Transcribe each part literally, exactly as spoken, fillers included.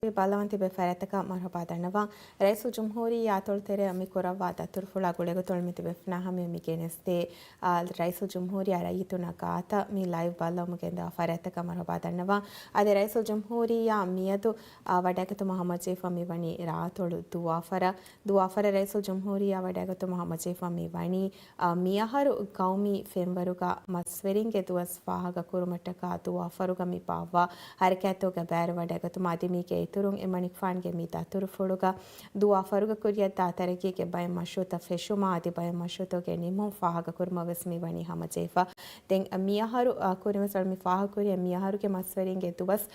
ބަލަވަން ތިބޭ ފަރާތްތަކަށް މަރުޙަބާ ދަންނަވަން. ރައީސުލްޖުމްހޫރިއްޔާ އަތޮޅު ތެރެއަށް މި ކުރައްވާ ދަތުރުފުޅާ ގުޅޭގޮތުން އަޅުގަނޑުމެން ތިބޭފުޅުންނާ ހަމަޔަށް މި ގެނެސްދޭ، އާ، ރައީސުލްޖުމްހޫރިއްޔާ ރައްޔިތުންނާ ގާތަށް މި ލައިވް ބައްލަވަމުން ގެންދަވާ ފަރާތްތަކަށް މަރުޙަބާ ދަންނަވަން. އަދި ރައީސުލްޖުމްހޫރިއްޔާ މިއަދު، އާ، ވަޑައިގަތުމަށް ހަމަޖެހިފަ މިވަނީ ރާއަތޮޅު ދުވާފަރަށް. ދުވާފަރަށް ރައީސުލްޖުމްހޫރިއްޔާ ވަޑައިގަތުމަށް ހަމަޖެހިފަ މިވަނީ، އާ، މިއަހަރު ގައުމީ ފެންވަރުގަ މަސްވެރިންގެ ދުވަސް ފާހަގަކުރުމަށްޓަކާ ދުވާފަރުގަ މި ބާއްވާ ހަރަކާތްތަކުގެ ބައިވެރިވެވަޑައިގަތުމަށް. އަދި މީގެ އިތުރުން އެމަނިކުފާނުގެ މި ދަތުރުފުޅުގަ ދުވާފަރުގަ ކުރިއަށްދާ ތަރައްގީގެ ބައެއް މަޝްރޫޢުތައް ފެށުމާ އަދި ބައެއް މަޝްރޫޢުތަކުގެ ނިމުން ފާހަގަކުރުމަށް ވެސް މިވަނީ ހަމަޖެހިފަ. ދެން މިއަހަރު، އާ، ކުރިންވެސް އަޅުގަނޑުމެން ފާހަގަކުރި މިއަހަރުގެ މަސްވެރިންގެ ދުވަސް،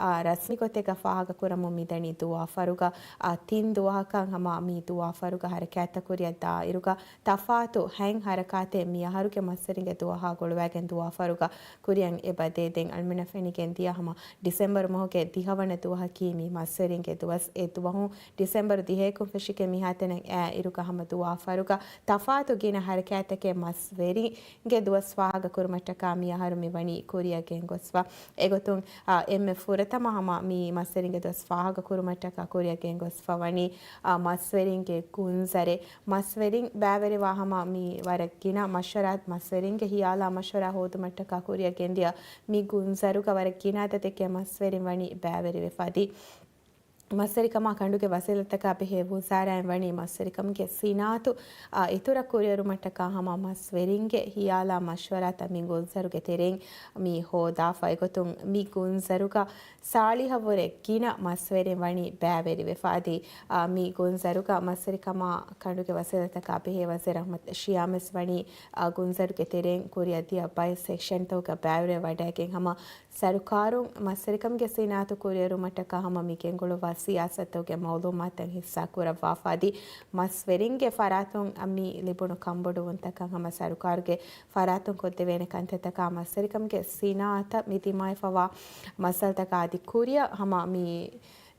އާ، ރަސްމީ ގޮތެއްގަ ފާހަގަކުރަމުން މިދަނީ ދުވާފަރުގަ، އާ، ތިން ދުވަހަކަށް ހަމަ މި ދުވާފަރުގަ ހަރަކާތްތައް ކުރިއަށް ދާއިރުގަ ތަފާތު ހަތް ހަރަކާތެއް މިއަހަރުގެ މަސްވެރިންގެ ދުވަހާ ގުޅުވައިގެން ދުވާފަރުގަ ކުރިއަށް އެބަދޭ. ދެން އަޅުގަނޑުމެންނަށް ފެނިގެން ދިޔަ ހަމަ ޑިސެމްބަރު މަހުގެ ދިހަވަނަ ދުވަހަކީ މި މަސްވެރިންގެ ދުވަސް. އެ ދުވަހުން ޑިސެމްބަރު ދިހައެއްކުން ފެށިގެން މިހާތަނަށް އައި އިރުގަ ހަމަ ދުވާފަރުގަ ތަފާތު ގިނަ ހަރަކާތްތަކެއް މަސްވެރިންގެ ދުވަސް ފާހަގަކުރުމަށްޓަކާ މިއަހަރު މިވަނީ ކުރިއަށް ގެންގޮސްފަ. އެގޮތުން، އާ، އެންމެ ފުރަތަމަ ހަމަ މި މަސްވެރިންގެ ދުވަސް ފާހަގަކުރުމަށްޓަކާ ކުރިއަށް ގެންގޮސްފަ ވަނީ، އާ، މަސްވެރިންގެ ގުންޒަރެއް. މަސްވެރިން ބައިވެރިވާ ހަމަ މި ވަރަށް ގިނަ މަޝްވަރާ، މަސްވެރިންގެ ހިޔާލާ މަޝްވަރާ ހޯދުމަށްޓަކާ ކުރިއަށް ގެންދިޔަ މި ގުންޒަރުގަ ވަރަށް ގިނަ އަދަދެއްގެ މަސްވެރިން ވަނީ ބައިވެރިވެފަ. އަދި މަސްވެރިކަމާ ކަނޑުގެ ވަސީލަތްތަކާ ބެހޭ ވުޒާރާއިން ވަނީ މަސްވެރިކަމުގެ ސިނާއަތު، އާ، އިތުރަށް ކުރިއެރުމަށްޓަކާ ހަމަ މަސްވެރިންގެ ހިޔާލާ މަޝްވަރާތައް މި ގުންޒަރުގެ ތެރެއިން މި ހޯދާފަ. އެގޮތުން މި ގުންޒަރުގަ ސާޅީހަށްވުރެ ގިނަ މަސްވެރިން ވަނީ ބައިވެރިވެފަ. އަދި، އާ، މި ގުންޒަރުގަ މަސްވެރިކަމާ ކަނޑުގެ ވަސީލަތްތަކާ ބެހޭ ވަޒީރު އަޙްމަދު ޝިޔާމް ވެސް ވަނީ، އާ، ގުންޒަރުގެ ތެރެއިން ކުރިއަށްދިޔަ ބައެއް ސެކްޝަންތަކުގަ ބައިވެރިވެވަޑައިގެން ހަމަ ސަރުކާރުން މަސްވެރިކަމުގެ ސިނާއަތު ކުރިއެރުމަށްޓަކާ ހަމަ މި ގެންގުޅުއްވާ ސިޔާސަތުގެ މައުލޫމާތުތައް ހިއްސާކުރައްވާފަ. އަދި މަސްވެރިންގެ ފަރާތުން މި ލިބުނު ކަންބޮޑުވުންތަކަށް ހަމަ ސަރުކާރުގެ ފަރާތުން ކޮށްދެވޭނެ ކަންތައްތަކާ މަސްވެރިކަމުގެ ސިނާއަތަށް މި ދިމާވެފަވާ މައްސަލަތަކާ އަދި ކުރިއަށް ހަމަ މި،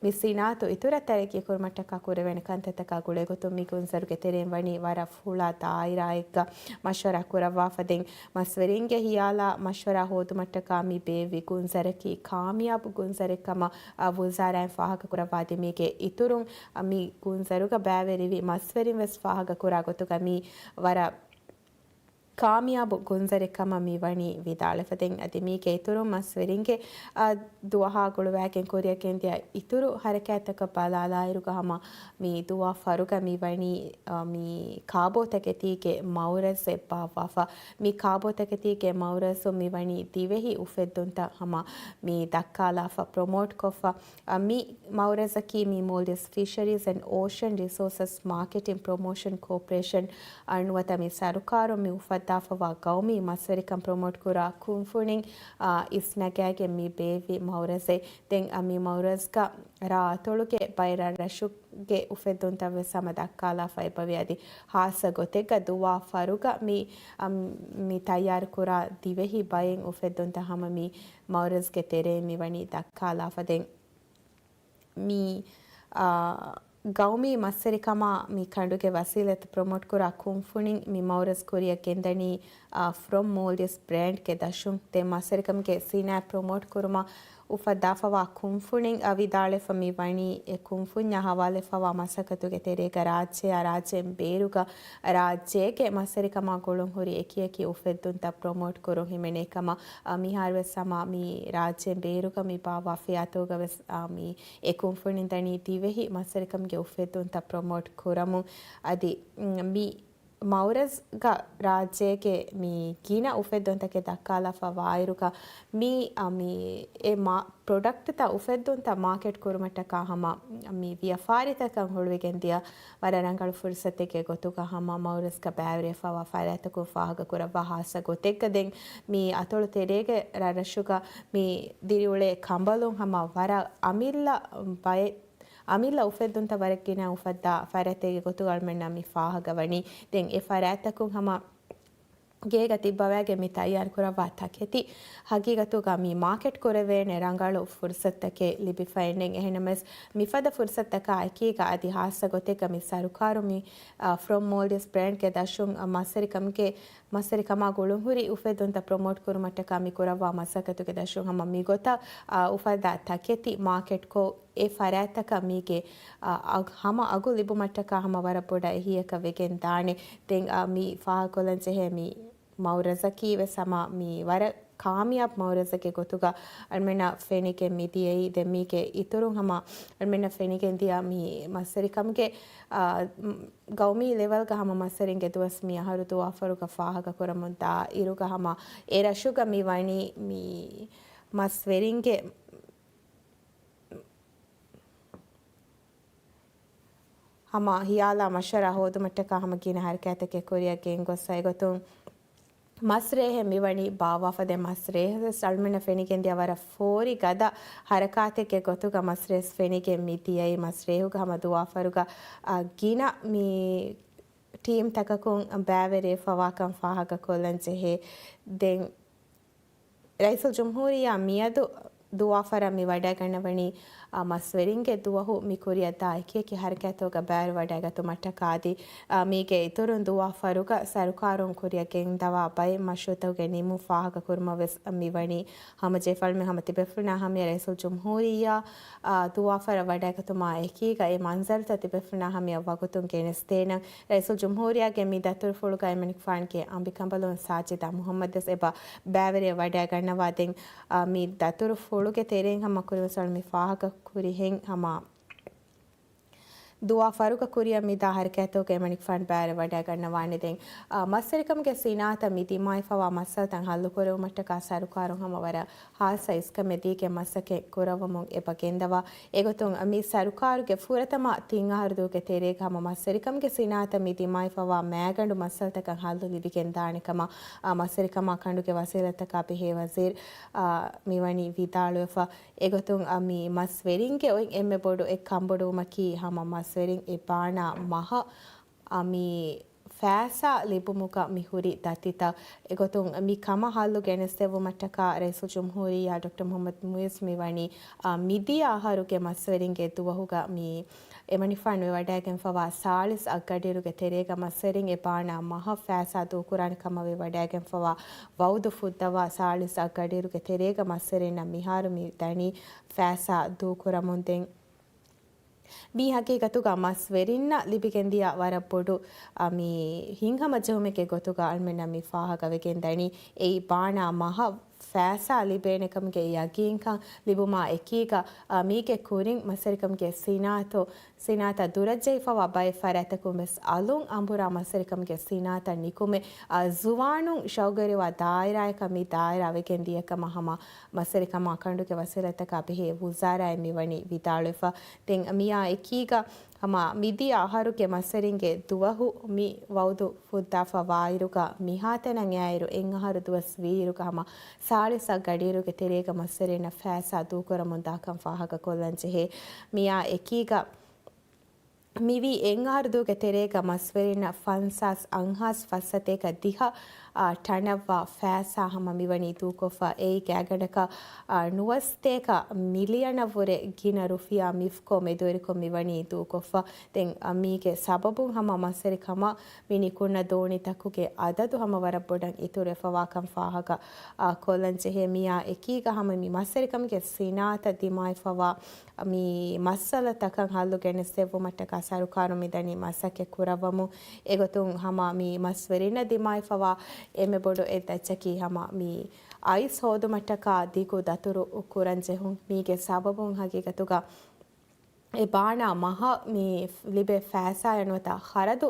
މި ސިނާއަތު އިތުރަށް ތަރައްގީ ކުރުމަށްޓަކާ ކުރެވޭނެ ކަންތައްތަކާ ގުޅޭގޮތުން މި ގުންޒަރުގެ ތެރެއިން ވަނީ ވަރަށް ފުޅާ ދާއިރާއެއްގަ މަޝްވަރާ ކުރައްވާފަ. ދެން މަސްވެރިންގެ ހިޔާލާ މަޝްވަރާ ހޯދުމަށްޓަކާ މި ބޭއްވި ގުންޒަރަކީ ކާމިޔާބު ގުންޒަރެއްކަމަށް، އަ، ވުޒާރާއިން ފާހަގަކުރައްވާ ދިނީގެ އިތުރުން، އަ، މި ގުންޒަރުގަ ބައިވެރިވި މަސްވެރިން ވެސް ފާހަގަކުރާ ގޮތުގަ މީ ވަރަށް ކާމިޔާބު ގުންޒަރެއްކަމަށް މި ވަނީ ވިދާޅުވެފަ. ދެން އަދި މީގެ އިތުރުން މަސްވެރިންގެ، އަ، ދުވަހާ ގުޅުވައިގެން ކުރިއަށް ގެންދިޔަ އިތުރު ހަރަކާތްތަކަށް ބަލާލާއިރުގަ ހަމަ މި ދުވާ ފަރުގަ މި ވަނީ، އަ، މި ކާބޯތަކެތީގެ މައުރަޒެއް ބާއްވާފަ. މި ކާބޯތަކެތީގެ މައުރަޒު މި ވަނީ ދިވެހި އުފެއްދުންތައް ހަމަ މި ދައްކާލާފަ، ޕްރޮމޯޓް ކޮށްފަ. އަ، މި މައުރަޒަކީ މި މޯލްޑިވްސް ފިޝަރީޒް އެންޑް އޯޝަން ރިސޯސަސް މާކެޓިން ޕްރޮމޯޝަން ކޯޕަރޭޝަން އަ، ނުވަތަ މި ސަރުކާރުން މި އުފައްދާފަވާ ގައުމީ މަސްވެރިކަން ޕްރޮމޯޓް ކުރާ ކުންފުނިން، އަ، އިސްނަގާގެން މި ބޭއްވި މައުރަޒެއް. ދެން، އަ، މި މައުރަޒްގަ ރާއަތޮޅުގެ ބައެއް ރަށްރަށުގެ އުފެއްދުންތައް ވެސް ހަމަ ދައްކާލާފަ އެބަވި. އަދި ހާއްސަ ގޮތެއްގަ ދުވާ ފަރުގަ މި، އަ، މި ތައްޔާރުކުރާ ދިވެހި ބައެއް އުފެއްދުންތައް ހަމަ މި މައުރަޒްގެ ތެރެއިން މި ވަނީ ދައްކާލާފަ. ދެން މި، އާ، ގައުމީ މަސްވެރިކަމާ މި ކަނޑުގެ ވަސީލަތް ޕްރޮމޯޓް ކުރާ ކުންފުނިން މި މައުރަޒް ކުރިއަށް ގެންދަނީ، އާ، ފްރޮމް މޯލްޑިވްސް ބްރޭންޑްގެ ދަށުން. ދެން މަސްވެރިކަމުގެ ސިނާއަތް ޕްރޮމޯޓް ކުރުމަށް އުފައްދާފަވާ ކުންފުނިން އަ، ވިދާޅުވެފަ މި ވަނީ އެ ކުންފުންޏާ ހަވާލުވެފަވާ މަސައްކަތުގެ ތެރޭގަ ރާއްޖެއާ ރާއްޖޭން ބޭރުގަ ރާއްޖޭގެ މަސްވެރިކަމާ ގުޅުން ހުރި އެކިއެކި އުފެއްދުންތައް ޕްރޮމޯޓް ކުރުން ހިމެނޭ ކަމަށް، އަ، މިހާރުވެސް ހަމަ މި ރާއްޖޭން ބޭރުގަ މި ބާއްވާ ފިޔާތޯގަ ވެސް، އާ، މި އެ ކުންފުނިން ދަނީ ދިވެހި މަސްވެރިކަމުގެ އުފެއްދުންތައް ޕްރޮމޯޓް ކުރަމުން. އަދި، މް، މި މައުރަޒްގަ ރާއްޖޭގެ މި ގިނަ އުފެއްދުންތަކެއް ދައްކާލާފަ ވާއިރުގަ މި، އަ، މި އެ މާ-، ޕްރޮޑަކްޓްތައް އުފެއްދުންތައް މާކެޓް ކުރުމަށްޓަކާ ހަމަ މި ވިޔަފާރިތަކަށް ހުޅުވިގެން ދިޔަ ވަރަށް ރަނގަޅު ފުރުސަތެއްގެ ގޮތުގަ ހަމަ މައުރަޒްގަ ބައިވެރިވެފަވާ ފަރާތްތަކުން ފާހަގަކުރައްވާ ހާއްސަ ގޮތެއްގަ ދެން މި އަތޮޅު ތެރޭގެ ރަށްރަށުގަ މި ދިރިއުޅޭ ކަނބަލުން ހަމަ ވަރަށް އަމިއްލަ ބައެއް، އަމިއްލަ އުފެއްދުންތައް ވަރަށް ގިނަ އުފައްދާ ފަރާތެއްގެ ގޮތުގަ އަޅުމެންނަށް މި ފާހަގަވަނީ. ދެން އެ ފަރާތްތަކުން ހަމަ ގޭގަ ތިއްބަވައިގެން މި ތައްޔާރުކުރައްވާ ތަކެތި ހަގީގަތުގަ މި މާކެޓް ކުރެވޭނެ ރަނގަޅު ފުރުސަތުތަކެއް ލިބިފައެއްނެތް. އެހެންނަމަވެސް، މިފަދަ ފުރުސަތުތަކާ އެކީގަ އަދި ހާއްސަ ގޮތެއްގަ މި ސަރުކާރު މި، އާ، ފްރޮމް މޯލްޑިވްސް ބްރޭންޑްގެ ދަށުން، އާ، މަސްވެރިކަމުގެ މަސްވެރިކަމާ ގުޅުންހުރި އުފެއްދުންތައް ޕްރޮމޯޓް ކުރުމަށްޓަކާ މި ކުރައްވާ މަސައްކަތުގެ ދަށުން ހަމަ މިގޮތަށް، އާ، އުފައްދާ ތަކެތި މާކެޓްކޮށް، އެ ފަރާތްތަކަށް މީގެ، އާ، އަގު، ހަމަ އަގު ލިބުމަށްޓަކާ ހަމަ ވަރަށް ބޮޑަށް އެހީއަކަށް ވެގެން ދާނެ. ދެން، އާ، މި ފާހަގަކޮށްލަން ޖެހޭ މި މައުރަޒަކީ ވެސް ހަމަ މި ވަރަށް ކާމިޔާބު މައުރަޒެއްގެ ގޮތުގަ އަޅުމެންނަށް ފެނިގެން މިދިޔައީ. ދެން މީގެ އިތުރުން ހަމަ އަޅުމެންނަށް ފެނިގެން ދިޔަ މި މަސްވެރިކަމުގެ، އާ، ގައުމީ ލެވެލްގަ ހަމަ މަސްވެރިންގެ ދުވަސް މި އަހަރު ދުވާފަރުގަ ފާހަގަކުރަމުން ދާ އިރުގަ ހަމަ އެ ރަށުގަ މި ވަނީ މި މަސްވެރިންގެ ހަމަ ހިޔާލާ މަޝްވަރާ ހޯދުމަށްޓަކާ ހަމަ ގިނަ ހަރަކާތެއްގެ ކުރިއަށް ގެންގޮސްފަ. އެގޮތުން މަސްރޭހެއް މިވަނީ ބާއްވާފަ. ދެން މަސްރޭހެއް ވެސް އަޅުމެންނަށް ފެނިގެން ދިޔަ ވަރަށް ފޯރި ގަދަ ހަރަކާތެއްގެ ގޮތުގަ މަސްރޭސް ފެނިގެން މި ދިޔައީ. މަސްރޭހުގަ ހަމަ ދުވާފަރުގަ، އަ، ގިނަ މި ޓީމްތަކަކުން ބައިވެރިވެފަވާކަން ފާހަގަކޮށްލަން ޖެހޭ. ދެން ރައީސުލްޖުމްހޫރިއްޔާ މިއަދު ދުވާފަރަށް މި ވަޑައިގަންނަވަނީ، އާ، މަސްވެރިންގެ ދުވަހު މި ކުރިއަށް ދާ އެކިއެކި ހަރަކާތްތަކުގަ ބައިވެރިވަޑައިގަތުމަށްޓަކާ އަދި، އާ، މީގެ އިތުރުން ދުވާފަރުގަ ސަރުކާރުން ކުރިއަށް ގެންދަވާ ބައެއް މަޝްރޫއުތަކުގެ ނިމުން ފާހަގަކުރުމަށް ވެސް މިވަނީ. ހަމަޖެހިފައިވާ ހަމަ ތިބޭފުޅުންނާ ހަމަޔަށް ރައީސުލްޖުމްހޫރިއްޔާ، އާ، ދުވާފަރަށް ވަޑައިގަތުމާ އެކީގަ އެ މަންޒަރުތައް ތިބޭފުޅުންނާ ހަމަޔަށް ވަގުތުން ގެނެސްދޭނަން. ރައީސުލްޖުމްހޫރިއްޔާގެ މި ދަތުރުފުޅުގަ އެމަނިކުފާނުގެ އަނބިކަނބަލުން ސާޖިދާ މުހައްމަދު ވެސް އެބަ ބައިވެރިވެ ވަޑައިގަންނަވާ. ދެން، އާ، މި ދަތުރުފުޅުގެ ތެރެއިން ހަމަ ކުރިންވެސް މި ފާހަގަ ކުރިހެން ހަމަ ދުވާފަރުގަ ކުރިއަށް މިދާ ހަރަކާތްތަކުގަ އެމަނިކުފާނު ބައިވެރިވެ ވަޑައިގަންނަވާނެ. ދެން، އާ، މަސްވެރިކަމުގެ ސިނާއަތަށް މި ދިމާވެފަވާ މައްސަލަތައް ހައްލުކުރެވުމަށްޓަކާ ސަރުކާރުން ހަމަ ވަރަށް ހާއްސަ އިސްކަމެއް ދީގެން މަސައްކަތް ކުރައްވަމުން އެބަ ގެންދަވާ. އެގޮތުން މި ސަރުކާރުގެ ފުރަތަމަ ތިން އަހަރު ދުވަހުގެ ތެރޭގަ ހަމަ މަސްވެރިކަމުގެ ސިނާއަތަށް މި ދިމާވެފަވާ މައިގަނޑު މައްސަލަތަކަށް ހައްލު ލިބިގެން ދާނެ ކަމަށް، އާ، މަސްވެރިކަމާ ކަނޑުގެ ވަސީލަތްތަކާ ބެހޭ ވަޒީރު، އާ، މިވަނީ ވިދާޅުވެފަ. އެގޮތުން، އާ، މި މަސްވެރިންގެ އޮތް އެންމެ ބޮޑު އެއް ކަންބޮޑުވުމަކީ ހަމަ މަސްވެރިން އެ ބާނާ މަހަށް، އާ، މި ފައިސާ ލިބުމުގަ މި ހުރި ދަތިތައް. އެގޮތުން މި ކަމަށް ހައްލު ގެނެސްދެއްވުމަށްޓަކާ ރައީސުލްޖުމްހޫރިއްޔާ ޑޮކްޓަރ މުހައްމަދު މުއިއްޒު މިވަނީ، އާ، މިދިޔަ އަހަރުގެ މަސްވެރިންގެ ދުވަހުގަ މި އެމަނިކުފާނު ވެވަޑައިގެންފަވާ ސާޅީސް އަށް ގަޑިއިރުގެ ތެރޭގަ މަސްވެރިން އެ ބާނާ މަހަށް ފައިސާ ދޫކުރާނެ ކަމަށް ވެވަޑައިގެންފަވާ ވައުދު ފުއްދަވާ ސާޅީސް އަށް ގަޑިއިރުގެ ތެރޭގަ މަސްވެރިންނަށް މިހާރު މި ދަނީ ފައިސާ ދޫކުރަމުން. ދެން މި ހަގީގަތުގަ މަސްވެރިންނަށް ލިބިގެންދިޔަ ވަރަށް ބޮޑު، އަ، މި ހިތްހަމަޖެހުމެއްގެ ގޮތުގަ އަޅުމެންނަށް މި ފާހަގަވެގެން ދަނީ. އެއީ ބާނާ މަހަށް ފައިސާ ލިބޭނެކަމުގެ ޔަގީންކަން ލިބުމާ އެކީގަ، އަ، މީގެ ކުރިން މަސްވެރިކަމުގެ ސިނާއަތު، ސިނާއަތަށް ދުރަށްޖެހިފަވާ ބައެއް ފަރާތްތަކުން ވެސް އަލުން އަނބުރާ މަސްވެރިކަމުގެ ސިނާއަތަށް ނިކުމެ، އަ، ޒުވާނުން ޝައުގުވެރިވާ ދާއިރާއަކަށް މި ދާއިރާ ވެގެން ދިޔަކަމަށް ހަމަ މަސްވެރިކަމާ ކަނޑުގެ ވަސީލަތްތަކާ ބެހޭ ވުޒާރާއިން މިވަނީ ވިދާޅުވެފަ. ދެން މިއާ އެކީގަ ހަމަ މިދިޔަ އަހަރުގެ މަސްވެރިންގެ ދުވަހު މި ވައުދު ފުއްދާފަ ވާއިރުގަ މިހާތަނަށް އެއާއިރު އެއް އަހަރު ދުވަސް ވީއިރުގަ ހަމަ ސާޅީސް އަށް ގަޑިއިރުގެ ތެރޭގަ މަސްވެރިންނަށް ފައިސާ ދޫކުރަމުން ދާކަން ފާހަގަކޮށްލަން ޖެހޭ. މިއާ އެކީގަ މިވީ އެއް އަހަރު ދުވަހުގެ ތެރޭގަ މަސްވެރިންނަށް ފަންސާސް އަށް ފަސްސަތޭކަ ދިހަ، އާ، ޓަނަށްވާ ފައިސާ ހަމަ މިވަނީ ދޫކޮށްފަ. އެއީ ގާތްގަނޑަކަށް، އާ، ނުވަސަތޭކަ މިލިއަނަށްވުރެ ގިނަ ރުފިޔާ މިފްކޯ މެދުވެރިކޮށް މިވަނީ ދޫކޮށްފަ. ދެން، އާ، މީގެ ސަބަބުން ހަމަ މަސްވެރިކަމަށް މި ނިކުންނަ ދޯނިތަކުގެ އަދަދު ހަމަ ވަރަށް ބޮޑަށް އިތުރުވެފަވާކަން ފާހަގަ، އާ، ކޮށްލަން ޖެހޭ. މިއާ އެކީގަ ހަމަ މި މަސްވެރިކަމުގެ ސިނާއަތަށް ދިމާވެފަވާ މި މައްސަލަތަކަށް ހައްލު ގެނެސްދެއްވުމަށްޓަކާ ސަރުކާރުން މިދަނީ މަސައްކަތް ކުރައްވަމުން. އެގޮތުން ހަމަ މި މަސްވެރިންނަށް ދިމާވެފަވާ އެންމެ ބޮޑު އެއް ދައްޗަކީ ހަމަ މި އައިސް ހޯދުމަށްޓަކާ ދިގު ދަތުރު ކުރަން ޖެހުން. މީގެ ސަބަބުން ހަގީގަތުގަ އެ ބާނާ މަހަށް މި ލިބޭ ފައިސާއަށް ނުވަތަ ޚަރަދު،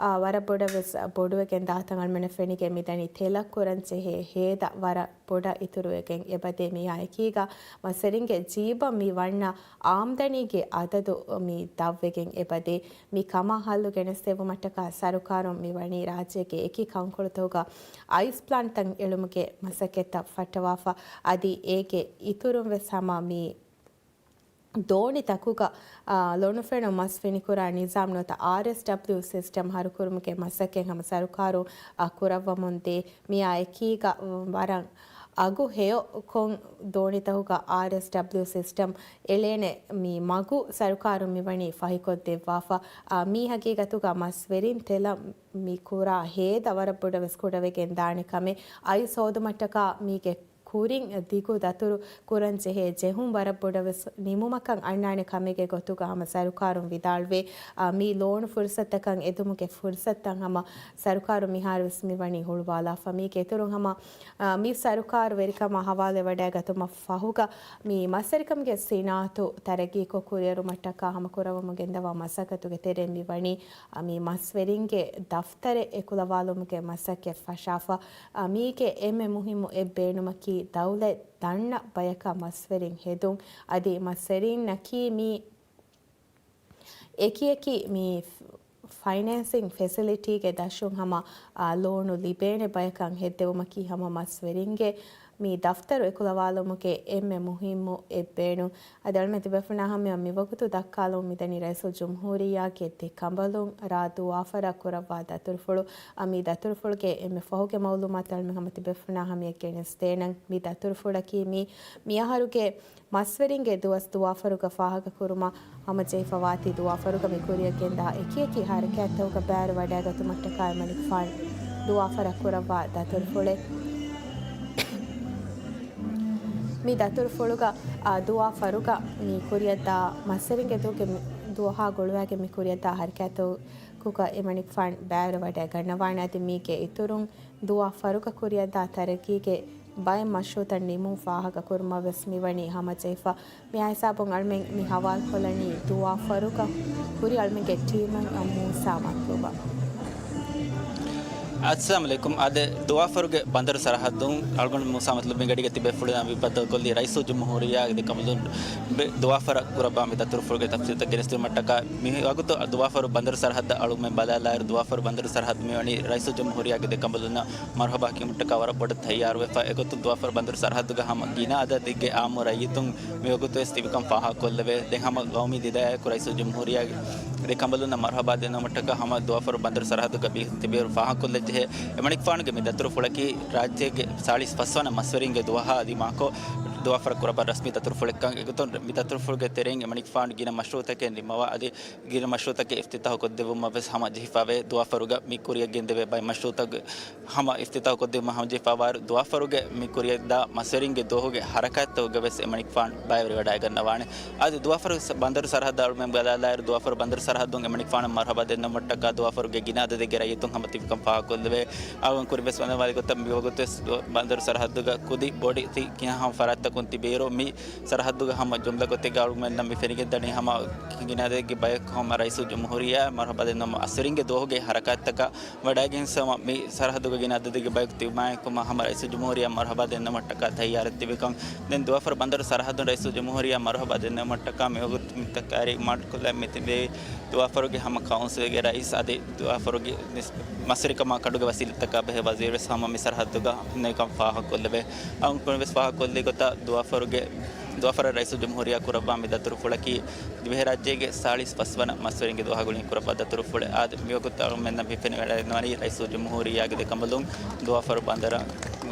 އާ، ވަރަށް ބޮޑަށް ވެސް ބޮޑުވެގެން ދާތަން އަޅުމެންނަށް ފެނިގެން މިދަނީ ތެލަށް ކުރަން ޖެހޭ ހޭދަ ވަރަށް ބޮޑަށް އިތުރުވެގެން އެބަދޭ. މިއާ އެކީގަ މަސްވެރިންގެ ޖީބަށް މި ވަންނަ އާމްދަނީގެ އަދަދު މި ދަށްވެގެން އެބަދޭ. މި ކަމަށް ހައްލު ގެނެސްދެއްވުމަށްޓަކާ ސަރުކާރުން މިވަނީ ރާއްޖޭގެ އެކި ކަންކޮޅުތަކުގަ އައިސް ޕްލާންޓްތައް އެޅުމުގެ މަސައްކަތްތައް ފައްޓަވާފަ. އަދި އޭގެ އިތުރުން ވެސް ހަމަ މި ދޯނިތަކުގަ، އާ، ލޮނުފެނުން މަސް ފިނިކުރާ ނިޒާމް ނުވަތަ އާރްއެސްޑަބްލިއު ސިސްޓަމް ހަރުކުރުމުގެ މަސައްކަތް ހަމަ ސަރުކާރު، އާ، ކުރައްވަމުން ދޭ. މިއާ އެކީގަ ވަރަށް އަގު ހެޔޮ ކޮން ދޯނިތަކުގަ އާރްއެސްޑަބްލިއު ސިސްޓަމް އެޅޭނެ މި މަގު ސަރުކާރުން މިވަނީ ފަހިކޮށްދެއްވާފަ. އާ، މީ ހަގީގަތުގަ މަސްވެރިން ތެލަށް މި ކުރާ ހޭދަ ވަރަށް ބޮޑަށް ވެސް ކުޑަވެގެން ދާނެ ކަމެއް. އައިސް ހޯދުމަށްޓަކާ މީގެ ކުރިން ދިގު ދަތުރު ކުރަން ޖެހޭ ޖެހުން ވަރަށް ބޮޑަށް ވެސް ނިމުމަކަށް އަންނާނެ ކަމެއްގެ ގޮތުގަ ހަމަ ސަރުކާރުން ވިދާޅުވޭ. އާ، މި ލޯނު ފުރުސަތަކަށް އެދުމުގެ ފުރުސަތަށް ހަމަ ސަރުކާރު މިހާރު ވެސް މިވަނީ ހުޅުވާލާފަ. މީގެ އިތުރުން ހަމަ، އާ، މި ސަރުކާރު ވެރިކަމާ ހަވާލުވެވަޑައިގަތުމަށް ފަހުގަ މި މަސްވެރިކަމުގެ ސިނާއަތު ތަރައްގީކޮށް ކުރިއެރުމަށްޓަކާ ހަމަ ކުރައްވަމުން ގެންދަވާ މަސައްކަތުގެ ތެރެއިން މިވަނީ މި މަސްވެރިންގެ ދަފްތަރެއް އެކުލަވާލުމުގެ މަސައްކަތް ފަށާފަ. މީގެ އެންމެ މުހިއްމު އެއް ބޭނުމަކީ ދައުލަތް ދަންނަ ބަޔަކަށް މަސްވެރިން ހެދުން. އަދި މަސްވެރިންނަކީ މި އެކިއެކި މި ފައިނޭންސިން ފެސިލިޓީގެ ދަށުން ހަމަ، އާ، ލޯނު ލިބޭނެ ބަޔަކަށް ހެއްދެވުމަކީ ހަމަ މަސްވެރިންގެ މި ދަފްތަރު އެކުލަވާލުމުގެ އެންމެ މުހިއްމު އެއް ބޭނުން. އަދި އަޅުމެން ތިބޭފުޅުންނާ ހަމަޔަށް މިވަގުތު ދައްކާލުން މިދަނީ ރައީސުލްޖުމްހޫރިއްޔާގެ ދެ ކަނބަލުން ރާ ދުވާފަރަށް ކުރައްވާ ދަތުރުފުޅު. އަ، މި ދަތުރުފުޅުގެ އެންމެ ފަހުގެ މައުލޫމާތު އަޅުމެން ހަމަ ތިބޭފުޅުންނާ ހަމަޔަށް ގެނެސްދޭނަން. މި ދަތުރުފުޅަކީ މި މިއަހަރުގެ މަސްވެރިންގެ ދުވަސް ދުވާފަރުގަ ފާހަގަކުރުމަށް ހަމަޖެހިފަވާތީ ދުވާފަރުގަ މި ކުރިއަށް ގެންދާ އެކިއެކި ހަރަކާތްތަކުގަ ބައިވެރިވަޑައިގަތުމަށްޓަކާ އެމަނިކުފާނު ދުވާފަރަށް ކުރައްވާ ދަތުރުފުޅެއް. މި ދަތުރުފުޅުގަ، އާ، ދުވާފަރުގަ މި ކުރިއަށްދާ މަސްވެރިންގެ ދުވަހުގެ މި، ދުވަހާ ގުޅުވާގެން މި ކުރިއަށްދާ ހަރަކާތްތަކުގަ އެމަނިކުފާނު ބައިވެރިވަޑައިގަންނަވާނެ. އަދި މީގެ އިތުރުން ދުވާފަރުގަ ކުރިއަށްދާ ތަރައްގީގެ ބައެއް މަޝްރޫއުތައް ނިމުން ފާހަގަކުރުމަށް ވެސް މިވަނީ ހަމަޖެހިފަ. މިއާ ހިސާބުން އަޅުމެން މި ހަވާލުކޮށްލަނީ ދުވާފަރުގަ ހުރި އަޅުމެންގެ ޓީމުން މޫސާ މަތްލޫބަށް. އައްސަލާމު ޢަލައިކުމް. އާދެ، ދުވާފަރުގެ ބަނދަރު ސަރަހައްދުން އަޅުގަނޑު މޫސާ މަތްލޫބުގެ ގަޑީގަ ތިބޭފުޅުންނާ ވި ބައްދަލުކޮށްލީ ރައީސުލްޖުމްހޫރިއްޔާގެ ދެ ކަނބަލުން ދުވާފަރަށް ކުރައްވާ މި ދަތުރުފުޅުގެ ތަފްސީލްތައް ގެނެސްދިއުމަށްޓަކާ. މިވަގުތު ދުވާފަރު ބަނދަރު ސަރަހައްދަށް އަޅުމެން ބަލާލާއިރު، ދުވާފަރު ބަނދަރު ސަރަހައްދު މިވަނީ ރައީސުލްޖުމްހޫރިއްޔާގެ ދެ ކަނބަލުންނަށް މަރުހަބާ ކިޔުމަށްޓަކާ ވަރަށް ބޮޑަށް ތައްޔާރުވެފަ. އެގޮތުން ދުވާފަރު ބަނދަރު ސަރަހައްދުގަ ހަމަ ގިނަ އަދަދެއްގެ އާއްމު ރައްޔިތުން މިވަގުތުވެސް ތިބިކަން ފާހަގަކޮށްލެވޭ. ދެން ހަމަ ގައުމީ ދިދައާއެކު ރައީސުލްޖުމްހޫރިއްޔާގެ ދެ ކަނބަލުންނަށް މަރުހަބާ ދެންނެވުމަށްޓަކާ ހަމަ ދުވާފަރު ބަނދަރު ސަރަހައްދުގަ ތިބިއިރު ފާހަގަކޮށްލައްޖެހޭ. އެމަނިކުފާނުގެ މި ދަތުރުފުޅަކީ ރާއްޖޭގެ ސާޅީސް ފަސްވަނަ މަސްވެރިންގެ ދުވަހާ އަދި މާކޮށް ދުވާފަރަށް ކުރައްވާ ރަސްމީ ދަތުރުފުޅެއްކަން. އެގޮތުން މި ދަތުރުފުޅުގެ ތެރެއިން އެމަނިކުފާނު ގިނަ މަޝްރޫއުތަކެއް ނިންމަވާ އަދި ގިނަ މަޝްރޫއުތަކެއް އިފްތިތާހު ކޮށްދެއްވުމަށް ވެސް ހަމަ ޖެހިފަވޭ. ދުވާފަރުގަ މި ކުރިއަށް ގެންދެވޭ ބައެއް މަޝްރޫއުތަކުގެ ހަމަ އިފްތިތާހު ކޮށްދިއުމަށް ހަމަޖެހިފައިވާއިރު، ދުވާފަރުގެ މި ކުރިއަށްދާ މަސްވެރިންގެ ދުވަހުގެ ހަރަކާތްތަކުގަ ވެސް އެމަނިކުފާނު ބައިވެރިވަޑައިގަންނަވާނެ. އަދި ދުވާފަރު ސަ-، ބަނދަރު ސަރަހައްދަށް އަޅުމެން ބަލާލާއިރު، ދުވާފަރު ބަނދަރު ސަރަހައްދުން އެމަނިކުފާނަށް މަރުހަބާ ދެންނެވުމަށްޓަކާ ދުވާފަރުގެ ގިނަ އަދަދެއްގެ ރައްޔިތުން ހަމަ ތިބިކަން ފާހަގަކޮށްލެވޭ. އަޅުގަނޑު ކުރިން ވެސް ވަންނަވާލި ގޮތަށް މިވަގުތުވެސް ދު-، ބަނދަރު ސަރަހައްދުގަ ކުދި ބޮޑެތި ކިހާ ހަމަ ފަރާތްތަކުން ތިބިއިރު، މި ސަރަހައްދުގަ ހަމަ ޖުމްލަ ގޮތެއްގަ އަޅުގަނޑުމެންނަށް މި ފެނިގެންދަނީ ހަމަ ގިނަ އަދަދެއްގެ ބަޔަކު ހަމަ ރައީސުލްޖުމްހޫރިއްޔާ މަރުހަބާ ދެންނެވުމަށް މަސްވެރިންގެ ދުވަހުގެ ހަރަކާތްތަކަށް ވަޑައިގެން ހަމަ މި ސަރަހައްދުގަ ގިނަ އަދަދެއްގެ ބަޔަކު ތިބުމާއެކު ހަމަ ރައީސުލްޖުމްހޫރިއްޔާ މަރުހަބާ ދެންނެވުމަށްޓަކާ ތައްޔާރަށް ތިބިކަން. ދެން ދުވާފަރު ބަނދަރު ސަރަހައްދުން ރައީސުލްޖުމްހޫރިއްޔާ މަރުހަބާ ދެންނެވުމަށްޓަކާ މިވަގުތު މިތަކާރީ މާޑްކޮށްލަން މިތިބީ ދުވާފަރުގެ ހަމަ ކައުންސިލްގެ ރައީސް އަދި ދުވާފަރުގެ މަސް-، މަސްވެރިކަމާ ކަޑުގެ ވަސީލަތްތަކާ ބެހޭ ވަޒީރުވެސް ހަމަ މި ސަރަހައްދުގަ ހުންނެވިކަން ފާހަގަކޮށްލެވޭ. އަޅުގަނޑު ކުރިން ވެސް ފާހަގަކޮށްލި ގޮތަށް ދުވާފަރުގެ، ދުވާފަރަށް ރައީސުލްޖުމްހޫރިއްޔާ ކުރައްވާ މި ދަތުރުފުޅަކީ ދިވެހިރާއްޖޭގެ ސާޅީސް ފަސްވަނަ މަސްވެރިންގެ ދުވަހާ ގުޅިގެން ކުރައްވާ ދަތުރުފުޅެއް. އާދެ، މިވަގުތު އަޅުގަނޑުމެންނަށް މި ފެނިވަޑައިގަންނަވަނީ ރައީސުލްޖުމްހޫރިއްޔާގެ ދެ ކަނބަލުން ދުވާފަރު ބަނދަރަށް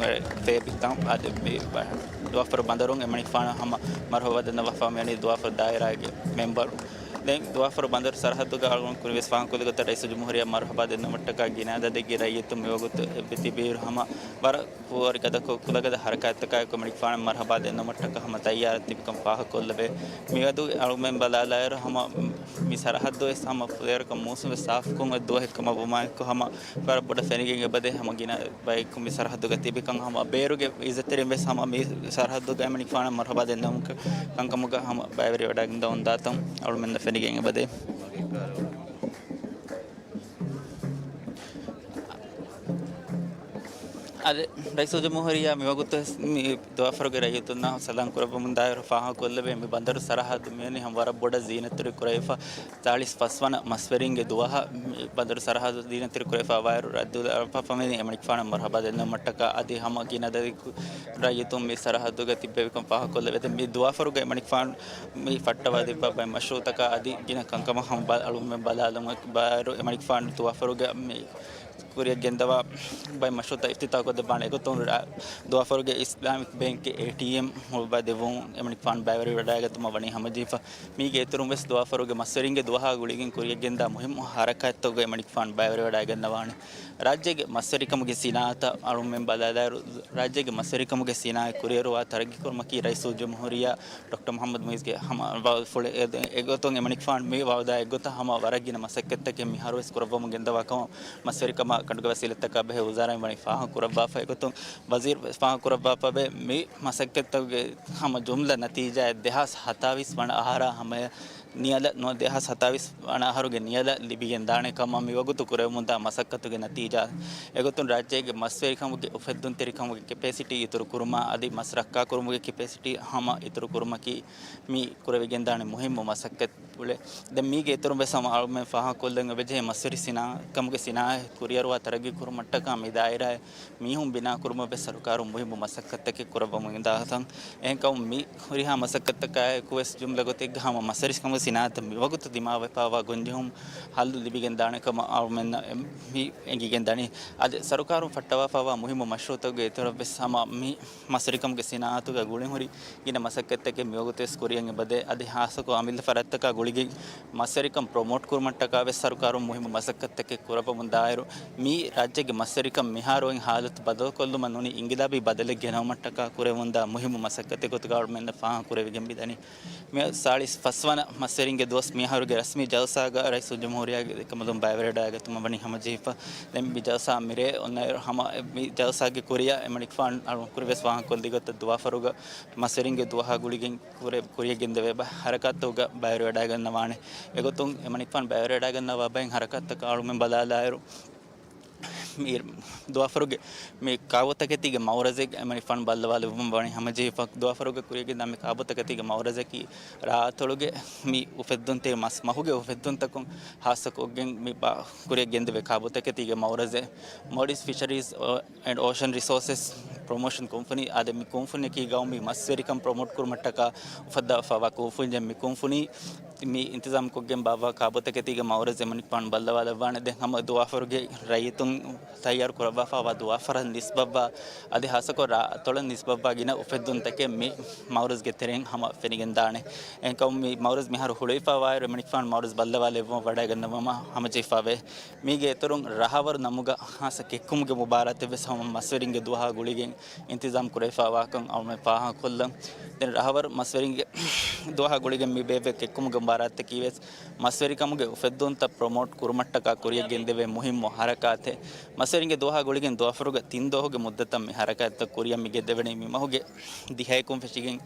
ފޭބިތަން. އާދެ، މި ދުވާފަރު ބަނދަރުން އެމަނިކުފާނަށް ހަމަ މަރުހަބާ ދެންނަވާފަ މިވަނީ ދުވާފަރު ދާއިރާގެ މެންބަރު. ދެން ދުވާފަރު ބަނދަރު ސަރަހައްދުގަ އަޅުގަނޑު ކުރިން ވެސް ފާހަގަކޮށްލި ގޮތަށް ރައީސުލްޖުމްހޫރިއްޔާ މަރުހަބާ ދެންނެވުމަށްޓަކާ ގިނަ އަދަދެއްގެ ރައްޔިތުން މިވަގުތު އެބަ ތިބިއިރު ހަމަ ވަރަށް ފޯރި ގަދަކޮށް، ކުލަގަދަ ހަރަކާތްތަކާއެކު އެމަނިކުފާނު މަރުހަބާ ދެންނެވުމަށްޓަކާ ހަމަ ތައްޔާރަށް ތިބިކަން ފާހަގަކޮށްލެވޭ. މިއަދު އަޅުމެން ބަލާލާއިރު ހަމަ މި ސަރަހައްދު ވެސް ހަމަ ފުލޭވަރަކަށް މޫސުން ވެސް ސާފުކޮށް އޮތް ދުވަހެއް ކަމަށް ވުމާއެކު ހަމަ ވަރަށް ބޮޑަށް ފެނިގެން އެބަދޭ ހަމަ ގިނަ ބަޔަކު މި ސަރަހައްދުގަ ތިބިކަން. ހަމަ ބޭރުގެ އިއްޒަތްތެރިން ވެސް ހަމަ މި ސަރަހައްދުގަ އެމަނިކުފާނަށް މަރުހަބާ ދެންނެވުމުގެ ކަންކަމުގަ ހަމަ ބައިވެރިވަޑައިގެންދަވަން ދާތަން އަޅުމެންނަށް ފެނިގެން އެބަދޭ. އަދި ރައީސުލްޖުމްހޫރިއްޔާ މިވަގުތު މި ދުވާފަރުގެ ރައްޔިތުންނާ ސަލާން ކުރައްވަމުން ދާއިރު ފާހަގަކޮށްލެވޭ، މި ބަނދަރު ސަރަހައްދު މިވަނީ ހަމަ ވަރަށް ބޮޑަށް ޒީނަތްތެރި ކުރެވިފަ ސާޅީސް ފަސްވަނަ މަސްވެރިންގެ ދުވަހަށް. މި ބަނދަރު ސަރަހައްދު ޒީނަތްތެރި ކުރެވިފައިވާއިރު ރައްދުލައަޅަފަ މިވަނީ އެމަނިކުފާނަށް މަރުހަބާ ދެންނެވުމަށްޓަކާ. އަދި ހަމަ ގިނަ އަދަދެއްގެ ރައްޔިތުން މި ސަރަހައްދުގަ ތިއްބެވިކަން ފާހަގަކޮށްލެވޭ. މި ދުވާފަރުގަ އެމަނިކުފާނު މި ފައްޓަވާދެއްވާ ބައެއް މަޝްރޫއުތަކާ އަދި ގިނަ ކަންކަމަށް ހަމަ ބަ-، އަޅުގަނޑުމެން ބަލާލުމަށް ބާރު އެމަނިކުފާނު ދުވާފަރުގަ މި ކުރިއަށް ގެންދަވާ ބައެއް މަޝްރޫޢުތައް އިފްތިތާޙު ކޮށްދެއްވާނެ. އެގޮތުން ރާ-، ދުވާފަރުގެ އިސްލާމިކް ބޭންކްގެ އޭޓީއެމް ހުޅުވާ ދެއްވުން އެމަނިކުފާނު ބައިވެރިވެވަޑައިގަތުމަށް ވަނީ ހަމަޖެހިފަ. މީގެ އިތުރުން ވެސް ދުވާފަރުގެ މަސްވެރިންގެ ދުވަހާ ގުޅިގެން ކުރިއަށް ގެންދާ މުހިއްމު ހަރަކާތްތަކުގެ އެމަނިކުފާނު ބައިވެރިވަޑައިގަންނަވާނެ. ރާއްޖޭގެ މަސްވެރިކަމުގެ ސިނާއަތަށް އަޅުމެން ބަލާލާއިރު، ރާއްޖޭގެ މަސްވެރިކަމުގެ ސިނާއަތް ކުރިއަރުވާ ތަރައްގީ ކުރުމަކީ ރައީސުލްޖުމްހޫރިއްޔާ ޑޮކްޓަރ މުޙައްމަދު މުޢިއްޒުގެ ހަމަ ވަޢުދުފުޅެއް. އެ-، އެގޮތުން އެމަނިކުފާނު މި ވަޢުދާ އެއްގޮތަށް ހަމަ ވަރަށް ގިނަ މަސައްކަތްތަކެއް މިހާރު ވެސް ކުރައްވަމުން ގެންދަވާ ކަމަށް މަސްވެރިކަމާ ކަނޑުގެ ވަސީލަތްތަކާ ބެހޭ ވުޒާރާއިން ވަނީ ފާހަގަކުރައްވާފަ. އެގޮތުން ވަޒީރު ވެސް ފާހަގަކުރައްވާފަވޭ، މި މަސައްކަތްތަކުގެ ހަމަ ޖުމްލަ ނަތީޖާއެއް ދެހާސް ހަތާވީސް ވަނަ އަހަރާ ހަމަޔަށް ނިޔަލަށް ނުވަ ދެހާސް ހަތާވީސް ވަނަ އަހަރުގެ ނިޔަލަށް ލިބިގެން ދާނެ ކަމަށް މިވަގުތު ކުރެވެމުންދާ މަސައްކަތުގެ ނަތީޖާ. އެގޮތުން ރާއްޖޭގެ މަސްވެރިކަމުގެ އުފެއްދުންތެރިކަމުގެ ކެޕޭސިޓީ އިތުރު ކުރުމާ އަދި މަސް ރައްކާކުރުމުގެ ކެޕޭސިޓީ ހަމަ އިތުރު ކުރުމަކީ މި ކުރެވިގެންދާނެ މުހިއްމު މަސައްކަތް އުޅެ. ދެން މީގެ އިތުރުން ވެސް ހަމަ އަޅުމެން ފާހަގަކޮށްލަން އެބަޖެހޭ މަސްވެރި ސިނާ-، ކަމުގެ ސިނާއަތް ކުރިއަރުވާ ތަރައްގީ ކުރުމަށްޓަކާ މި ދާއިރާއެއް މީހުން ބިނާކުރުމަށް ވެސް ސަރުކާރުން މުހިއްމު މަސައްކަތްތަކެއް ކުރައްވަމުން އިންދާތަން. އެހެންކަމުން މި ހުރިހާ މަސައްކަތްތަކާއެކު ވެސް ޖުމްލަ ގޮތެއްގަ ހަމަ މަސްވެރި ކަމުގެ ސިނާއަތަށް މިވަގުތު ދިމާވެފާވާ ގޮންޖެހުން ހައްލު ލިބިގެން ދާނެ ކަމަށް އަޅުމެންނަށް މި އެނގިގެން ދަނީ. އަދި ސަރުކާރުން ފައްޓަވާފާވާ މުހިއްމު މަޝްރޫޢުތަކުގެ އިތުރަށް ވެސް ހަމަ މި މަސްވެރިކަމުގެ ސިނާއަތުގަ ގުޅިންހުރި ގިނަ މަސައްކަތްތަކެއް މިވަގުތުވެސް ކުރިއަށް އެބަދޭ. އަދި ހާއްސަކޮށް އަމިއްލަ ފަރާތްތަކާ ގުޅިގެން މަސްވެރިކަން ޕްރޮމޯޓް ކުރުމަށްޓަކާވެސް ސަރުކާރުން މުހިއްމު މަސައްކަތްތަކެއް ކުރައްވަމުން ދާއިރު، މި ރާއްޖޭގެ މަސްވެރިކަން މިހާރު އޮތް ހާލަތު ބަދަލުކޮށްލުމަށް ނޫނީ އިންގިލާބީ ބަދަލެއް ގެނައުމަށްޓަކާ ކުރެވުންދާ މުހިއްމު މަސައްކަތެއް ގޮތުގަ އަޅުމެންނަށް ފާހަގަކުރެވިގެން މިދަނީ. މި ސާޅީސް ފަސްވަނަ މަސްވެރިންގެ ދުވަސް މިހާރުގެ ރަސްމީ ޖަލްސާގަ ރައީސުލްޖުމްހޫރިއްޔާގެ ދެކަނބަލުން ބައިވެރިވެވަޑައިގަތުމަށް ވަނީ ހަމަޖެހިފަ. ދެން މި ޖަލްސާ މިރޭ އޮންނައިރު ހަމަ މި ޖަލްސާގެ ކުރިއަށް އެމަނިކުފާނު އަޅުން ކުރިވެސް ފާހަގަކޮށްލި ގޮތަށް ދުވާފަރުގަ މަސްވެރިންގެ ދުވަހާ ގުޅިގެން ކުރެ-، ކުރިއަށް ގެންދެވޭ ބަ-، ހަރަކާތްތަކުގަ ބައިވެރިވެވަޑައިގަންނަވާނެ. އެގޮތުން އެމަނިކުފާނު ބައިވެރިވެވަޑައިގަންނަވާ ބައެއް ހަރަކާތްތަކަށް އަޅުމެން ބަލާލާއިރު، މި ދުވާފަރުގެ މި ކާބޯތަކެތީގެ މައުރަޒެއް އެމަނިކުފާނު ބައްލަވާލެއްވުމަށް ވަނީ ހަމަޖެހިފަ. ދުވާފަރުގަ ކުރިއަށް ގެންދާ މި ކާބޯތަކެތީގެ މައުރަޒަކީ ރާއަތޮޅުގެ މި އުފެއްދުންތެރި މަސް މަހުގެ އުފެއްދުންތަކުން ހާއްސަކޮށްގެން މި ބާ-، ކުރިއަށް ގެންދެވޭ ކާބޯތަކެތީގެ މައުރަޒެއް. މޯލްޑިވްސް ފިޝަރީޒް އެންޑް އޯޝަން ރިސޯސަސް ޕްރޮމޯޝަން ކުންފުނީ. އާދެ، މި ކުންފުނިއަކީ ގައުމީ މަސްވެރިކަން ޕްރޮމޯޓް ކުރުމަށްޓަކާ އުފައްދާފައިވާ ކުންފުނިއެއް. މި ކުންފުނީ މި އިންތިޒާމްކޮށްގެން ބާއްވާ ކާބޯތަކެތީގެ މައުރަޒް އެމަނިކުފާނު ބައްލަވާލައްވާނެ. ދެން ހަމަ ދުވާފަރުގެ ރައްޔިތުން ތައްޔާރު ކުރައްވާފައިވާ ދުވާފަރަށް ނިސްބަތްވާ، އަދި ހާއްސަކޮށް ރާއަތޮޅަށް ނިސްބަތްވާ ގިނަ އުފެއްދުންތަކެއް މި މައުރަޒްގެ ތެރެއިން ހަމަ ފެނިގެންދާނެ. އެހެންކަމުން މި މައުރަޒް މިހާރު ހުޅުވިފައިވާއިރު، އެމަނިކުފާނު މައުރަޒް ބައްލަވާލެއްވުމަށް ވަޑައިގަންނަވަމަ ހަމަޖެހިފައިވޭ. މީގެ އިތުރުން ރަހަވަރު ނަމުގަ ހާއްސަ ކެއްކުމުގެ މުބާރާތެއްވެސް ހަމަ މަސްވެރިންގެ ދުވަހާ ގުޅިގެން އިންތިޒާމް ކުރެވިފައިވާކަން އަޅުމެން ފާހަގަކޮށްލަން. ދެން ރަހަވަރު މަސްވެރިންގެ ދުވަހާ ގުޅިގެން މި ބޭއްވޭ ކެއްކުމުގެ މުބާރާތަކީވެސް މަސްވެރިކަމުގެ އުފެއްދުންތައް ޕްރޮމޯޓް ކުރުމަށްޓަކާ ކުރިއަށް ގެންދެވޭ މުހިއްމު ހަރަކާތެއް. މަސްވެރިންގެ ދުވަހާ ގުޅިގެން ދުވާފަރުގަ ތިން ދުވަހުގެ މުއްދަތަށް މި ހަރަކާތްތައް ކުރިއަށް މި ގެންދެވެނީ. މި މަހުގެ ދިހައެކުން ފެށިގެން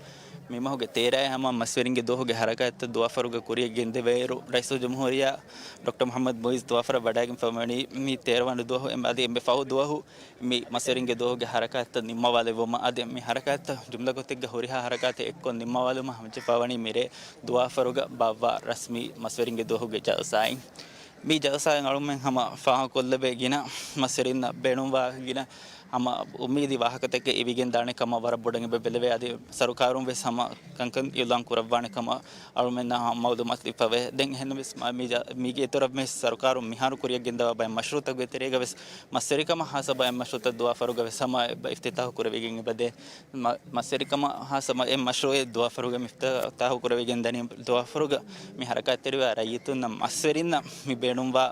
މި މަހުގެ ތޭރައެއް ހަމަ މަސްވެރިންގެ ދުވަހުގެ ހަރަކާތްތައް ދުވާފަރުގަ ކުރިއަށް ގެންދެވޭއިރު، ރައީސުލްޖުމްހޫރިއްޔާ ޑޮކްޓަރ މުޙައްމަދު މުޢިއްޒު ދުވާފަރަށް ވަޑައިގެންފަ ވަނީ މި ތޭރަ ވަނަ ދުވަހު އެ-، އަދި އެންމެ ފަހު ދުވަހު މި މަސްވެރިންގެ ދުވަހުގެ ހަރަކާތްތައް ނިންމަވާލެއްވުމަށް. އަދި މި ހަރަކާތްތައް ޖުމްލަ ގޮތެއްގަ ހުރިހާ ހަރަކާތެއް އެއްކޮށް ނިންމަވާލުމަށް ހަމަޖެހިފައިވަނީ މިރޭ ދުވާފަރުގަ ބާއްވާ ރަސްމީ މަސްވެރިންގެ ދުވަހުގެ ޖަލްސާއިން. މި ޖަލްސާއިން އަޅުމެން ހަމަ ފާހަގަކޮށްލެވޭ ގިނަ މަސްވެރިންނަށް ބޭނުންވާ ގިނަ ހަމަ އުއްމީދީ ވާހަކަތަކެއް އިވިގެން ދާނެ ކަމަށް ވަރަށް ބޮޑަށް އެބަ ބެލެވޭ. އަދި ސަރުކާރުން ވެސް ހަމަ ކަންކަން އިއުލާން ކުރައްވާނެ ކަމަށް އަޅުމެންނަށް ހަމަ މައުލޫމާތު ލިބިފަވޭ. ދެން އެހެންވެސް މި-، މީ-، މީގެ އިތުރަށް ވެސް ސަރުކާރުން މިހާރު ކުރިއަށް ގެންދަވާ ބައެއް މަޝްރޫޢުތަކުގެ ތެރޭގަ ވެސް މަސްވެރިކަމަށް ހާއްސަ ބައެއް މަޝްރޫޢުތައް ދުވާފަރުގަ ވެސް ހަމަ އެބަ އިފްތިތާޙު ކުރެވިގެން އެބަދޭ. މަ-، މަސްވެރިކަމަށް ހާއްސަ ބައެއް މަޝްރޫޢެއް ދުވާފަރުގަ މި އިފްތިތާޙު ކުރެވިގެން ދަނީ. ދުވާފަރުގަ މި ހަރަކާތްތެރިވާ ރައްޔިތުންނަށް މަސްވެރިންނަށް މި ބޭނުންވާ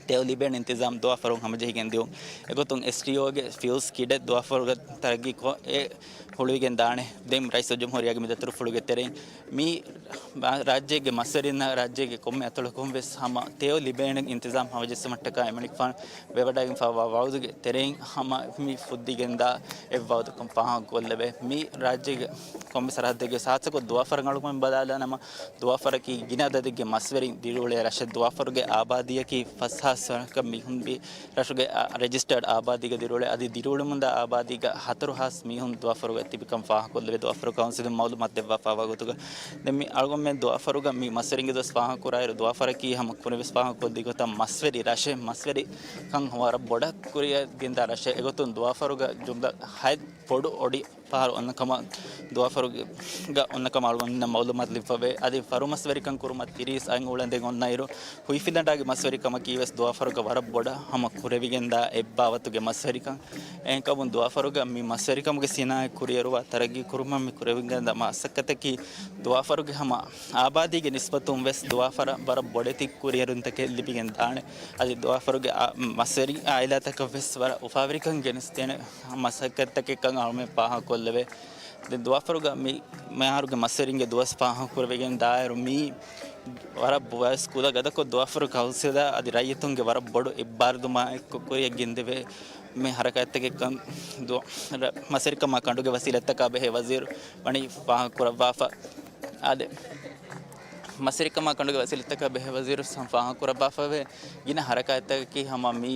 ތެޔޮ ލިބޭނެ އިންތިޒާމް ދުވާފަރުން ހަމަޖެހިގެން ދިއުން. އެގޮތުން އެސްޓީއޯގެ ފިއުލްސް ކިޑެއް ދުވާފަރުގަ ތަރައްގީކޮށް އެ ހުޅުވިގެން ދާނެ. ދެން ރައީސުލްޖުމްހޫރިއްޔާގެ މި ދަތުރުފުޅުގެ ތެރެއިން މި ރާއްޖޭގެ މަސްވެރިންނަށް ރާއްޖޭގެ ކޮންމެ އަތޮޅަކުން ވެސް ހަމަ ތެޔޮ ލިބޭނެ އިންތިޒާމް ހަމަޖެއްސުމަށްޓަކާ އެމަނިކުފާނު ވެވަޑައިގެންފައިވާ ވަޢުދުގެ ތެރެއިން ހަމަ މި ފުއްދިގެންދާ އެއްވަޢުދަކުން ފާހަގަކޮށްލެވޭ. މި ރާއްޖޭގެ ކޮންމެސް ސަރަހައްދެއްގެ ހާއްސަކޮށް ދުވާފަރަށް އަޅުގަނޑު ބަލާލާނަމަ، ދުވާފަރަކީ ގިނަ އަދަދެއްގެ މަސްވެރިން ދިރިއުޅޭ ރަށެއް. ދުވާފަރުގެ އާބާދީއަކީ ފަސް ހާސް ވަރަކަށް މީހުން ވި ރަށުގެ އަ، ރެޖިސްޓާޑް އާބާދީގަ ދިރިއުޅޭ. އަދި ދިރިއުޅެމުންދާ އާބާދީގަ ހަތަރު ހާސް މީހުން ދުވާފަރުގަ ތިބިކަން ފާހަގަކޮށްލެވޭ. ދުވާފަރު ކައުންސިލުން މައުލޫމާތު ދެއްވާފައިވާ ގޮތުގަ، ދެން މި އަޅުގަނޑުމެން ދުވާފަރުގަ މި މަސްވެރިންގެ ދުވަސް ފާހަގަކުރާއިރު، ދުވާފަރަކީ ހަމަ ކުރިންވެސް ފާހަގަކޮށްދިގުތައް މަސްވެރި ރަށެއް، މަސްވެރިކަން ވަރަށް ބޮޑަށް ކުރިއަށް ގެންދާ ރަށެއް. އެގޮތުން ދުވާފަރުގަ ޖުމްލަ ހަތް ބޮޑު އޮޑި ފަހަރު އޮންނަ ކަމަށް ދުވާފަރުގަ އޮންނަ ކަމަށް އަޅުގަނޑުމެންނަށް މައުލޫމާތު ލިބިފަވޭ. އަދި ފަރު މަސްވެރިކަން ކުރުމަށް ތިރީސް އަހަރު އުޅެންދެން އޮންނައިރު، ހުއިފިލަނޑާގެ މަސްވެރިކަމަކީ ވެސް ދުވާފަރުގަ ވަރަށް ބޮޑަށް ހަމަ ކުރެވިގެންދާ އެއްބާވަތުގެ މަސްވެރިކަން. އެހެންކަމުން ދުވާފަރުގަ މި މަސްވެރިކަމުގެ ސިނާއަތް ކުރިއެރުވާ ތަރައްގީ ކުރުމަށް މި ކުރެވިގެންދާ މަސައްކަތަކީ ދުވާފަރުގެ ހަމަ އާބާދީގެ ނިސްބަތުން ވެސް ދުވާފަރަށް ވަރަށް ބޮޑެތި ކުރިއެރުންތަކެއް ލިބިގެން ދާނެ. އަދި ދުވާފަރުގެ އާ، މަސްވެރި އާއިލާތަކަށް ވެސް ވަރަށް އުފާވެރިކަން ގެނެސްދޭނެ މަސައްކަތްތަކެއްކަން އަޅުމެން ފާހަގަކޮށްލެވޭ. ދެން ދުވާފަރުގަ މި މިހާރުގެ މަސްވެރިންގެ ދުވަސް ފާހަގަކުރެވިގެން ދާއިރު، މީ ވަރަށް ބޮ-، ވަރަށް ކުލަ ގަދަކޮށް ދުވާފަރު ކައުންސިލާ އަދި ރައްޔިތުންގެ ވަރަށް ބޮޑު އެއްބާރުލުމާއެކު ކުރިއަށް ގެންދެވޭ މި ހަރަކާތްތަކެއްކަން ދު-، ރަ-، މަސްވެރިކަމާ ކަނޑުގެ ވަސީލަތްތަކާ ބެހޭ ވަޒީރު ވަނީ ފާހަގަކުރައްވާފަ. އާދެ، މަސްވެރިކަމާ ކަނޑުގެ ވަސީލަތްތަކާ ބެހޭ ވަޒީރު ސަމް ފާހަގަކުރައްވާފަވޭ. ގިނަ ހަރަކާތްތަކަކީ ހަމަ މި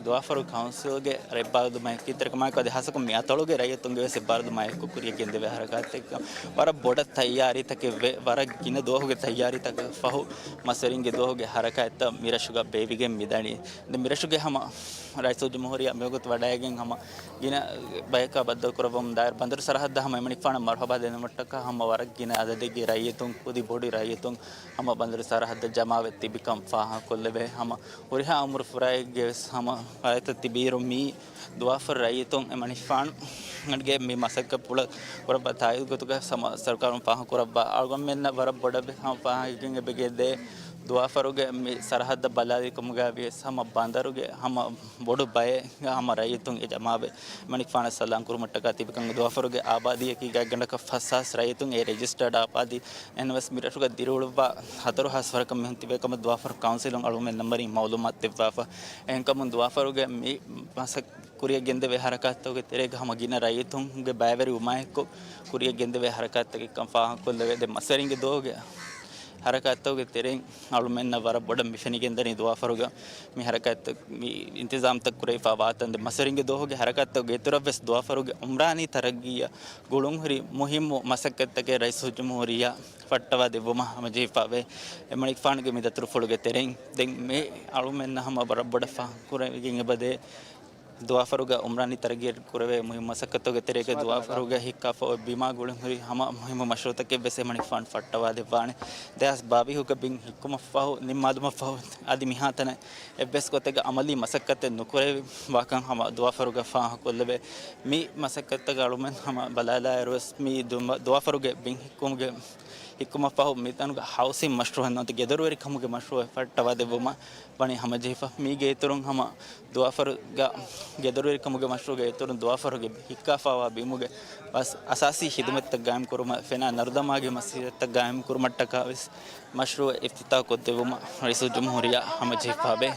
ދުވާފަރު ކައުންސިލްގެ އެއްބާރުލުމާއެކު ކީރިތިތެރިކަމާއެކު އަދި ހާއްސަކޮށް މި އަތޮޅުގެ ރައްޔިތުންގެ ވެސް އެއްބާރުލުމާއެކު ކުރިއަށް ގެންދެވޭ ހަރަކާތްތަކެއް ވަރަށް ބޮޑަށް ތައްޔާރީތަކެއް ވެ، ވަރަށް ގިނަ ދުވަހުގެ ތައްޔާރީތަކަށް ފަހު މަސްވެރިންގެ ދުވަހުގެ ހަރަކާތްތައް މިރަށުގަ ބޭއްވިގެން މިދަނީ. ދެން މިރަށުގެ ހަމަ ރައީސުލްޖުމްހޫރިއްޔާ މިވަގުތު ވަޑައިގެން ހަމަ ގިނަ ބަޔަކާ ބައްދަލުކުރައްވަމުން ދާއިރު، ބަނދަރު ސަރަހައްދަށް ހަމަ އެމަނިކުފާނަށް މަރުހަބާ ދެންނެވުމަށްޓަކާ ހަމަ ވަރަށް ގިނަ އަދަދެއްގެ ރައްޔިތުން، ކުދި ބޮޑު ރައްޔިތުން ހަމަ ބަނދަރު ސަރަހައްދަށް ޖަމާވެ ތިބިކަން ފާހަގަކޮށްލެވޭ. ހަމަ ހުރިހާ އުމުރު ފުރާއެއްގެ ވެސް ހަމަ ފަރާތްތައް ތިބިއިރު، މީ ދުވާފަރު ރައްޔިތުން އެމަނިކުފާނުގެ މި މަސައްކަތް ޕުޅަށް ކުރައްވާ ތާއީދު ގޮތުގަ ހަމަ ސަރުކާރުން ފާހަގަކުރައްވާ. އަޅުގަނޑުމެންނަށް ވަރަށް ބޮޑަށް ވެސް ހަމަ ފާހަގަކޮށްގެން އެބަގެ ދޭ ދުވާފަރުގެ މި ސަރަހައްދަށް ބަލާލިކަމުގައި ވިޔަސް ހަމަ ބަނދަރުގެ ހަމަ ބޮޑު ބައެއްގަ ހަމަ ރައްޔިތުން އެ ޖަމާވެ، އެމަނިކުފާނަށް ސަލާން ކުރުމަށްޓަކާ ތިބިކަން. ދުވާފަރުގެ އާބާދީއަކީ ގާތްގަނޑަކަށް ފަސް ހާސް ރައްޔިތުން އެ ރެޖިސްޓަރޑް އާބާދީ. އެހެންވެސް މިރަށުގަ ދިރިއުޅުއްވާ ހަތަރު ހާސް ވަރަކަށް މީހުން ތިބޭ ކަމަށް ދުވާފަރު ކައުންސިލުން އަޅުގަނޑުމެންނަށް މަރީ މައުލޫމާތު ދެއްވާފަ. އެހެންކަމުން ދުވާފަރުގެ މި މަސައް-، ކުރިއަށް ގެންދެވޭ ހަރަކާތްތަކުގެ ތެރޭގަ ހަމަ ގިނަ ރައްޔިތުންގެ ބައިވެރިވުމާއެކު ކުރިއަށް ގެންދެވޭ ހަރަކާތްތަކެއްކަން ފާހަގަކޮށްލެވޭ. ދެން މަސްވެރިންގެ ދުވަހުގެ ހަރަކާތްތަކުގެ ތެރެއިން އަޅުމެންނަށް ވަރަށް ބޮޑަށް މި ފެނިގެންދަނީ ދުވާފަރުގަ މި ހަރަކާތްތައް މި އިންތިޒާމްތައް ކުރެވިފާ ވާތަން. ދެން މަސްވެރިންގެ ދުވަހުގެ ހަރަކާތްތަކުގެ އިތުރަށް ވެސް ދުވާފަރުގެ އުމްރާނީ ތަރައްގީއަށް ގުޅުންހުރި މުހިއްމު މަސައްކަތްތަކެއް ރައީސުލްޖުމްހޫރިއްޔާ ފައްޓަވާ ދެއްވުމަށް ހަމަޖެހިފާވޭ. އެމަނިކުފާނުގެ މި ދަތުރުފުޅުގެ ތެރެއިން ދެން މި އަޅުމެންނަށް ހަމަ ވަރަށް ބޮޑަށް ފާހަގަކުރެވިގެން އެބަދޭ. ދުވާފަރުގަ އުމްރާނީ ތަރައްގީއަށް ކުރެވޭ މުހިއްމު މަސައްކަތުގެ ތެރޭގަ ދުވާފަރުގަ ހިއްކާފަ އޮތް ބިމާ ގުޅުންހުރި ހަމަ މުހިއްމު މަޝްރޫއުތަކެއް ވެސް އެމަނިކުފާނު ފައްޓަވާ ދެއްވާނެ. ދެހާސް ބާވީހުގަ ބިން ހިއްކުމަށްފަހު، ނިންމާލުމަށްފަހު އަދި މިހާތަނަށް އެއްވެސް ގޮތެއްގަ އަމަލީ މަސައްކަތެއް ނުކުރެވި ވާކަން ހަމަ ދުވާފަރުގަ ފާހަގަކޮށްލެވޭ. މި މަސައްކަތްތަކަށް އަޅުމެން ހަމަ ބަލާލާއިރުވެސް މި ދު-، ދުވާފަރުގެ ބިން ހިއްކުމުގެ ހިއްކުމަށްފަހު މިތަނުގަ ހައުސިން މަޝްރޫއެއް ނުވަތަ ގެދޮރުވެރިކަމުގެ މަޝްރޫއެއް ފައްޓަވާ ދެއްވުމަށް ވަނީ ހަމަޖެހިފަ. މީގެ އިތުރުން ހަމަ ދުވާފަރުގަ ގެދޮރުވެރިކަމުގެ މަޝްރޫއުގެ އިތުރުން ދުވާފަރުގެ ހިއްކާފާވާ ބިމުގެ އަސް-، އަސާސީ ޚިދުމަތްތައް ގާއިމް ކުރުމަށް ފެނާ ނަރުދަމާގެ މަސީރަތްތައް ގާއިމް ކުރުމަށްޓަކާ ވެސް މަޝްރޫއެއް އިފްތިތާޙް ކޮށްދެއްވުމަށް ރައީސުލްޖުމްހޫރިއްޔާ ހަމަޖެހިފާވޭ.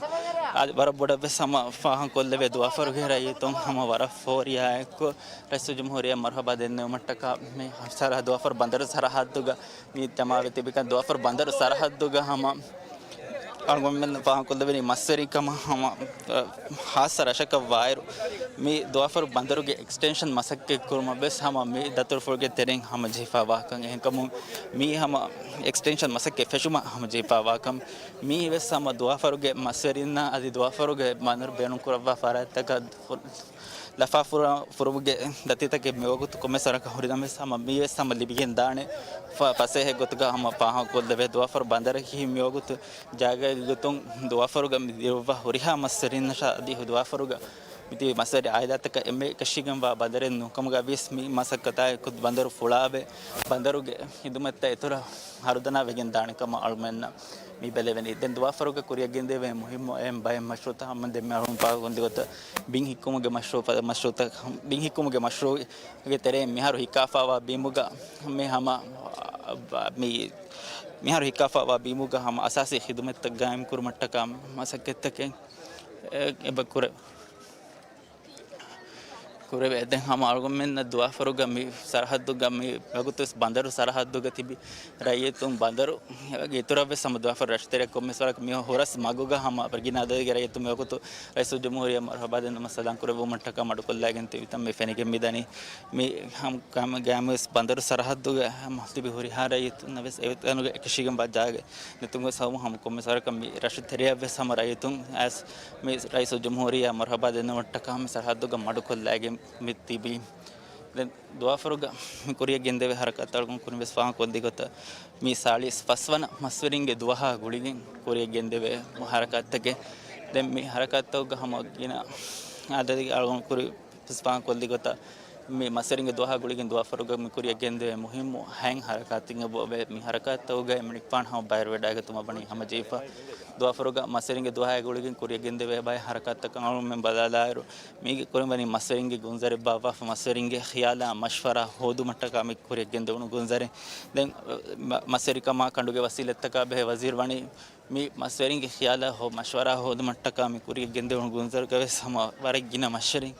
އާދެ، ވަރަށް ބޮޑަށް ވެސް ހަމަ ފާހަގަކޮށްލެވޭ ދުވާފަރުގެ ރައްޔިތުން ހަމަ ވަރަށް ފޯރިޔާއެކު ރައީސުލްޖުމްހޫރިއްޔާ މަރުހަބާ ދެންނެވުމަށްޓަކާ މި ސަރަހަ-، ދުވާފަރު ބަނދަރު ސަރަހައްދުގަ މި ޖަމާވެ ތިބިކަން ދުވާފަރު ބަނދަރު ސަރަހައްދުގަ ހަމަ އަޅުގަނޑުމެން ފާހަގަކޮށްލެވެނީ މަސްވެރިކަމަށް ހަމަ، އަ، ހާއްސަ ރަށަކަށް ވާއިރު، މި ދުވާފަރު ބަނދަރުގެ އެކްސްޓެންޝަން މަސައްކަތް ކުރުމަށް ވެސް ހަމަ މި ދަތުރުފުޅުގެ ތެރެއިން ހަމަޖެހިފާވާކަން. އެހެންކަމުން މީ ހަމަ އެކްސްޓެންޝަން މަސައްކަތް ފެށުމަށް ހަމަޖެހިފާވާކަން. މީ ވެސް ހަމަ ދުވާފަރުގެ މަސްވެރިންނާ އަދި ދުވާފަރުގެ ބަނދަރު ބޭނުންކުރައްވާ ފަރާތްތަކަށް ލަފާ ފުރ-، ފުރުމުގެ ދަތިތަކެއް މިވަގުތު ކޮންމެސް ވަރަކަށް ހުރިނަމަވެސް، ހަމަ މީވެސް ހަމަ ލިބިގެން ދާނެ ފަ-، ފަސޭހަ ގޮތުގަ ހަމަ ފާހަގަކޮށްލެވޭ. ދުވާފަރު ބަނދަރަކީ މިވަގުތު ޖާގައިގެ ގޮތުން ދުވާފަރުގަ މި ދިރުއްވާ ހުރިހާ މަސްވެރިންނަށާ އަދި ދުވާފަރުގަ މިތިބި މަސްވެރި އާއިލާތަކަށް އެންމެ އެކަށީގެންވާ ބަނދަރެއް ނޫންކަމުގަ ވިޔަސް، މި މަސައްކަތާއެކު ބަނދަރު ފުޅާވެ، ބަނދަރުގެ ހިދުމަތްތައް އިތުރަށް ހަރުދަނާ ވެގެން ދާނެ ކަމަށް އަޅުމެންނަށް މި ބެލެވެނީ. ދެން ދުވާފަރުގަ ކުރިއަށް ގެންދެވޭ މުހިއްމު އެހެން ބައެއް މަޝްރޫއުތައް ހަމަ ދެންމެ އަޅުން ފާހަގަކޮށްދިން ގޮތަށް ބިން ހިއްކުމުގެ މަޝްރޫއު ފަދަ މަޝްރޫއުތައް، ބިން ހިއްކުމުގެ މަޝްރޫއުގެ ތެރެއިން މިހާރު ހިއްކާފާވާ ބިމުގަ މި ހަމަ، މި، މިހާރު ހިއްކާފާވާ ބިމުގަ ހަމަ އަސާސީ ޚިދުމަތްތައް ގާއިމް ކުރުމަށްޓަކާ މަސައްކަތްތަކެއް އެ، އެބަ ކުރެ-، ކުރެވޭ. ދެން ހަމަ އަޅުގަނޑުމެންނަށް ދުވާފަރުގަ މި ސަރަހައްދުގަ މި ވަގުތުވެސް ބަނދަރު ސަރަހައްދުގަ ތިބި ރައްޔިތުން ބަނދަރުގެ އިތުރަށްވެސް ހަމަ ދުވާފަރު ރަށުތެރެއަށް ކޮންމެސް ވަރަކަށް މި ހުރަސް މަގުގަ ހަމަ ގިނަ އަދަދެއްގެ ރައްޔިތުން މިވަގުތު ރައީސުލްޖުމްހޫރިއްޔާ މަރުހަބާ ދެންނެވުމަށް ސަލާން ކުރެއްވުމަށްޓަކާ މަޑުކޮށްލައިގެން ތިބިތަން މި ފެނިގެން މިދަނީ. މި ހަމަ ގައިމުވެސް ބަނދަރު ސަރަހައްދުގަ ހަމަ ތިބި ހުރިހާ ރައްޔިތުންނަށް ވެސް އެތަނުގެ އެކަށީގެންވާ ޖާގަ ނެތުންވެސް ހަމަ، ހަމަ ކޮންމެސް ވަރަކަށް މި ރަށު ތެރެއަށްވެސް ހަމަ ރައްޔިތުން އައިސް މި ރައީސުލްޖުމްހޫރިއްޔާ މަރުހަބާ ދެންނެވުމަށްޓަކާ ހަމަ ސަރަހައްދުގަ މަޑުކޮށްލައިގެން މި ތިބީ. ދެން ދުވާފަރުގަ މި ކުރިއަށް ގެންދެވޭ ހަރަކާތްތައް އަޅުގަނޑު ކުރިން ވެސް ފާހަގަކޮށްދީ ގޮތަށް، މި ސާޅީސް ފަސްވަނަ މަސްވެރިންގެ ދުވަހާ ގުޅިގެން ކުރިއަށް ގެންދެވޭ ހަރަކާތްތަކެއް. ދެން މި ހަރަކާތްތަކުގަ ހަމަ ގިނަ އަދަދެއް އަޅުގަނޑު ކުރި ވެސް ފާހަގަކޮށްދީ ގޮތަށް، މި މަސްވެރިންގެ ދުވަހާ ގުޅިގެން ދުވާފަރުގަ މި ކުރިއަށް ގެންދެވޭ މުހިއްމު ހަތް ހަރަކާތެއް އެބަ އޮވޭ. މި ހަރަކާތްތަކުގައި އެމަނިކުފާނު ހަމަ ބައިވެރިވެވަޑައިގަތުމަށް ވަނީ ހަމަޖެހިފަ. ދުވާފަރުގަ މަސްވެރިންގެ ދުވަހާ ގުޅިގެން ކުރިއަށް ގެންދެވޭ ބައެއް ހަރަކާތްތަކަށް އަޅުގަނޑުމެން ބަލާލާއިރު، މީގެ ކުރިން ވަނީ މަސްވެރިންގެ ގުންޒަރެއް ބާއްވާފަ، މަސްވެރިންގެ ޚިޔާލާ މަޝްވަރާ ހޯދުމަށްޓަކާ މި ކުރިއަށް ގެންދެވުނު ގުންޒަރެއް. ދެން، މަ-، މަސްވެރިކަމާ ކަނޑުގެ ވަސީލަތްތަކާ ބެހޭ ވަޒީރު ވަނީ މި މަސްވެރިންގެ ޚިޔާލާ ހޯ މަޝްވަރާ ހޯދުމަށްޓަކާ މި ކުރިއަށް ގެންދެވުނު ގުންޒަރުގަ ވެސް ހަމަ ވަރަށް ގިނަ މަސްވެރިން،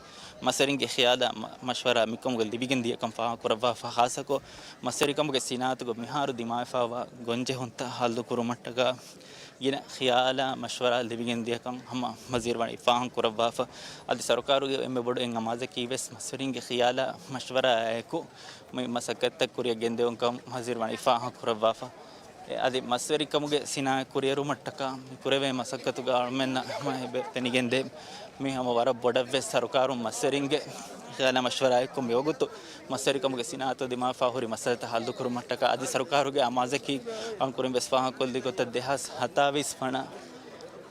މަސްވެރިންގެ ޚިޔާލާ މަ-، މަޝްވަރާ މިކަމުގަ ލިބިގެން ދިޔަކަން ފާހަގަ ކުރައްވާފަ. ޚާއްޞަކޮށް، މަސްވެރިކަމުގެ ސިނާއަތުގަ މިހާރު ދިމާވެފައިވާ ގޮންޖެހުންތައް ހައްލު ކުރުމަށްޓަކާ ގިނަ ޚިޔާލާ މަޝްވަރާ ލިބިގެން ދިޔަކަން ހަމަ ވަޒީރު ވަނީ ފާހަގަ ކުރައްވާފަ. އަދި ސަރުކާރުގެ އެންމެ ބޮޑު އެއް އަމާޒަކީ ވެސް މަސްވެރިންގެ ޚިޔާލާ މަޝްވަރާއާއެކު މި މަސައްކަތްތައް ކުރިއަށް ގެންދެވުންކަން ވަޒީރު ވަނީ ފާހަގަ ކުރައްވާފަ. އެ، އަދި މަސްވެރިކަމުގެ ސިނާއަތް ކުރިއެރުމަށްޓަކާ މި ކުރެވޭ މަސައްކަތުގަ އަޅުމެންނަށް ހަމަ އެބަ ފެނިގެންދޭ. މި ހަމަ ވަރަށް ބޮޑަށް ވެސް ސަރުކާރުން މަސްވެރިންގެ ޚިޔާލާ މަޝްވަރާއެކު މިވަގުތު މަސްވެރިކަމުގެ ސިނާއަތު ދިމާވެފަ ހުރި މައްސަލަތައް ހައްލުކުރުމަށްޓަކާ އަދި ސަރުކާރުގެ އަމާޒަކީ އަޅުގަނޑު ކުރިން ވެސް ފާހަގަކޮށްލި ގޮތަށް ދެހާސް ހަތާވީސް ވަނަ،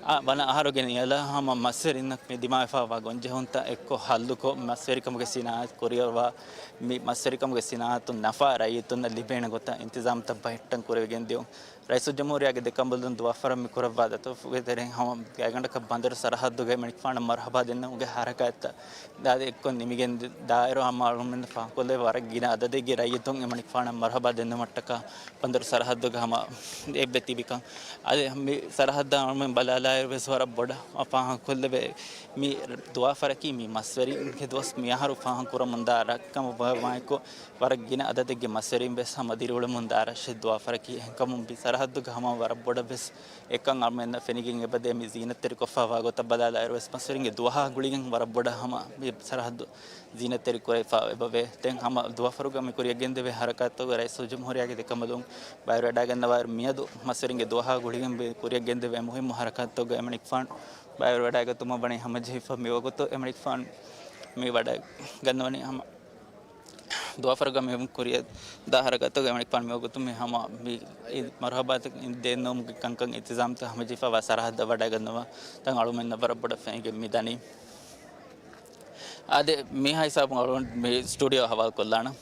އާ، ވަނަ އަހަރުގެ ނިޔަލަށް ހަމަ މަސްވެރިންނަށް މި ދިމާވެފައިވާ ގޮންޖެހުންތައް އެއްކޮށް ހައްލުކޮށް، މަސްވެރިކަމުގެ ސިނާއަތް ކުރިއަރުވާ، މި މަސްވެރިކަމުގެ ސިނާއަތުން ނަފާ ރައްޔިތުންނަށް ލިބޭނެ ގޮތަށް އިންތިޒާމްތައް ބަހައްޓަން ކުރެވިގެން ދިޔުން. ރައީސުލްޖުމްހޫރިއްޔާގެ ދެކަނބަލުން ދުވާފަރަށް މި ކުރައްވާ ދަތުރުފުޅުގެ ތެރެއިން ހަމަ ގާތްގަނޑަކަށް ބަނދަރު ސަރަހައްދުގައި އެމަނިކުފާނަށް މަރުހަބާ ދެންނެވުމުގެ ހަރަކާތްތައް އަދި އެއްކޮށް ނިމިގެން ދާއިރު ހަމަ އަޅުގަނޑުމެން ފާހަގަކޮށްލެވޭ ވަރަށް ގިނަ އަދަދެއްގެ ރައްޔިތުން އެމަނިކުފާނަށް މަރުހަބާ ދެންނެވުމަށްޓަކާ ބަނދަރު ސަރަހައްދުގަ ހަމަ އެއްވެ ތިބިކަން. އަދި މި ސަރަހައްދަށް އަޅުގަނޑުމެން ބަލާލާއިރު ވެސް ވަރަށް ބޮޑަށް ފާހަގަކޮށްލެވޭ މި ދުވާފަރަކީ މި މަސްވެރިންގެ ދުވަސް މިއަހަރު ފާހަގަކުރަމުންދާ ރަށްކަމަށް ވާ-، ވާއެކު ވަރަށް ގިނަ އަދަދެއްގެ މަސްވެރިން ވެސް ހަމަ ދިރިއުޅެމުންދާ ރަށެއް ދުވާފަރަކީ. އެހެންކަމުން މި ސަރަހައްދުގަ ހަމަ ވަރަށް ބޮޑަށް ވެސް އެކަން އަޅުމެންނަށް ފެނިގެން އެބަދޭ. މި ޒީނަތްތެރިކޮށްފައިވާ ގޮތަށް ބަލާލާއިރު ވެސް މަސްވެރިންގެ ދުވަހާ ގުޅިގެން ވަރަށް ބޮޑަށް ހަމަ މި ސަރަހައްދު ޒީނަތްތެރި ކުރެވިފަ އެބަވޭ. ދެން ހަމަ ދުވާފަރުގަ މި ކުރިއަށް ގެންދެވޭ ހަރަކާތުގަ ރައީސުލްޖުމްހޫރިއްޔާގެ ދެކަނބަލުން ބައިވެރިވެވަޑައިގަންނަވާ މިއަދު މަސްވެރިންގެ ދުވަހާ ގުޅިގެން މި ކުރިއަށް ގެންދެވޭ މުހިއްމު ހަރަކާތުގަ އެމަނިކުފާނު ބައިވެރިވަޑައިގަތުމަށް ވަނީ ހަމަޖެހިފަ. މިވަގުތު އެމަނިކުފާނު މި ވަޑައިގަންނަވަނީ ހަމަ ދުވާފަރުގަ މި ކުރިއަށް ދާ ހަރަކާތުގަ އެމަނިކުފާނު މިވަގުތު މި ހަމަ މި މަރުހަބާތައް ދެންނެވުމުގެ ކަންކަން އިންތިޒާމްތައް ހަމަޖެހިފައިވާ ސަރަހައްދަށް ވަޑައިގަންނަވާ ތަން އަޅުމެންނަށް ވަރަށް ބޮޑަށް ފެނިގެން މި ދަނީ. އާދެ، މިހާ ހިސާބުން އަޅުގަނޑު މި ސްޓޫޑިއޯ ހަވާލު ކޮށްލާނަން.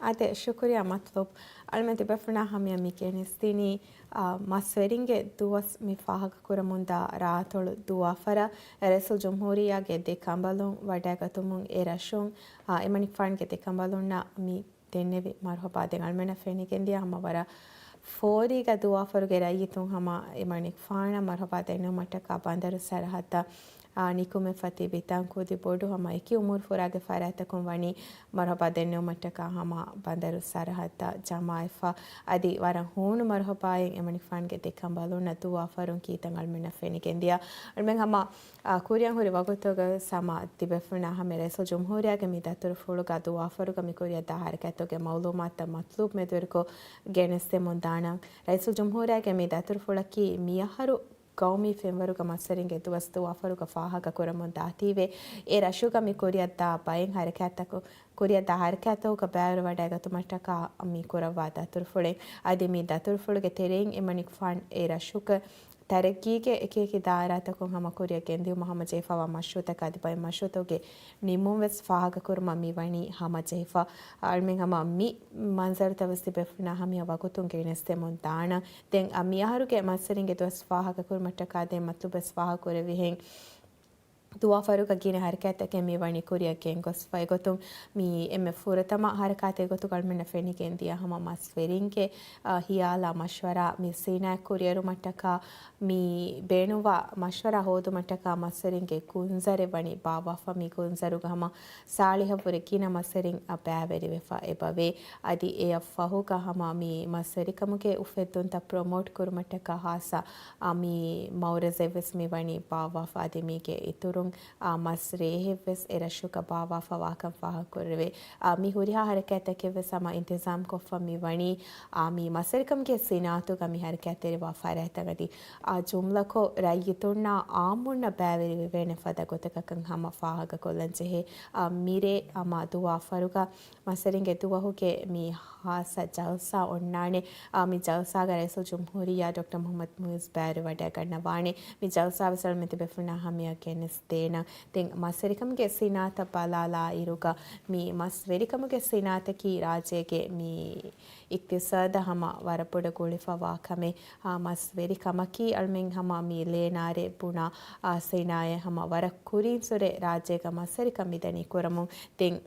އާދެ، ޝުކުރިއްޔާ މަތްލޫބް. އަޅުމެން ތިބޭފުޅުންނާ ހަމަޔަށް މި ގެނެސްދިނީ، އާ، މަސްވެރިންގެ ދުވަސް މި ފާހަގަކުރަމުންދާ ރާއަތޮޅު ދުވާފަރަށް ރައީސުލްޖުމްހޫރިއްޔާގެ ދެ ކަނބަލުން ވަޑައިގަތުމުން އެ ރަށުން، އާ، އެމަނިކުފާނުގެ ދެ ކަނބަލުންނަށް މި ދެންނެވި މަރުހަބާ. ދެން އަޅުމެންނަށް ފެނިގެންދިޔަ ހަމަ ވަރަށް ފޯރީގަ ދުވާފަރުގެ ރައްޔިތުން ހަމަ އެމަނިކުފާނަށް މަރުހަބާ ދެންނެވުމަށްޓަކާ ބަނދަރު ސަރަހައްދަށް، އާ، ނިކުމެފަ ތިބި ތަން ކުދި ބޮޑު ހަމަ އެކި އުމުރު ފުރާގެ ފަރާތްތަކުން ވަނީ މަރުހަބާ ދެންނެވުމަށްޓަކާ ހަމަ ބަނދަރު ސަރަހައްދަށް ޖަމާވެފަ. އަދި ވަރަށް ހޫނު މަރުހަބާއެއް އެމަނިކުފާނުގެ ދެ ކަނބަލުންނަށް ދުވާފަރުން ކީތަން އަޅުމެންނަށް ފެނިގެންދިޔަ. އަޅުމެން ހަމަ އާ، ކުރިއަށް ހުރި ވަގުތުގަ ސަމާ ތިބޭފުޅުންނާ ހަމަ ރައީސުލްޖުމްހޫރިއްޔާގެ މި ދަތުރުފުޅުގަ ދުވާފަރުގަ މި ކުރިއަށް ދާ ހަރަކާތުގެ މައުލޫމާތުތައް މަތްލޫބް މެދުވެރިކޮށް ގެނެސްދެމުން ދާނަން. ރައީސުލްޖުމްހޫރިއްޔާގެ މި ދަތުރުފުޅަކީ މިއަހަރު ގައުމީ ފެންވަރުގަ މަސްވެރިންގެ ދުވަސް ދުވާފަރުގަ ފާހަގަކުރަމުން ދާތީވެ، އެ ރަށުގަ މި ކުރިއަށް ދާ ބައެއް ހަރަކާތްތަކު، ކުރިއަށް ދާ ހަރަކާތްތަކުގަ ބައިވެރިވަޑައިގަތުމަށްޓަކާ މި ކުރައްވާ ދަތުރުފުޅެއް. އަދި މި ދަތުރުފުޅުގެ ތެރެއިން އެމަނިކުފާނު އެ ރަށުގެ ތަރައްގީގެ އެކިއެކި ދާއިރާތަކުން ހަމަ ކުރިއަށް ގެންދިއުމަށް ހަމަޖެހިފައިވާ މަޝްރޫއުތަކާ އަދި ބައެއް މަޝްރޫއުތަކުގެ ނިންމުން ވެސް ފާހަގަކުރުމަށް މިވަނީ ހަމަޖެހިފަ. އަޅުމެން ހަމަ މި މަންޒަރުތައް ވެސް ތިބޭފުޅުންނާ ހަމަޔަށް ވަގުތުން ގެނެސްދެމުން ދާނަން. ދެން އަ، މިއަހަރުގެ މަސްވެރިންގެ ދުވަސް ފާހަގަކުރުމަށްޓަކާ ދެން މަތްލޫބް ވެސް ފާހަގަކުރެއްވިހެން، ދުވާފަރުގަ ގިނަ ހަރަކާތްތަކެއް މިވަނީ ކުރިއަށް ގެންގޮސްފަ. އެގޮތުން މި އެންމެ ފުރަތަމަ ހަރަކާތެއް ގޮތުގަ އަޅުމެންނަށް ފެނިގެން ދިޔަ ހަމަ މަސްވެރިންގެ، އަ، ހިޔާލާ މަޝްވަރާ މި ސިނާއަތް ކުރިއެރުމަށްޓަކާ މި ބޭނުންވާ މަޝްވަރާ ހޯދުމަށްޓަކާ މަސްވެރިންގެ ގުންޒަރެއް ވަނީ ބާއްވާފަ. މި ގުންޒަރުގަ ހަމަ ސާޅީހަށްވުރެ ގިނަ މަސްވެރިން އަ، ބައިވެރިވެފަ އެބަވޭ. އަދި އެއަށް ފަހުގަ ހަމަ މި މަސްވެރިކަމުގެ އުފެއްދުންތައް ޕްރޮމޯޓް ކުރުމަށްޓަކާ ހާއްސަ އަ، މި މައުރަޒެއް ވެސް މި ވަނީ ބާއްވާފަ. އަދި މީގެ އިތުރު އާ، މަސް ރޭހެއްވެސް އެ ރަށުގަ ބާއްވާފަ ވާކަން ފާހަގަކުރެވޭ. އާ، މި ހުރިހާ ހަރަކާތްތަކެއްވެސް ހަމަ އިންތިޒާމްކޮށްފަ މި ވަނީ، އާ، މި މަސްވެރިކަމުގެ ސިނާއަތުގަ މި ހަރަކާތްތެރިވާ ފަރާތްތައް އަދި، އާ، ޖުމްލަކޮށް ރައްޔިތުންނާ އާއްމުންނަށް ބައިވެރިވެވޭނެ ފަދަ ގޮތަކަށް ކަން ހަމަ ފާހަގަކޮށްލަން ޖެހޭ. އާ، މިރޭ ހަމަ ދުވާފަރުގަ މަސްވެރިންގެ ދުވަހުގެ މި ހާއްސަ ޖަލްސާ އޮންނާނެ. އާ، މި ޖަލްސާގަ ރައީސުލްޖުމްހޫރިއްޔާ ޑޮކްޓަރ މުޙައްމަދު މުޢިއްޒު ބައިވެރިވަޑައިގަންނަވާނެ. މި ޖަލްސާވެސް އަޅުމެން ތިބޭފުޅުންނާ ހަމަޔަށް ގެނެސްދޭނަން. ދެން މަސްވެރިކަމުގެ ސިނާއަތަށް ބަލާލާއިރުގަ، މި މަސްވެރިކަމުގެ ސިނާއަތަކީ ރާއްޖޭގެ މި އިޤްތިޞާދަށް ހަމަ ވަރަށް ބޮޑަށް ގުޅިފަވާ ކަމެއް. އާ، މަސްވެރިކަމަކީ އަޅުމެން ހަމަ މި ލޭނާރޭ ބުނާ، އާ، ސިނާއަތް ހަމަ ވަރަށް ކުރިންސުރެ ރާއްޖޭގަ މަސްވެރިކަން މިދަނީ ކުރަމުން. ދެން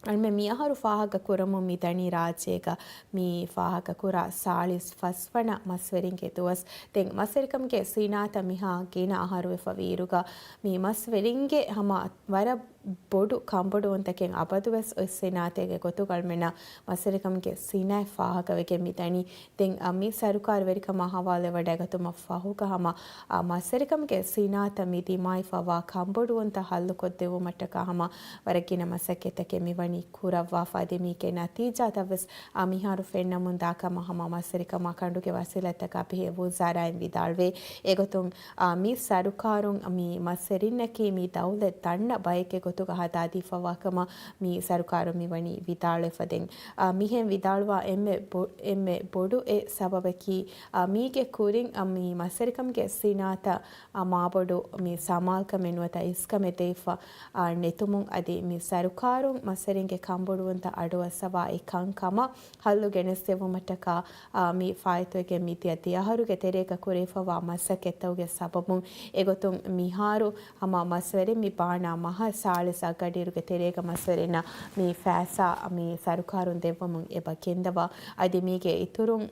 އަޅުމެން މިއަހަރު ފާހަގަ ކުރަމުން މިދަނީ ރާއްޖޭގަ މި ފާހަގަކުރާ ސާޅީސް ފަސްވަނަ މަސްވެރިންގެ ދުވަސް. ދެން މަސްވެރިކަމުގެ ސިނާއަތަށް މިހާ ގިނަ އަހަރުވެފަ ވީއިރުގަ މި މަސްވެރިންގެ ހަމަ ވަރަށް ބޮޑު ކަންބޮޑުވުންތަކެއް އަބަދުވެސް އޮތް ސިނާއަތެއްގެ ގޮތުގަ އަޅުމެންނަށް މަސްވެރިކަމުގެ ސިނާއަތް ފާހަގަވެގެން މިދަނީ. ދެން އަ، މި ސަރުކާރުވެރިކަމާ ހަވާލުވެވަޑައިގަތުމަށް ފަހުގަ ހަމަ، އަ، މަސްވެރިކަމުގެ ސިނާއަތަށް މި ދިމާވެފަވާ ކަންބޮޑުވުންތައް ހައްލުކޮށްދެއްވުމަށްޓަކާ ހަމަ ވަރަށް ގިނަ މަސައްކަތްތަކެއް މިވަނީ ކުރައްވާފަ. އަދި މީގެ ނަތީޖާތައްވެސް، އަ، މިހާރު ފެންނަމުން ދާކަމަށް ހަމަ މަސްވެރިކަމާ ކަނޑުގެ ވަސީލަތްތަކާ ބެހޭ ވުޒާރާއިން ވިދާޅުވޭ. އެގޮތުން، އާ، މި ސަރުކާރުން މި މަސްވެރިންނަކީ މި ދައުލަތް ދަންނަ ބައެއްގެ ގޮތުގަ ހަދާދީފަވާކަމަށް މި ސަރުކާރުން މިވަނީ ވިދާޅުވެފަ. ދެން، އާ، މިހެން ވިދާޅުވާ އެންމެ ބޮ-، އެންމެ ބޮޑު އެއް ސަބަބަކީ، އާ، މީގެ ކުރިން، އާ، މި މަސްވެރިކަމުގެ ސިނާއަތަށް، އާ، މާބޮޑު މި ސަމާލުކަމެއް ނުވަތަ އިސްކަމެއް ދެވިފަ، އާ، ނެތުމުން އަދި މި ސަރުކާރުން މަސްވެރިންގެ ކަންބޮޑުވުންތައް އަޑުއައްސަވާ އެއް ކަންކަމަށް ހައްލު ގެނެސްދެއްވުމަށްޓަކާ، އާ، މި ފާއިތުވެގެން މިދިޔަ ދެ އަހަރުގެ ތެރޭގަ ކުރެވިފަވާ މަސައްކަތްތަކުގެ ސަބަބުން އެގޮތުން މިހާރު ހަމަ މަސްވެރިން މި ބާނާ މަހަށް ސާޅީސް އަށްގަޑިއިރުގެ ތެރޭގަ މަސްވެރިންނަށް މި ފައިސާ މި ސަރުކާރުން ދެއްވަމުން އެބަ ގެންދަވާ. އަދި މީގެ އިތުރުން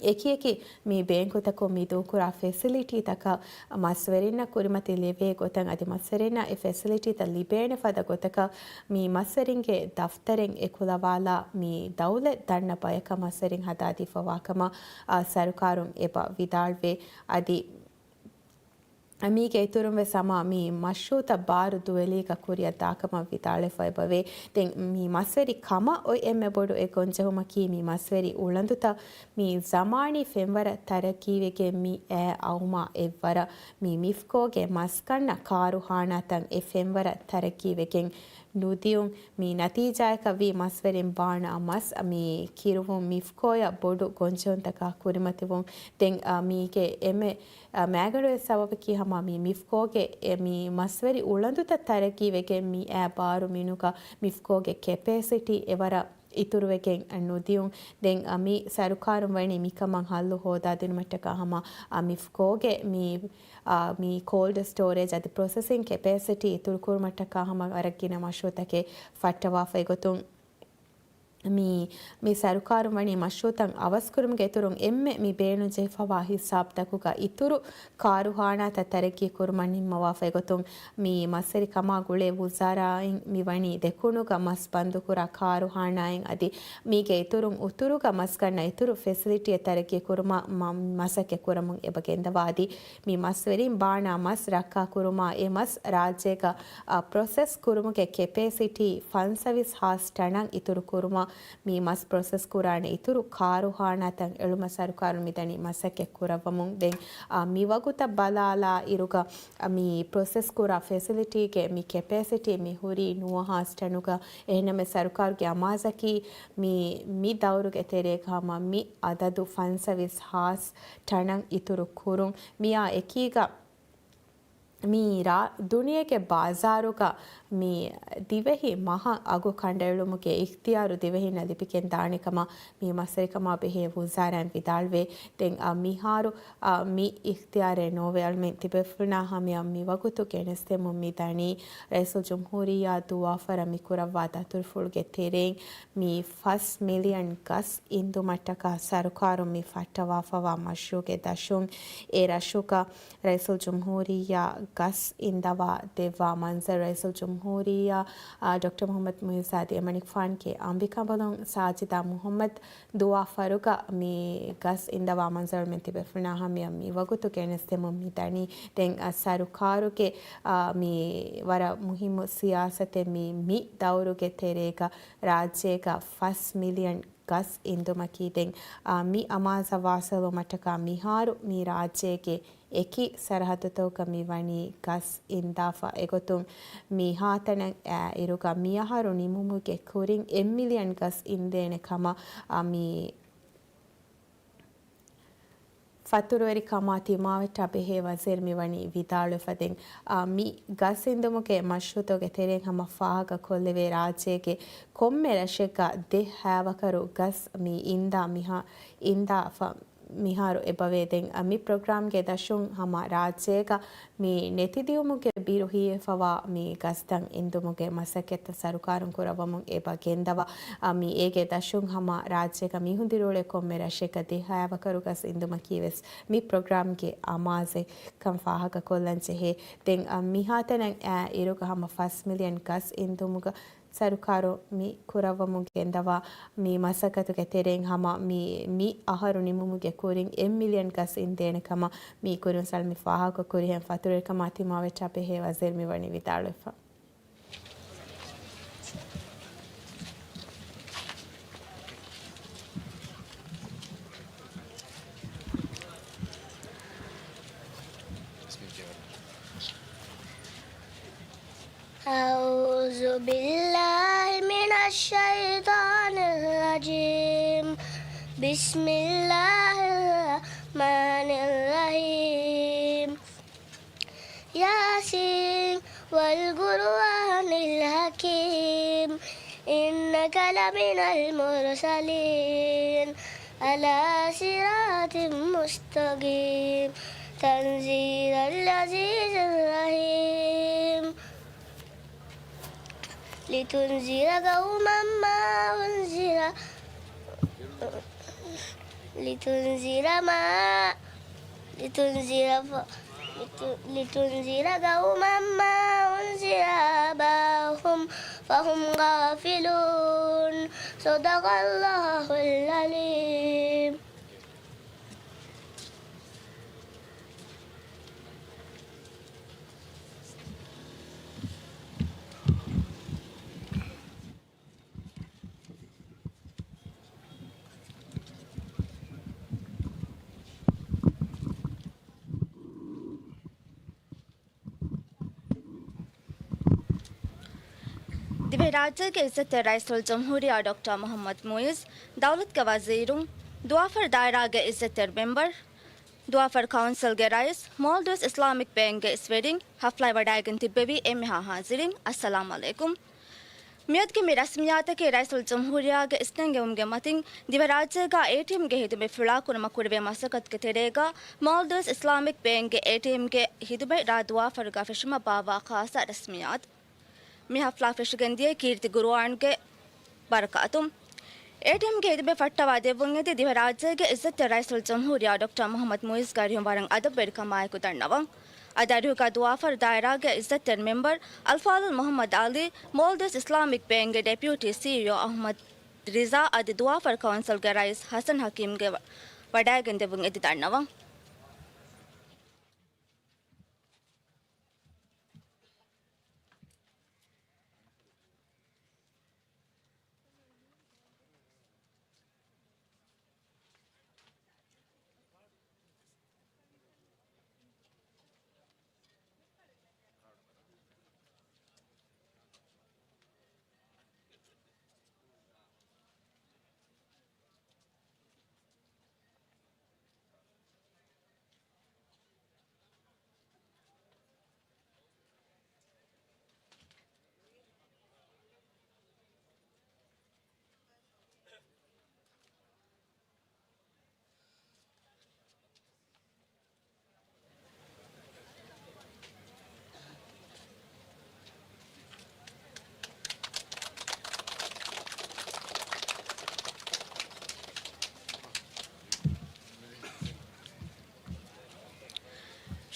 އެކިއެކި މި ބޭންކުތަކުން މި ދޫކުރާ ފެސިލިޓީތަކަށް މަސްވެރިންނަށް ކުރިމަތި ލިބޭ ގޮތަށް އަދި މަސްވެރިންނަށް އެ ފެސިލިޓީތައް ލިބޭނެ ފަދަ ގޮތަކަށް މި މަސްވެރިންގެ ދަފްތަރެއް އެކުލަވާލާ މި ދައުލަތް ދަންނަ ބަޔަކަށް މަސްވެރިން ހަދާދީފަވާކަމަށް، އާ، ސަރުކާރުން އެބަ ވިދާޅުވޭ. އަދި މީގެ އިތުރުން ވެސް ހަމަ މި މަޝްރޫއުތައް ބާރު ދުވެލީގަ ކުރިއަށް ދާކަމަށް ވިދާޅުވެފަ އެބަވޭ. ދެން މި މަސްވެރި ކަމަށް އޮތް އެންމެ ބޮޑު އެއް ގޮންޖެހުމަކީ މި މަސްވެރި އުޅަނދުތައް މި ޒަމާނީ ފެންވަރަށް ތަރައްގީވެގެން މި އައި އައުމާ އެއްވަރަށް މި މިފްކޯގެ މަސްގަންނަ ކާރުހާނާތައް އެ ފެންވަރަށް ތަރައްގީވެގެން ނުދިޔުން މި ނަތީޖާއަކަށް ވީ މަސްވެރިން ބާނާ މަސް މި ކިރުވުން މިފްކޯއަށް ބޮޑު ގޮންޖެހުންތަކާ ކުރިމަތިވުން. ދެން، އާ، މީގެ އެންމެ އާ، މާގަނޑު އެއް ސަބަބަކީ ހަމަ މި މިފްކޯގެ އެ މި މަސްވެރި އުޅަނދުތައް ތަރައްގީވެގެން މި އައި ބާރު މިނުގަ މިފްކޯގެ ކެޕޭސިޓީ އެވަރަށް އިތުރުވެގެން ނުދިޔުން. ދެން، އާ، މި ސަރުކާރުން ވަނީ މިކަމަށް ހައްލު ހޯދާދިނުމަށްޓަކާ ހަމަ، އާ، މިފްކޯގެ މި، އާ، މި ކޯލްޑް ސްޓޯރޭޖް އަދި ޕްރޮސެސިން ކެޕޭސިޓީ އިތުރުކުރުމަށްޓަކާ ހަމަ ވަރަށް ގިނަ މަޝްރޫއުތަކެއް ފައްޓަވާފަ. އެގޮތުން މި، މި ސަރުކާރުން ވަނީ މަޝްރޫއުތައް އަވަސްކުރުމުގެ އިތުރުން އެންމެ މި ބޭނުންޖެހިފަވާ ހިސާބުތަކުގަ އިތުރު ކާރުހާނާތައް ތަރައްގީ ކުރުމަށް ނިންމަވާފައި ގޮތުން، މި މަސްވެރި ކަމާ ގުޅޭ ވުޒާރާއިން މި ވަނީ ދެކުނުގަ މަސް ބަންދުކުރާ ކާރުހާނާއިން އަދި މީގެ އިތުރުން އުތުރުގަ މަސްގަންނަ އިތުރު ފެސިލިޓީއެއް ތަރައްގީ ކުރުމަށް މަ-، މަސައްކަތް ކުރަމުން އެބަ ގެންދަވާ އަދި މި މަސްވެރިން ބާނާ މަސް ރައްކާ ކުރުމާ އެ މަސް ރާއްޖޭގަ، އަ، ޕްރޮސެސް ކުރުމުގެ ކެޕޭސިޓީ ފަންސަވީސް ހާސް ޓަނަށް އިތުރު ކުރުމަށް މި މަސް ޕްރޮސެސް ކުރާނެ އިތުރު ކާރުހާނާތައް އެޅުމަށް ސަރުކާރުން މިދަނީ މަސައްކަތް ކުރައްވަމުން. ދެން، އަ، މި ވަގުތަށް ބަލާލާ އިރުގަ، އަ، މި ޕްރޮސެސް ކުރާ ފެސިލިޓީގެ މި ކެޕޭސިޓީ މި ހުރީ ނުވަ ހާސް ޓަނުގަ. އެހެންނަމަވެސް ސަރުކާރުގެ އަމާޒަކީ މި، މި ދައުރުގެ ތެރޭގަ ހަމަ މި އަދަދު ފަންސަވީސް ހާސް ޓަނަށް އިތުރު ކުރުން. މިއާ އެކީގަ، މި ރާ-، ދުނިޔޭގެ ބާޒާރުގަ މި ދިވެހި މަހަށް އަގު ކަނޑައެޅުމުގެ އިޚްތިޔާރު ދިވެހިންނަށް ލިބިގެން ދާނެ ކަމަށް މި މަސްވެރިކަމާ ބެހޭ ވުޒާރާއިން ވިދާޅުވޭ. ދެން، އަ، މިހާރު، އަ، މި އިޚްތިޔާރެއް ނޯވޭ. އަޅުމެން ތިބޭފުޅުންނާ ހަމަޔަށް މި ވަގުތު ގެނެސްދެމުން މި ދަނީ، ރައީސުލްޖުމްހޫރިއްޔާ ދުވާފަރަށް މި ކުރައްވާ ދަތުރުފުޅުގެ ތެރެއިން މި ފަސް މިލިއަން ގަސް އިންދުމަށްޓަކާ ސަރުކާރުން މި ފައްޓަވާފަވާ މަޝްރޫއުގެ ދަށުން އެ ރަށުގަ ރައީސުލްޖުމްހޫރިއްޔާ ގަސް އިންދަވާ ދެއްވާ މަންޒަރު ރައީސުލްޖުމްހޫރިއްޔާ، އާ، ޑޮކްޓަރ މުޙައްމަދު މުޢިއްޒު އަދި އެމަނިކުފާނުގެ އަނބިކަނބަލުން ސާޖިދާ މުޙައްމަދު ދުވާފަރުގަ މި ގަސް އިންދަވާ މަންޒަރު މި ތިބޭފުޅުންނާ ހަމަޔަށް މި ވަގުތު ގެނެސްދެމުން މި ދަނީ. ދެން، އަ، ސަރުކާރުގެ، އާ، މި ވަރަށް މުހިއްމު ސިޔާސަތެއް މި، މި ދައުރުގެ ތެރޭގަ ރާއްޖޭގަ ފަސް މިލިއަން ގަސް އިންދުމަކީ. ދެން، އާ، މި އަމާޒަށް ވާސިލުވުމަށްޓަކާ މިހާރު މި ރާއްޖޭގެ އެކި ސަރަހައްދުތަކުގަ މި ވަނީ ގަސް އިންދާފަ. އެގޮތުން މިހާތަނަށް އައި އިރުގަ މިއަހަރު ނިމުމުގެ ކުރިން އެއް މިލިއަން ގަސް އިންދޭނެ ކަމަށް، އާ، މި ފަތުރުވެރިކަމާ ތިމާވެއްޓާ ބެހޭ ވަޒީރު މި ވަނީ ވިދާޅުވެފަ. ދެން، އާ، މި ގަސް އިންދުމުގެ މަޝްރޫޢުތަކުގެ ތެރެއިން ހަމަ ފާހަގަ ކޮށްލެވޭ، ރާއްޖޭގެ ކޮންމެ ރަށެއްގަ ދެ ހައިވަކަރު ގަސް މި އިންދާ މިހާ، އިންދާފަ މިހާރު އެބަވޭ. ދެން، އަ، މި ޕްރޮގްރާމްގެ ދަށުން ހަމަ ރާއްޖޭގަ މި ނެތިދިއުމުގެ ބިރު ހީވެފަވާ މި ގަސްތައް އިންދުމުގެ މަސައްކަތްތައް ސަރުކާރުން ކުރައްވަމުން އެބަ ގެންދަވާ. އަ، މި އޭގެ ދަށުން ހަމަ ރާއްޖޭގަ މީހުން ދިރިއުޅޭ ކޮންމެ ރަށެއްގަ ދެ ހައިވަކަރު ގަސް އިންދުމަކީ ވެސް މި ޕްރޮގްރާމްގެ އަމާޒެއް ކަން ފާހަގަ ކޮށްލަން ޖެހޭ. ދެން، އަ، މިހާތަނަށް އައި އިރުގަ ހަމަ ފަސް މިލިއަން ގަސް އިންދުމުގަ ސަރުކާރު މި ކުރައްވަމުން ގެންދަވާ މި މަސައްކަތުގެ ތެރެއިން ހަމަ މި، މި އަހަރު ނިމުމުގެ ކުރިން އެއް މިލިއަން ގަސް އިންދޭނެ ކަމަށް މި ކުރިން ސަލްމި ފާހަގަ ކުރިހެން ފަތުރުވެރިކަމާ ތިމާވެއްޓާ ބެހޭ ވަޒީރު މި ވަނީ ވިދާޅުވެފަ. أعوذ بالله من الشيطان الرجيم. بسم الله الرحمن الرحيم. يس والقرآن الحكيم. إنك لمن المرسلين على صراط مستقيم. تنزيل العزيز الرحيم. لتنذر قوما ما أنذر، لتنذر ما، لتنذر ف-، لت-، لتنذر قوما ما أنذر آباؤهم فهم غافلون. صدق الله العظيم. ދިވެހިރާއްޖޭގެ އިއްޒަތްތެރި ރައީސުލްޖުމްހޫރިއްޔާ ޑޮކްޓަރ މުޙައްމަދު މުޢިއްޒު، ދައުލަތުގެ ވަޒީރުން، ދުވާފަރު ދާއިރާގެ އިއްޒަތްތެރި މެމްބަރު، ދުވާފަރު ކައުންސިލްގެ ރައީސް، މޯލްޑިވްސް އިސްލާމިކް ބޭންކްގެ އިސްވެރިން، ހަފްލާއެއް ވަޑައިގެން ތިއްބެވި އެންމެހާ ހާޒިރީން، އައްސަލާމު ޢަލައިކުމް. މިއަދުގެ މި ރަސްމިއްޔާތަކީ ރައީސުލްޖުމްހޫރިއްޔާގެ އިސްނެންގެވުމުގެ މަތިން ދިވެހިރާއްޖޭގަ އޭޓީއެމްގެ ހިދުމަތް ފުޅާކުރުމަށް ކުރެވޭ މަސައްކަތުގެ ތެރޭގަ މޯލްޑިވްސް އިސްލާމިކް ބޭންކްގެ އޭޓީއެމްގެ ހިދުމަތް ރާ ދުވާފަރުގަ ފެށުމަށް ބާއްވާ ޚާއްޞަ ރަސްމިއްޔާތު. މި ހަފްލާ ފެށިގެންދިޔަ ކީރިތި ގުރުއާންގެ ބަރަކާތުން. އޭޓީއެމްގެ ހިދުމަތް ފައްޓަވާ ދެއްވުން އެދި ދިވެހިރާއްޖޭގެ އިއްޒަތްތެރި ރައީސުލްޖުމްހޫރިއްޔާ ޑޮކްޓަރ މުޙައްމަދު މުޢިއްޒު ގާރިހުން ވަރަށް އަދަބުވެރިކަމާއެކު ދަންނަވަން. އަދި އަރިހުގަ ދުވާފަރު ދާއިރާގެ އިއްޒަތްތެރި މެމްބަރު އަލްފާޟިލް މުޙައްމަދު ޢަލީ، މޯލްޑިވްސް އިސްލާމިކް ބޭންކްގެ ޑެޕިއުޓީ ސީއީއޯ އަޙްމަދު ރިޒާ އަދި ދުވާފަރު ކައުންސިލްގެ ރައީސް ޙަސަން ޙަކީމްގެ ވަ-، ވަޑައިގެން ދެއްވުން އެދި ދަންނަވަން.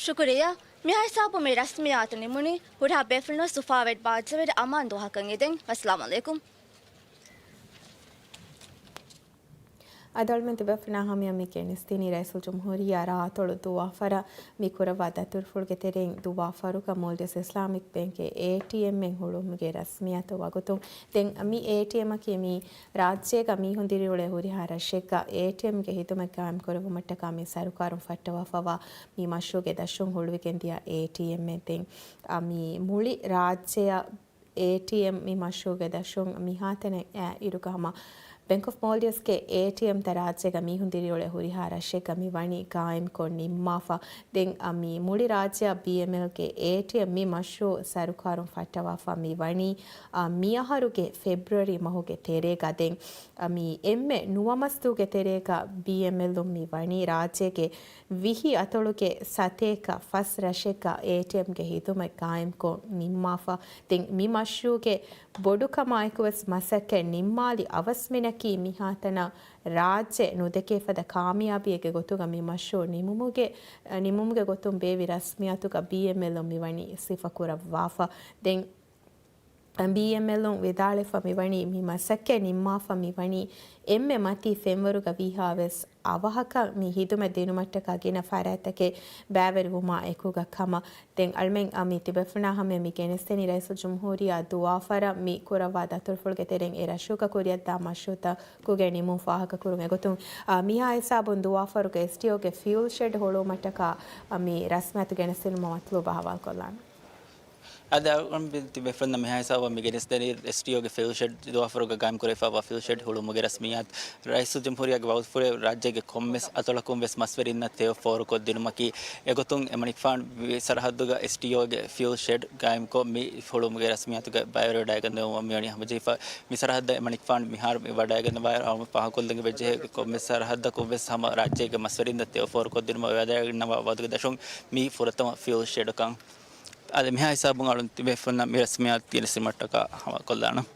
ޝުކުރިއްޔާ. މިހާ ހިސާބުން މި ރަސްމިއްޔާތު ނިމުނީ. ހުރިހާ ބޭފުޅުން ސުފާވެ ބާއްޖަވެރި އަމާން ދުވަހަކަށް އެދެން. ވައްސަލާމް އަލައިކުމް. އަދި އަޅުމެން ތިބޭފުޅުންނާ ހަމަޔަށް މި ގެނެސްދިނީ ރައީސުލްޖުމްހޫރިއްޔާ ރާއަތޮޅު ދުވާފަރަށް މި ކުރައްވާ ދަތުރުފުޅުގެ ތެރެއިން ދުވާފަރުގަ މޯލްޑިވްސް އިސްލާމިކް ބޭންކްގެ އޭޓީއެމްއެއް ހުޅުވުމުގެ ރަސްމިއްޔާތު ވަގުތުން. ދެން މި އޭޓީއެމްއަކީ މި ރާއްޖޭގަ މީހުން ދިރިއުޅޭ ހުރިހާ ރަށެއްގަ އޭޓީއެމްގެ ހިދުމަތް ގާއިމް ކުރެއްވުމަށްޓަކާ މި ސަރުކާރުން ފައްޓަވާފައިވާ މި މަޝްރޫޢުގެ ދަށުން ހުޅުވިގެން ދިޔަ އޭޓީއެމްއެއް. ދެން އަ، މި މުޅި ރާއްޖެއަށް އޭޓީއެމް މި މަޝްރޫޢުގެ ދަށުން މިހާތަނަށް އައި އިރުގަ ހަމަ ބޭންކް އޮފް މޯލްޑިވްސްގެ އޭޓީއެމްތައް ރާއްޖޭގަ މީހުން ދިރިއުޅޭ ހުރިހާ ރަށެއްގަ މި ވަނީ ގާއިމްކޮށް ނިންމާފަ. ދެން އަ، މި މުޅި ރާއްޖެއަށް ބީއެމްއެލްގެ އޭޓީއެމް މި މަޝްރޫޢު ސަރުކާރުން ފައްޓަވާފަ މި ވަނީ، އަ، މިއަހަރުގެ ފެބްރުއަރީ މަހުގެ ތެރޭގަ. ދެން އަ، މި އެންމެ ނުވަ މަސްދުވުގެ ތެރޭގަ ބީއެމްއެލުން މި ވަނީ ރާއްޖޭގެ ވިހި އަތޮޅުގެ ސަތޭކަ ފަސް ރަށެއްގަ އޭޓީއެމްގެ ހިދުމަތް ގާއިމްކޮށް ނިންމާފަ. ދެން މި މަޝްރޫޢުގެ ބޮޑުކަމާއެކުވެސް މަސައްކަތް ނިންމާލި އަވަސްމިނަކީ މިހާތަނަށް ރާއްޖެ ނުދެކޭ ފަދަ ކާމިޔާބީއެއްގެ ގޮތުގަ މި މަޝްރޫޢު ނިމުމުގެ، ނިމުމުގެ ގޮތުން ބޭއްވި ރަސްމިއްޔާތުގަ ބީއެމްއެލުން މި ވަނީ ސިފަކުރައްވާފަ. ދެން ބީއެމްއެލުން ވިދާޅުވެފަ މިވަނީ، މި މަސައްކަތް ނިންމާފަ މިވަނީ އެންމެ މަތީ ފެންވަރުގަ ވީހާވެސް އަވަހަކަށް މި ހިދުމަތް ދިނުމަށްޓަކާ ގިނަ ފަރާތްތަކެއް ބައިވެރިވުމާ އެކުގަ ކަމަށް. ދެން އަޅުމެން އަ، މި ތިބޭފުޅުންނާ ހަމަޔަށް މި ގެނެސްދެނީ ރައީސުލްޖުމްހޫރިއްޔާ ދުވާފަރަށް މި ކުރައްވާ ދަތުރުފުޅުގެ ތެރެއިން އެ ރަށުގަ ކުރިއަށްދާ މަޝްރޫޢުތަކުގެ ނިމުން ފާހަގަކުރުން. އެގޮތުން އ، މިހާ ހިސާބުން ދުވާފަރުގެ އެސްޓީއޯގެ ފިއުލް ޝެޑް ހުޅުވުމަށްޓަކާ އަ، މި ރަސްމިއްޔާތު ގެނެސްދިނުމަށް މަތްލޫބާ ހަވާލުކޮށްލާނެ. އަދި އަޅުގަނޑު ތިބޭފުޅުންނަށް މިހާ ހިސާބަށް މި ގެނެސްދެނީ އެސްޓީއޯގެ ފިއުލް ޝެޑް، ދުވާފަރުގަ ގާއިމް ކުރެވިފައިވާ ފިއުލް ޝެޑް ހުޅުވުމުގެ ރަސްމިއްޔާތު. ރައީސުލްޖުމްހޫރިއްޔާގެ ވަގުތުފުޅު ރާއްޖޭގެ ކޮންމެސް އަތޮޅަކުން ވެސް މަސްވެރިންނަށް ތެޔޮ ފޯރުކޮށްދިނުމަކީ. އެގޮތުން އެމަނިކުފާނު ވި-، ސަރަހައްދުގަ އެސްޓީއޯގެ ފިއުލް ޝެޑް ގާއިމްކޮށް މި ހުޅުވުމުގެ ރަސްމިއްޔާތުގައި ބައިވެރިވެވަޑައިގަންނަވަމުން މިވަނީ ހަމަޖެހިފަ. މި ސަރަހައްދަށް އެމަނިކުފާނު މިހާރު މި ވަޑައިގަންނަވާއިރު، އަޅުގަނޑު ފާހަގަކޮށްލަން އެބަޖެހޭ ކޮންމެސް ސަރަހައްދަކުން ވެސް ހަމަ ރާއްޖޭގެ މަސްވެރިންނަށް ތެޔޮ ފޯރުކޮށްދިނުމަށް ވަދެގެންނަވާ ވަގުތުގެ ދަށުން މީ ފުރަތަމަ ފިއުލް ޝެޑަކަށް. އަދި މިހާ ހިސާބުން އަޅުން ތިބޭފުޅުންނަށް މި ރަސްމިއްޔާތު ގެނެސްދިނުމަށްޓަކާ ހަވާލުކޮށްލާނަން.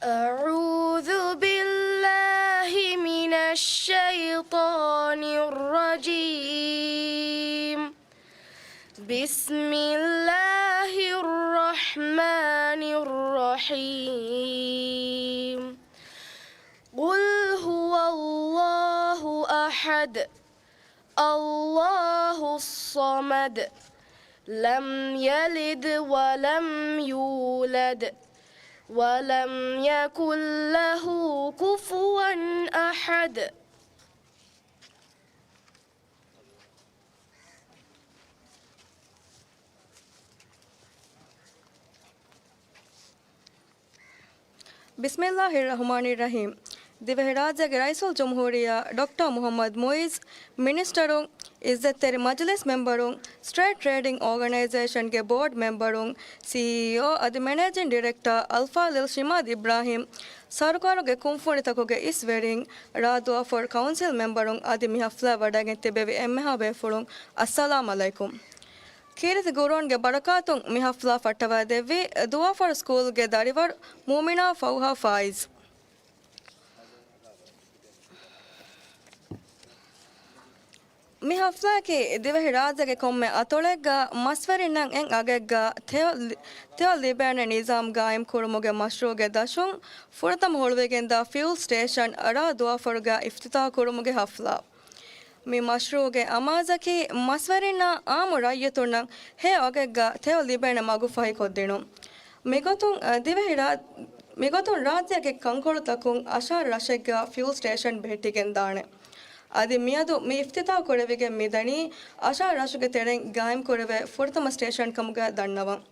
أعوذ بالله من الشيطان الرجيم. بسم الله الرحمن الرحيم. قل هو الله أحد. الله الصمد. لم يلد ولم يولد. ولم يكن له كفوا أحد. ބިސްމިއްލާހިއްރަޙްމާނިއްރަޙީމް. ދިވެހިރާއްޖޭގެ ރައީސުލްޖުމްހޫރިއްޔާ ޑޮކްޓަރ މުޙައްމަދު މުޢިއްޒު، މިނިސްޓަރުން، އިއްޒަތްތެރި މަޖިލިސް މެމްބަރުން، ސްޓޭޓް ޓްރޭޑިން އޯގަނައިޒޭޝަންގެ ބޯޑް މެމްބަރުން، ސީއީއޯ އަދި މެނޭޖިން ޑިރެކްޓަރ އަލްފާޟިލް ޝިމާދު އިބްރާހީމް، ސަރުކާރުގެ ކުންފުނިތަކުގެ އިސްވެރިން، ރާ ދުވާފަރު ކައުންސިލް މެމްބަރުން އަދި މި ޙަފްލާ ވަޑައިގެން ތިއްބެވި އެންމެހާ ބޭފުޅުން، އައްސަލާމް ޢަލައިކުމް. ކީރިތި ޤުރުއާންގެ ބަރަކާތުން މި ޙަފްލާ ފައްޓަވައިދެއްވީ ދުވާފަރު ސްކޫލްގެ ދަރިވަރު މޫމިނާ ފައުހާ ފާއިޒް. މި ޙަފްލާއަކީ ދިވެހިރާއްޖޭގެ ކޮންމެ އަތޮޅެއްގަ މަސްވެރިންނަށް އެއް އަގެއްގަ ތެޔޮ ލި-، ތެޔޮ ލިބޭނެ ނިޒާމް ގާއިމް ކުރުމުގެ މަޝްރޫޢުގެ ދަށުން ފުރަތަމަ ހުޅުވިގެންދާ ފިއުލް ސްޓޭޝަން ރާ ދުވާފަރުގަ އިފްތިތާޙް ކުރުމުގެ ޙަފްލާ. މި މަޝްރޫޢުގެ އަމާޒަކީ މަސްވެރިންނާ އާއްމު ރައްޔިތުންނަށް ހެޔޮ އަގެއްގަ ތެޔޮ ލިބޭނެ މަގު ފަހިކޮށްދިނުން. މިގޮތުން، އަ، ދިވެހިރާ-، މިގޮތުން ރާއްޖޭގެ ކަންކޮޅުތަކުން އަށާރަ ރަށެއްގަ ފިއުލް ސްޓޭޝަން ބެހެއްޓިގެންދާނެ. އަދި މިއަދު މި އިފްތިތާޙު ކުރެވިގެން މިދަނީ އަށާރަ ރަށުގެ ތެރެއިން ގާއިމް ކުރެވޭ ފުރަތަމަ ސްޓޭޝަން ކަމުގައި ދަންނަވަން.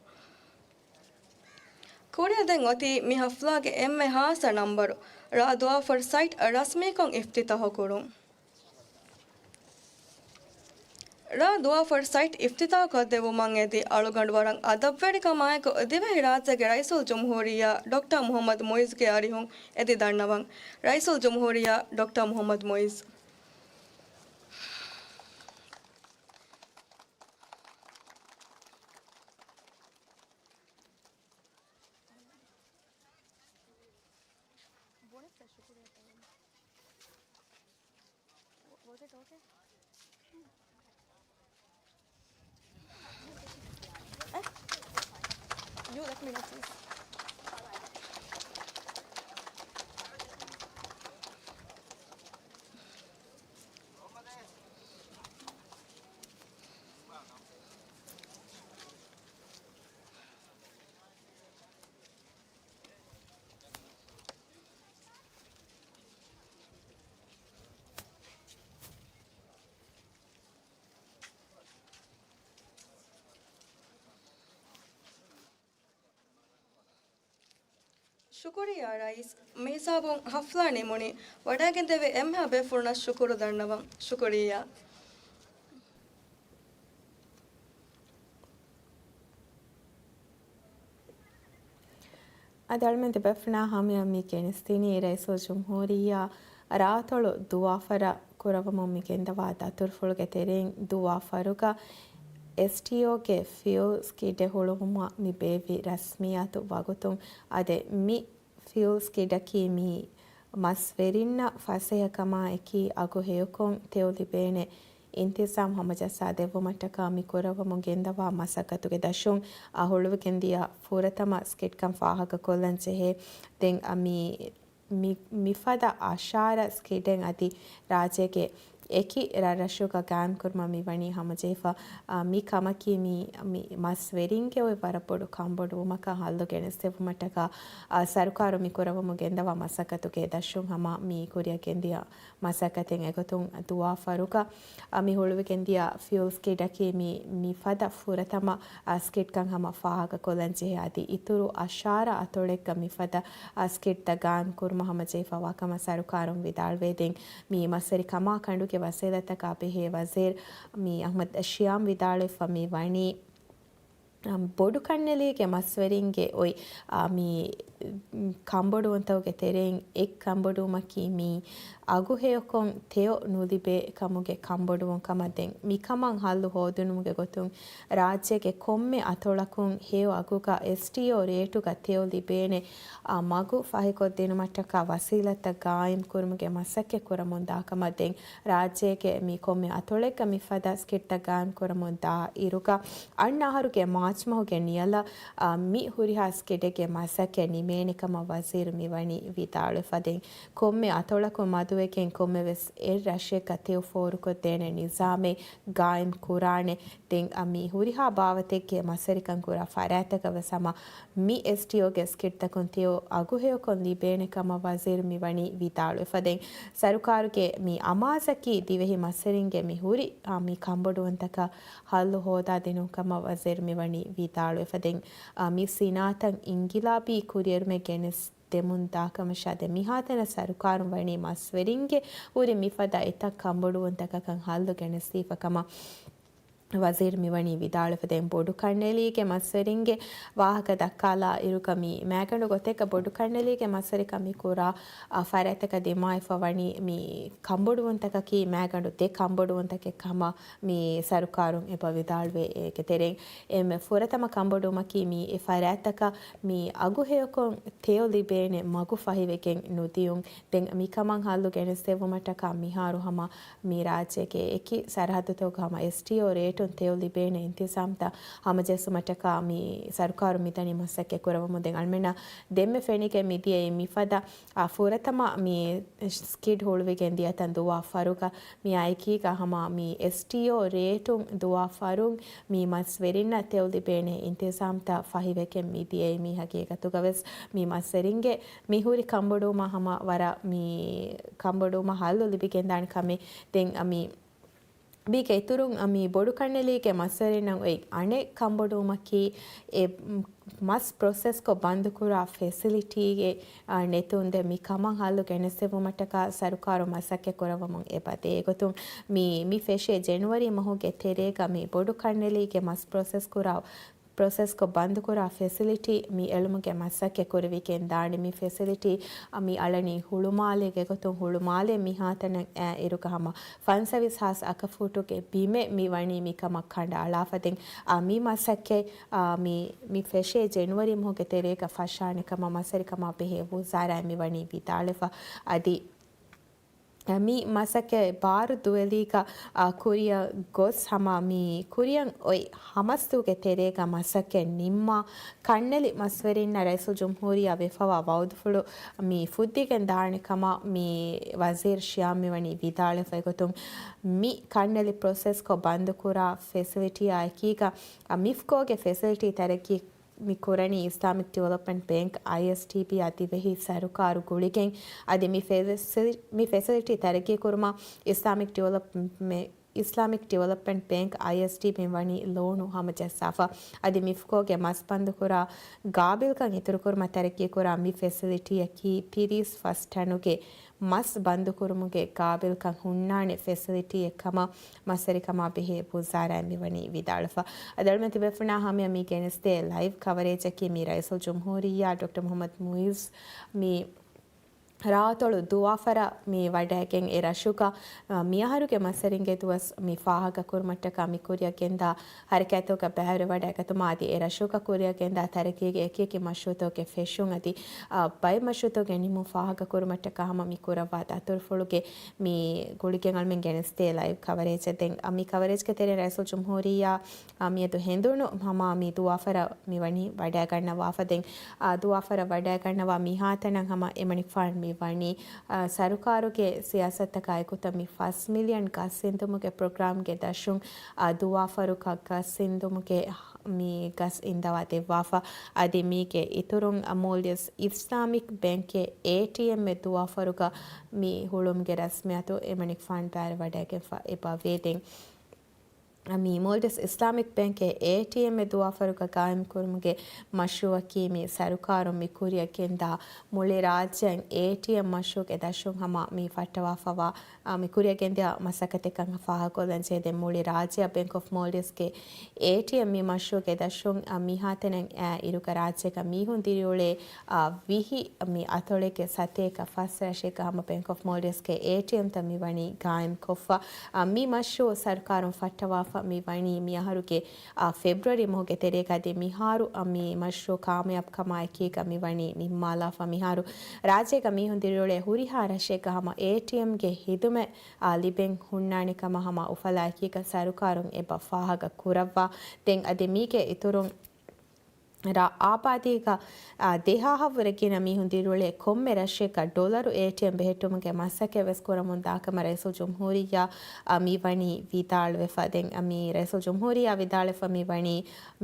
ކުރިއަށް ދެން އޮތީ މި ޙަފްލާގެ އެންމެ ޚާއްޞަ ނަންބަރު، ރ. ދުވާފަރު ސައިޓް ރަސްމީކޮށް އިފްތިތާޙު ކުރުން. ރ. ދުވާފަރު ސައިޓް އިފްތިތާޙު ކޮށްދެއްވުމަށް އެދި އަޅުގަނޑު ވަރަށް އަދަބްވެރިކަމާއެކު ދިވެހިރާއްޖޭގެ ރައީސުލްޖުމްހޫރިއްޔާ ޑޮކްޓަރ މުޙައްމަދު މުޢިއްޒުގެ އަރިހުން އެދި ދަންނަވަން. ރައީސުލްޖުމްހޫރިއްޔާ ޑޮކްޓަރ މުޙައްމަދު މުޢިއްޒު. Was it okay? Eh? You let me know, please. ޝުކުރިއްޔާ ރައީސް، މިހިސާބުން ޙަފްލާ ނިމުނީ. ވަޑައިގެންދެވި އެންމެހާ ބޭފުޅުންނަށް ޝުކުރު ދަންނަވަން. ޝުކުރިއްޔާ. އަދި އަޅުމެން ދެބަފްނާ ހަމަޔަށް މި ގެނެސްދިނީ ރައީސުލްޖުމްހޫރިއްޔާ ރާއަތޮޅު ދުވާފަރަށް ކުރައްވަމުން މި ގެންދަވާ ދަތުރުފުޅުގެ ތެރެއިން ދުވާފަރުގަ އެސްޓީއޯގެ ފިއުލް ސްކިޑެއް ހުޅުވުމަށް މި ބޭއްވި ރަސްމިއްޔާތު ވަގުތުން. އަދި މި ފިއުލް ސްކިޑަކީ މި މަސްވެރިންނަށް ފަސޭހަކަމާއެކީ އަގު ހެޔޮކޮށް ތެޔޮ ލިބޭނެ އިންތިޒާމް ހަމަޖައްސާ ދެއްވުމަށްޓަކާ މި ކުރައްވަމުން ގެންދަވާ މަސައްކަތުގެ ދަށުން އަ، ހުޅުވިގެންދިޔަ ފުރަތަމަ ސްކިޑްކަން ފާހަގަކޮށްލަން ޖެހޭ. ދެން އަ، މި، މި، މިފަދަ އަށާރަ ސްކިޑެއް އަދި ރާއްޖޭގެ އެކި ރަށްރަށުގަ ގާއިމްކުރުމަށް މިވަނީ ހަމަޖެހިފަ، އަ، މި ކަމަކީ މި، މި މަސްވެރިންގެ އޮތް ވަރަށް ބޮޑު ކަންބޮޑުވުމަކަށް ހައްލު ގެނެސްދެއްވުމަށްޓަކާ، އަ، ސަރުކާރު މި ކުރައްވަމުން ގެންދަވާ މަސައްކަތުގެ ދަށުން ހަމަ މި ކުރިއަށް ގެންދިޔަ މަސައްކަތެއް އެގޮތުން ދުވާފަރުގަ، އަ، މި ހުޅުވިގެންދިޔަ ފިއުލް ސްކިޑަކީ މި، މިފަދަ ފުރަތަމަ، އަ، ސްކިޑްކަން ހަމަ ފާހަގަކޮށްލަން ޖެހޭ. އަދި އިތުރު އަށާރަ އަތޮޅެއްގަ މިފަދަ، އަ، ސްކިޑްތައް ގާއިމް ކުރުމަށް ހަމަޖެހިފަ ވާކަމަށް ސަރުކާރުން ވިދާޅުވޭ. ދެން މި މަސްވެރި ކަމާ ކަނޑުގެ ވަސީލަތްތަކާ ބެހޭ ވަޒީރު މި އަޙްމަދު ޝިޔާމް ވިދާޅުވެފަ މި ވަނީ، އަ، ބޮޑުކަންނެލީގެ މަސްވެރިންގެ އޮތް، އަ، މި، މް، ކަންބޮޑުވުންތަކުގެ ތެރެއިން އެއް ކަންބޮޑުވުމަކީ މި އަގު ހެޔޮކޮށް ތެޔޮ ނުލިބޭ ކަމުގެ ކަންބޮޑުވުން ކަމަށް. ދެން މިކަމަށް ހައްލު ހޯދުނުމުގެ ގޮތުން ރާއްޖޭގެ ކޮންމެ އަތޮޅަކުން ހެޔޮ އަގުގަ އެސްޓީއޯ ރޭޓުގަ ތެޔޮ ލިބޭނެ، އަ، މަގު ފަހިކޮށްދިނުމަށްޓަކާ ވަސީލަތްތައް ގާއިމް ކުރުމުގެ މަސައްކަތް ކުރަމުން ދާ ކަމަށް. ދެން ރާއްޖޭގެ މި ކޮންމެ އަތޮޅެއްގަ މިފަދަ ސްކިޑްތައް ގާއިމް ކުރަމުން ދާ އިރުގަ، އަންނަ އަހަރުގެ މާޗް މަހުގެ ނިޔަލަށް، އަ، މި ހުރިހާ ސްކިޑެއްގެ މަސައްކަތް ނިމޭނެ ކަމަށް ވަޒީރު މިވަނީ ވިދާޅުވެފަ. ދެން ކޮންމެ އަތޮޅަކުން މަދުވެގެން ކޮންމެވެސް އެއް ރަށެއްގަ ތެޔޮ ފޯރުކޮށްދޭނެ ނިޒާމެއް ގާއިމް ކުރާނެ. ދެން އަ، މި ހުރިހާ ބާވަތެއްގެ މަސްވެރިކަން ކުރާ ފަރާތްތަކަށް ވެސް ހަމަ މި އެސްޓީއޯގެ ސްކިޑްތަކުން ތެޔޮ އަގުހެޔޮކޮށް ލިބޭނެ ކަމަށް ވަޒީރު މިވަނީ ވިދާޅުވެފަ. ދެން ސަރުކާރުގެ މި އަމާޒަކީ ދިވެހި މަސްވެރިންގެ މި ހުރި، އާ، މި ކަންބޮޑުވުންތަކަށް ހައްލު ހޯދާދިނުން ކަމަށް ވަޒީރު މިވަނީ ވިދާޅުވެފަ. ދެން، އާ، މި ސިނާއަތަށް އިންގިލާބީ ކުރިއެރުމެއް ގެނެސް ދެމުން ދާކަމަށާ ދެ މިހާތަނަށް ސަރުކާރުން ވަނީ މަސްވެރިންގެ ހުރި މިފަދަ އެތައް ކަންބޮޑުވުންތަކަކަށް ހައްލު ގެނެސްދީފަ ކަމަށް ވަޒީރު މިވަނީ ވިދާޅުވެފަ. ދެން ބޮޑުކަންނެލީގެ މަސްވެރިންގެ ވާހަކަ ދައްކާލާ އިރުގަ މި މައިގަނޑު ގޮތެއްގަ ބޮޑުކަންނެލީގެ މަސްވެރިކަން މި ކުރާ، އަ، ފަރާތްތަކަށް ދިމާވެފަ ވަނީ މި ކަންބޮޑުވުންތަކަކީ މައިގަނޑު ދެ ކަންބޮޑުވުންތަކެއް ކަމަށް މި ސަރުކާރުން އެބަ ވިދާޅުވޭ. އޭގެ ތެރެއިން އެންމެ ފުރަތަމަ ކަންބޮޑުވުމަކީ މި އެ ފަރާތްތަކަށް މި އަގު ހެޔޮކޮށް ތެޔޮ ލިބޭނެ މަގު ފަހިވެގެން ނުދިޔުން. ދެން މިކަމަށް ހައްލު ގެނެސްދެއްވުމަށްޓަކާ މިހާރު ހަމަ މި ރާއްޖޭގެ އެކި ސަރަހައްދުތަކުގަ ހަމަ އެސްޓީއޯ ރޭޓް ޓޮން ތެޔޮ ލިބޭނެ އިންތިޒާމްތައް ހަމަޖެއްސުމަށްޓަކާ މި ސަރުކާރު މިދަނީ މަސައްކަތް ކުރަވަމުން. ދެން އަޅުމެންނަށް ދެންމެ ފެނިގެން މިދިޔައީ މިފަދަ އާ، ފުރަތަމަ މި ސްކިޑް ހުޅުވިގެން ދިޔަތަން ދުވާ ފަރުގަ މި އާއެކީގަ ހަމަ މި އެސްޓީއޯ ރޭޓުން ދުވާ ފަރުން މި މަސްވެރިންނަށް ތެޔޮ ލިބޭނެ އިންތިޒާމްތައް ފަހިވެގެން މިދިޔައީ. މި ހަގީގަތުގަ ވެސް މި މަސްވެރިންގެ މި ހުރި ކަންބޮޑުވުމަށް ހަމަ ވަރަށް މި ކަންބޮޑުވުމަށް ހައްލު ލިބިގެންދާނެ ކަމެއް. ދެން މި މީގެ އިތުރުން، އަ، މި ބޮޑުކަންނެލީގެ މަސްވެރިންނަށް އޮތް އަނެއް ކަންބޮޑުވުމަކީ، އެ، މް، މަސް ޕްރޮސެސްކޮށް ބަންދުކުރާ ފެސިލިޓީގެ، އަ، ނެތުން. ދެން މި ކަމަށް ހައްލު ގެނެސްދެއްވުމަށްޓަކާ ސަރުކާރު މަސައްކަތް ކުރައްވަމުން އެބަދޭ. އެގޮތުން މި، މި ފެށޭ ޖެނުއަރީ މަހުގެ ތެރޭގަ މި ބޮޑުކަންނެލީގެ މަސް ޕްރޮސެސް ކުރާ ޕްރޮސެސްކޮށް ބަންދުކުރާ ފެސިލިޓީ މި އެޅުމުގެ މަސައްކަތް ކުރެވިގެން ދާނެ. މި ފެސިލިޓީ މި އަޅަނީ ހުޅުމާލޭގެ ގޮތުން. ހުޅުމާލޭ މިހާތަނަށް އައި އިރުގަ ހަމަ ފަންސަވީސް ހާސް އަކަފޫޓުގެ ބިމެއް މި ވަނީ މިކަމަށް ކަނޑައަޅާފަ. ދެން އާ، މި މަސައްކަތް އާ، މި، މި ފެށޭ ޖެނުއަރީ މަހުގެ ތެރޭގަ ފަށާނެ ކަމަށް މަސްވެރިކަމާ ބެހޭ ވުޒާރާއިން މި ވަނީ ވިދާޅުވެފަ. އަދި މި މަސައްކަތް ބާރު ދުވެލީގަ، އާ، ކުރިއަށް ގޮސް ހަމަ މި ކުރިއަށް އޮތް ހަމަސްދުވުގެ ތެރޭގަ މަސައްކަތް ނިންމާ، ކަންނެލި މަސްވެރިންނަށް ރައީސުލްޖުމްހޫރިއްޔާ ވެފަވާ ވައުދުފުޅު މި ފުއްދިގެން ދާނެ ކަމަށް މި ވަޒީރު ޝިޔާމް މިވަނީ ވިދާޅުވެފަ. އެގޮތުން މި ކަންނެލި ޕްރޮސެސްކޮށް ބަންދުކުރާ ފެސިލިޓީއާ އެކީގަ، އާ، މިފްކޯގެ ފެސިލިޓީ ތަރައްގީ މި ކުރަނީ އިސްލާމިކް ޑިވެލޮޕްމަންޓް ބޭންކް، އައިއެސްޑީބީ، އާ ދިވެހި ސަރުކާރު ގުޅިގެން. އަދި މި ފެސި-، މި ފެސިލިޓީ ތަރައްގީ ކުރުމަށް އިސްލާމިކް ޑިވެލޮޕްމެ-، އިސްލާމިކް ޑިވެލޮޕްމަންޓް ބޭންކް، އައިއެސްޑީބީ، ވަނީ ލޯނު ހަމަޖައްސާފަ. އަދި މިފްކޯގެ މަސް ބަންދުކުރާ ގާބިލްކަން އިތުރުކުރުމަށް ތަރައްގީކުރާ މި ފެސިލިޓީއަކީ ތިރީސް ފަސް ޓަނުގެ މަސް ބަންދުކުރުމުގެ ގާބިލްކަން ހުންނާނެ ފެސިލިޓީއެއް ކަމަށް މަސްވެރިކަމާ ބެހޭ ވުޒާރާއިން މިވަނީ ވިދާޅުފަ. އަދި އަޅުމެން ތިބޭފުޅުންނާ ހަމަޔަށް މި ގެނެސްދޭ ލައިވް ކަވަރޭޖަކީ މި ރައީސުލްޖުމްހޫރިއްޔާ ޑޮކްޓަރ މުހައްމަދު މުއިއްޒު މި ރާއަތޮޅު ދުވާފަރަށް މި ވަޑައިގެން އެ ރަށުގަ، އަ، މިއަހަރުގެ މަސްވެރިންގެ ދުވަސް މި ފާހަގަކުރުމަށްޓަކާ މި ކުރިއަށް ގެންދާ ހަރަކާތްތަކުގަ ބައިވެރިވެވަޑައިގަތުމާ އަދި އެ ރަށުގަ ކުރިއަށް ގެންދާ ތަރައްގީގެ އެކިއެކި މަޝްރޫއުތަކުގެ ފެށުން އަދި، އަ، ބައެއް މަޝްރޫއުތަކުގެ ނިމުން ފާހަގަކުރުމަށްޓަކާ ހަމަ މި ކުރައްވާ ދަތުރުފުޅުގެ މި ގުޅިގެން އަޅުމެން ގެނެސްދޭ ލައިވް ކަވަރޭޖެއް. ދެން އަ، މި ކަވަރޭޖްގެ ތެރެއިން ރައީސުލްޖުމްހޫރިއްޔާ، އަ، މިއަދު ހެނދުނު ހަމަ މި ދުވާފަރަށް މި ވަނީ ވަޑައިގަންނަވާފަ. ދެން، އަ، ދުވާފަރަށް ވަޑައިގަންނަވާ މިހާތަނަށް ހަމަ އެމަނިކުފާނު މި ވަނީ، އަ، ސަރުކާރުގެ ސިޔާސަތަކާ އެކުތަ މި ފަސް މިލިއަން ގަސް އިންދުމުގެ ޕްރޮގްރާމްގެ ދަށުން، އަ، ދުވާފަރުގަ ގަސް އިންދުމުގެ މި ގަސް އިންދަވާ ދެއްވާފަ. އަދި މީގެ އިތުރުން، އަ، މޯލްޑިވްސް އިސްލާމިކް ބޭންކްގެ އޭޓީއެމްއެއް ދުވާފަރުގަ މި ހުޅުމުގެ ރަސްމިއްޔާތު އެމަނިކުފާނު ބައިވެރިވަޑައިގެންފަ އެބަވޭ. ދެން މި މޯލްޑިވްސް އިސްލާމިކް ބޭންކްގެ އޭޓީއެމްއެއް ދުވާފަރުގަ ގާއިމްކުރުމުގެ މަޝްރޫއަކީ މި ސަރުކާރުން މި ކުރިއަށް ގެންދާ މުޅި ރާއްޖެއަށް އޭޓީއެމް މަޝްރޫއުގެ ދަށުން ހަމަ މި ފައްޓަވާފަވާ، އާ، މި ކުރިއަށް ގެންދިޔަ މަސައްކަތެއްކަން ފާހަގަކޮށްލަން ޖެހޭ. ދެން މުޅި ރާއްޖެއަށް ބޭންކް އޮފް މޯލްޑިވްސްގެ އޭޓީއެމް މި މަޝްރޫއުގެ ދަށުން، އާ، މިހާތަނަށް އައި އިރުގަ ރާއްޖޭގަ މީހުން ދިރިއުޅޭ، އާ، ވިހި މި އަތޮޅެއްގެ ސަތޭކަ ފަސް ރަށެއްގަ ހަމަ ބޭންކް އޮފް މޯލްޑިވްސްގެ އޭޓީއެމްތައް މި ވަނީ ގާއިމްކޮށްފަ. އާ، މި މަޝްރޫއު ސަރުކާރުން ފައްޓަވާފަ މި ވަނީ މިއަހަރުގެ، އާ، ފެބްރުއަރީ މަހުގެ ތެރޭގަ. އަދި މިހާރު، އާ، މި މަޝްރޫއު ކާމިޔާބުކަމާ އެކީގަ މި ވަނީ ނިންމާލާފަ. މިހާރު ރާއްޖޭގަ މީހުން ދިރިއުޅޭ ހުރިހާ ރަށެއްގަ ހަމަ އޭޓީއެމްގެ ހިދުމަތް، އާ، ލިބެން ހުންނާނެ ކަމަށް ހަމަ އުފަލާ އެކީގަ ސަރުކާރުން އެބަ ފާހަގަ ކުރައްވާ. ދެން އަދި މީގެ އިތުރުން ރ-، އާބާދީގަ، އާ، ދެހާހަށްވުރެ ގިނަ މީހުން ދިރިއުޅޭ ކޮންމެ ރަށެއްގަ ޑޮލަރު އޭޓީއެމް ބެހެއްޓުމުގެ މަސައްކަތް ވެސް ކުރަމުން ދާކަމަށް ރައީސުލްޖުމްހޫރިއްޔާ، އާ، މި ވަނީ ވިދާޅުވެފަ. ދެން، އާ، މި ރައީސުލްޖުމްހޫރިއްޔާ ވިދާޅުވެފަ މި ވަނީ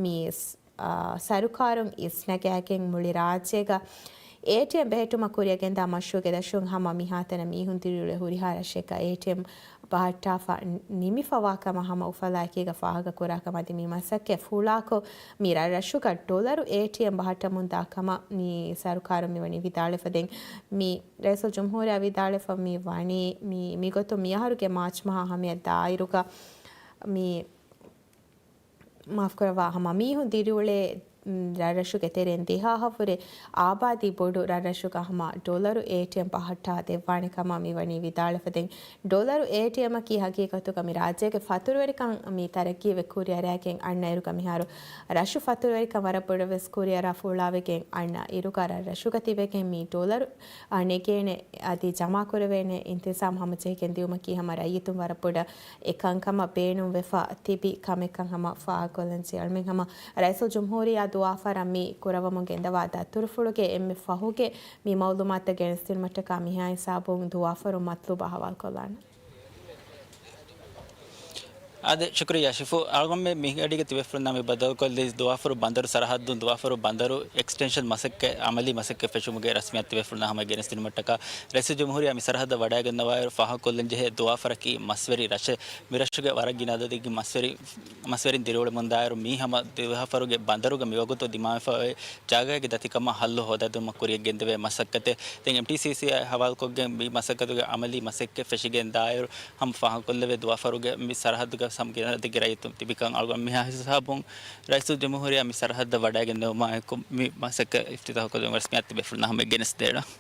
މި ސް-، އާ، ސަރުކާރުން އިސްނަގާގެން މުޅި ރާއްޖޭގަ އޭޓީއެމް ބެހެއްޓުމަށް ކުރިއަށް ގެންދާ މަޝްރޫއުގެ ދަށުން ހަމަ މިހާތަނަށް މީހުން ދިރިއުޅޭ ހުރިހާ ރަށެއްގަ އޭޓީއެމް ބަހައްޓާފަ ނި-، ނިމިފަވާ ކަމަށް ހަމަ އުފަލާ އެކީގަ ފާހަގަ ކުރާ ކަމަށް. އަދި މި މަސައްކަތް ފުޅާކޮށް، މި ރަށްރަށުގަ ޑޮލަރު އޭޓީއެމް ބަހައްޓަމުން ދާ ކަމަށް މި ސަރުކާރުން މި ވަނީ ވިދާޅުވެފަ. ދެން މި ރައީސުލްޖުމްހޫރިއްޔާ ވިދާޅުވެފަ މި ވަނީ މި، މިގޮތުން މިއަހަރުގެ މާޗް މަހާ ހަމަޔަށް ދާއިރުގަ މި މާފުކުރައްވާ، ހަމަ މީހުން ދިރިއުޅޭ ރަށްރަށުގެ ތެރެއިން ދިހަ އަހަށްވުރެ އާބާދީ ބޮޑު ރަށްރަށުގަ ހަމަ ޑޮލަރު އޭޓީއެމް ބަހައްޓާ ދެއްވާނެ ކަމަށް މިވަނީ ވިދާޅުވެފަދައިން. ޑޮލަރު އޭޓީއެމަކީ ހަގީގަތުގަ މި ރާއްޖޭގެ ފަތުރުވެރިކަން މި ތަރައްގީވެ ކުރިއަރާގެން އަންނަ އިރުގަ މިހާރު ރަށު ފަތުރުވެރިކަން ވަރަށް ބޮޑަށް ވެސް ކުރިއަރާ ފޫޅާވެގެން އަންނަ އިރުގަ ރަށްރަށުގަ ތިބެގެން މި ޑޮލަރު އާ، ނެގޭނެ އަދި ޖަމާކުރެވޭނެ އިންތިޒާމް ހަމަޖެހިގެން ދިއުމަކީ ހަމަ ރައްޔިތުން ވަރަށް ބޮޑަށް އެކަންކަމަށް ބޭނުންވެފަ ތިބި ކަމެއްކަން ހަމަ ފާހަގަކޮށްލަން ޖެހޭ. އަޅުމެން ހަމަ ރައީސުލްޖުމްހޫރިއްޔާ ދުވާފަރަށް މި ކުރައްވަމުން ގެންދަވާ ދަތުރުފުޅުގެ އެންމެ ފަހުގެ މި މައުލޫމާތުތައް ގެނެސްދިނުމަށްޓަކާ މިހާ ހިސާބުން ދުވާފަރުން މަތްލޫބާ ހަވާލުކޮށްލާނަން. އާދެ، ޝުކުރިއްޔާ ޝިފު. އަޅުގަނޑުމެން މި ގަޑީގަ ތިބޭފުޅުންނާ މި ބައްދަލުކޮށްލީ ދުވާފަރު ބަނދަރު ސަރަހައްދުން ދުވާފަރު ބަނދަރު އެކްސްޓެންޝަން މަސައްކަތް، އަމަލީ މަސައްކަތް ފެށުމުގެ ރަސްމިއްޔާތު ތިބޭފުޅުންނާ ހަމަ ގެނެސްދިނުމަށްޓަކާ ރައީސުލްޖުމްހޫރިއްޔާ މި ސަރަހައްދަށް ވަޑައިގެންނަވާއިރު ފާހަގަކޮށްލަން ޖެހޭ ދުވާފަރަކީ މަސްވެރި ރަށެއް. މި ރަށުގެ ވަރަށް ގިނަ އަދަދެއްގެ މަސްވެރި، މަސްވެރިން ދިރިއުޅެމުންދާއިރު މީ ހަމަ ދުވާފަރުގެ ބަނދަރުގަ މިވަގުތު ދިމާވެފައި އޮތް ޖާގައިގެ ދަތިކަމާ ހައްލު ހޯދާދިނުމަށް ކުރިޔަށް ގެންދެވޭ މަސައްކަތެއް. ދެން އެމްޓީސީސީއާއި ހަވާލުކޮށްގެން މި މަސައްކަތުގެ އަމަލީ މަސައްކަތް ފެށިގެން ދާއިރު ހަމަ ފާހަގަކޮށްލެވޭ ދުވާފަރުގެ މި ސަރަހައްދުގަ ހަމަ ގިނަ އަދަދެއްގެ ރައްޔިތުން ތިބިކަން އަޅުގަނޑު މިހާ ހިސާބުން ރައީސުލްޖުމްހޫރިއްޔާ މި ސަރަހައްދަށް ވަޑައިގެންނެވުމާއެކު މި މަސައްކަތް އިފްތިތާހުކޮށްލުމުގެ ރަސްމިއްޔާތު ތިބޭފުޅުންނާ ހަމަ ގެނެސްދޭނަން.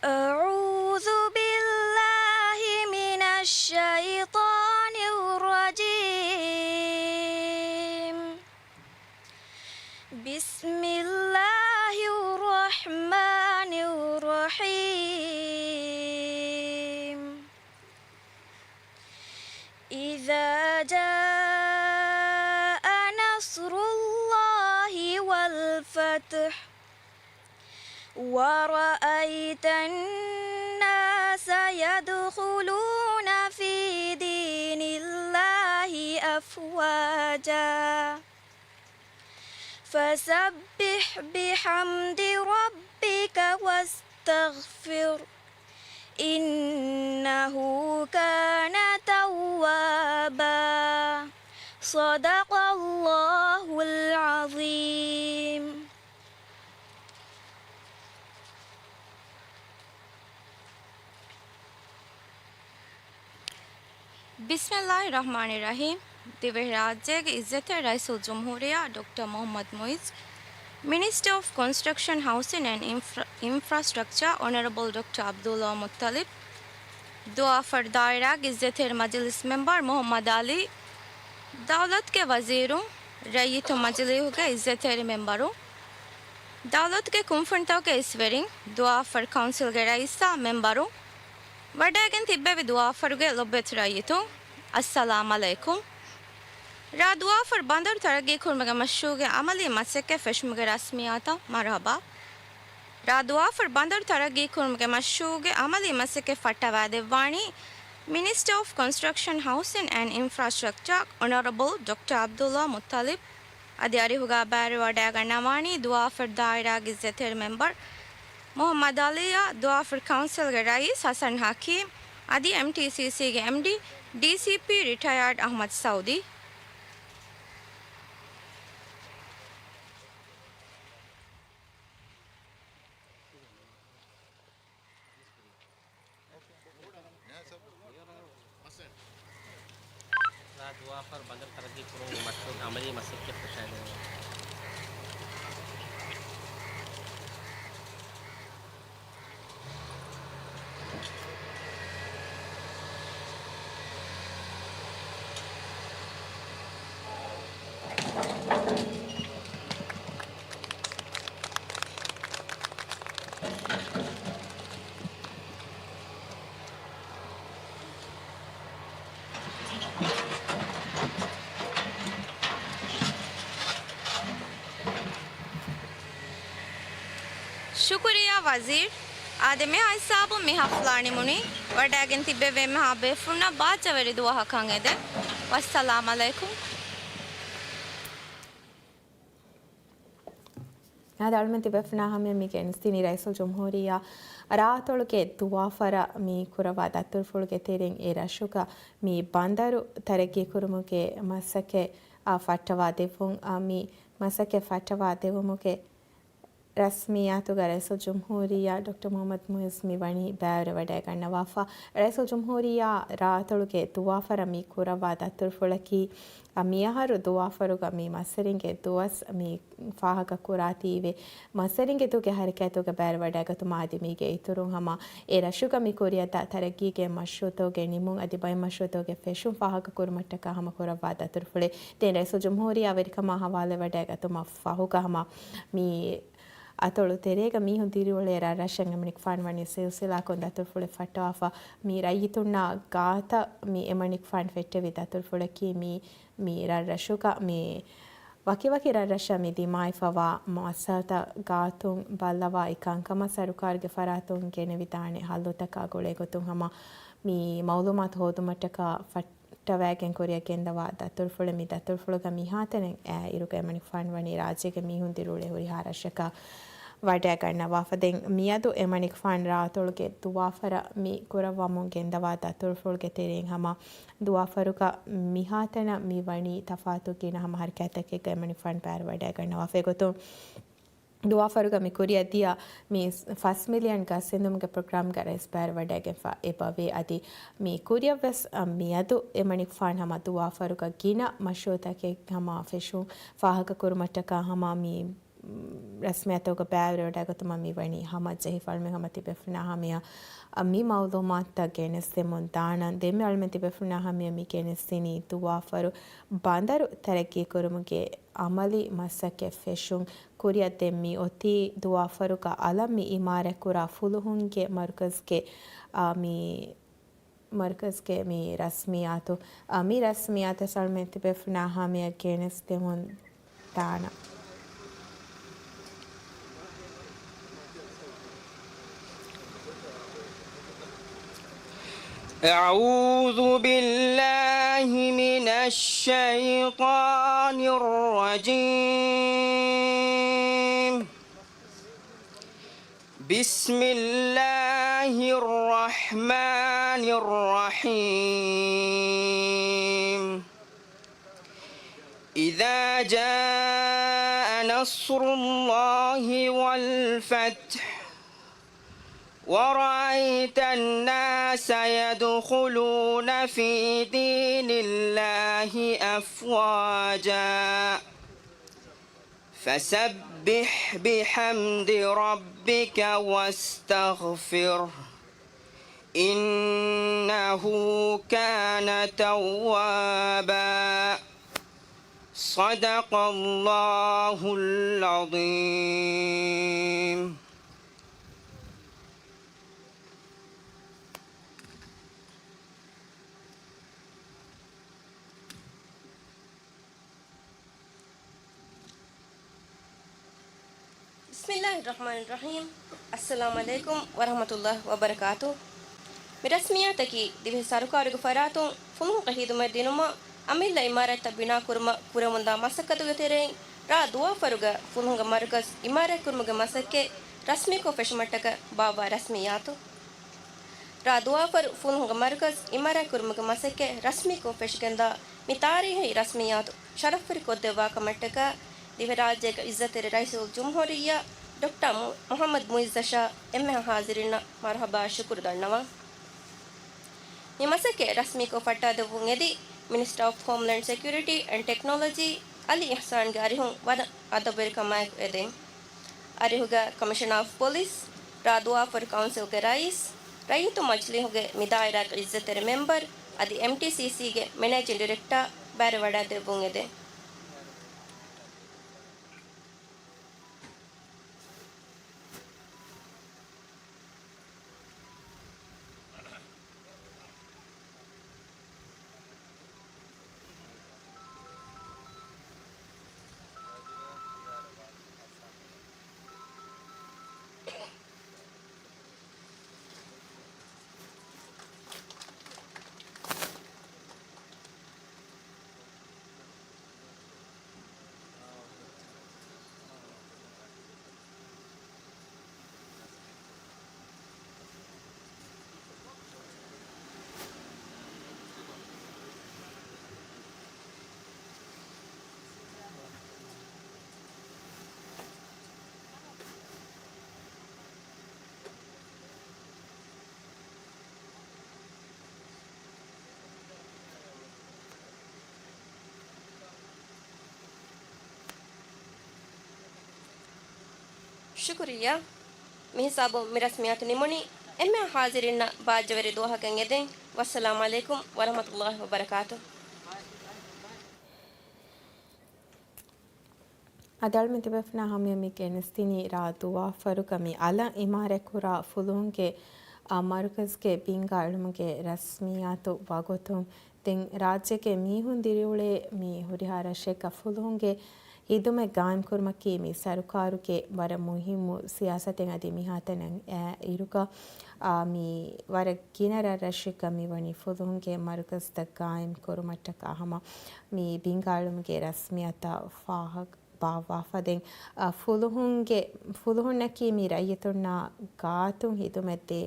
أعوذ بالله من الشيطان الرجيم. بسم الله الرحمن الرحيم. إذا جاء نصر الله والفتح ورأيت الناس يدخلون في دين الله أفواجا فسبح بحمد ربك واستغفره إنه كان توابا. صدق الله العظيم. ބިސްމިއްލާހި ރަޙްމާނި ރަޙީމް. ދިވެހިރާއްޖޭގެ އިއްޒަތްތެރި ރައީސުލްޖުމްހޫރިއްޔާ ޑޮކްޓަރ މުޙައްމަދު މުޢިއްޒު، މިނިސްޓަރ އޮފް ކޮންސްޓްރަކްޝަން، ހައުސިން އެންޑް އިންފްރާ-، އިންފްރާސްޓްރަކްޗާ، އޮނަރަބަލް ޑޮކްޓަރ ޢަބްދުﷲ މުއްޠަލިބް، ދުވާފަރު ދާއިރާގެ އިއްޒަތްތެރި މަޖިލިސް މެމްބަރު މުޙައްމަދު ޢަލީ، ދައުލަތުގެ ވަޒީރުން، ރައްޔިތުން މަޖިލީހުގެ އިއްޒަތްތެރި މެމްބަރުން، ދައުލަތުގެ ކުންފުނިތަކުގެ އިސްވެރިން، ދުވާފަރު ކައުންސިލްގެ ރައީސާ މެމްބަރުން، ވަޑައިގެން ތިއްބެވި ދުވާފަރުގެ ލޮބުވެތި ރައްޔިތުން، އައްސަލާމް ޢަލައިކުމް. ރ. ދުވާފަރު ބަނދަރު ތަރައްގީކުރުމުގެ މަޝްރޫޢުގެ އަމަލީ މަސައްކަތް ފެށުމުގެ ރަސްމިއްޔާތަށް މަރުޙަބާ. ރ. ދުވާފަރު ބަނދަރު ތަރައްގީކުރުމުގެ މަޝްރޫޢުގެ އަމަލީ މަސައްކަތް ފައްޓަވާދެއްވާނީ މިނިސްޓަރ އޮފް ކޮންސްޓްރަކްޝަން، ހައުސިން އެންޑް އިންފްރާސްޓްރަކްޗާ އޮނަރަބަލް ޑޮކްޓަރ ޢަބްދުﷲ މުއްޠަލިބް. އަދި އަރިހުގާ ބައިވެރިވަޑައިގަންނަވާނީ ދުވާފަރު ދާއިރާގެ އިއްޒަތްތެރި މެމްބަރު މުޙައްމަދު ޢަލީއާ، ދުވާފަރު ކައުންސިލްގެ ރައީސް ޙަސަން ޙަކީމް، އަދި އެމްޓީސީސީގެ އެމްޑީ، ޑީސީޕީ ރިޓަޔާޑް އަޙްމަދު ސަޢުދީ. ރ. ދުވާފަރު ބަނދަރު ތަރައްގީ ކުރުމުގެ މަޝްރޫޢުގެ އަމަލީ މަސައްކަތް ފަށައިލެވޭ. ޝުކުރިއްޔާ ވަޒީރު. އާދެ، މިހާ ހިސާބުން މި ހަފްލާ ނިމުނީ. ވަޑައިގެން ތިއްބެވި އެންމެހާ ބޭފުޅުންނަށް ބާއްޖަވެރި ދުވަހަކަށް އެދެން. ވައްސަލާމް އަލައިކުމް. އާދެ، އަޅުމެން ތިބޭފުޅުންނާ ހަމަޔަށް މި ގެނެސްދިނީ ރައީސުލްޖުމްހޫރިއްޔާ ރާއަތޮޅުގެ ދުވާފަރަށް މި ކުރައްވާ ދަތުރުފުޅުގެ ތެރެއިން އެ ރަށުގަ މި ބަނދަރު ތަރައްގީކުރުމުގެ މަސައްކަތް، އާ، ފައްޓަވާ ދެއްވުން. އާ، މި މަސައްކަތް ފައްޓަވާ ދެއްވުމުގެ ރަސްމިއްޔާތުގަ ރައީސުލްޖުމްހޫރިއްޔާ ޑޮކްޓަރ މުޙައްމަދު މުޢިއްޒު މި ވަނީ ބައިވެރިވަޑައިގަންނަވާފަ. ރައީސުލްޖުމްހޫރިއްޔާ ރާއަތޮޅުގެ ދުވާފަރަށް މި ކުރައްވާ ދަތުރުފުޅަކީ، އަ، މިއަހަރު ދުވާފަރުގަ މި މައްސަރެންގެ ދުވަސް މި ފާހަގަ ކުރާތީވެ، މައްސަރެންގެ ދުވަހުގެ ހަރަކާތުގަ ބައިވެރިވަޑައިގަތުމާ އަދި މީގެ އިތުރުން ހަމަ އެ ރަށުގަ މި ކުރިއަށްދާ ތަރައްގީގެ މަޝްރޫޢުތަކުގެ ނިމުން އަދި ބައެއް މަޝްރޫޢުތަކުގެ ފެށުން ފާހަގަ ކުރުމަށްޓަކާ ހަމަ ކުރައްވާ ދަތުރުފުޅެއް. ދެން ރައީސުލްޖުމްހޫރިއްޔާ ވެރިކަމާ ހަވާލުވެވަޑައިގަތުމަށް ފަހުގަ ހަމަ މި އަތޮޅު ތެރޭގަ މީހުން ދިރިއުޅޭ ރަށް ރަށަށް އެމަނިކުފާނު ވަނީ ސިލްސިލާކޮށް ދަތުރުފުޅެއް ފައްޓަވާފަ. މި ރައްޔިތުންނާ ގާތަށް މި އެމަނިކުފާނު ފެއްޓެވި ދަތުރުފުޅަކީ މި، މި ރަށް ރަށުގަ މި ވަކިވަކި ރަށްރަށަށް މި ދިމާވެފަވާ މައްސަލަތައް ގާތުން ބައްލަވާ އެ ކަންކަމަށް ސަރުކާރުގެ ފަރާތުން ގެނެވިދާނެ ހައްލުތަކާ ގުޅޭގޮތުން ހަމަ މި މައުލޫމާތު ހޯދުމަށްޓަކާ ފައްޓަވައިގެން ކުރިއަށް ގެންދަވާ ދަތުރުފުޅެއް. މި ދަތުރުފުޅުގަ މިހާތަނަށް އައިއިރުގަ އެމަނިކުފާނު ވަނީ ރާއްޖޭގެ މީހުން ދިރިއުޅޭ ހުރިހާ ރަށަކަށް ވަޑައިގަންނަވާފަ. ދެން މިއަދު އެމަނިކުފާނު ރާއަތޮޅުގެ ދުވާފަރަށް މި ކުރައްވަމުން ގެންދަވާ ދަތުރުފުޅުގެ ތެރެއިން ހަމަ ދުވާފަރުގަ މިހާތަނަށް މި ވަނީ ތަފާތު ގިނަ ހަމަ ހަރަކާތްތަކެއްގަ އެމަނިކުފާނު ބައިވެރިވަޑައިގަންނަވާފަ. އެގޮތުން ދުވާފަރުގަ މި ކުރިއަށްދިޔަ މި ފަސް މިލިއަން ގަސް އެނދުމުގެ ޕްރޮގްރާމްގަ ރައީސް ބައިވެރިވަޑައިގެންފަ އެބަވޭ. އަދި މި ކުރިއަށްވެސް، އަ، މިއަދު އެމަނިކުފާނު ހަމަ ދުވާފަރުގަ ގިނަ މަޝްރޫޢުތަކެއް ހަމަ ފެށުން ފާހަގަކުރުމަށްޓަކާ ހަމަ މި ރަސްމިއްޔާތުގަ ބައިވެރިވަޑައިގަތުމަށް މި ވަނީ ހަމަޖެހިފަ. އަޅުމެން ހަމަ ތިބޭފުޅުންނާ ހަމަޔަށް މި މައުލޫމާތުތައް ގެނެސްދެމުން ދާނަން. ދެންމެ އަޅުމެން ތިބޭފުޅުންނާ ހަމަޔަށް މި ގެނެސްދިނީ ދުވާފަރު ބަނދަރު ތަރައްގީކުރުމުގެ އަމަލީ މަސައްކަތް ފެށުން ކުރިއަށް ދެން މި އޮތީ ދުވާފަރުގަ އަލަށް މި އިމާރާތްކުރާ ފުލުހުންގެ މަރުކަޒުގެ، އާ، މި މަރުކަޒުގެ މި ރަސްމިއްޔާތު، އާ، މި ރަސްމިއްޔާތު އަޅުމެން ތިބޭފުޅުންނާ ހަމަޔަށް ގެނެސްދެމުން ދާނަން. أعوذ بالله من الشيطان الرجيم. بسم الله الرحمن الرحيم. إذا جاء نصر الله والفتح ورأيت الناس يدخلون في دين الله أفواجا فسبح بحمد ربك واستغفره إنه كان توابا. صدق الله العظيم. بسم الله الرحمن الرحيم. السلام عليكم ورحمة الله وبركاته. މި ރަސްމިއްޔާތަކީ ދިވެހި ސަރުކާރުގެ ފަރާތުން ފުލުހުންގެ ހިދުމަތް ދިނުމަށް އަމިއްލަ އިމާރާތްތައް ބިނާކުރުމަށް ކުރެވުންދާ މަސައްކަތުގެ ތެރެއިން ރ. ދުވާފަރުގަ ފުލުހުންގެ މަރުކަޒު އިމާރާތްކުރުމުގެ މަސައްކަތް ރަސްމީކޮށް ފެށުމަށްޓަކައި ބާއްވާ ރަސްމިއްޔާތު. ރ. ދުވާފަރު ފުލުހުންގެ މަރުކަޒު އިމާރާތްކުރުމުގެ މަސައްކަތް ރަސްމީކޮށް ފެށިގެންދާ މި ތާރީހީ ރަސްމިއްޔާތު ޝަރަފުވެރިކޮށްދެއްވާކަމަށްޓަކާ ދިވެހިރާއްޖޭގެ އިއްޒަތްތެރި ރައީސުލްޖުމްހޫރިއްޔާ ޑޮކްޓަރ މު-، މުޙައްމަދު މުޢިއްޒަށާ އެންމެހާ ޙާޟިރީންނަށް މަރުޙަބާ ޝުކުރު ދަންނަވަން. މި މަސައްކަތް ރަސްމީކޮށް ފައްޓާދެއްވުން އެދި މިނިސްޓަރ އޮފް ހޯމްލޭންޑް ސެކިއުރިޓީ އެންޑް ޓެކްނޮލޮޖީ އަލީ އިޙްސާންގެ އަރިހުން ވަރަށް އަދަބުވެރިކަމާއެކު އެދެން. އަރިހުގަ ކޮމިޝަނަރ އޮފް ޕޮލިސް، ރ. ދުވާފަރު ކައުންސިލްގެ ރައީސް، ރައްޔިތު މަޖިލީހުގެ މި ދާއިރާގެ އިއްޒަތްތެރި މެމްބަރު އަދި އެމްޓީސީސީގެ މެނޭޖިން ޑިރެކްޓާ ބައިވެރިވަޑައިދެއްވުން އެދެން. ޝުކުރިއްޔާ. މިހިސާބުން މި ރަސްމިއްޔާތު ނިމުނީ. އެންމެހާ ހާޒިރިންނަށް ބާއްޖަވެރި ދުވަހަކަށް އެދެން. ވައްސަލާމް ޢަލައިކުމް ވަރަޙްމަތުﷲ ވަބަރަކާތުހު. އަދި އަޅުމެން ތިބޭފުޅުންނާ ހަމަޔަށް މި ގެނެސްދިނީ ރ. ދުވާފަރުގަ މި އަލަށް އިމާރާތްކުރާ ފުލުހުންގެ، އާ، މަރުކަޒްގެ ބިންގާ އެޅުމުގެ ރަސްމިއްޔާތު ވަގުތުން ދެން ރާއްޖޭގެ މީހުން ދިރިއުޅޭ މި ހުރިހާ ރަށެއްގަ ފުލުހުންގެ ހިދުމަތް ގާއިމްކުރުމަކީ މި ސަރުކާރުގެ ވަރަށް މުހިއްމު ސިޔާސަތެއް. އަދި މިހާތަނަށް އިރުގަ، އާ، މި ވަރަށް ގިނަ ރަށްރަށެއްގަ މިވަނީ ފުލުހުންގެ މަރުކަޒްތައް ގާއިމް ކުރުމަށްޓަކާ ހަމަ މި ބިންގާ އެޅުމުގެ ރަސްމިއްޔާތަށް ފާހަގަ ބާއްވާފަ. ދެން، އަ، ފުލުހުންގެ، ފުލުހުންނަކީ މި ރައްޔިތުންނާ ގާތުން ހިދުމަތްދޭ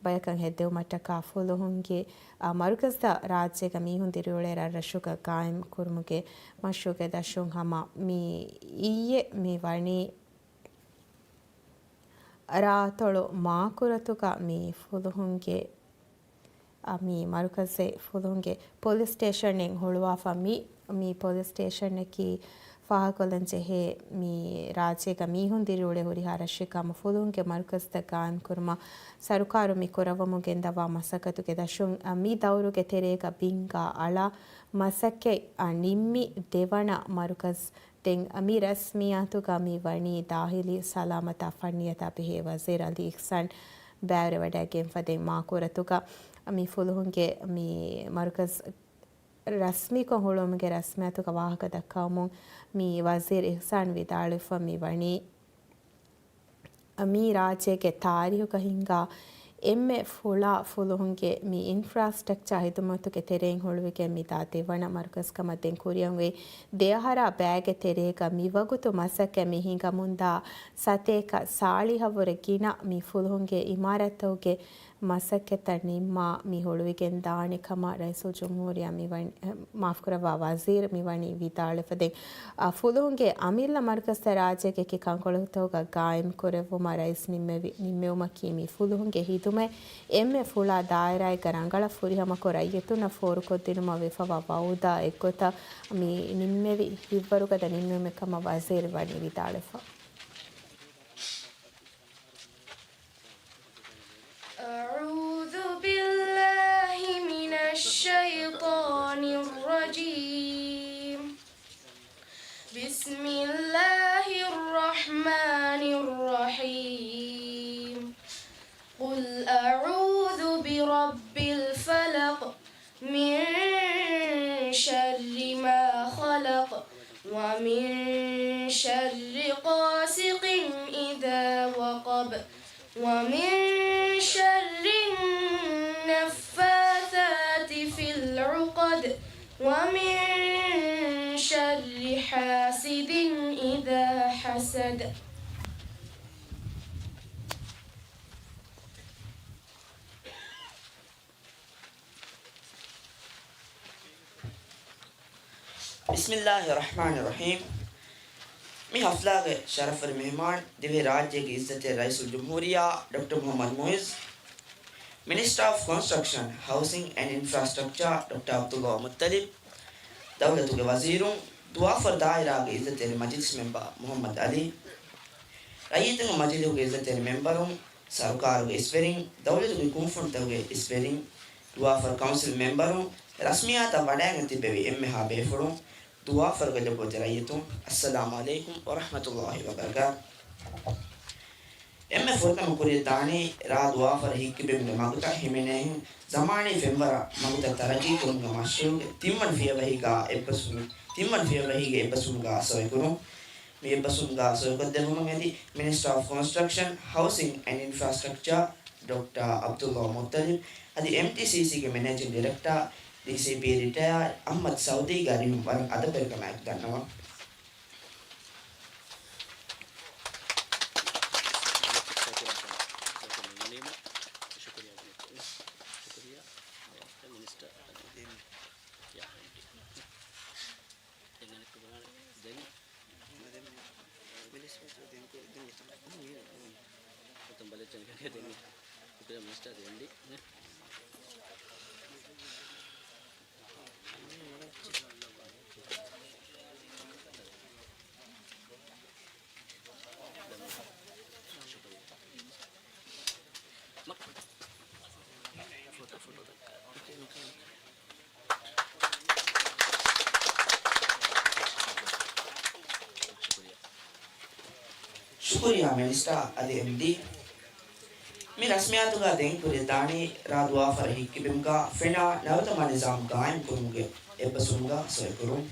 ބަޔަކަށް ހެއްދެވުމަށްޓަކާ ފުލުހުންގެ، އަ، މަރުކަޒްތައް ރާއްޖޭގަ މީހުން ދިރިއުޅޭ ރަށްރަށުގަ ގާއިމް ކުރުމުގެ މަޝްރޫޢުގެ ދަށުން ހަމަ މި އިއްޔެ މި ވަނީ ރ. އަތޮޅު މާކުރަތުގަ މި ފުލުހުންގެ އަ، މި މަރުކަޒެއް ފުލުހުންގެ ޕޮލިސް ސްޓޭޝަނެއް ހުޅުވާފަ. މި، މި ޕޮލިސް ސްޓޭޝަނަކީ ފާހަގަކޮށްލަން ޖެހޭ މި ރާއްޖޭގަ މީހުން ދިރިއުޅޭ ހުރިހާ ރަށެއްގަ ހަމަ ފުލުހުންގެ މަރުކަޒްތައް ގާއިމްކުރުމަށް ސަރުކާރު މި ކުރައްވަމުން ގެންދަވާ މަސައްކަތުގެ ދަށުން، އަ، މި ދައުރުގެ ތެރޭގަ ބިންގާ އަޅާ މަސައްކަތް، އަ، ނިންމި ދެވަނަ މަރުކަޒް. ދެން މި ރަސްމިއްޔާތުގަ މި ވަނީ ދާހިލީ ސަލާމަތާ ފަންނިޔަތާ ބެހޭ ވަޒީރު އަލީ އިޙްސާން ބައިވެރިވަޑައިގެންފަ. ދެން މާކުރަތުގަ މި ފުލުހުންގެ މި މަރުކަޒް ރަސްމީކޮށް ހުޅުވުމުގެ ރަސްމިއްޔާތުގަ ވާހަކަ ދައްކަވަމުން މި ވަޒީރު އިޙްސާން ވިދާޅުވެފަ މި ވަނީ، މި ރާއްޖޭގެ ތާރީހުގަ ހިނގާ އެންމެ ފުޅާ ފުލުހުންގެ މި އިންފްރާސްޓްރަކްޗާ ހިދުމަތުގެ ތެރެއިން ހުޅުވިގެން މިދާ ދެވަނަ މަރުކަޒް ކަމަށް ދެން ކުރިއަށް އޮތް ދެ އަހަރާ ބައިގެ ތެރޭގަ މިވަގުތު މަސައްކަތް މި ހިނގަމުންދާ ސަތޭކަ ސާޅީހަށްވުރެ ގިނަ މި ފުލުހުންގެ އިމާރާތްތަކުގެ މަސައްކަތްތައް ނިންމާ މި ހުޅުވިގެން ދާނެ ކަމަށް ރައީސުލްޖުމްހޫރިއްޔާ މި ވަނީ، މާފުކުރައްވާ، ވަޒީރު މި ވަނީ ވިދާޅުވެފަ. ދެން، އަ، ފުލުހުންގެ އަމިއްލަ މަރުކަޒްތައް ރާއްޖޭގެ އެކި ކަންކޮޅުތަކުގަ ގާއިމް ކުރެއްވުމަށް ރައީސް ނިންމެވި، ނިންމެވުމަކީ މި ފުލުހުންގެ ހިދުމަތް އެންމެ ފުޅާ ދާއިރާއެއްގަ ރަނގަޅަށް ފުރިހަމަކޮށް ރައްޔިތުންނަށް ފޯރުކޮށްދިނުމަށް ވެފަވާ ވައުދާ އެއްގޮތަށް މި ނިންމެވި ހިތްވަރުގަދަ ނިންމުމެއް ކަމަށް ވަޒީރު ވަނީ ވިދާޅުވެފަ. أعوذ بالله من الشيطان الرجيم. بسم الله الرحمن الرحيم. قل أعوذ برب الفلق. من شر ما خلق، ومن شر غاسق إذا وقب، ومن شر النفاثات في العقد، ومن شر حاسد إذا حسد. ބިސްމިއްލާހި ރަޙްމާނި ރަޙީމް. މި ހަފްލާގެ ޝަރަފުވެރި މެހެމާން ދިވެހި ރާއްޖޭގެ އިއްޒަތްތެރި ރައީސުލްޖުމްހޫރިއްޔާ ޑޮކްޓަރ މުޙައްމަދު މުޢިއްޒު، މިނިސްޓަރ އޮފް ކޮންސްޓްރަކްޝަން، ހައުސިން އެންޑް އިންފްރާސްޓްރަކްޗާ ޑޮކްޓަރ ޢަބްދުﷲ މުއްޠަލިބް، ދައުލަތުގެ ވަޒީރުން، ދުވާފަރު ދާއިރާގެ އިއްޒަތްތެރި މަޖިލިސް މެމްބަރ މުޙައްމަދު ޢަލީ، ރައްޔިތުންގެ މަޖިލީހުގެ އިއްޒަތްތެރި މެމްބަރުން، ސަރުކާރުގެ އިސްވެރިން، ދައުލަތުގެ ކުންފުނިތަކުގެ އިސްވެރިން، ދުވާފަރު ކައުންސިލް މެމްބަރުން، ރަސްމިއްޔާތަށް ވަޑައިގެން ތިއްބެވި އެންމެހާ ބޭފުޅުން، ދުވާފަރުގެ ލޮބުވެތި ރައްޔިތުން، އައްސަލާމު ޢަލައިކުމް ވަރަޙްމަތުﷲ ވަބަރަކާތު. އެންމެ ފުރަތަމަ ކުރިއަށްދާނީ ރ. ދުވާފަރު ހިތްކިބެމުގެ މަގުތައް ހިމެނޭހެން، ޒަމާނީ ފެންވަރަށް މަގުތައް ތަރައްގީކުރުމުގެ މަޝްރޫޢުގެ ތިންވަނަ ފިޔަވަހީގާ އެއްބަސްވުމު، ތިންވަނަ ފިޔަވަހީގެ އެއްބަސްވުމުގާ ސޮއިކުރުން. މި އެއްބަސްވުމުގާ ސޮއިކޮށްދެއްވުމަށް އެދި މިނިސްޓަރ އޮފް ކޮންސްޓްރަކްޝަން، ހައުސިން އެންޑް އިންފްރާސްޓްރަކްޗާ ޑޮކްޓަރ ޢަބްދުﷲ މުއްޠަލިބް އަދި އެމްޓީސީސީގެ މެނޭޖިން ޑިރެކްޓަރ، ޑީސީބީ ރިޓަޔާ އަޙްމަދު ސައުދީގެ އަރިހުން ވަރަށް އަދަބުވެރިކަމާއެކު ދަންނަވަން. ޝުކުރިއްޔާ. މިނިސްޓަރ. ދެން އަނެއްކޮ ބަލާނެ. ދެން. ދެން. މިނިސްޓަރ ދެން. އުކުރެ މިނިސްޓަރ ދެން. ޝުކުރިއްޔާ މިނިސްޓާ އަދި އެމްޑީ. މި ރަސްމިއްޔާތުގަ ދެން ކުރިއަށް ދާނީ ރ. ދުވާފަރު ހިއްކި ބިމުގަ ފެނާ ނަރުދަމާ ނިޒާމް ގާއިމް ކުރުމުގެ އެއްބަސްވުމުގަ ސޮއިކުރުން.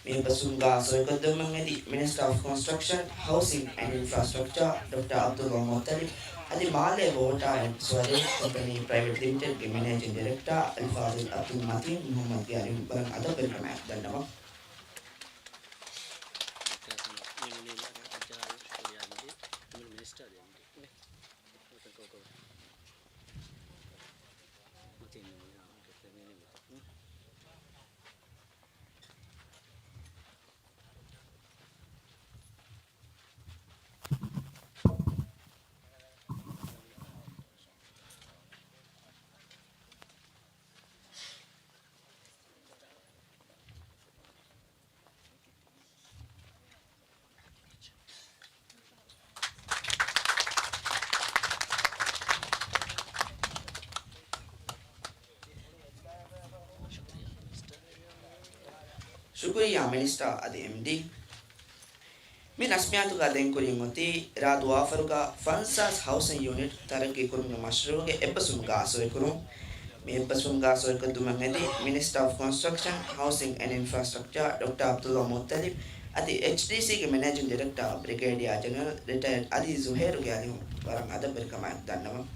މި އެއްބަސްވުމުގަ ސޮއިކޮށްދެއްވުމަށް އެދި މިނިސްޓަރ އޮފް ކޮންސްޓްރަކްޝަން، ހައުސިން އެންޑް އިންފްރާސްޓްރަކްޗާ ޑޮކްޓަރ ޢަބްދުﷲ މުއްޠަލިބް އަދި މާލޭ ވޯޓާ އެންޑް ސުވަރޭޖް ކަމްޕެނީ ޕްރައިވެޓް ލިމިޓެޑްގެ މެނޭޖިން ޑިރެކްޓަރ އަލްފާޟިލް ޢަބްދުލް މަތީން މުޙައްމަދުގެ އަރިހުން ވަރަށް އަދަބުވެރިކަމާއެކު ދަންނަވަން. ޝުކުރިއްޔާ މިނިސްޓާ އަދި އެމްޑީ. މި ރަސްމިއްޔާތުގަ ދެން ކުރިން އޮތީ ރ. ދުވާފަރުގަ ފަންސާސް ހައުސިން ޔުނިޓް ތަރައްގީ ކުރުމުގެ މަޝްރޫޢުގެ އެއްބަސްވުމުގަ ސޮއިކުރުން. މި އެއްބަސްވުމުގަ ސޮއިކޮށްދެއްވުމަށް އެދި މިނިސްޓަރ އޮފް ކޮންސްޓްރަކްޝަން، ހައުސިން އެންޑް އިންފްރާސްޓްރަކްޗާ ޑޮކްޓަރ ޢަބްދުﷲ މުއްޠަލިބް އަދި އެޗްޑީސީގެ މެނޭޖިން ޑިރެކްޓަރ ބްރިގޭޑިއާ ޖެނެރަލް ރިޓަޔަރޑް އަލީ ޒުހޭރުގެ އަރިހުން ވަރަށް އަދަބުވެރިކަމާއެކު ދަންނަވަން.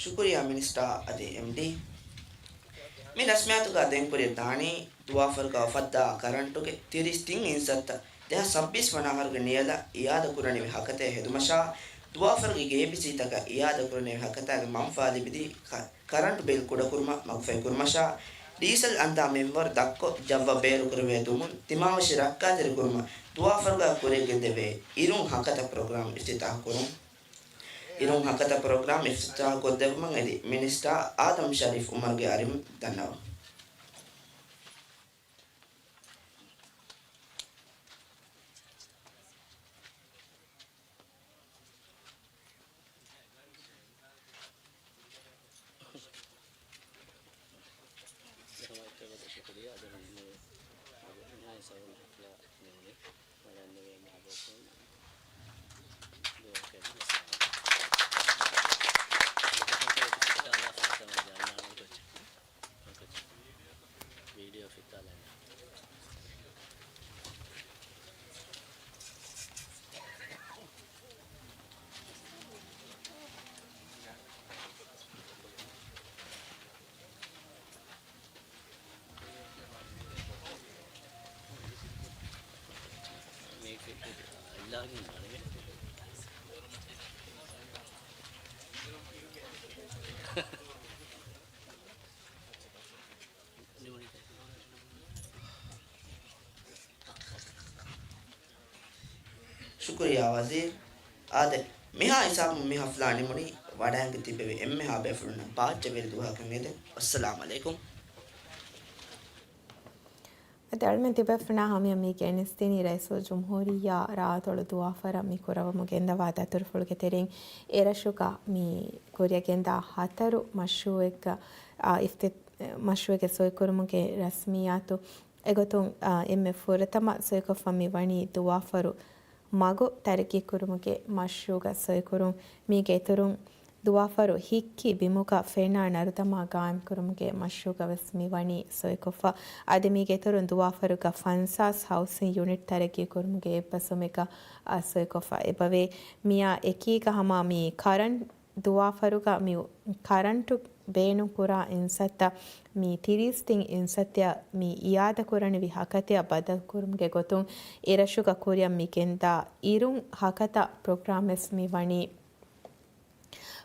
ޝުކުރިއްޔާ މިނިސްޓާ އަދި އެމްޑީ. މި ރަސްމިއްޔާތުގަ ދެން ކުރިއަށް ދާނީ ދުވާފަރުގަ އުފައްދާ ކަރަންޓުގެ ތިރީސް ތިން އިންސައްތަ ދެހާސް ސައްބީސް ވަނަ އަހަރުގެ ނިޔަލަށް އިއާދަކުރަނިވި ހަކަތައެއް ހެދުމަށާ، ދުވާފަރުގެ ގޭބިސީތަކަށް އިއާދަކުރަނިވި ހަކަތާގެ މަންފާ ލިބިދީ ކަ-، ކަރަންޓު ބިލް ކުޑަކުރުމަށް މަގުފަހިކުރުމަށާ، ޑީސަލް އަންދާ މިންވަރު ދަށްކޮށް، ޖައްވަށް ބޭރުކުރެވޭ ދުމުން ތިމާވެށި ރައްކާތެރިކުރުމަށް ދުވާފަރުގަ ކުރިއަށް ގެންދެވޭ އިރުން ހަކަތަ ޕްރޮގްރާމް އިފްތިތާޙުކުރުން. އިރުން ހަކަތަ ޕްރޮގްރާމް އިފްތިތާޙުކޮށްދެއްވުމަށް އެދި މިނިސްޓާ އާދަމް ޝަރީފް އުމަރުގެ އަރިހުން ދަންނަވަން. ވީޑިއޯ ފިއްތާލަން. މީ ފިއްތި އައްލާގެ ނަން. ޝުކުރިއްޔާ ވަޒީރު. އާދެ، މިހާ ހިސާބުން މި ހަފްލާ ނިމުނީ ވަޑައިގެން ތިއްބެވި އެންމެހާ ބޭފުޅުންނަށް ބާއްޖަވެރި ދުވަހަކަށް އެދެން. އައްސަލާމް ޢަލައިކުމް. އަދި އަޅުމެން ތިބޭފުޅުންނާ ހަމަޔަށް މި ގެނެސްދިނީ ރައީސުލްޖުމްހޫރިއްޔާ ރ. ދުވާފަރަށް މި ކުރައްވަމުން ގެންދަވާ ދަތުރުފުޅުގެ ތެރެއިން އެރަށުގަ މި ކުރިއަށް ގެންދާ ހަތަރު މަޝްރޫޢެއްގަ، އާ، އިފްތި-، މަޝްރޫޢެއްގެ ސޮއިކުރުމުގެ ރަސްމިއްޔާތު. އެގޮތުން، އާ، އެންމެ ފުރަތަމަ ސޮއިކޮށްފަ މި ވަނީ ދުވާފަރު މަގު ތަރައްގީކުރުމުގެ މަޝްރޫޢުގަ ސޮއިކުރުން. މީގެ އިތުރުން، ދުވާފަރު ހިއްކި ބިމުގަ ފެނާ ނަރުދަމާ ގާއިމްކުރުމުގެ މަޝްރޫޢުގަ ވެސް މި ވަނީ ސޮއިކޮށްފަ. އަދި މީގެ އިތުރުން، ދުވާފަރުގަ ފަންސާސް ހައުސިން ޔުނިޓް ތަރައްގީކުރުމުގެ އެއްބަސްވުމެއްގަ، އަ، ސޮއިކޮށްފަ އެބަވޭ. މިއާ އެކީގަ ހަމަ މި ކަރަންޓް ދުވާފަރުގަ މި ކަރަންޓު ބޭނުންކުރާ އިންސައްތަ މި ތިރީސް ތިން އިންސައްތަޔަށް މި އިއާދަކުރަނިވި ހަކަތައަށް ބަދަލުކުރުމުގެ ގޮތުން އެރަށުގަ ކުރިއަށް މި ގެންދާ އިރުން ހަކަތަ ޕްރޮގްރާމްވެސް މި ވަނީ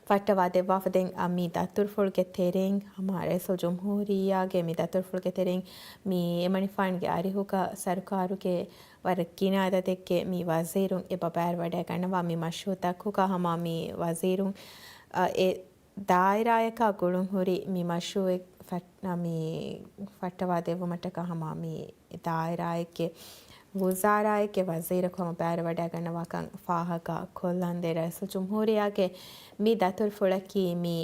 ފައްޓަވާ ދެއްވާފަ. ދެން އަ، މި ދަތުރުފުޅުގެ ތެރެއިން ހަމަ ރައީސުލްޖުމްހޫރިއްޔާގެ މި ދަތުރުފުޅުގެ ތެރެއިން މި އެމަނިފާންގެ އަރިހުގަ ސަރުކާރުގެ ވަރަށް ގިނަ އަދަދެއްގެ މި ވަޒީރުން އެބަ ބައިވެރިވަޑައިގަންނަވާ މި މަޝްރޫއުތަކުގަ ހަމަ މި ވަޒީރުން، އަ، އެ ދާއިރާޔަކާ ގުޅުންހުރި މި މަޝްރޫއެއް ފައް-، މި ފައްޓަވާ ދެއްވުމަށްޓަކާ ހަމަ މި ދާއިރާއެއްގެ ވުޒާރާއެއްގެ ވަޒީރަކު ހަމަ ބައިވެރިވަޑައިގަންނަވާކަން ފާހަގަ ކޮށްލަންދެން ރައީސުލްޖުމްހޫރިއްޔާގެ މި ދަތުރުފުޅަކީ މި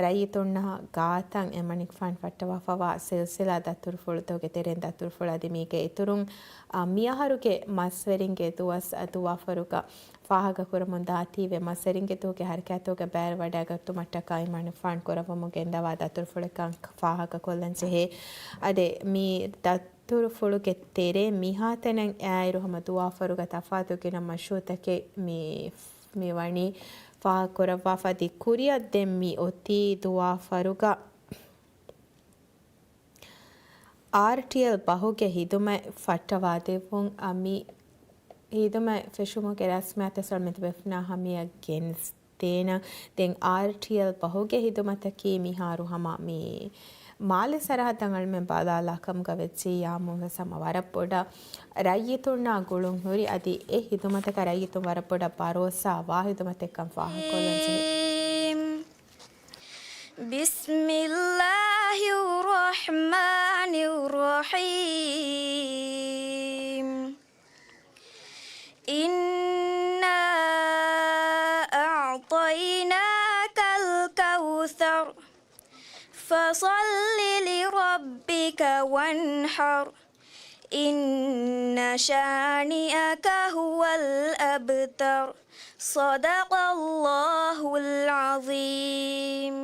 ރައްޔިތުންނާ ގާތަށް އެމަނިކުފާން ފައްޓަވާފަވާ ސިލްސިލާ ދަތުރުފުޅުތަކުގެ ތެރެއިން ދަތުރުފުޅު. އަދި މީގެ އިތުރުން، އަ، މިއަހަރުގެ މަސްވެރިންގެ ދުވަސް ދުވާފަރުގަ ފާހަގަކުރަމުން ދާތީވެ މަސްވެރިންގެ ދުވަހުގެ ހަރަކާތުގަ ބައިވެރިވަޑައިގަތުމަށްޓަކާ އެމަނިކުފާން ކުރައްވަމުން ގެންދަވާ ދަތުރުފުޅެއްކަން ފާހަގަކޮށްލަން ޖެހޭ. އަދި މި ދަތުރުފުޅުގެ ތެރޭ މިހާތަނަށް އައިއިރު ހަމަ ދުވާފަރުގަ ތަފާތު ގިނަ މަޝްރޫއުތަކެއް މި، މި ވަނީ ފާހަގަކުރައްވާފަ. އަދި ކުރިއަށް ދެން މި އޮތީ ދުވާފަރުގަ އާރްޓީއެލް ބަހުގެ ހިދުމަތް ފައްޓަވާދެއްވުން. އަ، މި ހިދުމަތް ފެށުމުގެ ރަސްމިއްޔާތު އަޅުމެން ބޭފުޅުންނާ ހަމަޔަށް ގެނެސްދޭނަން. ދެން އާރްޓީއެލް ބަހުގެ ހިދުމަތަކީ މިހާރު ހަމަ މި މާލެ ސަރަހައްދަށް އަޅުމެން ބަލާލާ ކަމުގަ ވެއްޖިއްޔާމު ވެސް ހަމަ ވަރަށް ބޮޑަށް ރައްޔިތުންނާ ގުޅުން ހުރި، އަދި އެ ހިދުމަތަކަށް ރައްޔިތުން ވަރަށް ބޮޑަށް ބަރޯސާ ވާ ހިދުމަތެއްކަން ފާހަގަކޮށްލަން ޖެހޭ. بسم الله الرحمن الرحيم. إنا أعطيناك الكوثر. فصل لربك وانحر. إن شانئك هو الأبتر. صدق الله العظيم.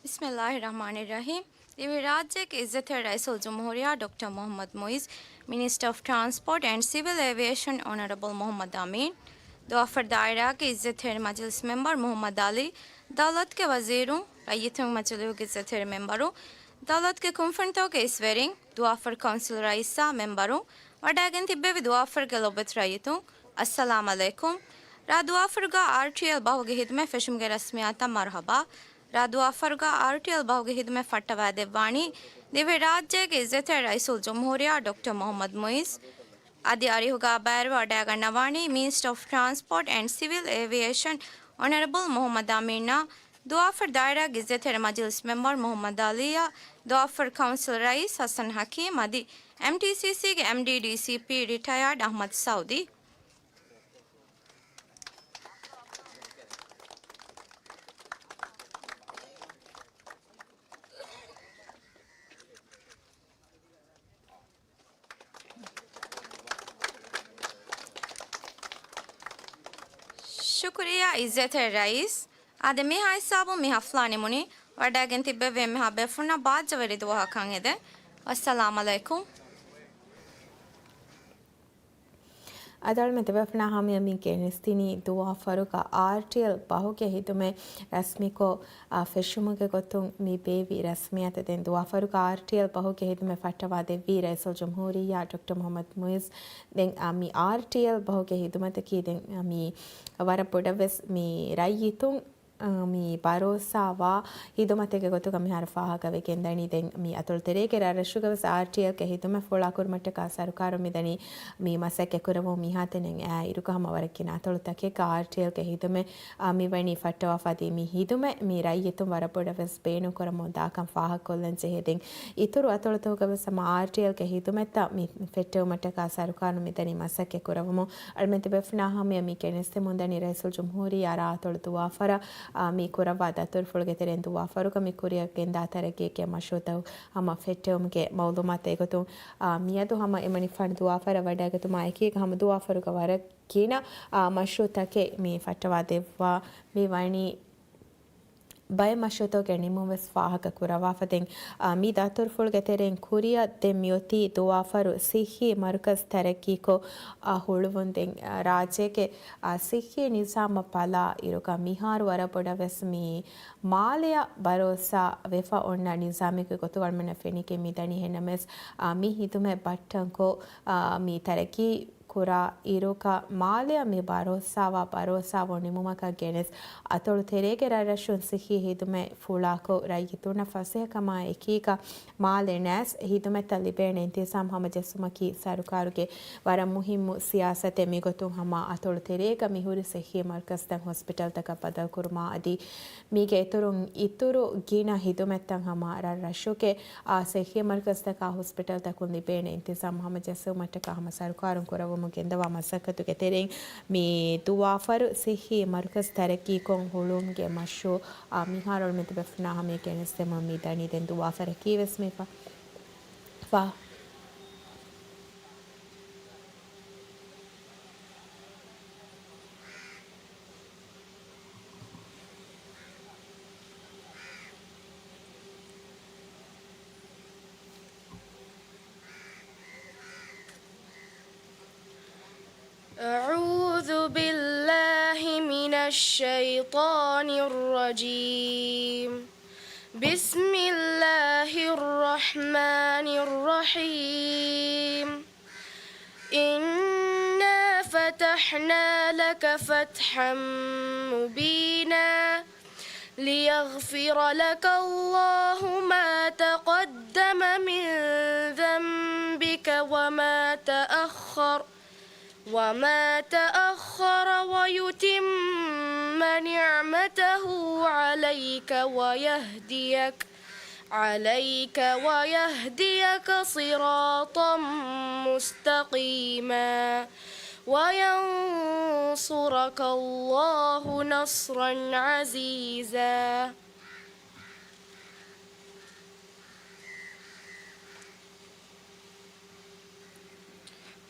ބިސްމިއްލާހި ރަޙްމާނި ރަޙީމް. ދިވެހިރާއްޖޭގެ އިއްޒަތްތެރި ރައީސުލްޖުމްހޫރިއްޔާ ޑޮކްޓަރ މުޙައްމަދު މުޢިއްޒު، މިނިސްޓަރ އޮފް ޓްރާންސްޕޯޓް އެންޑް ސިވިލް އޭވިއޭޝަން އޮނަރަބަލް މުޙައްމަދު އަމީން، ދުވާފަރު ދާއިރާގެ އިއްޒަތްތެރި މަޖިލިސް މެމްބަރު މުޙައްމަދު ޢަލީ، ދައުލަތުގެ ވަޒީރުން، ރައްޔިތުންގެ މަޖިލީހުގެ އިއްޒަތްތެރި މެމްބަރުން، ދައުލަތުގެ ކުންފުނިތަކުގެ އިސްވެރިން، ދުވާފަރު ކައުންސިލް ރައީސާ މެމްބަރުން، ވަޑައިގެން ތިއްބެވި ދުވާފަރުގެ ލޮބުވެތި ރައްޔިތުން، އައްސަލާމް ޢަލައިކުމް. ރ ދުވާފަރުގަ އާރްޓީއެލް ބަހުގެ ހިދުމަތް ފެށުމުގެ ރަސްމިއްޔާތަށް މަރުޙަބާ. ރ ދުވާފަރުގަ އާރްޓީއެލް ބަހުގެ ހިދުމަތް ފައްޓަވައިދެއްވާނީ ދިވެހިރާއްޖޭގެ އިއްޒަތްތެރި ރައީސުލްޖުމްހޫރިއްޔާ ޑޮކްޓަރ މުޙައްމަދު މުޢިއްޒު. އަދި އަރިހުގަ ބައިވެރިވަޑައިގަންނަވާނީ މިނިސްޓަރ އޮފް ޓްރާންސްޕޯޓް އެންޑް ސިވިލް އޭވިއޭޝަން އޮނަރަބަލް މުޙައްމަދު އަމީންއާ، ދުވާފަރު ދާއިރާގެ އިއްޒަތްތެރި މަޖިލިސް މެމްބަރު މުޙައްމަދު ޢަލީއާ، ދުވާފަރު ކައުންސިލް ރައީސް ޙަސަން ޙަކީމް އަދި އެމްޓީސީސީގެ އެމްޑީ ޑީސީޕީ ރިޓަޔާޑް އަޙްމަދު ސައުދީ. ޝުކުރިއްޔާ އިއްޒަތްތެރި ރައީސް. އާދެ، މިހާ ހިސާބުން މި ޙަފްލާ ނިމުނީ. ވަޑައިގެން ތިއްބެވި އެންމެހާ ބޭފުޅުންނަށް ބާއްޖަވެރި ދުވަހަކަށް އެދެން. ވައްސަލާމް ޢަލައިކުމް. އަދި އަޅުމެން ތިބޭފުޅުންނާ ހަމަޔަށް މި ގެނެސްދިނީ ދުވާފަރުގަ އާރްޓީއެލް ބަހުގެ ހިދުމަތް ރަސްމީކޮށް، އާ، ފެށުމުގެ ގޮތުން މި ބޭއްވި ރަސްމިއްޔާތަށް. ދެން ދުވާފަރުގަ އާރްޓީއެލް ބަހުގެ ހިދުމަތް ފައްޓަވާ ދެއްވީ ރައީސުލްޖުމްހޫރިއްޔާ ޑޮކްޓަރ މުޙައްމަދު މުޢިއްޒު. ދެން، އާ، މި އާރްޓީއެލް ބަހުގެ ހިދުމަތަކީ ދެން، އާ، މި ވަރަށް ބޮޑަށް ވެސް މި ރައްޔިތުން މި ބަރޯސާވާ ހިދުމަތެއްގެ ގޮތުގަ މިހާރު ފާހަގަވެގެންދަނީ. ދެން މި އަތޮޅު ތެރޭގެ ރަށްރަށުގަ ވެސް އާރްޓީއެލްގެ ހިދުމަތް ފުޅާކުރުމަށްޓަކާ ސަރުކާރުން މިދަނީ މި މަސައްކަތް ކުރަމުން. މިހާތަނަށް އައި އިރުގަ ހަމަ ވަރަށް ގިނަ އަތޮޅުތަކެއްގަ އާރްޓީއެލްގެ ހިދުމަތް، އާ، މިވަނީ ފައްޓަވާފަ. އަދި މި ހިދުމަތް މި ރައްޔިތުން ވަރަށް ބޮޑަށް ވެސް ބޭނުންކުރަމުން ދާކަން ފާހަގަކޮށްލަން ޖެހޭ. ދެން އިތުރު އަތޮޅުތަކުގަ ވެސް ހަމަ އާރްޓީއެލްގެ ހިދުމަތްތައް މި ފެއްޓެވުމަށްޓަކާ ސަރުކާރުން މިދަނީ މަސައްކަތް ކުރަމުން. އަޅުމެން ތިބޭފުޅުންނާ ހަމަޔަށް މި ގެނެސްދެމުންދަނީ ރައީސުލްޖުމްހޫރިއްޔާ އަރާ އަތޮޅު ދުވާފަރަށް، އާ، މި ކުރައްވާ ދަތުރުފުޅުގެ ތެރެއިން ދުވާފަރުގަ މި ކުރިއަށް ގެންދާ ތަރައްގީގެ މަޝްރޫއުތައް ހަމަ ފެއްޓެވުމުގެ މައުލޫމާތު. އެގޮތުން، އާ، މިއަދު ހަމަ އެމަނިކުފާނު ދުވާފަރަށް ވަޑައިގަތުމާ އެކީގަ ހަމަ ދުވާފަރުގަ ވަރަށް ގިނަ، އާ، މަޝްރޫއުތަކެއް މި ފައްޓަވާ ދެއްވާ މި ވަނީ ބައެއް މަޝްރޫޢުތަކުގެ ނިމުމަށް ވެސް ފާހަގަ ކުރައްވާފަ. ދެން، އާ، މި ދަތުރުފުޅުގެ ތެރެއިން ކުރިއަށް ދެން މިއޮތީ ދުވާފަރު ސިއްހީ މަރުކަޒް ތަރައްގީކޮށް، އާ، ހުޅުވުން. ދެން، އާ، ރާއްޖޭގެ، އާ، ސިއްހީ ނިޒާމަށް ބަލާ އިރުގަ މިހާރު ވަރަށް ބޮޑަށް ވެސް މި މާލެއަށް ބަރޯސާ ވެފަ އޮންނަ ނިޒާމެއްގެ ގޮތުގަ އަޅުމެންނަށް ފެނިގެން މިދަނީ. އެހެންނަމަވެސް، އާ، މި ހިދުމަތް ބައްޓަންކޮށް، އާ، މި ތަރައްގީ ކުރާ އިރުގަ މާލެއަށް މި ބަރޯސާވާ ބަރޯސާވާ ނިމުމަކަށް ގެނެސް، އަތޮޅު ތެރޭގެ ރަށްރަށުން ސިއްހީ ހިދުމަތް ފުޅާކޮށް، ރައްޔިތުންނަށް ފަސޭހަކަމާ އެކީގަ މާލެ ނައިސް ހިދުމަތްތައް ލިބޭނެ އިންތިޒާމް ހަމަޖެއްސުމަކީ ސަރުކާރުގެ ވަރަށް މުހިއްމު ސިޔާސަތެއް. މިގޮތުން ހަމަ އަތޮޅު ތެރޭގަ މިހުރި ސިއްހީ މަރުކަޒްތައް ހޮސްޕިޓަލްތަކަށް ބަދަލުކުރުމާ އަދި މީގެ އިތުރުން އިތުރު ގިނަ ހިދުމަތްތައް ހަމަ ރަށްރަށުގެ، އާ، ސިއްހީ މަރުކަޒްތަކާ ހޮސްޕިޓަލްތަކުން ލިބޭނެ އިންތިޒާމް ހަމަޖެއްސުމަށްޓަކާ ހަމަ ސަރުކާރުން ކުރައްވަމުން ގެންދަވާ މަސައްކަތުގެ ތެރެއިން މި ދުވާފަރު ސިއްހީ މަރުކަޒް ތަރައްގީކޮށް ހުޅުވުމުގެ މަޝްރޫޢު، އާ، މިހާރު އަޅުމެން ތިބޭފުޅުންނާ ހަމަޔަށް ގެނެސްދެމުން މި ދަނީ. ދެން ދުވާފަރަކީ ވެސް މި ފަ-، ފަ-، أعوذ بالله من الشيطان الرجيم. بسم الله الرحمن الرحيم. إنا فتحنا لك فتحا مبينا. ليغفر لك الله ما تقدم من ذنبك وما تأخر، وما تأخر ويتم نعمته عليك ويهديك، عليك ويهديك صراطا مستقيما، وينصرك الله نصرا عزيزا.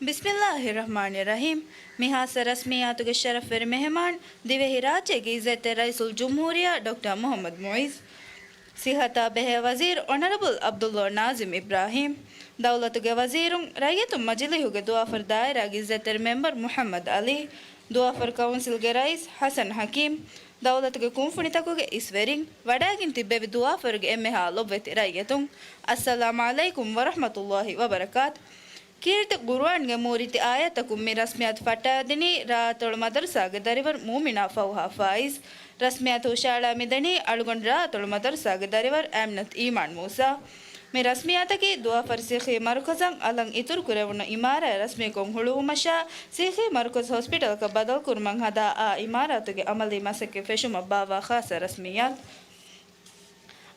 ބިސްމިއްލާހި ރަޙްމާނި ރަޙީމް. މި ޚާއްޞަ ރަސްމިއްޔާތުގެ ޝަރަފްވެރި މެހެމާން، ދިވެހިރާއްޖޭގެ އިއްޒަތްތެރި ރައީސުލްޖުމްހޫރިއްޔާ ޑޮކްޓަރ މުޙައްމަދު މުޢިއްޒު. ޞިއްޙަތާ ބެހޭ ވަޒީރު އޮނަރަބަލް ޢަބްދުﷲ ނާޒިމް އިބްރާހީމް. ދައުލަތުގެ ވަޒީރުން، ރައްޔިތުން މަޖިލީހުގެ ދުވާފަރު ދާއިރާގެ އިއްޒަތްތެރި މެމްބަރު މުޙައްމަދު ޢަލީ، ދުވާފަރު ކައުންސިލްގެ ރައީސް ޙަސަން ޙަކީމް، ދައުލަތުގެ ކުންފުނިތަކުގެ އިސްވެރިން، ވަޑައިގެން ތިއްބެވި ދުވާފަރުގެ އެންމެހާ ލޮބުވެތި ރައްޔިތުން، އައްސަލާމް ޢަލައިކުމް ވަރަޙްމަތުﷲ ވަބަރަކާތު. ކީރިތި ޤުރުއާންގެ މޫރިތި އާޔަތަކުން މި ރަސްމިއްޔާތު ފައްޓަވަދިނީ ރާއަތޮޅު މަދަރުސާގެ ދަރިވަރު މޫމިނާ ފައުހާ ފާއިޒް. ރަސްމިއްޔާތު ހުށައަޅާ މިދަނީ އަޅުގަނޑު ރާއަތޮޅު މަދަރުސާގެ ދަރިވަރު އައިމްނަތު އީމާން މޫސާ. މި ރަސްމިއްޔާތަކީ ދުވާފަރު ސިއްޙީ މަރުކަޒަށް އަލަށް އިތުރު ކުރެވުނު އިމާރާތް ރަސްމީކޮށް ހުޅުވުމަށާ، ސިއްޙީ މަރުކަޒު ހޮސްޕިޓަލަކަށް ބަދަލުކުރުމަށް ހަދާ އާ އިމާރާތުގެ ޢަމަލީ މަސައްކަތް ފެށުމަށް ބާއްވާ ޚާއްޞަ ރަސްމިއްޔާތު.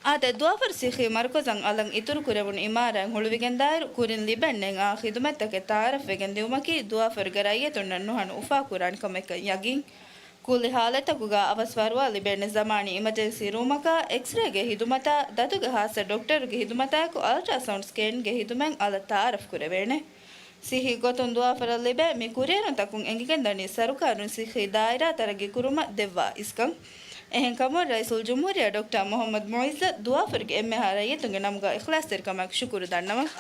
އާދެ، ދުވާފަރު ސިއްޙީ މަރުކަޒަށް އަލަށް އިތުރު ކުރެވުނު އިމާރާތް ހުޅުވިގެންދާއިރު، ކުރިން ލިބެން ނެތް އާ ޚިދުމަތްތަކެއް ތަޢާރަފްވެގެން ދިއުމަކީ ދުވާފަރުގެ ރައްޔިތުންނަށް ނުހަނު އުފާކުރާނެ ކަމެއްކަން ޔަގީން. ކުއްލި ޙާލަތަކުގަ އަވަސް ފަރުވާ ލިބޭނެ ޒަމާނީ އިމަޖެންސީ ރޫމަކާ، އެކްސްރޭގެ ޚިދުމަތާ، ދަތުގެ ޚާއްޞަ ޑޮކްޓަރުގެ ޚިދުމަތާއެކު އަލްޓްރާސައުންޑް ސްކޭންގެ ޚިދުމަތް އަލަށް ތަޢާރަފް ކުރެވޭނެ. ސިއްޙީ ގޮތުން ދުވާފަރަށް ލިބޭ މި ކުރިއެރުންތަކުން އެނގިގެންދަނީ ސަރުކާރުން ސިއްޙީ ދާއިރާ ތަރައްގީ ކުރުމަށް ދެއްވާ އިސްކަން. އެހެންކަމުން ރައީސުލްޖުމްހޫރިއްޔާ ޑޮކްޓަރ މުޙައްމަދު މުޢިއްޒަށް ދުވާފަރުގެ އެންމެހާ ރައްޔިތުންގެ ނަމުގަ އިޚްލާޞްތެރިކަމާއެކު ޝުކުރު ދަންނަވަން.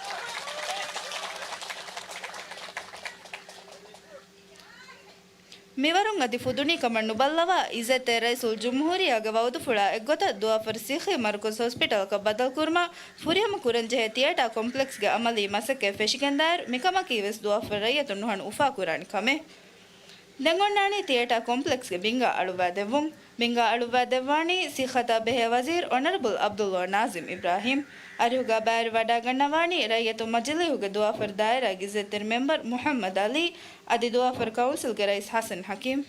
މިވަރުން އަދި ފުދުނީ ކަމަށް ނުބައްލަވާ، އިއްޒަތްތެރި ރައީސުލްޖުމްހޫރިއްޔާގެ ވަޢުދުފުޅާ އެއްގޮތަށް ދުވާފަރު ސިއްޙީ މަރުކަޒު ހޮސްޕިޓަލަކަށް ބަދަލުކުރުމަށް ފުރިހަމަ ކުރަންޖެހޭ ތިއޭޓާ ކޮމްޕްލެކްސްގެ ޢަމަލީ މަސައްކަތް ފެށިގެންދާއިރު، މިކަމަކީ ވެސް ދުވާފަރު ރައްޔިތުން ނުހަނު އުފާކުރާނެ ކަމެއް. ދެން އޮންނާނީ ތިއޭޓާ ކޮމްޕްލެކްސްގެ ބިންގާ އަޅުއްވާ ދެއްވުން. ބިންގާ އަޅުއްވާ ދެއްވާނީ ސިއްޙަތާ ބެހޭ ވަޒީރު އޮނަރަބަލް ޢަބްދުﷲ ނާޒިމް އިބްރާހީމް. އަރިހުގަ ބައިވެރިވަޑައިގަންނަވާނީ ރައްޔިތު މަޖިލީހުގެ ދުވާފަރު ދާއިރާގެ އިއްޒަތްތެރި މެމްބަރު މުޙައްމަދު ޢަލީ، އަދި ދުވާފަރު ކައުންސިލްގެ ރައީސް ޙަސަން ޙަކީމް.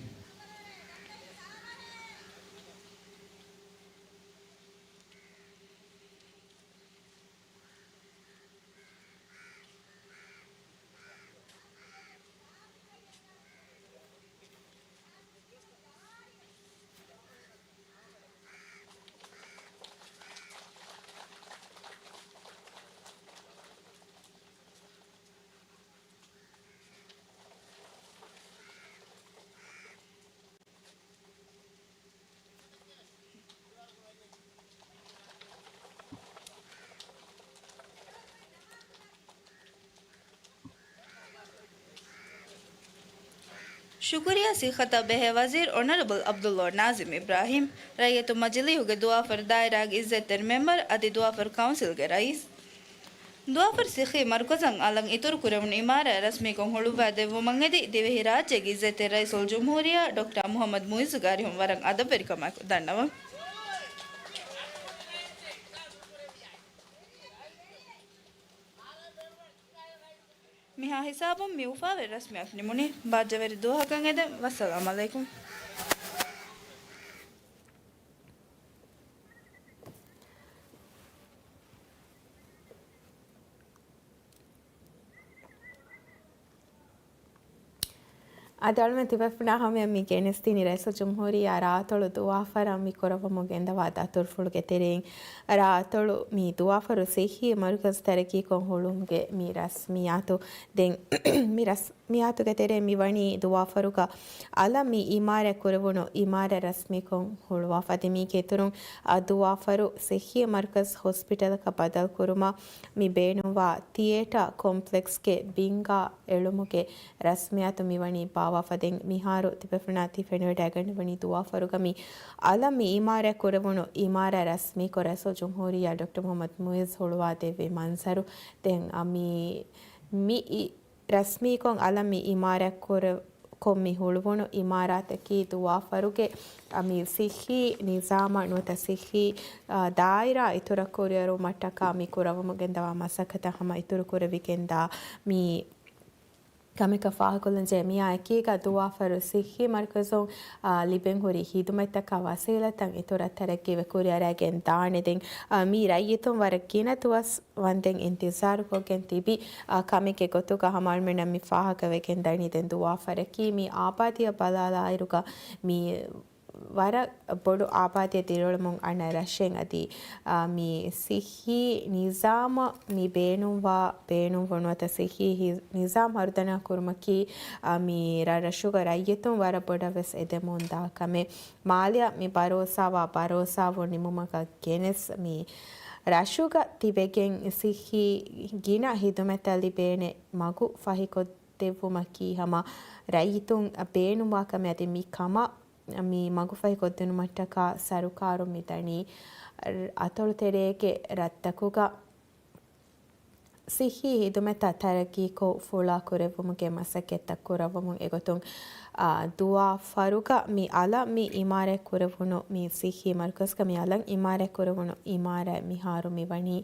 ޝުކުރިއްޔާ ސިއްހަތާ ބެހޭ ވަޒީރު އޮނަރަބަލް ޢަބްދުﷲ ނާޒިމް އިބްރާހީމް، ރައްޔިތު މަޖިލީހުގެ ދުވާފަރު ދާއިރާގެ އިއްޒަތްތެރި މެމްބަރު އަދި ދުވާފަރު ކައުންސިލްގެ ރައީސް. ދުވާފަރު ސިއްހީ މަރުކަޒަށް އަލަށް އިތުރު ކުރެވުނު އިމާރާތް ރަސްމީކޮށް ހުޅުވާ ދެއްވުމަށް އެދި، ދިވެހިރާއްޖޭގެ އިއްޒަތްތެރި ރައީސުލްޖުމްހޫރިއްޔާ ޑޮކްޓަރ މުޙައްމަދު މުޢިއްޒުގެ އަރިހުން ވަރަށް އަދަބުވެރިކަމާއެކު ދަންނަވަން. މިހާ ހިސާބުން މި އުފާވެރި ރަސްމިއްޔާތު ނިމުނީ. ބާއްޖަވެރި ދުވަހަކަށް އެދެން. ވައްސަލާމް ޢަލައިކުމް. އަދި އަޅުމެން ތިބޭފުޅުންނާ ހަމަޔަށް މި ގެނެސްދިނީ ރައީސުލްޖުމްހޫރިއްޔާ ރާއަތޮޅު ދުވާފަރަށް މި ކުރައްވަމުން ގެންދަވާ ދަތުރުފުޅުގެ ތެރެއިން. ރާއަތޮޅު މި ދުވާފަރު ސިއްހީ މަރުކަޒު ތަރައްޤީކޮށް ހުޅުވުމުގެ މި ރަސްމިއްޔާތު ދެން މި ރަސް މިއްޔާތުގެ ތެރެއިން މިވަނީ ދުވާފަރުގަ އަލަށް މި އިމާރާތް ކުރެވުނު އިމާރާތް ރަސްމީކޮށް ހުޅުވާފަ. އަދި މީގެ އިތުރުން އަ، ދުވާފަރު ސިއްހީ މަރުކަޒު ހޮސްޕިޓަލަކަށް ބަދަލުކުރުމަށް މި ބޭނުންވާ ތިއޭޓާ ކޮމްޕްލެކްސްގެ ބިންގާ އެޅުމުގެ ރަސްމިއްޔާތު މިވަނީ ބާއްވާފަ. ދެން މިހާރު ތިބޭފުޅުންނާ ތި ފެނިވަޑައިގަންނަވަނީ ދުވާފަރުގަ މި އަލަށް މި އިމާރާތް ކުރެވުނު އިމާރާތް ރަސްމީކޮށް ރައީސުލްޖުމްހޫރިއްޔާ ޑޮކްޓަރ މުޙައްމަދު މުޢިއްޒު ހުޅުވާދެއްވި މަންޒަރު. ދެން އަ، މި، މި އި-، ރަސްމީކޮށް އަލަށް މި އިމާރާތް ކުރެ-، ކޮށް މި ހުޅުވުނު އިމާރާތަކީ ދުވާފަރުގެ، އަ، މި ސިއްހީ ނިޒާމަށް ނުވަތަ ސިއްހީ، އަ، ދާއިރާ އިތުރަށް ކުރިއަރުވުމަށްޓަކާ މި ކުރައްވަމުން ގެންދަވާ މަސައްކަތަށް ހަމަ އިތުރު ކުރެވިގެންދާ މި ކަމަކަށް ފާހަގަކޮށްލަންޖެހޭ. މިއާ އެކީގަ ދުވާފަރު ސިއްހީ މަރުކަޒުން، އާ، ލިބެން ހުރި ހިދުމަތްތަކާ ވަސީލަތްތައް އިތުރަށް ތަރައްޤީވެ ކުރިއަރައިގެން ދާނެ. ދެން، އާ، މި ރައްޔިތުން ވަރަށް ގިނަ ދުވަސް ވަންދެން އިންތިޒާރުކޮށްގެން ތިބި، އާ، ކަމެއްގެ ގޮތުގަ ހަމަ އަޅުމެންނަށް މި ފާހަގަވެގެން ދަނީ ދެން ދުވާފަރަކީ މި އާބާދީއަށް ބަލާލާއިރުގަ މި ވަރަށް ބޮޑު އާބާދީއެއް ދިރިއުޅެމުން އަންނަ ރަށެއް. އަދި، އާ، މި ސިއްހީ ނިޒާމަށް މި ބޭނުންވާ، ބޭނުންވުނު ނުވަތަ ސިއްހީ ހި-، ނިޒާމް ހަރުދަނާ ކުރުމަކީ، އާ، މި ރަށް ރަށުގަ ރައްޔިތުން ވަރަށް ބޮޑަށް ވެސް އެދެމުން ދާ ކަމެއް. މާލެއަށް މި ބަރޯސާވާ ބަރޯސާވުން ނިމުމަކަށް ގެނެސް މި ރަށުގަ ތިބެގެން ސިއްހީ ގިނަ ހިދުމަތްތައް ލިބޭނެ މަގު ފަހިކޮށްދެއްވުމަކީ ހަމަ ރައްޔިތުން ބޭނުންވާ ކަމެއް. އަދި މި ކަމަށް މި މަގުފަހިކޮށްދިނުމަށްޓަކާ ސަރުކާރުން މިދަނީ އަތޮޅުތެރޭގެ ރަށްތަކުގަ ސިއްހީ ހިދުމަތްތައް ތަރައްގީކޮށް ފުޅާ ކުރެއްވުމުގެ މަސައްކަތްތައް ކުރައްވަމުން އެގޮތުން، އާ، ދުވާފަރުގަ މި އަލަށް މި އިމާރާތް ކުރެވުނު މި ސިއްހީ މަރުކަޒުގަ މި އަލަށް އިމާރާތް ކުރެވުނު އިމާރާތް މިހާރު މިވަނީ،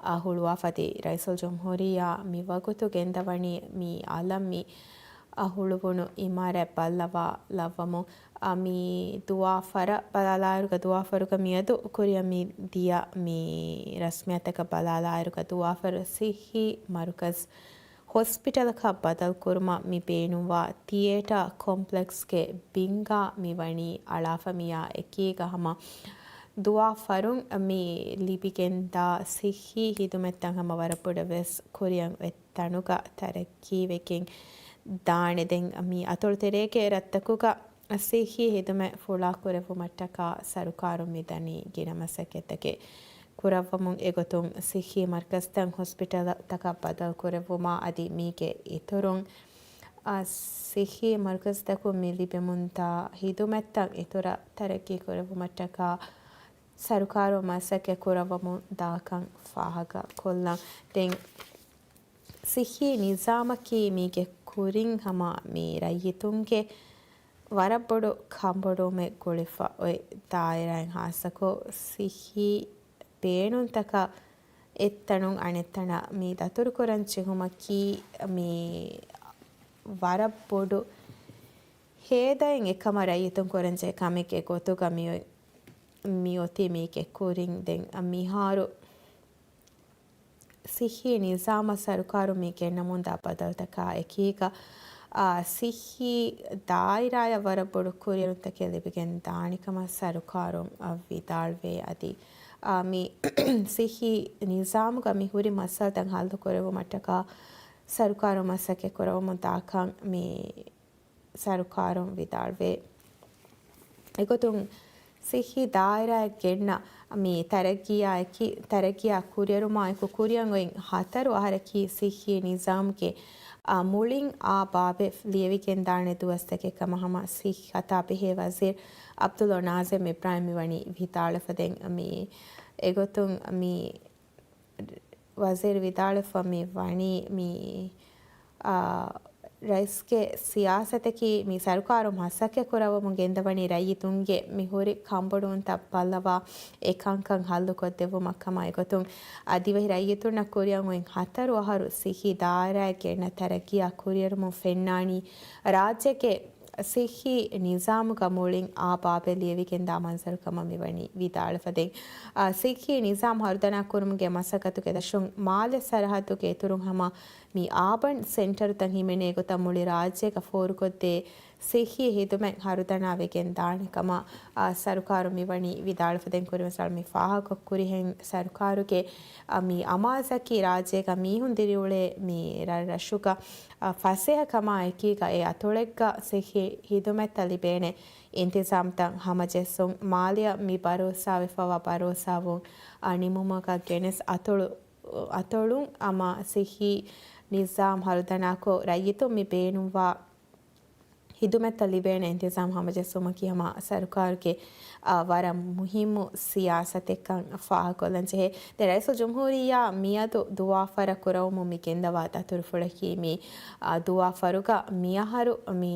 އާ، ހުޅުވާފަ. އަދި ރައީސުލްޖުމްހޫރިއްޔާ މިވަގުތު ގެންދަވަނީ މި އަލަށް މި އަ، ހުޅުވުނު އިމާރާތް ބައްލަވާލައްވަމުން، އަ، މި ދުވާފަރަށް ބަލާލާއިރުގަ ދުވާފަރުގަ މިއަދު ކުރިއަށް މި ދިޔަ މި ރަސްމިއްޔާތަކަށް ބަލާލާއިރުގަ ދުވާފަރު ސިއްހީ މަރުކަޒު ހޮސްޕިޓަލަކަށް ބަދަލުކުރުމަށް މި ބޭނުންވާ ތިއޭޓާ ކޮމްޕްލެކްސްގެ ބިންގާ މިވަނީ އަޅާފަ. މިއާ އެކީގަ ހަމަ ދުވާފަރުން މި ލިބިގެންދާ ސިއްހީ ހިދުމަތްތައް ހަމަ ވަރަށް ބޮޑަށް ވެސް ކުރިއަށް އޮތް ތަނުގަ ތަރައްޤީވެގެން ދާނެ. ދެން މި އަތޮޅުތެރޭގެ ރަށްތަކުގަ ސިއްހީ ހިދުމަތް ފުޅާ ކުރެއްވުމަށްޓަކާ ސަރުކާރުން މިދަނީ ގިނަ މަސައްކަތްތަކެއް ކުރައްވަމުން އެގޮތުން ސިއްހީ މަރުކަޒުތައް ހޮސްޕިޓަލްތަކަށް ބަދަލު ކުރެއްވުމާ އަދި މީގެ އިތުރުން، އަ، ސިއްހީ މަރުކަޒުތަކުން މި ލިބެމުންދާ ހިދުމަތްތައް އިތުރަށް ތަރައްޤީ ކުރެއްވުމަށްޓަކާ ސަރުކާރުން މަސައްކަތް ކުރައްވަމުން ދާކަން ފާހަގަ ކޮށްލަން. ދެން ސިއްހީ ނިޒާމަކީ މީގެ ކުރިން ހަމަ މި ރައްޔިތުންގެ ވަރަށް ބޮޑު ކަންބޮޑުވުމެއް ގުޅިފަ އޮތް ދާއިރާއިން ހާއްސަކޮށް ސިއްހީ ބޭނުންތަކަށް އެއްތަނުން އަނެއްތަނަށް މި ދަތުރުކުރަން ޖެހުމަކީ މި ވަރަށް ބޮޑު ހޭދައެއް އެކަމަށް ރައްޔިތުން ކުރަންޖެހޭ ކަމެއްގެ ގޮތުގަ މި އޮތް، މި އޮތީ މީގެ ކުރިން. ދެން މިހާރު ސިއްހީ ނިޒާމަށް ސަރުކާރުން މި ގެންނަމުންދާ ބަދަލުތަކާ އެކީގަ، އާ، ސިއްހީ ދާއިރާއަށް ވަރަށް ބޮޑު ކުރިއެރުންތަކެއް ލިބިގެން ދާނެ ކަމަށް ސަރުކާރުން، އާ، ވިދާޅުވޭ. އަދި، އާ، މި ސިއްހީ ނިޒާމުގަ މި ހުރި މައްސަލަތައް ހައްލު ކުރެއްވުމަށްޓަކާ ސަރުކާރުން މަސައްކަތް ކުރައްވަމުން ދާކަން މި ސަރުކާރުން ވިދާޅުވޭ. އެގޮތުން ސިއްހީ ދާއިރާއަށް ގެންނަ މި ތަރައްގީއާއެކީ، ތަރައްގީއާ ކުރިއަރުމާއެކު ކުރިއަށް އޮތް ހަތަރު އަހަރަކީ ސިއްހީ ނިޒާމްގެ، އާ، މުޅިން އާ ބާބެއް ލިޔެވިގެންދާނެ ދުވަސްތަކެއް ކަމަށް ހަމަ ސިއްހަތާ ބެހޭ ވަޒީރު ޢަބްދުﷲ ނާޒިމް އިބްރާހިމް މިވަނީ ވިދާޅުވެފަ. ދެން މި އެގޮތުން މި ވަޒީރު ވިދާޅުވެފަ މި ވަނީ މި، އާ، ރައީސްގެ ސިޔާސަތަކީ މި ސަރުކާރު މަސައްކަތް ކުރައްވަމުން ގެންދަވަނީ ރައްޔިތުންގެ މި ހުރި ކަންބޮޑުވުންތައް ބައްލަވާ އެ ކަންކަން ހައްލުކޮށްދެއްވުމަށް ކަމަށް. އެގޮތުން އަދިވެހި ރައްޔިތުންނަށް ކުރިއަށް އޮތް ހަތަރު އަހަރު ސިއްހީ ދާއިރާއެއްގެ އެންމެ ތަރައްގީއާ ކުރިއެރުމުން ފެންނާނީ ރާއްޖޭގެ ސިއްހީ ނިޒާމުގަ މުޅިން އާ ބާބެއް ލިޔެވިގެންދާ މަންޒަރު ކަމަށް މިވަނީ ވިދާޅުވެފަ. ދެން، އާ، ސިއްހީ ނިޒާމް ހަރުދަނާ ކުރުމުގެ މަސައްކަތުގެ ދަށުން މާލެ ސަރަހައްދުގެ އިތުރުން ހަމަ މި އާބަން ސެންޓަރުތައް ހިމެނޭ ގޮތަށް މުޅި ރާއްޖޭގަ ފޯރުކޮށްދޭ ސިއްހީ ހިދުމަތް ހަރުދަނާވެގެން ދާނެ ކަމަށް، އާ، ސަރުކާރު މިވަނީ ވިދާޅުވެފަ. ދެން ކުރިން މިސާލު މި ފާހަގަ ކުރިހެން ސަރުކާރުގެ، އާ، މި އަމާޒަކީ ރާއްޖޭގަ މީހުން ދިރިއުޅޭ މި ރަށްރަށުގަ އަ، ފަސޭހަކަމާ އެކީގަ އެ އަތޮޅެއްގަ ސިއްހީ ހިދުމަތްތައް ލިބޭނެ އިންތިޒާމްތައް ހަމަޖެއްސުން، މާލެއަށް މި ބަރޯސާވެފަވާ ބަރޯސާވުން، އަ، ނިމުމަކަށް ގެނެސް އަތޮޅު، އަތޮޅުން ހަމަ ސިއްހީ ނިޒާމް ހަރުދަނާކޮށް، ރައްޔިތުން މި ބޭނުންވާ ހިދުމަތްތައް ލިބޭނެ އިންތިޒާމް ހަމަޖެއްސުމަކީ ހަމަ ސަރުކާރުގެ، އަ، ވަރަށް މުހިއްމު ސިޔާސަތެއްކަން ފާހަގަކޮށްލަން ޖެހޭ. ދެން ރައީސުލްޖުމްހޫރިއްޔާ މިއަދު ދުވާފަރަށް ކުރައްވަމުން މި ގެންދަވާ ދަތުރުފުޅަކީ މި، އާ، ދުވާފަރުގަ މިއަހަރު މި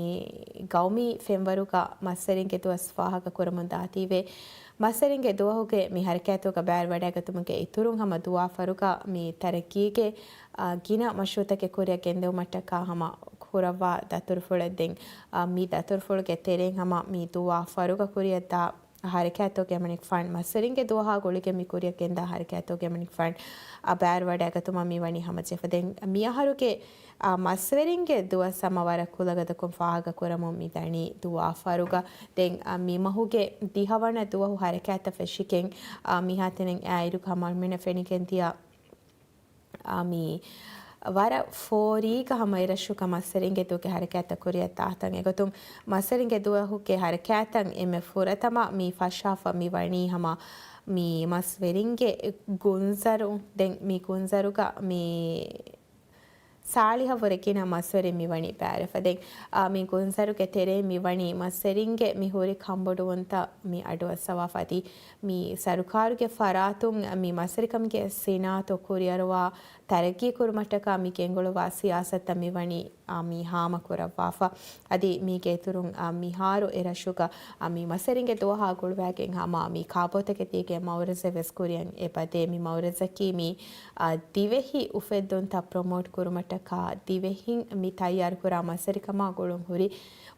ގައުމީ ފެންވަރުގަ މަސްވެރިންގެ ދުވަސް ފާހަގަކުރަމުން ދާތީވެ. މަސްވެރިންގެ ދުވަހުގެ މި ހަރަކާތުގަ ބައިވެރިވަޑައިގަތުމުގެ އިތުރުން ހަމަ ދުވާފަރުގަ މި ތަރައްގީގެ، އާ، ގިނަ މަޝްރޫއުތަކެއް ކުރިއަށް ގެންދެވުމަށްޓަކާ ހަމަ ކުރައްވާ ދަތުރުފުޅެއް. ދެން، އާ، މި ދަތުރުފުޅުގެ ތެރެއިން ހަމަ މި ދުވާފަރުގަ ކުރިއަށްދާ ހަރަކާތުގެ އެމަނިކުފާނު މަސްވެރިންގެ ދުވަހާ ގުޅިގެން މި ކުރިއަށް ގެންދާ ހަރަކާތުގެ އެމަނިކުފާނު، އާ، ބައިވެރިވަޑައިގަތުމަށް މި ވަނީ ހަމަޖެހިފަ. ދެން މިއަހަރުގެ، އާ، މަސްވެރިންގެ ދުވަސް ހަމަ ވަރަށް ކުލަގަދަކޮށް ފާހަގަކުރަމުން މި ދަނީ ދުވާފަރުގަ. ދެން، އާ، މި މަހުގެ ދިހަވަނަ ދުވަހު ހަރަކާތަށް ފެށިގެން، އާ، މިހާތަނަށް އާއިރު ހަމަ އަޅުމެންނަށް ފެނިގެންދިޔަ އާ، މި ވަރަށް ފޯރީގަ ހަމަ އެރަށުގަ މަސްވެރިންގެ ދުވަހުގެ ހަރަކާތްތައް ކުރިއަށްދާތަން. އެގޮތުން މަސްވެރިންގެ ދުވަހުގެ ހަރަކާތަށް އެންމެ ފުރަތަމަ މި ފަށާފަ މި ވަނީ ހަމަ މި މަސްވެރިންގެ ގުންޒަރު. ދެން މި ގުންޒަރުގަ މި ސާޅީހަށްވުރެ ގިނަ މަސްވެރިން މި ވަނީ ބައިވެރިވެފަ. ދެން، އާ، މި ގުންޒަރުގެ ތެރޭ މި ވަނީ މަސްވެރިންގެ މި ހުރި ކަންބޮޑުވުންތައް މި އަޑުއައްސަވާފަ. އަދި މި ސަރުކާރުގެ ފަރާތުން މި މަސްވެރިކަމުގެ ސިނާއަތު ކުރިއަރުވާ ތަރައްގީކުރުމަށްޓަކާ މި ގެންގުޅުއްވާ ސިޔާސަތުތައް މި ވަނީ، އާ، މި ހާމަކުރައްވާފަ. އަދި މީގެ އިތުރުން، އާ، މިހާރު އެރަށުގަ، އާ، މި މަސްވެރިންގެ ދުވަހާ ގުޅުވައިގެން ހަމަ މި ކާބޯތަކެތީގެ މައުރަޒެއް ވެސް ކުރިއަށް އެބަދޭ. މި މައުރަޒަކީ މި، އާ، ދިވެހި އުފެއްދުންތައް ޕްރޮމޯޓް ކުރުމަށްޓަކާ ދިވެހިން މި ތައްޔާރުކުރާ މަސްވެރިކަމާ ގުޅުން ހުރި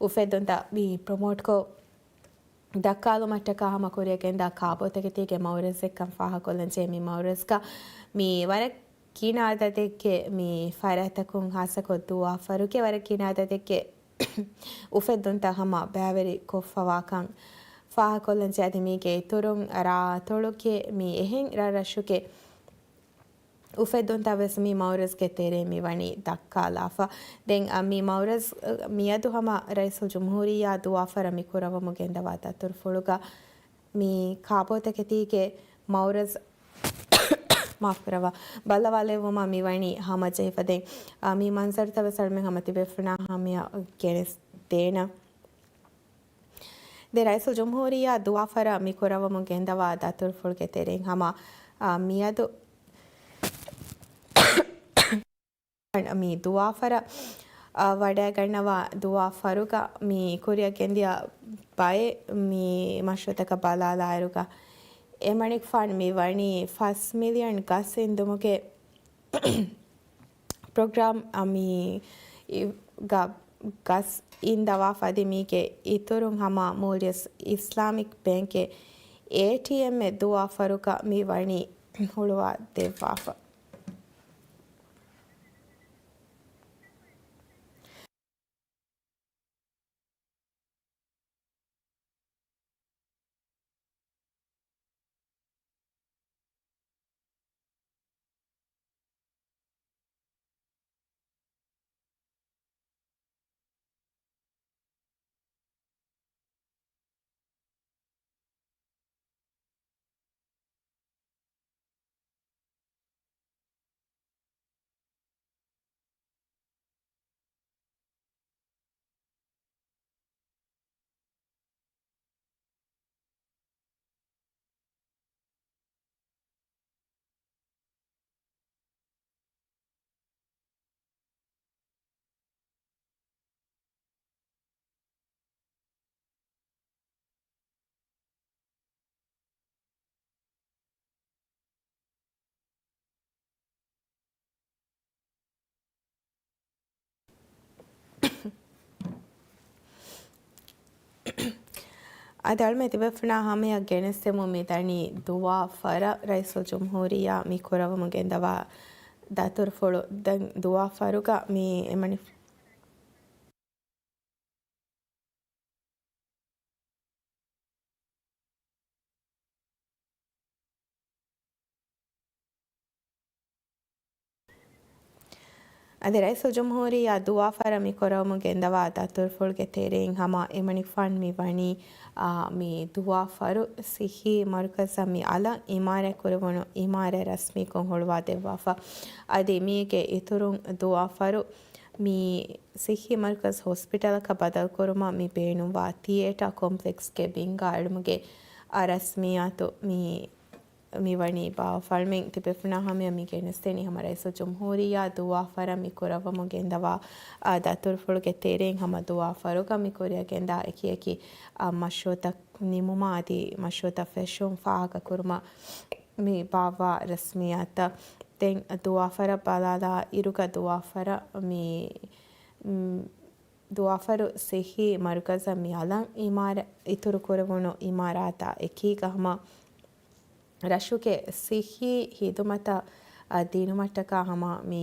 އުފެއްދުންތައް މި ޕްރޮމޯޓްކޮށް ދައްކާލުމަށްޓަކާ ހަމަ ކުރިއަށް ގެންދާ ކާބޯތަކެތީގެ މައުރަޒެއްކަން ފާހަގަކޮށްލަން ޖެހޭ. މި މައުރަޒްގަ މި ވަރަށް ގިނަ އަދަދެއްގެ މި ފަރާތްތަކުން ހާއްސަކޮށް ދުވާފަރުގެ ވަރަށް ގިނަ އަދަދެއްގެ އުފެއްދުންތައް ހަމަ ބައިވެރި ކޮށްފަވާކަން ފާހަގަކޮށްލަން ޖެހޭ. އަދި މީގެ އިތުރުން ރާއަތޮޅުގެ މި އެހެން ރަށްރަށުގެ އުފެއްދުންތައް ވެސް މި މައުރަޒްގެ ތެރޭ މި ވަނީ ދައްކާލާފަ. ދެން، އަ، މި މައުރަޒް، އަ، މިއަދު ހަމަ ރައީސުލްޖުމްހޫރިއްޔާ ދުވާފަރަށް މި ކުރައްވަމުން ގެންދަވާ ދަތުރުފުޅުގަ މި ކާބޯތަކެތީގެ މައުރަޒް، މާފުކުރައްވާ، ބައްލަވާލެއްވުމަށް މި ވަނީ ހަމަޖެހިފަ. ދެން، އަ، މި މަންޒަރުތައް ވެސް އަޅުމެން ހަމަ ތިބޭފުޅުންނާ ހަމަޔަށް ގެނެސްދޭނަން. ދެން ރައީސުލްޖުމްހޫރިއްޔާ ދުވާފަރަށް މި ކުރައްވަމުން ގެންދަވާ ދަތުރުފުޅުގެ ތެރެއިން ހަމަ، އާ، މިއަދު މި ދުވާފަރަށް، އާ، ވަޑައިގަންނަވާ ދުވާފަރުގަ މި ކުރިއަށް ގެންދިޔަ ބައެއް މި މަޝްރޫއުތަކަށް ބަލާލާއިރުގަ، އެމަނިކުފާނު މި ވަނީ ފަސް މިލިއަން ގަސް އިންދުމުގެ ޕްރޮގްރާމް އަ، މި ގަ، ގަސް އިންދަވާފަ. އަދި މީގެ އިތުރުން ހަމަ މޯލްޑިވްސް އިސްލާމިކް ބޭންކްގެ އޭޓީއެމްއެއް ދުވާފަރުގަ މި ވަނީ ހުޅުވާ ދެއްވާފަ. އަދި އަޅުމެ ތިބޭފުޅުންނާ ހަމަޔަށް ގެނެސްދެމުން މި ދަނީ ދުވާ ފަރަށް ރައީސުލްޖުމްހޫރިއްޔާ މި ކުރައްވަމުން ގެންދަވާ ދަތުރުފުޅު. ދެން ދުވާ ފަރުގަ މި އެމަނި އަދި ރައީސުލްޖުމްހޫރިއްޔާ ދުވާ ފަރަށް މި ކުރައްވަމުން ގެންދަވާ ދަތުރުފުޅުގެ ތެރެއިން ހަމަ އެމަނިކުފާނު މި ވަނީ، އާ، މި ދުވާ ފަރު ސިއްހީ މަރުކަޒަށް މި އަލަށް އިމާރާތް ކުރެވުނު އިމާރާތް ރަސްމީކޮށް ހުޅުވާ ދެއްވާފަ. އަދި މީގެ އިތުރުން ދުވާ ފަރު މި ސިއްހީ މަރުކަޒް ހޮސްޕިޓަލަކަށް ބަދަލުކުރުމަށް މި ބޭނުންވާ ތިއޭޓާ ކޮމްޕްލެކްސްގެ ބިންގާ އެޅުމުގެ، އާ، ރަސްމިއްޔާތު މި މިވަނީ ބާ. އަޅުމެން ތިބޭފުޅުންނާ ހަމަޔަށް މި ގެނެސްދެނީ ހަމަ ރައީސުލްޖުމްހޫރިއްޔާ ދުވާ ފަރަށް މި ކުރައްވަމުން ގެންދަވާ، އާ، ދަތުރުފުޅުގެ ތެރެއިން ހަމަ ދުވާ ފަރުގަ މި ކުރިއަށް ގެންދާ އެކި އެކި، އާ، މަޝްރޫއުތައް ނިމުމާ އަދި މަޝްރޫއުތައް ފެށުން ފާހަގަކުރުމަށް މި ބާއްވާ ރަސްމިއްޔާތަށް. ދެން ދުވާ ފަރަށް ބަލާލާ އިރުގަ ދުވާ ފަރަށް މި، މް، ދުވާފަރު ސިއްހީ މަރުކަޒަށް މި އަލަށް އިމާރާ-، އިތުރުކުރެވުނު އިމާރާތާ އެކީގަ ހަމަ ރަށުގެ ސިއްހީ ހިދުމަތަށް، އަ، ދިނުމަށްޓަކާ ހަމަ މި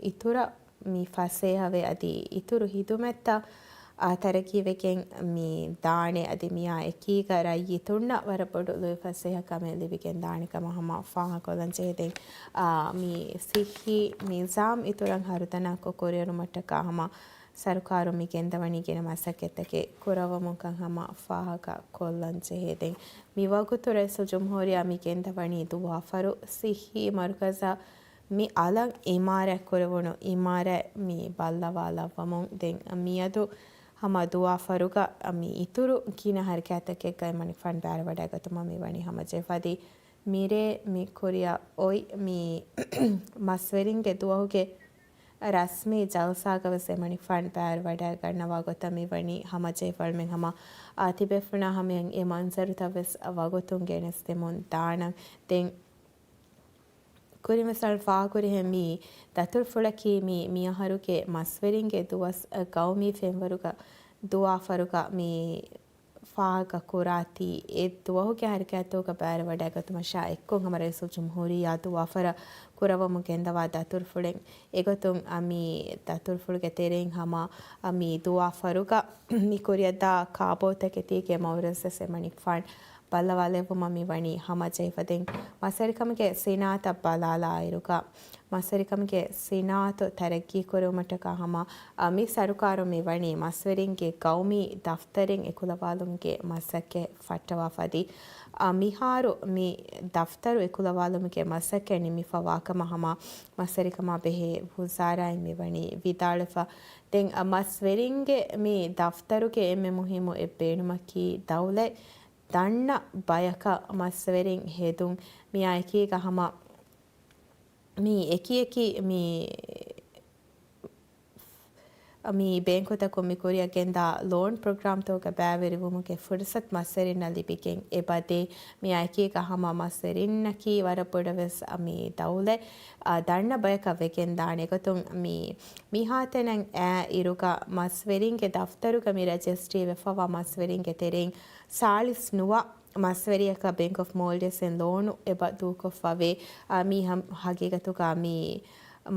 އިތުރަށް މި ފަސޭހަވެ އަދި އިތުރު ހިދުމަތްތައް، އާ، ތަރައްގީވެގެން މި ދާނެ. އަދި މިއާ އެކީގަ ރައްޔިތުންނަށް ވަރަށް ބޮޑު ލުއިފަސޭހަކަމެއް ލިބިގެން ދާނެ ކަމަށް ހަމަ ފާހަގަކޮށްލަން ޖެހޭ. ދެން، އާ، މި ސިއްހީ ނިޒާމް އިތުރަށް ހަރުދަނާކޮށް ކުރިއެރުމަށްޓަކާ ހަމަ ސަރުކާރުން މި ގެންދަވަނީ ގިނަ މަސައްކަތްތަކެއް ކުރައްވަމުންކަން ހަމަ ފާހަގަ ކޮށްލަން ޖެހޭ. ދެން މި ވަގުތު ރައީސުލްޖުމްހޫރިއްޔާ މި ގެންދަވަނީ ދުވާފަރު ސިއްހީ މަރުކަޒަށް މި އަލަށް އިމާރާތް ކުރެވުނު އިމާރާތް މި ބައްލަވާލައްވަމުން. ދެން މިއަދު ހަމަ ދުވާފަރުގަ މި އިތުރު ގިނަ ހަރަކާތްތަކެއްގައި މަނިކުފާނު ބައިވެރިވަޑައިގަތުމަށް މި ވަނީ ހަމަޖެހިފަ. އަދި މިރޭ މި ކުރިއަށް އޮތް މި މަސްވެރިންގެ ދުވަހުގެ ރަސްމީ ޖަލްސާގަވެސް އެމަނިކުފާނު ބައިވެރިވަޑައިގަންނަވާ ގޮތަށް މިވަނީ ހަމަޖެހިފަ. އަޅުމެން ހަމަ، އާ، ތިބޭފުޅުންނާ ހަމަޔަށް އެ މަންޒަރުތައްވެސް ވަގުތުން ގެނެސްދެމުން ދާނަން. ދެން ކުރިންވެސް އަޅުން ފާހަގަކުރިހެން މި ދަތުރުފުޅަކީ މި މިއަހަރުގެ މަސްވެރިންގެ ދުވަސް ގައުމީ ފެންވަރުގަ ދުވާފަރުގަ މި ފާހަގަކުރާތީ، އެ ދުވަހުގެ ހަރަކާތްތަކުގަ ބައިވެރިވަޑައިގަތުމަށާ އެއްކޮށް ހަމަ ރައީސުލްޖުމްހޫރިއްޔާ ދުވާފަރަށް ކުރައްވަމުން ގެންދަވާ ދަތުރުފުޅެއް. އެގޮތުން އަ، މި ދަތުރުފުޅުގެ ތެރެއިން ހަމަ، އަ، މި ދުވާފަރުގަ މި ކުރިއަށްދާ ކާބޯތަކެތީގެ މައުރަޒްވެސް އެމަނިކުފާން ބައްލަވާލެއްވުމަށް މި ވަނީ ހަމަޖެހިފަ. ދެން މަސްވެރިކަމުގެ ސިނާއަތަށް ބަލާލާއިރުގަ، މަސްވެރިކަމުގެ ސިނާއަތު ތަރައްގީކުރެވުމަށްޓަކާ ހަމަ، އަ، މި ސަރުކާރުން މި ވަނީ މަސްވެރިންގެ ގައުމީ ދަފްތަރެއް އެކުލަވާލުމުގެ މަސައްކަތް ފައްޓަވާފަ. އަދި، އަ، މިހާރު މި ދަފްތަރު އެކުލަވާލުމުގެ މަސައްކަތް ނިމިފަ ވާކަމަށް ހަމަ މަސްވެރިކަމާ ބެހޭ ވުޒާރާއިން މި ވަނީ ވިދާޅުވެފަ. ދެން، އަ، މަސްވެރިންގެ މި ދަފްތަރުގެ އެންމެ މުހިއްމު އެއް ބޭނުމަކީ ދައުލަތް ދަންނަ ބަޔަކަށް މަސްވެރިން ހެދުން. މިއާ އެކީގަ ހަމަ މި އެކި އެކި މި، މި ބޭންކުތަކުން މި ކުރިއަށް ގެންދާ ލޯން ޕްރޮގްރާމްތަކުގަ ބައިވެރިވުމުގެ ފުރުސަތު މަސްވެރިންނަށް ލިބިގެން އެބަދޭ. މިއާ އެކީގަ ހަމަ މަސްވެރިންނަކީ ވަރަށް ބޮޑަށް ވެސް މި ދައުލަތް، އާ، ދަންނަ ބަޔަކަށް ވެގެން ދާނެ ގޮތުން މި މިހާތަނަށް އައި އިރުގަ މަސްވެރިންގެ ދަފްތަރުގަ މި ރަޖިސްޓްރީ ވެފަވާ މަސްވެރިންގެ ތެރެއިން ސާޅީސް ނުވަ މަސްވެރިޔަކަށް ބޭންކް އޮފް މޯލްޑިވްސްއިން ލޯނު އެބަ ދޫކޮށްފަވޭ. އާ، މީ ހަމް-، ހަގީގަތުގަ މީ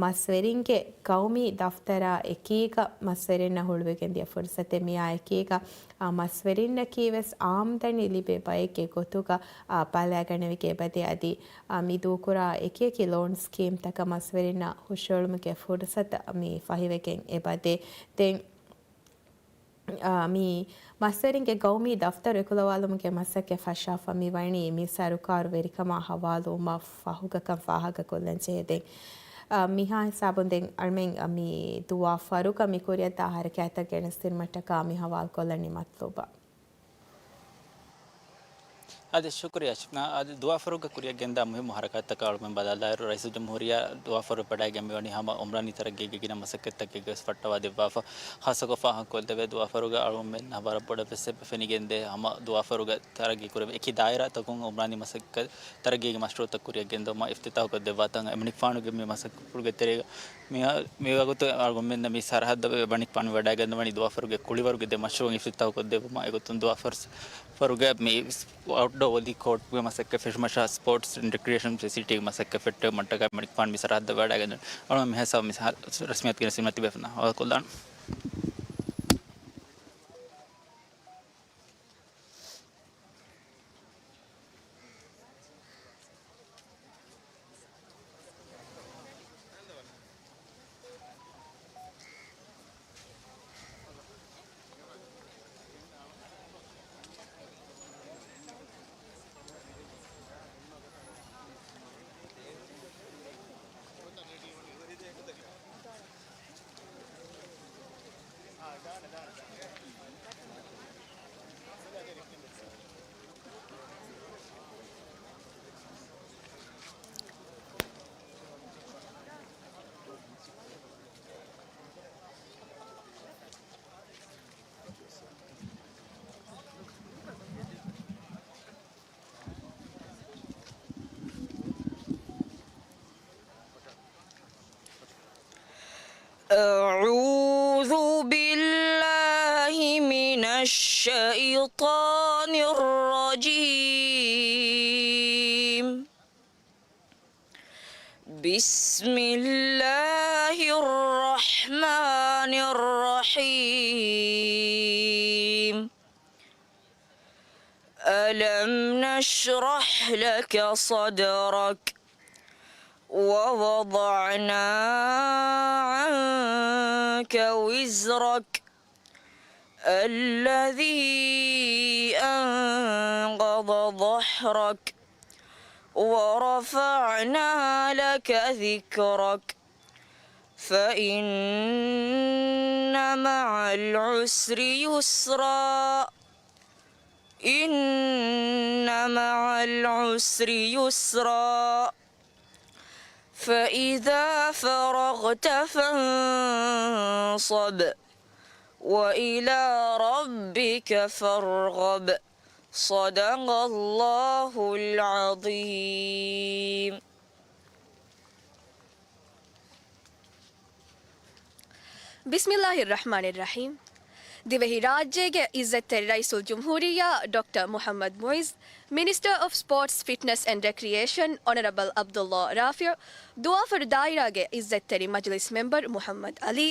މަސްވެރިންގެ ގައުމީ ދަފްތަރާ އެކީގަ މަސްވެރިންނަށް ހުޅުވިގެން ދިޔަ ފުރުސަތެއް. މިއާ އެކީގަ، އާ، މަސްވެރިންނަކީ ވެސް އާމްދަނީ ލިބޭ ބައެއްގެ ގޮތުގަ، އާ، ބަލާގަނެވިގެ އެބަދޭ. އަދި، އާ، މި ދޫކުރާ އެކި އެކި ލޯން ސްކީމްތަކަށް މަސްވެރިންނަށް ހުށަހެޅުމުގެ ފުރުސަތު މި ފަހިވެގެން އެބަދޭ. ދެން އާ، މި މަސްވެރިންގެ ގައުމީ ދަފްތަރު އެކުލަވާލުމުގެ މަސައްކަތް ފަށާފަ މި ވަނީ މި ސަރުކާރު ވެރިކަމާ ހަވާލުވުމަށް ފަހުގަކަން ފާހަގަކޮށްލަން ޖެހޭ. ދެން، އާ، މިހާ ހިސާބުން ދެން އަޅުމެން މި ދުވާ ފަރުގަ މި ކުރިއަށްދާ ހަރަކާތްތައް ގެނެސްދިނުމަށްޓަކާ މި ހަވާލުކޮށްލަނީ މަތްލޫބަށް. އަދި ޝުކުރިއްޔާ ޝިފްނާ. އަދި ދުވާފަރުގަ ކުރިއަށް ގެންދާ މުހިއްމު ހަރަކާތްތަކާ އަޅުމެން ބަލާލާއިރު، ރައީސުލްޖުމްހޫރިއްޔާ ދުވާފަރު އެބަވަޑައިގެން މިވަނީ ހަމަ އުމްރާނީ ތަރައްގީގެ ގިނަ މަސައްކަތްތަކެއްގަވެސް ފައްޓަވާ ދެއްވާފަ. ޚާއްޞަކޮށް ފާހަގަކޮށްދެވޭ، ދުވާފަރުގަ އަޅުމެންނަށް ވަރަށް ބޮޑަށް ވެސް އެބަ ފެނިގެންދޭ ހަމަ ދުވާފަރުގަ ތަރައްގީ ކުރެވޭ އެކި ދާއިރާތަކުން އުމްރާނީ މަސައްކަތް ތަރައްގީގެ މަޝްރޫއުތައް ކުރިއަށް ގެންދަވުމަށް އިފްތިތާޙުކޮށްދެއްވާތަން އެމަނިކުފާނުގެ މި މަސައްކަތްޕުޅުގެ ތެރޭގަ މި، މި ވަގުތު އަޅުގަނޑުމެން މި ސަރަހައްދަށް ވަނިކި ފަން ވަޑައިގަންނަވަނީ ދުވާފަރުގެ ކުޅިވަރުގެ ދެ މަޝްރޫޢު އިފްތިތާޙު ކޮށްދެއްވުމަށް. އެގޮތުން ދުވާފަރުގެ މި އައުޓްޑޯ ވޮލީ ކޯޓްގެ މަސައްކަތް ފެށުމަށާ ސްޕޯޓްސް އެންޑް ރެކްރިއޭޝަން ފެސިލިޓީގެ މަސައްކަތް ފެއްޓެވުމަށްޓަކާ މަނިކުފާނު މި ސަރަހައްދަށް ވަޑައިގެން އަޅުގަނޑު މިހާ ސަބަބުން މި ރަސްމިއްޔާތު ގެނެސްދިނުމަށް ތިބޭފުޅުންނަށް އަވަހަކޮށްލާނަން. أعوذ بالله من الشيطان الرجيم. بسم الله الرحمن الرحيم. ألم نشرح لك صدرك ووضعنا عنك وزرك الذي أنقض ظهرك ورفعنا لك ذكرك فإن مع العسر يسرا إن مع العسر يسرا فإذا فرغت فانصب وإلى ربك فارغب. صدق الله العظيم. ބިސްމިއްލާހި ރަޙްމާނި ރަޙީމް. ދިވެހި ރާއްޖޭގެ އިއްޒަތްތެރި ރައީސުލްޖުމްހޫރިއްޔާ ޑޮކްޓަރ މުޙައްމަދު މުޢިއްޒު، މިނިސްޓަރ އޮފް ސްޕޯޓްސް، ފިޓްނަސް އެންޑް ރެކްރިއޭޝަން އޮނަރަބަލް ޢަބްދުﷲ ރާފިޢު، ދުވާފަރު ދާއިރާގެ އިއްޒަތްތެރި މަޖިލިސް މެމްބަރު މުޙައްމަދު ޢަލީ،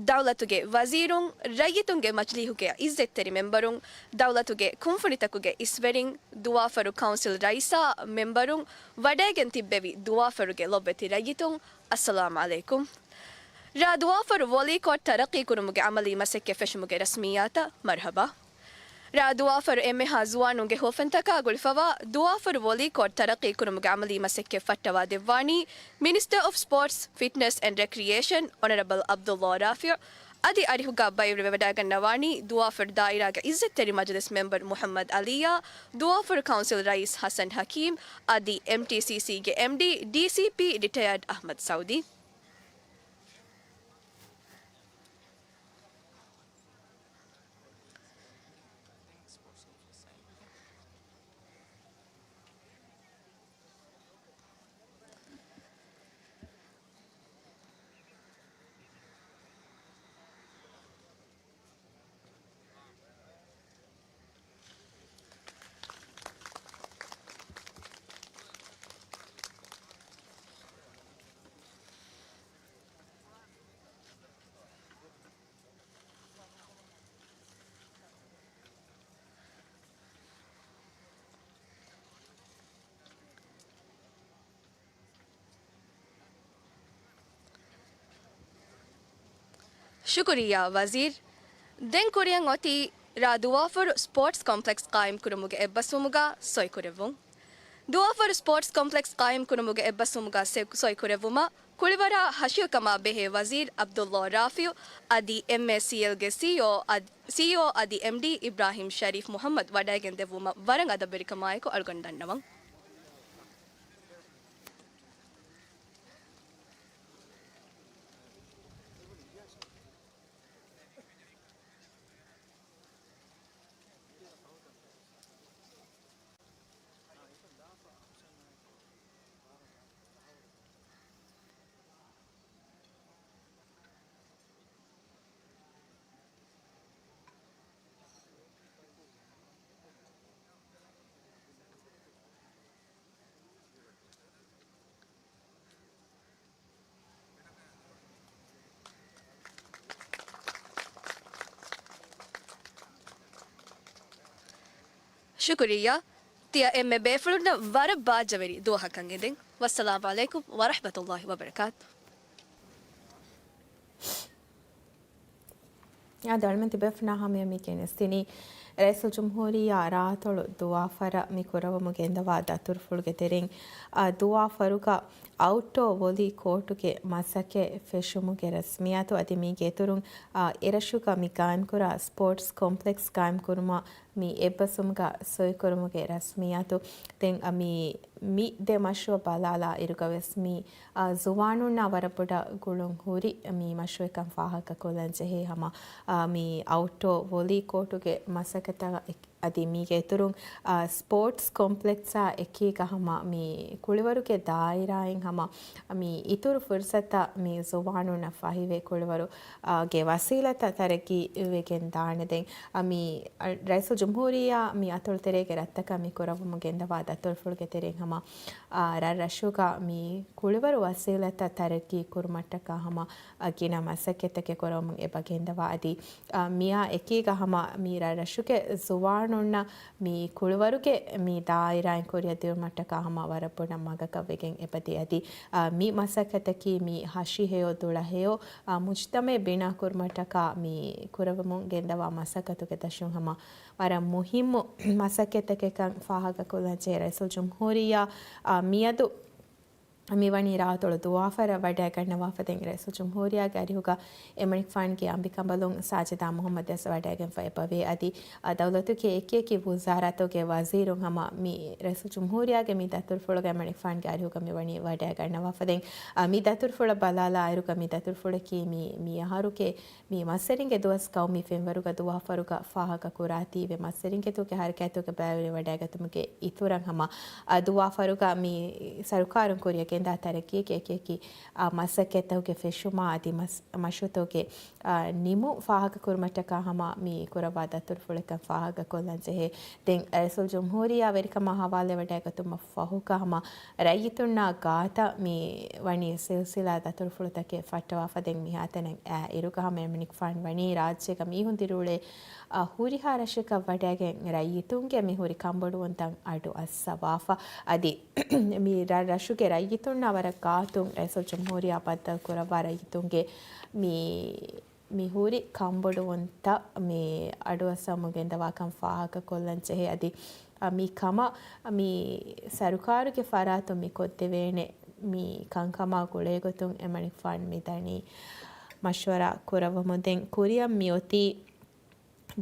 ދައުލަތުގެ ވަޒީރުން، ރައްޔިތުންގެ މަޖިލީހުގެ އިއްޒަތްތެރި މެމްބަރުން، ދައުލަތުގެ ކުންފުނިތަކުގެ އިސްވެރިން، ދުވާފަރު ކައުންސިލް ރައީސާ މެމްބަރުން، ވަޑައިގެން ތިއްބެވި ދުވާފަރުގެ ލޮބުވެތި ރައްޔިތުން، އައްސަލާމް ޢަލައިކުމް. ރ. ދުވާފަރު ވޮލީ ކޯޓް ތަރައްޤީ ކުރުމުގެ ޢަމަލީ މަސައްކަތް ފެށުމުގެ ރަސްމިއްޔާތަށް މަރުޙަބާ. ރ. ދުވާފަރު އެންމެހާ ޒުވާނުންގެ ހުވަފެންތަކާ ގުޅިފަވާ ދުވާފަރު ވޮލީ ކޯޓް ތަރައްޤީ ކުރުމުގެ ޢަމަލީ މަސައްކަތް ފައްޓަވާ ދެއްވާނީ މިނިސްޓަރ އޮފް ސްޕޯޓްސް، ފިޓްނަސް އެންޑް ރެކްރިއޭޝަން އޮނަރަބަލް ޢަބްދުﷲ ރާފިޢު. އަދި އަރިހުގަ ބައިވެރިވެވަޑައިގަންނަވާނީ ދުވާފަރު ދާއިރާގެ އިއްޒަތްތެރި މަޖިލިސް މެމްބަރު މުޙައްމަދު ޢަލީއާ، ދުވާފަރު ކައުންސިލް ރައީސް ޙަސަން ޙަކީމް، އަދި އެމްޓީސީސީގެ އެމްޑީ، ޑީސީޕީ ރިޓަޔާޑް އަޙްމަދު ސައުދީ. ޝުކުރިއްޔާ ވަޒީރު. ދެން ކުރިއަށް އޮތީ ރ. ދުވާފަރު ސްޕޯޓްސް ކޮމްޕްލެކްސް ޤާއިމްކުރުމުގެ އެއްބަސްވުމުގަ ސޮއިކުރެއްވުން. ދުވާފަރު ސްޕޯޓްސް ކޮމްޕްލެކްސް ޤާއިމްކުރުމުގެ އެއްބަސްވުމުގަ ސޮއި، ސޮއިކުރެއްވުމަށް ކުޅިވަރާ ހަށިގަނޑުކަމާ ބެހޭ ވަޒީރު ޢަބްދުﷲ ރާފިޢު އަދި އެމްއޭސީއެލްގެ ސީއީއޯ އަދި، ސީއީއޯ އަދި އެމްޑީ އިބްރާހިމް ޝަރީފް މުޙައްމަދު ވަޑައިގެން ދެއްވުމަށް ވަރަށް އަދަބުވެރިކަމާއެކު އަޅުގަނޑު ދަންނަވަން. ޝުކުރިއްޔާ. ތިޔަ އެންމެ ބޭފުޅުންނަށް ވަރަށް ބާއްޖަވެރި ދުވަހަކަށް އެދެން. ވައްސަލާމް ޢަލައިކުމް ވަރަޙްމަތުﷲި ވަބަރަކާތު. އާދެ، އަޅުމެން ތިބޭފުޅުންނާ ހަމަޔަށް މި ގެނެސްދިނީ ރައީސުލްޖުމްހޫރިއްޔާ ރާއަތޮޅު ދުވާފަރަށް މި ކުރަވަމުން ގެންދަވާ ދަތުރުފުޅުގެ ތެރެއިން، އާ، ދުވާފަރުގަ އައުޓްޑޯ ވޮލީ ކޯޓުގެ މަސައްކަތް ފެށުމުގެ ރަސްމިއްޔާތު އަދި މީގެ އިތުރުން، އާ، އެރަށުގަ މި ގާއިމްކުރާ ސްޕޯޓްސް ކޮމްޕްލެކްސް ގާއިމްކުރުމަށް މި އެއްބަސްވުމުގަ ސޮއިކުރުމުގެ ރަސްމިއްޔާތު. ދެން މި، މި ދެ މަޝްރޫޢަށް ބަލާލާ އިރުގަވެސް މި، އާ، ޒުވާނުންނާ ވަރަށް ބޮޑަށް ގުޅުން ހުރި މި މަޝްރޫޢަކަށް ފާހަގަކޮށްލަން ޖެހޭ ހަމަ، އާ، މި އައުޓްޑޯ ވޮލީ ކޯޓުގެ މަސައްކަތަށް އެ-، އަދި މީގެ އިތުރުން، އާ، ސްޕޯޓްސް ކޮމްޕްލެކްސާ އެކީގަ ހަމަ މި ކުޅިވަރުގެ ދާއިރާއިން ހަމަ މި އިތުރު ފުރުސަތަށް މި ޒުވާނުންނަށް ފަހިވެ ކުޅިވަރު އާ، ގެ ވަސީލަތްތައް ތަރައްގީ ވެގެން ދާނެ. ދެން، އަ، މި، އަ، ރައީސުލްޖުމްހޫރިއްޔާ މި އަތޮޅު ތެރޭގެ ރަށްތަކަށް މި ކުރައްވަމުން ގެންދަވާ ދަތުރުފުޅުގެ ތެރެއިން ހަމަ، އާ، ރަށް ރަށުގަ މި ކުޅިވަރު ވަސީލަތްތައް ތަރައްގީ ކުރުމަށްޓަކާ ހަމަ، އަ، ގިނަ މަސައްކަތްތަކެއް ކުރައްވަމުން އެބަ ގެންދަވާ. އަދި، އަ، މިއާ އެކީގަ ހަމަ މި ރަށް ރަށުގެ ޒުވާނުންނަށް މި ކުޅިވަރުގެ މި ދާއިރާއިން ކުރިއަށް ދިއުމަށްޓަކާ ހަމަ ވަރަށް ބޮޑަށް މަގަކަށް ވެގެން އެބަދޭ. އަދި، އާ، މި މަސައްކަތަކީ މި ހަށި ހެޔޮ ދުޅަ ހެޔޮ، އާ، މުޖްތަމަޢެއް ބިނާ ކުރުމަށްޓަކާ މި ކުރަވަމުން ގެންދަވާ މަސައްކަތުގެ ދަށުން ހަމަ ވަރަށް މުހިއްމު މަސައްކަތްތަކެއްކަން ފާހަގަކޮށްލަން ޖެހޭ. ރައީސުލްޖުމްހޫރިއްޔާ، އާ، މިއަދު މިވަނީ ރާއަތޮޅު ދުވާފަރަށް ވަޑައިގަންނަވާފަ. ދެން ރައީސުލްޖުމްހޫރިއްޔާގެ އަރިހުގަ އެމަނިކުފާނުގެ އަނބިކަނބަލުން ސާޖިދާ މުޙައްމަދު ވެސް ވަޑައިގެންފަ އެބަވޭ. އަދި، އަ، ދައުލަތުގެ އެކިއެކި ވުޒާރާތުގެ ވަޒީރުން ހަމަ މި ރައީސުލްޖުމްހޫރިއްޔާގެ މި ދަތުރުފުޅުގަ އެމަނިކުފާނުގެ އަރިހުގަ މިވަނީ ވަޑައިގަންނަވާފަ. ދެން، އަ، މި ދަތުރުފުޅަށް ބަލާލާއިރުގަ މި ދަތުރުފުޅަކީ މި، މި އަހަރުގެ މި މަސްވެރިންގެ ދުވަސް ގައުމީ ފެންވަރުގަ ދުވާފަރުގަ ފާހަގަކުރާތީވެ މަސްވެރިންގެ ދުވަހުގެ ހަރަކާތްތަކުގެ ބައިވެރިވަޑައިގަތުމުގެ އިތުރަށް ހަމަ، އަ، ދުވާފަރުގަ މި ސަރުކާރުން ކުރިއަށް ގެންދާ ތަރައްގީގެ އެކި އެކި، އަ، މަސައްކަތްތަކުގެ ފެށުމާ އަދި މަސް-، މަޝްރޫޢުތަކުގެ، އަ، ނިމުން ފާހަގަކުރުމަށްޓަކާ ހަމަ މި ކުރައްވާ ދަތުރުފުޅެއްކަން ފާހަގަކޮށްލަން ޖެހޭ. ދެން ރައީސުލްޖުމްހޫރިއްޔާ ވެރިކަމާ ހަވާލެވަޑައިގަތުމަށް ފަހުގަ ހަމަ ރައްޔިތުންނާ ގާތަށް މި ވަނީ ސިލްސިލާ ދަތުރުފުޅުތަކެއް ފައްޓަވާފަ. ދެން މިހާތަނަށް އައި އިރުގަ ހަމަ އެމަނިކުފާނު ވަނީ ރާއްޖޭގަ މީހުން ދިރިއުޅޭ، އަ، ހުރިހާ ރަށެއްގަ ވަޑައިގެން ރައްޔިތުންގެ މި ހުރި ކަނބޮޑުވުންތައް އަޑު އައްސަވާފަ. އަދި މި ރަށް ރަށުގެ ރައްޔިތުންނާ ވަރަށް ގާތުން ރައީސުލްޖުމްހޫރިއްޔާ ބައްދަލު ކުރައްވާ ރައްޔިތުންގެ މި މި ހުރި ކަނބޮޑުވުންތައް މި އަޑުއައްސަވަމުން ގެންދަވާކަން ފާހަގަކޮށްލަން ޖެހޭ. އަދި، އަ، މި ކަމަށް މި ސަރުކާރުގެ ފަރާތުން މި ކޮށްދެވޭނެ މި ކަންކަމާ ގުޅޭގޮތުން އެމަނިކުފާނު މި ދަނީ މަޝްވަރާ ކުރައްވަމުން. ދެން ކުރިއަށް މިއޮތީ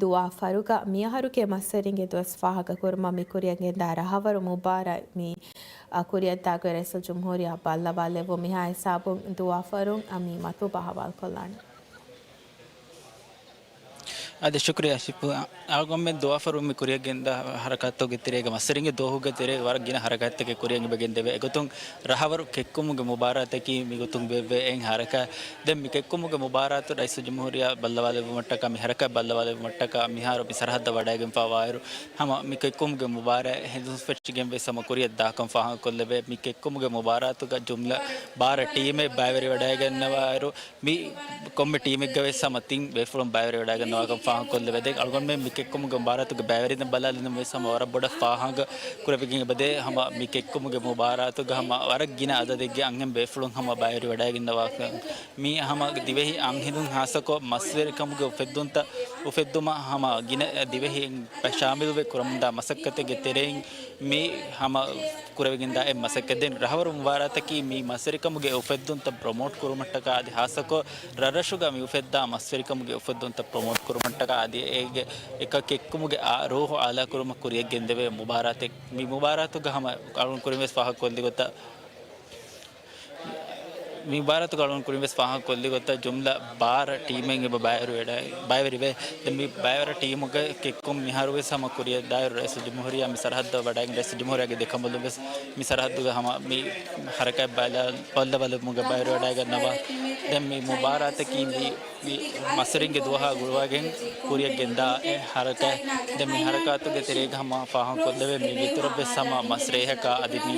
ދުވާފަރުގަ މިއަހަރުގެ މަސްވެރިންގެ ދުވަސް ފާހަގަކުރުމަށް މި ކުރިއަށް ގެންދާ ރަހަވަރު މުބާރާތް މި، އަ، ކުރިއަށްދާ ގޮތް ރައީސުލްޖުމްހޫރިއްޔާ ބައްލަވާލެއްވުން. މިހާ ހިސާބުން ދުވާފަރުން އަ، މި މަތޫބާ ހަވާލުކޮށްލާނެ. އާދެ، ޝުކުރިއްޔާ ޝިފު. އަޅުގަނޑުމެން ދުވާފަރުން މި ކުރިއަށް ގެންދާ ހަރަކާތްތަކުގެ ތެރޭގަ މަސްވެރިންގެ ދުވަހުގެ ތެރޭގަ ވަރަށް ގިނަ ހަރަކާތްތަކެއް ކުރިއަށް އެބަ ގެންދެވޭ. އެގޮތުން ރަހަވަރު ކެއްކުމުގެ މުބާރާތަކީ މިގޮތުން ވެއްވޭ އެއް ހަރަކާތް. ދެން މި ކެއްކުމުގެ މުބާރާތު ރައީސުލްޖުމްހޫރިއްޔާ ބައްލަވާލެއްވުމަށްޓަކާ، މި ހަރަކާތް ބައްލަވާލެއްވުމަށްޓަކާ މިހާރު މި ސަރަހައްދަށް ވަޑައިގެންފާވާއިރު، ހަމަ މި ކެއްކުމުގެ މުބާރާތް ހެދުންފެށިގެން ވެސް ހަމަ ކުރިއަށް ދާކަން ފާހަގަކޮށްލެވޭ. މި ކެއްކުމުގެ މުބާރާތުގަ ޖުމްލަ ބާރަ ޓީމެއް ބައިވެރިވަޑައިގަންނަވާއިރު، މި ކޮންމެ ޓީމެއްގަ ވެސް ހަމަ ތިން ބޭފުޅުން ބައިވެރިވަޑައިގަންނަވާކަން ފާހަގަކޮށްލެވޭ. ދެން އަޅުގަނޑުމެން މި ކެއްކުމުގެ މުބާރާތުގެ ބައިވެރިން ބަލާލިނަމަވެސް ހަމަ ވަރަށް ބޮޑަށް ފާހަގަ ކުރެވިގެން އެބަދޭ. ހަމަ މި ކެއްކުމުގެ މުބާރާތުގަ ހަމަ ވަރަށް ގިނަ އަދަދެއްގެ އަންހެން ބޭފުޅުން ހަމަ ބައިވެރިވަޑައިގަންނަވާކަން. މީ ހަމަ ދިވެހި އަންހެނުން ހާއްސަކޮށް މަސްވެރިކަމުގެ އުފެއްދުންތައް އުފެއްދުމަށް ހަމަ ގިނަ ދިވެހިން ޝާމިލުވެ ކުރަމުންދާ މަސައްކަތެއްގެ ތެރެއިން މި ހަމަ ކުރެވިގެންދާ އެއް މަސައްކަތް. ދެން ރަހަވަރު މުބާރާތަކީ މި މަސްވެރިކަމުގެ އުފެއްދުންތައް ޕްރޮމޯޓް ކުރުމަށްޓަކާ އަދި ހާއްސަކޮށް ރަށްރަށުގަ މި އުފެއްދާ މަސްވެރިކަމުގެ އުފެއްދުންތައް ޕްރޮމޯޓް ކުރުމަށްޓަކާ އަދި އޭގެ އެކަ ކެއްކުމުގެ އާ ރޫހު އާލާ ކުރުމަށް ކުރިއަށް ގެންދެވޭ މުބާރާތެއް. މި މުބާރާތުގަ ހަމަ އަޅުން ކުރިން ވެސް ފާހަގަކޮށްލި ގޮތަށް މި މުބާރާތުގަ އަޅުން ކުރިން ވެސް ފާހަގަކޮށްލި ގޮތަށް ޖުމްލަ ބާރަ ޓީމެއް އެބަ ބައިވެރިވެ، ބައިވެރިވެ. ދެން މި ބައިވެރި ޓީމުގެ ކެއްކުން މިހާރު ވެސް ހަމަ ކުރިއަށްދާއިރު ރައީސުލްޖުމްހޫރިއްޔާ މި ސަރަހައްދަށް ވަޑައިގެން ރައީސުލްޖުމްހޫރިއްޔާގެ ދެ ކަނބަލުން ވެސް މި ސަރަހައްދުގަ ހަމަ މި ހަރަކާތް ބައްލަ، ބައްލަވާލުމުގަ ބައިވެރިވަޑައިގަންނަވާ. ދެން މި މުބާރާތަކީ މި މި މަސްވެރިންގެ ދުވަހާ ގުޅުވައިގެން ކުރިއަށް ގެންދާ އެއް ހަރަކާތް. ދެން މި ހަރަކާތުގެ ތެރޭގަ ހަމަ ފާހަގަކޮށްލެވޭ މީގެ އިތުރަށް ވެސް ހަމަ މަސްރޭހަކާ އަދި މި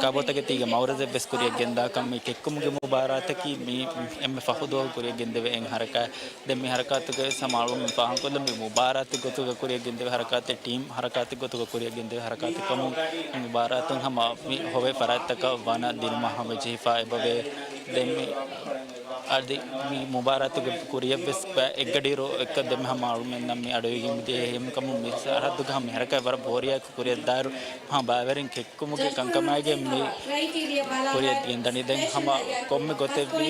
ކަބޯތަކެތީގެ މައުރަޒެއް ވެސް ކުރިއަށް ގެންދާކަން މި ކެ ކުމުގެ މުބާރާތަކީ މި އެންމެ ފަހު ދުވަހު ކުރިޔަށް ގެންދެވޭ އެއް ހަރަކާތް. ދެން މި ހަރަކާތުގެ ސަމާލުމުން ފާހަގަކޮށްލަން މި މުބާރާތެއް ގޮތުގަ ކުރިޔަށް ގެންދެވޭ ހަރަކާތެއް، ޓީމް ހަރަކާތެއް ގޮތުގަ ކުރިޔަށް ގެންދެވޭ ހަރަކާތެއް ކަމުން މި މުބާރާތުން ހަމަ މި ހޮވޭ ފަރާތްތަކަށް ވަނަ ދިނުމަށް ހަމަޖެހިފަ އެބަވޭ. ދެން މި އަދި މި މުބާރާތުގެ ކުރިޔަށްވެސް އެއްގަޑިއިރު އެއްކަށް ދެމެ ހަމަ އަޅުމެންނަށް މި އަޑުއިވިގެން މިދިޔަ އެހެންކަމުން މި ސަރަހައްދުގަ ހަމަ މި ހަރަކާތް ވަރަށް ބޯރިއާއެކު ކުރިޔަށްދާއިރު ހަމަ ބައިވެރިން ކެއްކުމުގެ ކަންކަމާއިގެން މި ކުރިޔަށް ގެންދަނީ. ދެން ހަމަ ކޮންމެ ގޮތެއްވީ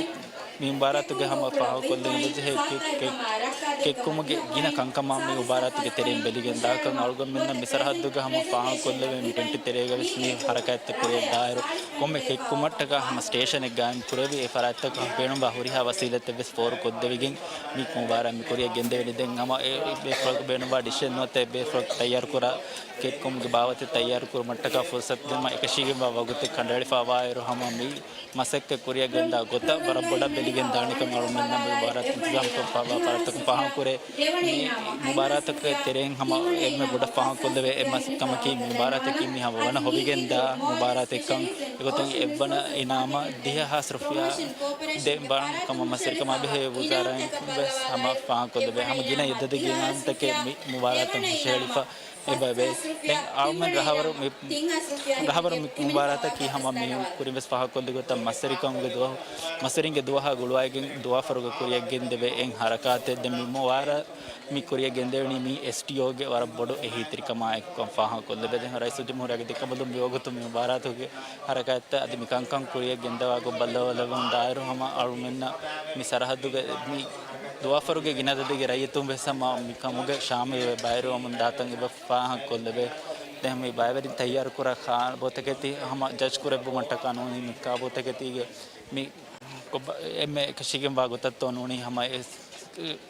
މި މުބާރާތުގެ ހަމަ ފާހަގަކޮށްލަން އެބަޖެހޭ ކެ-، ކެ-، ކެއްކުމުގެ ގިނަ ކަންކަމާ މި މުބާރާތުގެ ތެރެއިން ބެލިގެން ދާކަން އަޅުގަނޑުމެންނަށް މި ސަރަހައްދުގަ ހަމަ ފާހަގަކޮށްލެވޭ މި ޓެންޓު ތެރޭގަ ވެސް މި ހަރަކާތްތައް ކުރިޔަށް ދާއިރު ކޮންމެ ކެއްކުމަށްޓަކާ ހަމަ ސްޓޭޝަނެއް ގާއިމް ކުރެވި އެ ފަރާތްތަކަށް ބޭނުންވާ ހުރިހާ ވަސީލަތެއް ވެސް ފޯރު ކޮށްދެވިގެން މި މުބާރާތް މި ކުރިޔަށް ގެންދެވެނީ. ދެން ހަމަ އެ، އެ ބޭފުޅަކު ބޭނުންވާ ޑިޝެއް ނުވަތަ އެ ބޭފުޅަކު ތައްޔާރު ކުރާ ކެއްކުމުގެ ބާވަތެއް ތައްޔާރު ކުރުމަށްޓަކާ ފުރުސަތު ދިނުމަށް އެކަށީގެންވާ ވަގުތެއް ކަނޑައެޅިފަ ވާއިރު ހަމަ މި މަސައްކަތް ކުރިޔަށް ގެންދާ ގޮތަށް ވަރަށް ބޮޑަށް ބެލިގެން ދާނެކަން އަޅުމެންނަށް މި މުބާރާތު އިންތިޒާމްކޮށްފައިވާ ފަރާތްތަކުން ފާހަގަކުރޭ. މި މުބާރާތުގެ ތެރެއިން ހަމަ އެންމެ ބޮޑަށް ފާހަގަކޮށްލެވޭ އެއް މަސައްކަތަކީ މި މުބާރާތަކީ މި ހަމަ ވަނަ ހޮވިގެންދާ މުބާރާތެއްކަން. އެގޮތުން އެއްވަނަ އިނާމަށް ދިހަ ހާސް ރުފިޔާ ދޭން ބާން ކަމަށް މަސްވެރިކަމާ ބެހޭ ވުޒާރާއިން ވެސް ހަމަ ފާހަގަކޮށްލެވޭ. ހަމަ ގިނަ އެއްދަދެއްގެ އިނާމްތަކެއް މި މުބާރާތަށް ހުށަހެޅިފަ އެބަވޭ. ދެން އަޅުމެން ރަހަވަރު މި، ރަހަވަރު މި މުބާރާތަކީ ހަމަ މި ކުރިން ވެސް ފާހަގަކޮށްލި ގޮތަށް މަސްވެރިކަމުގެ ދުވަހު، މަސްވެރިންގެ ދުވަހާ ގުޅުވައިގެން ދުވާފަރުގަ ކުރިޔަށް ގެންދެވޭ އެއް ހަރަކާތެއް. ދެން މި މުބާރާތް މި ކުރިޔަށް ގެންދެވެނީ މި އެސްޓީއޯގެ ވަރަށް ބޮޑު އެހީތެރިކަމާއެކުކަން ފާހަގަކޮށްލެވޭ. ދެން ރައީސުލްޖުމްހޫރިއްޔާގެ ދެކަނބަލުން މިވަގުތު މި މުބާރާތުގެ ހަރަކާތްތައް އަދި މި ކަންކަން ކުރިޔަށް ގެންދަވާ ގޮތް ބައްލަވާލައްވަމުން ދާއިރު ހަމަ އަޅުމެންނަށް މި ސަރަހައްދުގެ މި ދުވާފަރުގެ ގިނައަދަދެއްގެ ރައްޔިތުން ވެސް ހަމަ މި ކަމުގެ ޝާމިލްވެ ބައިވެރިވަމުން ދާތަން އެބަ ފާހަގަކޮށްލެވޭ. ދެން މި ބައިވެރިން ތައްޔާރުކުރާ ކާބޯތަކެތި ހަމަ ޖަޖް ކުރެއްވުމަށްޓަކާ ނޫނީ މި ކާބޯތަކެތީގެ މި ކޮބަ-، އެންމެ އެކަށީގެންވާ ގޮތަށްތޯ ނޫނީ ހަމަ އެ-،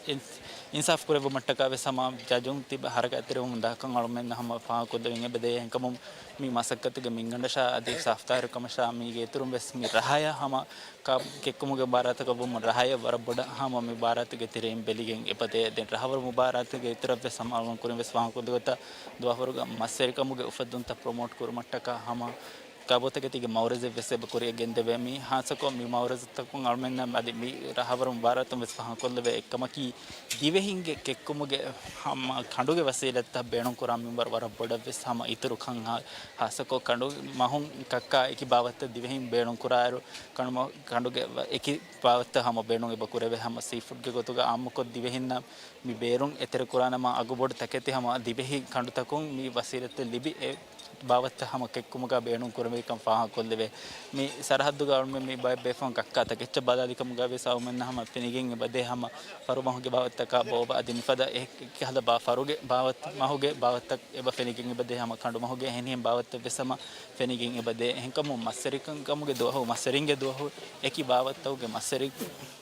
އިން-، އިންސާފް ކުރެއްވުމަށްޓަކާ ވެސް ހަމަ ޖަޖުން ތިބަ ހަރަކާތްތެރިވަމުން ދާކަން އަޅުމެންނަށް ހަމަ ފާހަގަކޮށްލެވެން އެބަދޭ. އެހެންކަމުން މި މަސައްކަތުގެ މިންގަނޑަށާ އަދި ސާފުތާހިރުކަމަށާ މީގެ އިތުރުން ވެސް މި ރަހަޔަށް ހަމަ ކާ-، ކެއްކުމުގެ މުބާރާތަކަށް ވުމުން ރަހަޔަށް ވަރަށް ބޮޑަށް ހަމަ މި މުބާރާތުގެ ތެރެއިން ބެލިގެން އެބަދޭ. ދެން ރަހަވަރު މުބާރާތުގެ އިތުރަށް ވެސް ހަމަ އަޅުގަނޑު ކުރިން ވެސް ފާހަގަކޮށްލި ގޮތަށް ދުވާފަރުގަ މަސްވެރިކަމުގެ އުފައްދުންތައް ޕްރޮމޯޓް ކުރުމަށްޓަކާ ހަމަ ކާބޯތަކެތީގެ މައުރަޒެއް ވެސް އެބަ ކުރިޔަށް ގެންދެވޭ. މި ހާއްސަކޮށް މި މައުރަޒުތަކުން އަޅުމެންނަށް އަދި މި ރަހަވަރު މުބާރާތުން ވެސް ފާހަގަކޮށްލެވޭ އެއްކަމަކީ، ދިވެހިންގެ ކެއްކުމުގެ ހަމަ ކަނޑުގެ ވަސީލަތްތައް ބޭނުންކުރާ މިންވަރު ވަރަށް ބޮޑަށް ވެސް ހަމަ އިތުރުކަން ހާ-، ހާއްސަކޮށް ކަނޑު މަހުން ކައްކާ އެކި ބާވަތްތައް ދިވެހިން ބޭނުންކުރާއިރު، ކަނޑު މަ-، ކަނޑުގެ ވަ-، އެކި ބާވަތްތައް ހަމަ ބޭނުން އެބަ ކުރެވޭ. ހަމަ ސީފުޑްގެ ގޮތުގަ އާއްމުކޮށް ދިވެހިންނަށް މި ބޭރުން އެތެރެކުރާނަމަ، އަގުބޮޑު ތަކެތި ހަމަ ދިވެހި ކަނޑުތަކުން މި ވަސީލަތެއް ލިބި، އެ ބާވަތްތައް ހަމަ ކެއްކުމުގަ ބޭނުން ކުރެވޭކަން ފާހަގަކޮށްލެވޭ. މި ސަރަހައްދުގަ އަޅުމެން މި ބައެއް ބޭފުޅުން ކައްކާ ތަކެއްޗަށް ބަލާލިކަމުގަ ވެސް އަޅުމެންނަށް ހަމަ ފެނިގެން އެބަދޭ ހަމަ ފަރު މަހުގެ ބާވަތްތަކާ ބޯބަ އަދި މިފަދަ އެ ކިހާލަ ބާ ފަރުގެ ބާވަތް، މަހުގެ ބާވަތްތައް އެބަ ފެނިގެން އެބަދޭ ހަމަ ކަނޑުމަހުގެ އެހެނިހެން ބާވަތްތައް ވެސް ހަމަ ފެނިގެން އެބަދޭ. އެހެންކަމުން މަސްވެރިކަން ކަމުގެ ދުވަހު، މަސްވެރިންގެ ދުވަހު އެކި ބާވަތްތަކުގެ މަސްވެރި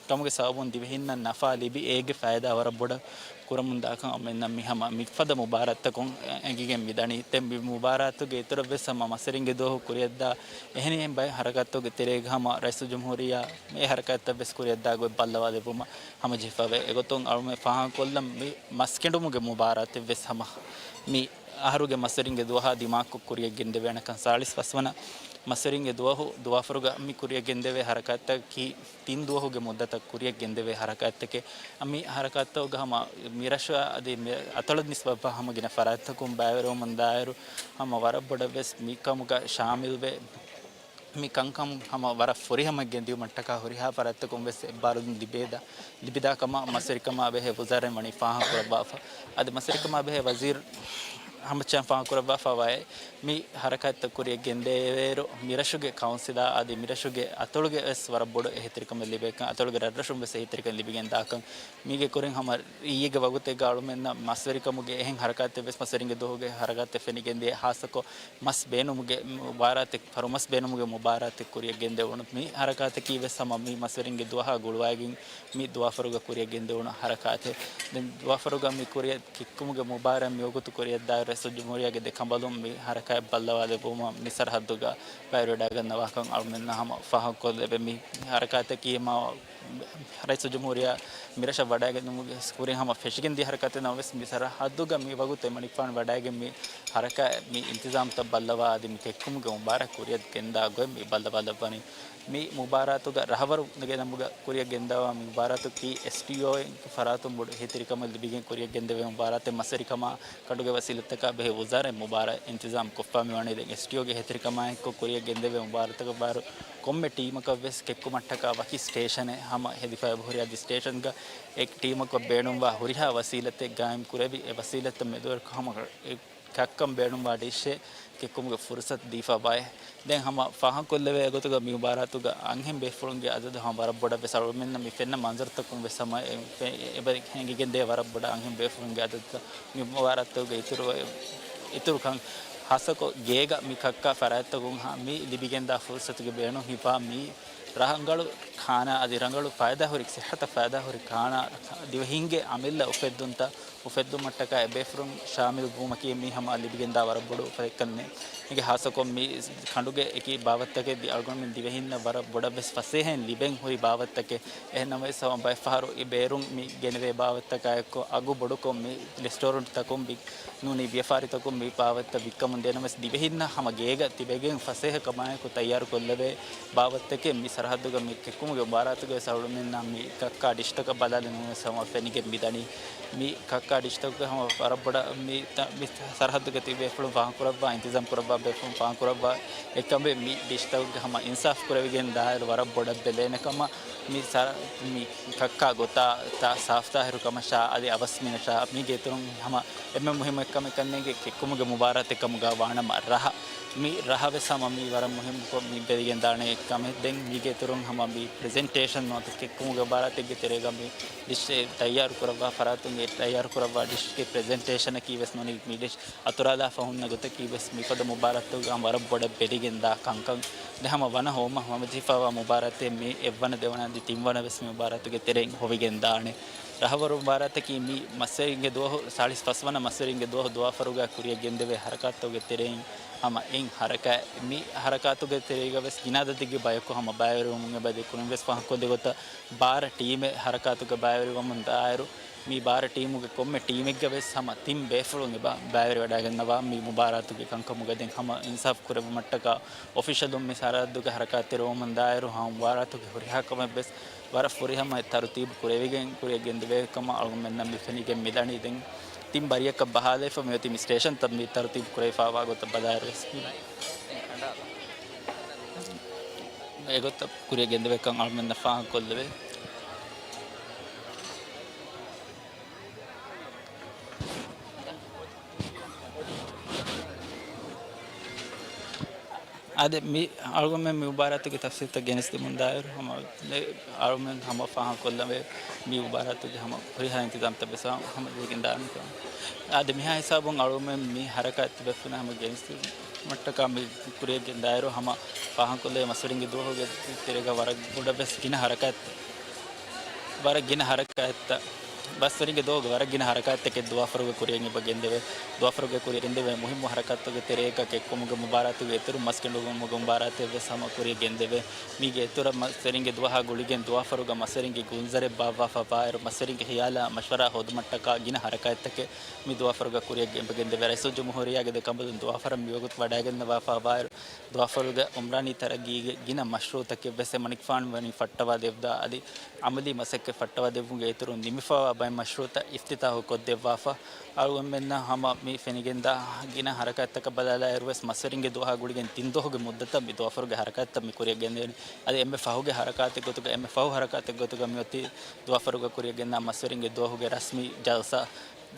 ކަމުގެ ސަބަބުން ދިވެހިންނަށް ނަފާ ލިބި، އޭގެ ފައިދާ ވަރަށް ބޮޑަށް ކުރަމުން ދާކަން އަޅުމެންނަށް މި ހަމަ މިފަދަ މުބާރާތްތަކުން އެނގިގެން މިދަނީ. ދެން މި މުބާރާތުގެ އިތުރަށް ވެސް ހަމަ މަސްވެރިންގެ ދުވަހު ކުރިޔަށްދާ އެހެނިހެން ބައެއް ހަރަކާތްތަކުގެ ތެރޭގަ ހަމަ ރައީސުލްޖުމްހޫރިއްޔާ އެ ހަރަކާތްތައް ވެސް ކުރިޔަށްދާ ގޮތް ބައްލަވާލެއްވުމަށް ހަމަޖެހިފަވޭ. އެގޮތުން އަޅުމެން ފާހަގަކޮށްލަން މި މަސްކެނޑުމުގެ މުބާރާތެއް ވެސް ހަމަ މި އަހަރުގެ މަސްވެރިންގެ ދުވަހާ ދިމާކޮށް ކުރިޔަށް ގެންދެވޭނެކަން ސާޅީސް ފަސްވަނަ މަސްވެރިންގެ ދުވަހު، ދުވާފަރުގަ މި ކުރިޔަށް ގެންދެވޭ ހަރަކާތްތަކަކީ ތިން ދުވަހުގެ މުއްދަތަށް ކުރިޔަށް ގެންދެވޭ ހަރަކާތްތަކެއް. މި ހަރަކާތްތަކުގަ ހަމަ މިރަށު އަދި މި އަތޮޅަށް ނިސްބަތްވާ ހަމަ ގިނަ ފަރާތްތަކުން ބައިވެރިވަމުން ދާއިރު، ހަމަ ވަރަށް ބޮޑަށް ވެސް މި ކަމުގަ ޝާމިލްވެ، މި ކަންކަން ހަމަ ވަރަށް ފުރިހަމަ ގެންދިއުމަށްޓަކާ ހުރިހާ ފަރާތްތަކުން ވެސް އެއްބާރުލުން ލިބޭދާ، ލިބިދާ ކަމަށް މަސްވެރިކަމާ ބެހޭ ވުޒާރައިން ވަނީ ފާހަގަކުރައްވާފަ. އަދި މަސްވެރިކަމާ ބެހޭ ވަޒީރު އަހްމަދު ޝާހިން ފާހަގަކުރައްވާފަ ވައި، މި ހަރަކާތްތައް ކުރިޔަށް ގެންދެވޭއިރު، މިރަށުގެ ކައުންސިލާ އަދި މިރަށުގެ އަތޮޅުގެ ވެސް ވަރަށް ބޮޑު އެހީތެރިކަމެއް ލިބޭކަން، އަތޮޅުގެ ރަށްރަށުން ވެސް އެހީތެރިކަން ލިބިގެން ދާކަން، މީގެ ކުރިން ހަމަ އިއްޔެގެ ވަގުތެއްގަ އަޅުމެންނަށް މަސްވެރިކަމުގެ އެހެން ހަރަކާތެއް ވެސް މަސްވެރިންގެ ދުވަހުގެ ހަރަކާތެއް ފެނިގެންދިޔަ، ހާއްސަކޮށް މަސް ބޭނުމުގެ މުބާރާތެއް، ފަރުމަސް ބޭނުމުގެ މުބާރާތެއް ކުރިޔަށް ގެންދެވުނު. މި ހަރަކާތަކީ ވެސް ހަމަ މި މަސްވެރިންގެ ދުވަހާ ގުޅުވައިގެން މި ދުވާފަރުގަ ކުރިޔަށް ގެންދެވުނު ހަރަކާތެއް. ދެން ދުވާފަރުގަ މި ކުރިޔަށް ކެއްކުމުގެ މުބާރާތް މިވަގުތު ކުރިޔަށްދާ ރައީސުލްޖުމްހޫރިއްޔާގެ ދެކަނބަލުން މި ހަރަކާތް ބައްލަވާލެއްވުމަށް މި ސަރަހައްދުގަ ބައިވެރިވެވަޑައިގަންނަވާކަން އަޅުމެންނަށް ހަމަ ފާހަގަކޮށްލެވޭ. މި ހަރަކާތަކީ މާ ރައީސުލްޖުމްހޫރިއްޔާ މިރަށަށް ވަޑައިގެންނުމުގެ ކުރިން ހަމަ ފެށިގެންދިޔަ ހަރަކާތެއް ނަމަވެސް، މި ސަރަހައްދުގަ މި ވަގުތު އެމަނިކުފާނު ވަޑައިގެން މި ހަރަކާތް މި އިންތިޒާމްތައް ބައްލަވާ އަދި މި ކެއްކުމުގެ މުބާރާތް ކުރިޔަށް ގެންދާ ގޮތް މި ބައްލަވާލައްވަނީ. މި މުބާރާތުގަ ރަހަވަރުގެ ނަމުގަ ކުރިއަށް ގެންދަވާ މި މުބާރާތު ކީ އެސްޓީއޯއިން ފަރާތުން ބޮޑު އެހީތެރިކަމެއް ލިބިގެން ކުރިއަށް ގެންދެވޭ މުބާރާތެއް. މަސްވެރިކަމާ ކަނޑުގެ ވަސީލަތްތަކާ ބެހޭ ވުޒާރާއިން މުބާރާތް އިންތިޒާމް ކޮށްފާ މިވަނީ. ދެން އެސްޓީއޯގެ އެހީތެރިކަމާއެއްކޮށް ކުރިއަށް ގެންދެވޭ މުބާރާތަކަށް ބާރު ކޮންމެ ޓީމަކަށް ވެސް ކެއްކުމަށްޓަކާ ވަކި ސްޓޭޝަނެއް ހަމަ ހެދިފައި އެބަހުރި. އަދި ސްޓޭޝަންގަ އެ ޓީމަކަށް ބޭނުންވާ ހުރިހާ ވަސީލަތެއް ގާއިމް ކުރެވި، އެ ވަސީލަތްތައް މެދުވެރިކޮށް ހަމަ އެ ކައްކަން ބޭނުންވާ ޑިޝެއް ކެއްކުމުގެ ފުރުސަތު ދީފަ ވައެ. ދެން ހަމަ ފާހަގަކޮށްލެވޭ ގޮތުގަ މި މުބާރާތުގަ އަންހެން ބޭފުޅުންގެ އަދަދު ހަމަ ވަރަށް ބޮޑަށް ވެސް އަޅުމެންނަށް މި ފެންނަ މަންޒަރުތަކުން ވެސް ހަމަ އެ، އެ، އެބަ އެނގިގެންދޭ ވަރަށް ބޮޑަށް އަންހެން ބޭފުޅުންގެ އަދަދުތައް މި މުބާރާތުގެ އިތުރު، އިތުރުކަން ހާއްސަކޮށް ގޭގަ މި ކައްކާ ފަރާތްތަކުން ހަ-، މި ލިބިގެންދާ ފުރުސަތުގެ ބޭނުން ހިފާ މި ރަނގަޅު ކާނާ އަދި ރަނގަޅު ފައިދާހުރި، ސިއްހަތަށް ފައިދާހުރި ކާނާ ދިވެހިންގެ އަމިއްލަ އުފެއްދުންތައް އުފެއްދުމަށްޓަކާ އެބޭފުޅުން ޝާމިލް ވުމަކީ މީ ހަމަ ލިބިގެންދާ ވަރަށް ބޮޑު އުފަލެއްކަންނޭ. އޭގެ ހާއްސަކޮށް މި ކަނޑުގެ އެކި ބާވަތްތަކެއް ދި އަޅުގަނޑުމެން ދިވެހިންނަށް ވަރަށް ބޮޑަށް ވެސް ފަސޭހައިން ލިބެން ހުރި ބާވަތްތަކެއް. އެހެންނަމަވެސް ހަމަ ބައެއް ފަހަރު އެ ބޭރުން މި ގެނެވޭ ބާވަތްތަކާއެއްކޮށް އަގު ބޮޑުކޮށް މި ރެސްޓޯރެންޓްތަކުން މި ނޫނީ ވިޔަފާރިތަކުން މި ބާވަތްތައް ވިއްކަމުން ދޭނަމަވެސް ދިވެހިންނަށް ހަމަ ގޭގަ ތިބެގެން ފަސޭހަ ކަމާއެކު ތައްޔާރު ކޮށްލެވޭ ބާވަތްތަކެއް މި ސަރަހައްދުގަ މި ކެއްކުމުގެ މުބާރާތުގަ ވެސް އަޅުމެންނަށް މި ކައްކާ ޑިޝްތަކަށް ބަލާލި ނޫންވެސް ހަމަ ފެނިގެން މިދަނީ. މި ކައްކާ ޑިޝްތަކުގެ ހަމަ ވަރަށް ބޮޑަށް މި ތަ-، މި ސަރަހައްދުގެ ތިބި ބޭފުޅުން ފާހަގަކުރައްވާ، އިންތިޒާމް ކުރައްވާ ބޭފުޅުން ފާހަގަކުރައްވާ އެކަމެއް މި ޑިޝްތަކުގެ ހަމަ އިންސާފް ކުރެވިގެން ދާއިރު ވަރަށް ބޮޑަށް ބެލޭނެ ކަމަށް މި ސަރ-، މި ކައްކާ ގޮތާ ތާ ސާފްތާހިރު ކަމަށާ އަދި އަވަސް މިނަށާ މީގެ އިތުރުން ހަމަ އެންމެ މުހިއްމު އެއްކަމެއް ކަންނޭނގެ ކެއްކުމުގެ މުބާރާތެއް ކަމުގަ ވާނަމަ ރަހަ، މި ރަހަ ވެސް ހަމަ މި ވަރަށް މުހިއްމުކޮށް މި ބެލިގެން ދާނެ އެއްކަމެއް. ދެން މީގެ އިތުރުން ހަމަ މި ޕްރެޒެންޓޭޝަން ނުވަތަ ކެއްކުމުގެ މުބާރާތެއްގެ ތެރޭގަ މި ޑިޝް ތައްޔާރު ކުރައްވާ ފަރާތުން އެ ތައްޔާރު ކުރައްވާ ޑިޝްގެ ޕްރެޒެންޓޭޝަނަކީ ވެސް ނޫނީ މި ޑިޝް އަތުރާލާފަ ހުންނަ ގޮތަކީ ވެސް މިފަދަ މުބާރާތުގަ ވަރަށް ބޮޑަށް ބެލިގެން ދާ ކަންކަން. ދެ ހަމަ ވަނަ ހޯމަ ހަމަޖެހިފައިވާ މުބާރާތެއް މި އެއްވަނަ ދެވަނަ އަދި ތިންވަނަ ވެސް މި މުބާރާތުގެ ތެރެއިން ހޮވިގެން ދާނެ. ރަހަވަރު މުބާރާތަކީ މި މަސްވެރިންގެ ދުވަހު، ސާޅީސް ފަސްވަނަ މަސްވެރިންގެ ދުވަހު ދުވާފަރުގަ ކުރިއަށް ގެންދެވޭ ހަރަކާތުގެ ތެރެއިން ހަމަ އެއް ހަރަކާތް. މި ހަރަކާތުގެ ތެރޭގަ ވެސް ގިނަ އަދަދެއްގެ ބަޔަކު ހަމަ ބައިވެރިވަމުން އެބަ ދެ ކުރިން ވެސް ފާހަގަކޮށްދެ ގޮތަށް ބާރަ ޓީމެއް ހަރަކާތުގަ ބައިވެރިވަމުން ދާއިރު، މި ބާރަ ޓީމުގެ ކޮންމެ ޓީމެއްގަ ވެސް ހަމަ ތިން ބޭފުޅުން އެބަ ބައިވެރިވަޑައިގަންނަވާ މި މުބާރާތުގެ ކަންކަމުގަ. ދެން ހަމަ އިންސާފް ކުރެއްވުމަށްޓަކާ އޮފިޝަލުން މި ސަރަހައްދުގެ ހަރަކާތްތެރިވަމުން ދާއިރު ހަމަ މުބާރާތުގެ ހުރިހާ ކަމެއް ވެސް ވަރަށް ފުރިހަމަ ތަރުތީބު ކުރެވިގެން ކުރިއަށް ގެންދެވޭ ކަމަށް އަޅުގަނޑުމެންނަށް މި ފެނިގެން މިދަނީ. ދެން ތިން ބަރިއަކަށް ބަހާލައިފަ މިއޮތީ މި ސްޓޭޝަންތައް މި ތަރުތީބު ކުރެވިފައިވާ ގޮތަށް ބަލާއިރު ވެސް އެގޮތަށް ކުރިއަށް ގެންދެވޭކަން އަޅުމެންނަށް ފާހަގަކޮށްލެވޭ. އާދެ، މި އަޅުގަނޑުމެން މި މުބާރާތުގެ ތަފްސީލްތައް ގެނެސްދެމުން ދާއިރު ހަމަ އަޅުމެން ހަމަ ފާހަގަކޮށްލަންވޭ މި މުބާރާތުގެ ހަމަ ހުރިހާ އިންތިޒާމްތައް ވެސް ހަމަ ދެގެން ދާނެ. އާދެ، މިހާ ހިސާބުން އަޅުގަނޑުމެން މި ހަރަކާތް ތިބޭފުޅުން ހަމަ ގެނެސްދިނުމަށްޓަކާ މި ކުރިއަށް ގެންދާއިރު ހަމަ ފާހަގަކޮށްލެވޭ މަސްވެރިންގެ ދުވަހުގެ ތެރޭގަ ވަރަށް ބޮޑަށް ވެސް ގިނަ ހަރަކާތް، ވަރަށް ގިނަ ހަރަކާތްތައް، މަސްވެރިންގެ ދުވަހުގެ ވަރަށް ގިނަ ހަރަކާތްތަކެއް ދުވާފަރުގެ ކުރިއަށް އެބަ ގެންދެވޭ. ދުވާފަރުގެ ކުރިއަށް ގެންދެވޭ މުހިއްމު ހަރަކާތްތަކުގެ ތެރޭގަ ކެއްކުމުގެ މުބާރާތުގެ އިތުރު މަސް ކެނޑުމުގެ މުބާރާތެއް ވެސް ހަމަ ކުރިއަށް ގެންދެވޭ. މީގެ އިތުރަށް މަސްވެރިންގެ ދުވަހާ ގުޅިގެން ދުވާފަރުގަ މަސްވެރިންގެ ގުންޒަރެއް ބާއްވާފަ ވާއިރު، މަސްވެރިންގެ ހިޔާލާ މަޝްވަރާ ހޯދުމަށްޓަކާ ގިނަ ހަރަކާތްތަކެއް މި ދުވާފަރުގަ ކުރިއަށް އެބަ ގެންދެވޭ. ރައީސުލްޖުމްހޫރިއްޔާގެ ދެކަނބަލުން ދުވާފަރަށް މިވަގުތު ވަޑައިގަންނަވާފަ ވާއިރު، ދުވާފަރުގެ އުމްރާނީ ތަރައްގީގެ ގިނަ މަޝްރޫއުތަކެއް ވެސް އެމަނިކުފާނު ވަނީ ފައްޓަވާ ދެއްވާ އަދި އަމަލީ މަސައްކަތް ފައްޓަވާ ދެއްވުމުގެ އިތުރުން ނިމިފައިވާ ބައެއް މަޝްރޫއުތައް އިފްތިތާހު ކޮށްދެއްވާފަ. އަޅުގަނޑުމެންނަށް ހަމަ މި ފެނިގެންދާ ގިނަ ހަރަކާތްތަކަށް ބަލާލާއިރު ވެސް މަސްވެރިންގެ ދުވަހާ ގުޅިގެން ތިން ދުވަހުގެ މުއްދަތަށް މި ދުވާފަރުގެ ހަރަކާތްތައް މި ކުރިއަށް ގެންދެވެނީ. އަދި އެންމެ ފަހުގެ ހަރަކާތެއް ގޮތުގަ، އެންމެ ފަހު ހަރަކާތެއް ގޮތުގަ މިއޮތީ ދުވާފަރުގަ ކުރިއަށް ގެންދާ މަސްވެރިންގެ ދުވަހުގެ ރަސްމީ ޖަލްސާ.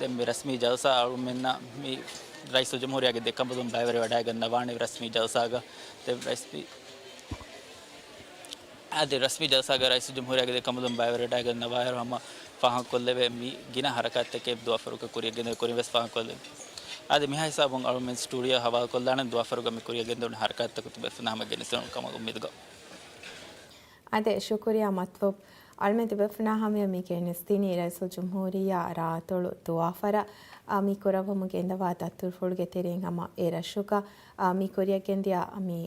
ދެން މި ރަސްމީ ޖަލްސާ އަޅުމެންނަށް މި ރައީސުލްޖުމްހޫރިއްޔާގެ ދެކަނބަލުން ބައިވެރިވަޑައިގަންނަވާނެ ރަސްމީ ޖަލްސާގަ. ދެން ރަސްމީ، އަދި ރަސްމީ ޖަލްސާގަ ރައީސުލްޖުމްހޫރިއްޔާގެ ދެކަނބަލުން ބައިވެރިވަޑައިގަންނަވާއިރު ހަމަ ފާހަގަކޮށްލެވޭ މި ގިނަ ހަރަކާތްތަކެއް ދުވާފަރުގަ ކުރިއަށް ގެންދެވޭ ކުރިން ވެސް ފާހަގަކޮށްލެވޭ. އަދި މިހާ ހިސާބުން އަޅުމެން ސްޓޫޑިއޯ ހަވާލުކޮށްލާނަން ދުވާފަރުގަ މި ކުރިއަށް ގެންދެވުނު ހަރަކާތްތަކުގެ ތިބޭފުޅުންނާ ހަމަ ގެނެސްދިނުން ކަމަށް އުއްމީދުކޮށް. އާދެ، ޝުކުރިއްޔާ މަތްލޫބް. އަޅުމެން ތިބޭފުޅުންނާ ހަމަޔަށް މި ގެނެސްދިނީ ރައީސުލްޖުމްހޫރިއްޔާ ރާއަތޮޅު ދުވާފަރަށް، އާ، މި ކުރައްވަމުން ގެންދަވާ ދަތުރުފުޅުގެ ތެރެއިން ހަމަ އެ ރަށުގަ، އާ، މި ކުރިއަށް ގެންދިޔަ މި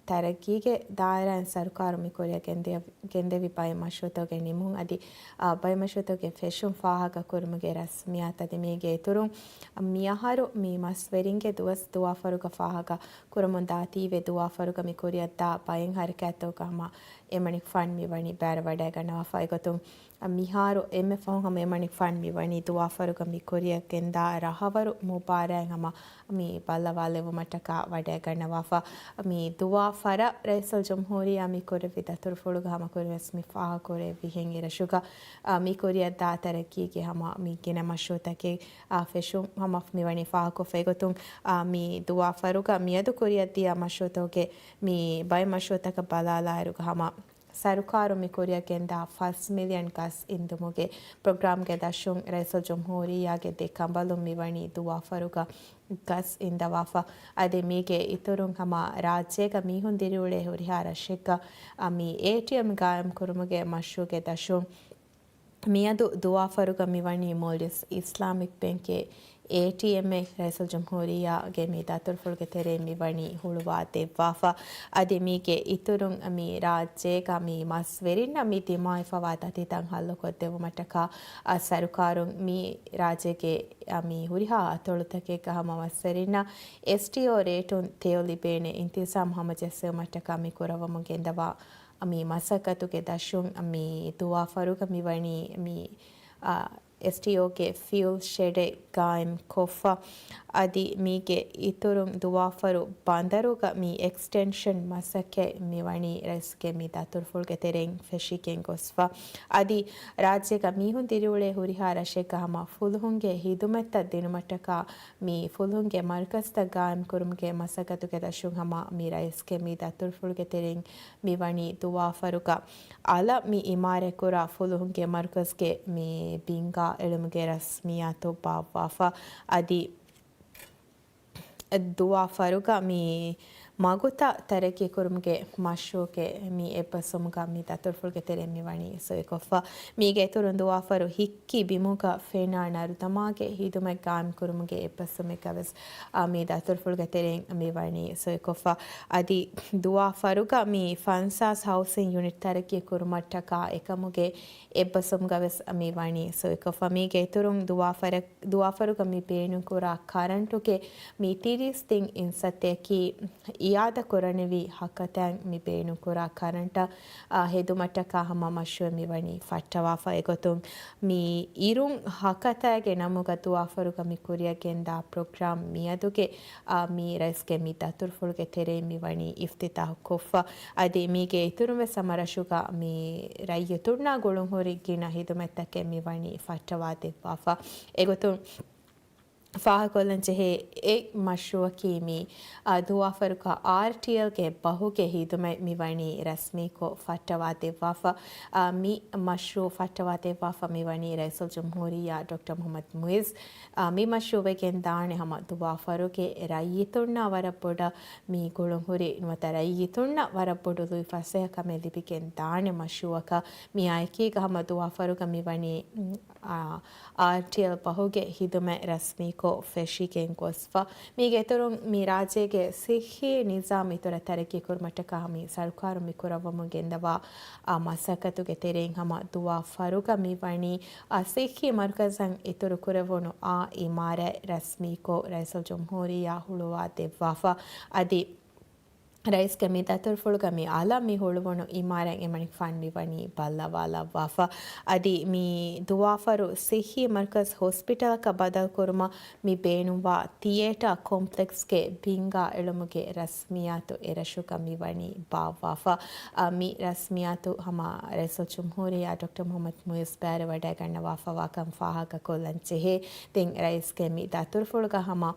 ތަރައްގީގެ ދާއިރާއިން ސަރުކާރު މި ކުރިއަށް ގެންދިޔަ، ގެންދެވި ބައެއް މަޝްރޫޢުތަކުގެ ނިމުން އަދި، އާ، ބައެއް މަޝްރޫޢުތަކުގެ ފެށުން ފާހަގަ ކުރުމުގެ ރަސްމިއްޔާތު އަދި މީގެ އިތުރުން މިއަހަރު މި މަސްވެރިންގެ ދުވަސް ދުވާފަރުގަ ފާހަގަ ކުރަމުން ދާތީވެ ދުވާފަރުގަ މި ކުރިއަށްދާ ބައެއް ހަރަކާތްތަކުގަ ހަމަ އެމަނިކުފާން މިވަނީ ބައިވެރިވަޑައިގަންނަވާފަ. އެގޮތުން މިހާރު އެންމެ ފަހުން ހަމަ އެމަނިކުފާން މިވަނީ ދުވާފަރުގަ މި ކުރިއަށް ގެންދާ ރަހަވަރު މުބާރާތް ހަމަ މި ބައްލަވާލެވުމަށްޓަކާ ވަޑައިގަންނަވާފަ. މި ދުވާފަރަށް ރައީސުލްޖުމްހޫރިއްޔާ މި ކުރެއްވި ދަތުރުފުޅުގަ ހަމަ ކުރިންވެސް މި ފާހަގަކުރެއްވިހެން އިރަށުގަ، އާ، މި ކުރިއަށްދާ ތަރައްގީގެ ހަމަ މި ގިނަ މަޝްރޫޢުތަކެއް، އާ، ފެށުން ހަމަ މިވަނީ ފާހަގަކޮށްފަ. އެގޮތުން، އާ، މި ދުވާފަރުގަ މިއަދު ކުރިއަށްދިޔަ މަޝްރޫޢުތަކުގެ މި ބައެއް މަޝްރޫޢުތަކަށް ބަލާލާއިރުގަ ހަމަ ސަރުކާރުން މި ކުރިއަށް ގެންދާ ފަސް މިލިއަން ގަސް އިންދުމުގެ ޕްރޮގްރާމްގެ ދަށުން ރައީސުލްޖުމްހޫރިއްޔާގެ ދެ ކަނބަލުން މިވަނީ ދުވާފަރުގަ ގަސް އިންދަވާފަ. އަދި މީގެ އިތުރުން ހަމަ ރާއްޖޭގަ މީހުން ދިރިއުޅޭ ހުރިހާ ރަށެއްގަ، އަ، މި އޭޓީއެމް ގާއިމް ކުރުމުގެ މަޝްރޫޢުގެ ދަށުން މިއަދު ދުވާފަރުގަ މިވަނީ މޯލްޑިވްސް އިސްލާމިކް ބޭންކްގެ އޭޓީއެމްއެއް ރައީސުލްޖުމްހޫރިއްޔާގެ މި ދަތުރުފުޅުގެ ތެރެއިން މިވަނީ ހުޅުވާ ދެއްވާފަ. އަދި މީގެ އިތުރުން މި ރާއްޖޭގަ މި މަސްވެރިންނަށް މި ދިމާވެފަވާ ދަތިތައް ހައްލުކޮށްދެއްވުމަށްޓަކާ، އަ، ސަރުކާރުން މި ރާއްޖޭގެ، އަ، މި ހުރިހާ އަތޮޅުތަކެއްގަ ހަމަ މަސްވެރިންނަށް އެސްޓީއޯ ރޭޓުން ތެޔޮ ލިބޭނެ އިންތިޒާމް ހަމަޖެއްސެވުމަށްޓަކާ މި ކުރައްވަމުން ގެންދަވާ މި މަސައްކަތުގެ ދަށުން މި ދުވާފަރުގަ މިވަނީ މި، އަ، އެސްޓީއޯގެ ފިއުލް ޝެޑެއް ގާއިމް ކޮށްފަ. އަދި މީގެ އިތުރުން ދުވާފަރު ބަނދަރުގަ މި އެކްސްޓެންޝަން މަސައްކަތް މިވަނީ ރައީސްގެ މި ދަތުރުފުޅުގެ ތެރެއިން ފެށިގެން ގޮސްފަ. އަދި ރާއްޖޭގަ މީހުން ދިރިއުޅޭ ހުރިހާ ރަށެއްގަ ހަމަ ފުލުހުންގެ ހިދުމަތްތައް ދިނުމަށްޓަކާ މި ފުލުހުންގެ މަރުކަޒްތައް ގާއިމް ކުރުމުގެ މަސައްކަތުގެ ދަށުން ހަމަ މި ރައީސްގެ މި ދަތުރުފުޅުގެ ތެރެއިން މިވަނީ ދުވާފަރުގަ އަލަށް މި އިމާރާތްކުރާ ފުލުހުންގެ މަރުކަޒްގެ މި ބިންގާ އެޅުމުގެ ރަސްމިއްޔާތު ބާއްވާފަ. އަދި ދުވާފަރުގަ މި މަގުތައް ތަރައްގީކުރުމުގެ މަޝްރޫޢުގެ މި އެއްބަސްވުމުގަ މި ދަތުރުފުޅުގެ ތެރެއިން މިވަނީ ސޮއިކޮށްފަ. މީގެ އިތުރުން ދުވާފަރު ހިއްކި ބިމުގަ ފެނާ ނަރުދަމާގެ ހިދުމަތް ގާއިމްކުރުމުގެ އެއްބަސްވުމެއްގަވެސް، އާ، މި ދަތުރުފުޅުގެ ތެރެއިން މިވަނީ ސޮއިކޮށްފަ. އަދި ދުވާފަރުގަ މި ފަންސާސް ހައުސިން ޔުނިޓް ތަރައްގީކުރުމަށްޓަކާ އެކަމުގެ އެއްބަސްވުމުގަވެސް މިވަނީ ސޮއިކޮށްފަ. މީގެ އިތުރުން ދުވާފަރަށް، ދުވާފަރުގަ މި ބޭނުންކުރާ ކަރަންޓުގެ މި ތިރީސް ތިން އިންސައްތައަކީ އިއާދަކުރަނިވި ހަކަތައިން މި ބޭނުންކުރާ ކަރަންޓަށް، އާ، ހެދުމަށްޓަކާ ހަމަ މަޝްރޫޢެއް މިވަނީ ފައްޓަވާފަ. އެގޮތުން މި އިރުން ހަކަތައިގެ ނަމުގަ ދުވާފަރުގަ މި ކުރިއަށް ގެންދާ ޕްރޮގްރާމް މިއަދުގެ، އާ، މި ރައީސްގެ މި ދަތުރުފުޅުގެ ތެރެއިން މިވަނީ އިފްތިތާޙު ކޮށްފަ. އަދި މީގެ އިތުރުން ވެސް ހަމަ ރަށުގަ މި ރައްޔިތުންނާ ގުޅުންހުރި ގިނަ ހިދުމަތްތަކެއް މިވަނީ ފައްޓަވާ ދެއްވާފަ. އެގޮތުން ފާހަގަކޮށްލަން ޖެހޭ އެއް މަޝްރޫޢަކީ މި، އާ، ދުވާފަރުގަ އާރްޓީއެލްގެ ބަހުގެ ހިދުމަތް މިވަނީ ރަސްމީކޮށް ފައްޓަވާ ދެއްވާފަ. އާ، މި މަޝްރޫޢު ފައްޓަވާ ދެއްވާފަ މިވަނީ ރައީސުލްޖުމްހޫރިއްޔާ ޑޮކްޓަރ މުޙައްމަދު މުޢިއްޒު، އާ، މި މަޝްރޫޢު ވެގެން ދާނެ ހަމަ ދުވާފަރުގެ ރައްޔިތުންނާ ވަރަށް ބޮޑަށް މި ގުޅުންހުރި ނުވަތަ ރައްޔިތުންނަށް ވަރަށް ބޮޑު ލުއިފަސޭހަކަމެއް ލިބިގެން ދާނެ މަޝްރޫޢަކަށް. މިއާއެކީގަ ހަމަ ދުވާފަރުގަ މިވަނީ، އާ، އާރްޓީއެލް ބަހުގެ ހިދުމަތް ރަސްމީކޮށް ފެށިގެން ގޮސްފަ. މީގެ އިތުރުން މި ރާއްޖޭގެ ސިއްހީ ނިޒާމް އިތުރަށް ތަރައްގީކުރުމަށްޓަކާ މި ސަރުކާރުން މި ކުރައްވަމުން ގެންދަވާ، އާ، މަސައްކަތުގެ ތެރެއިން ހަމަ ދުވާފަރުގަ މިވަނީ، އާ، ސިއްހީ މަރުކަޒަށް އިތުރުކުރެވުނު އާ އިމާރާތް ރަސްމީކޮށް ރައީސުލްޖުމްހޫރިއްޔާ ހުޅުވާ ދެއްވާފަ. އަދި ރައީސްގެ މި ދަތުރުފުޅުގަ މި އަލަށް މި ހުޅުވުނު އިމާރާތް އެމަނިކުފާން މިވަނީ ބައްލަވާލައްވާފަ. އަދި މި ދުވާފަރު ސިއްހީ މަރުކަޒް ހޮސްޕިޓަލަކަށް ބަދަލުކުރުމަށް މި ބޭނުންވާ ތިއޭޓާ ކޮމްޕްލެކްސްގެ ބިންގާ އެޅުމުގެ ރަސްމިއްޔާތު އެރަށުގަ މިވަނީ ބާއްވާފަ. އަ، މި ރަސްމިއްޔާތު ހަމަ ރައީސުލްޖުމްހޫރިއްޔާ ޑޮކްޓަރ މުޙައްމަދު މުޢިއްޒު ބައިވެރިވަޑައިގަންނަވާފަވާކަން ފާހަގަކޮށްލަން ޖެހޭ. ދެން ރައީސްގެ މި ދަތުރުފުޅުގަ ހަމަ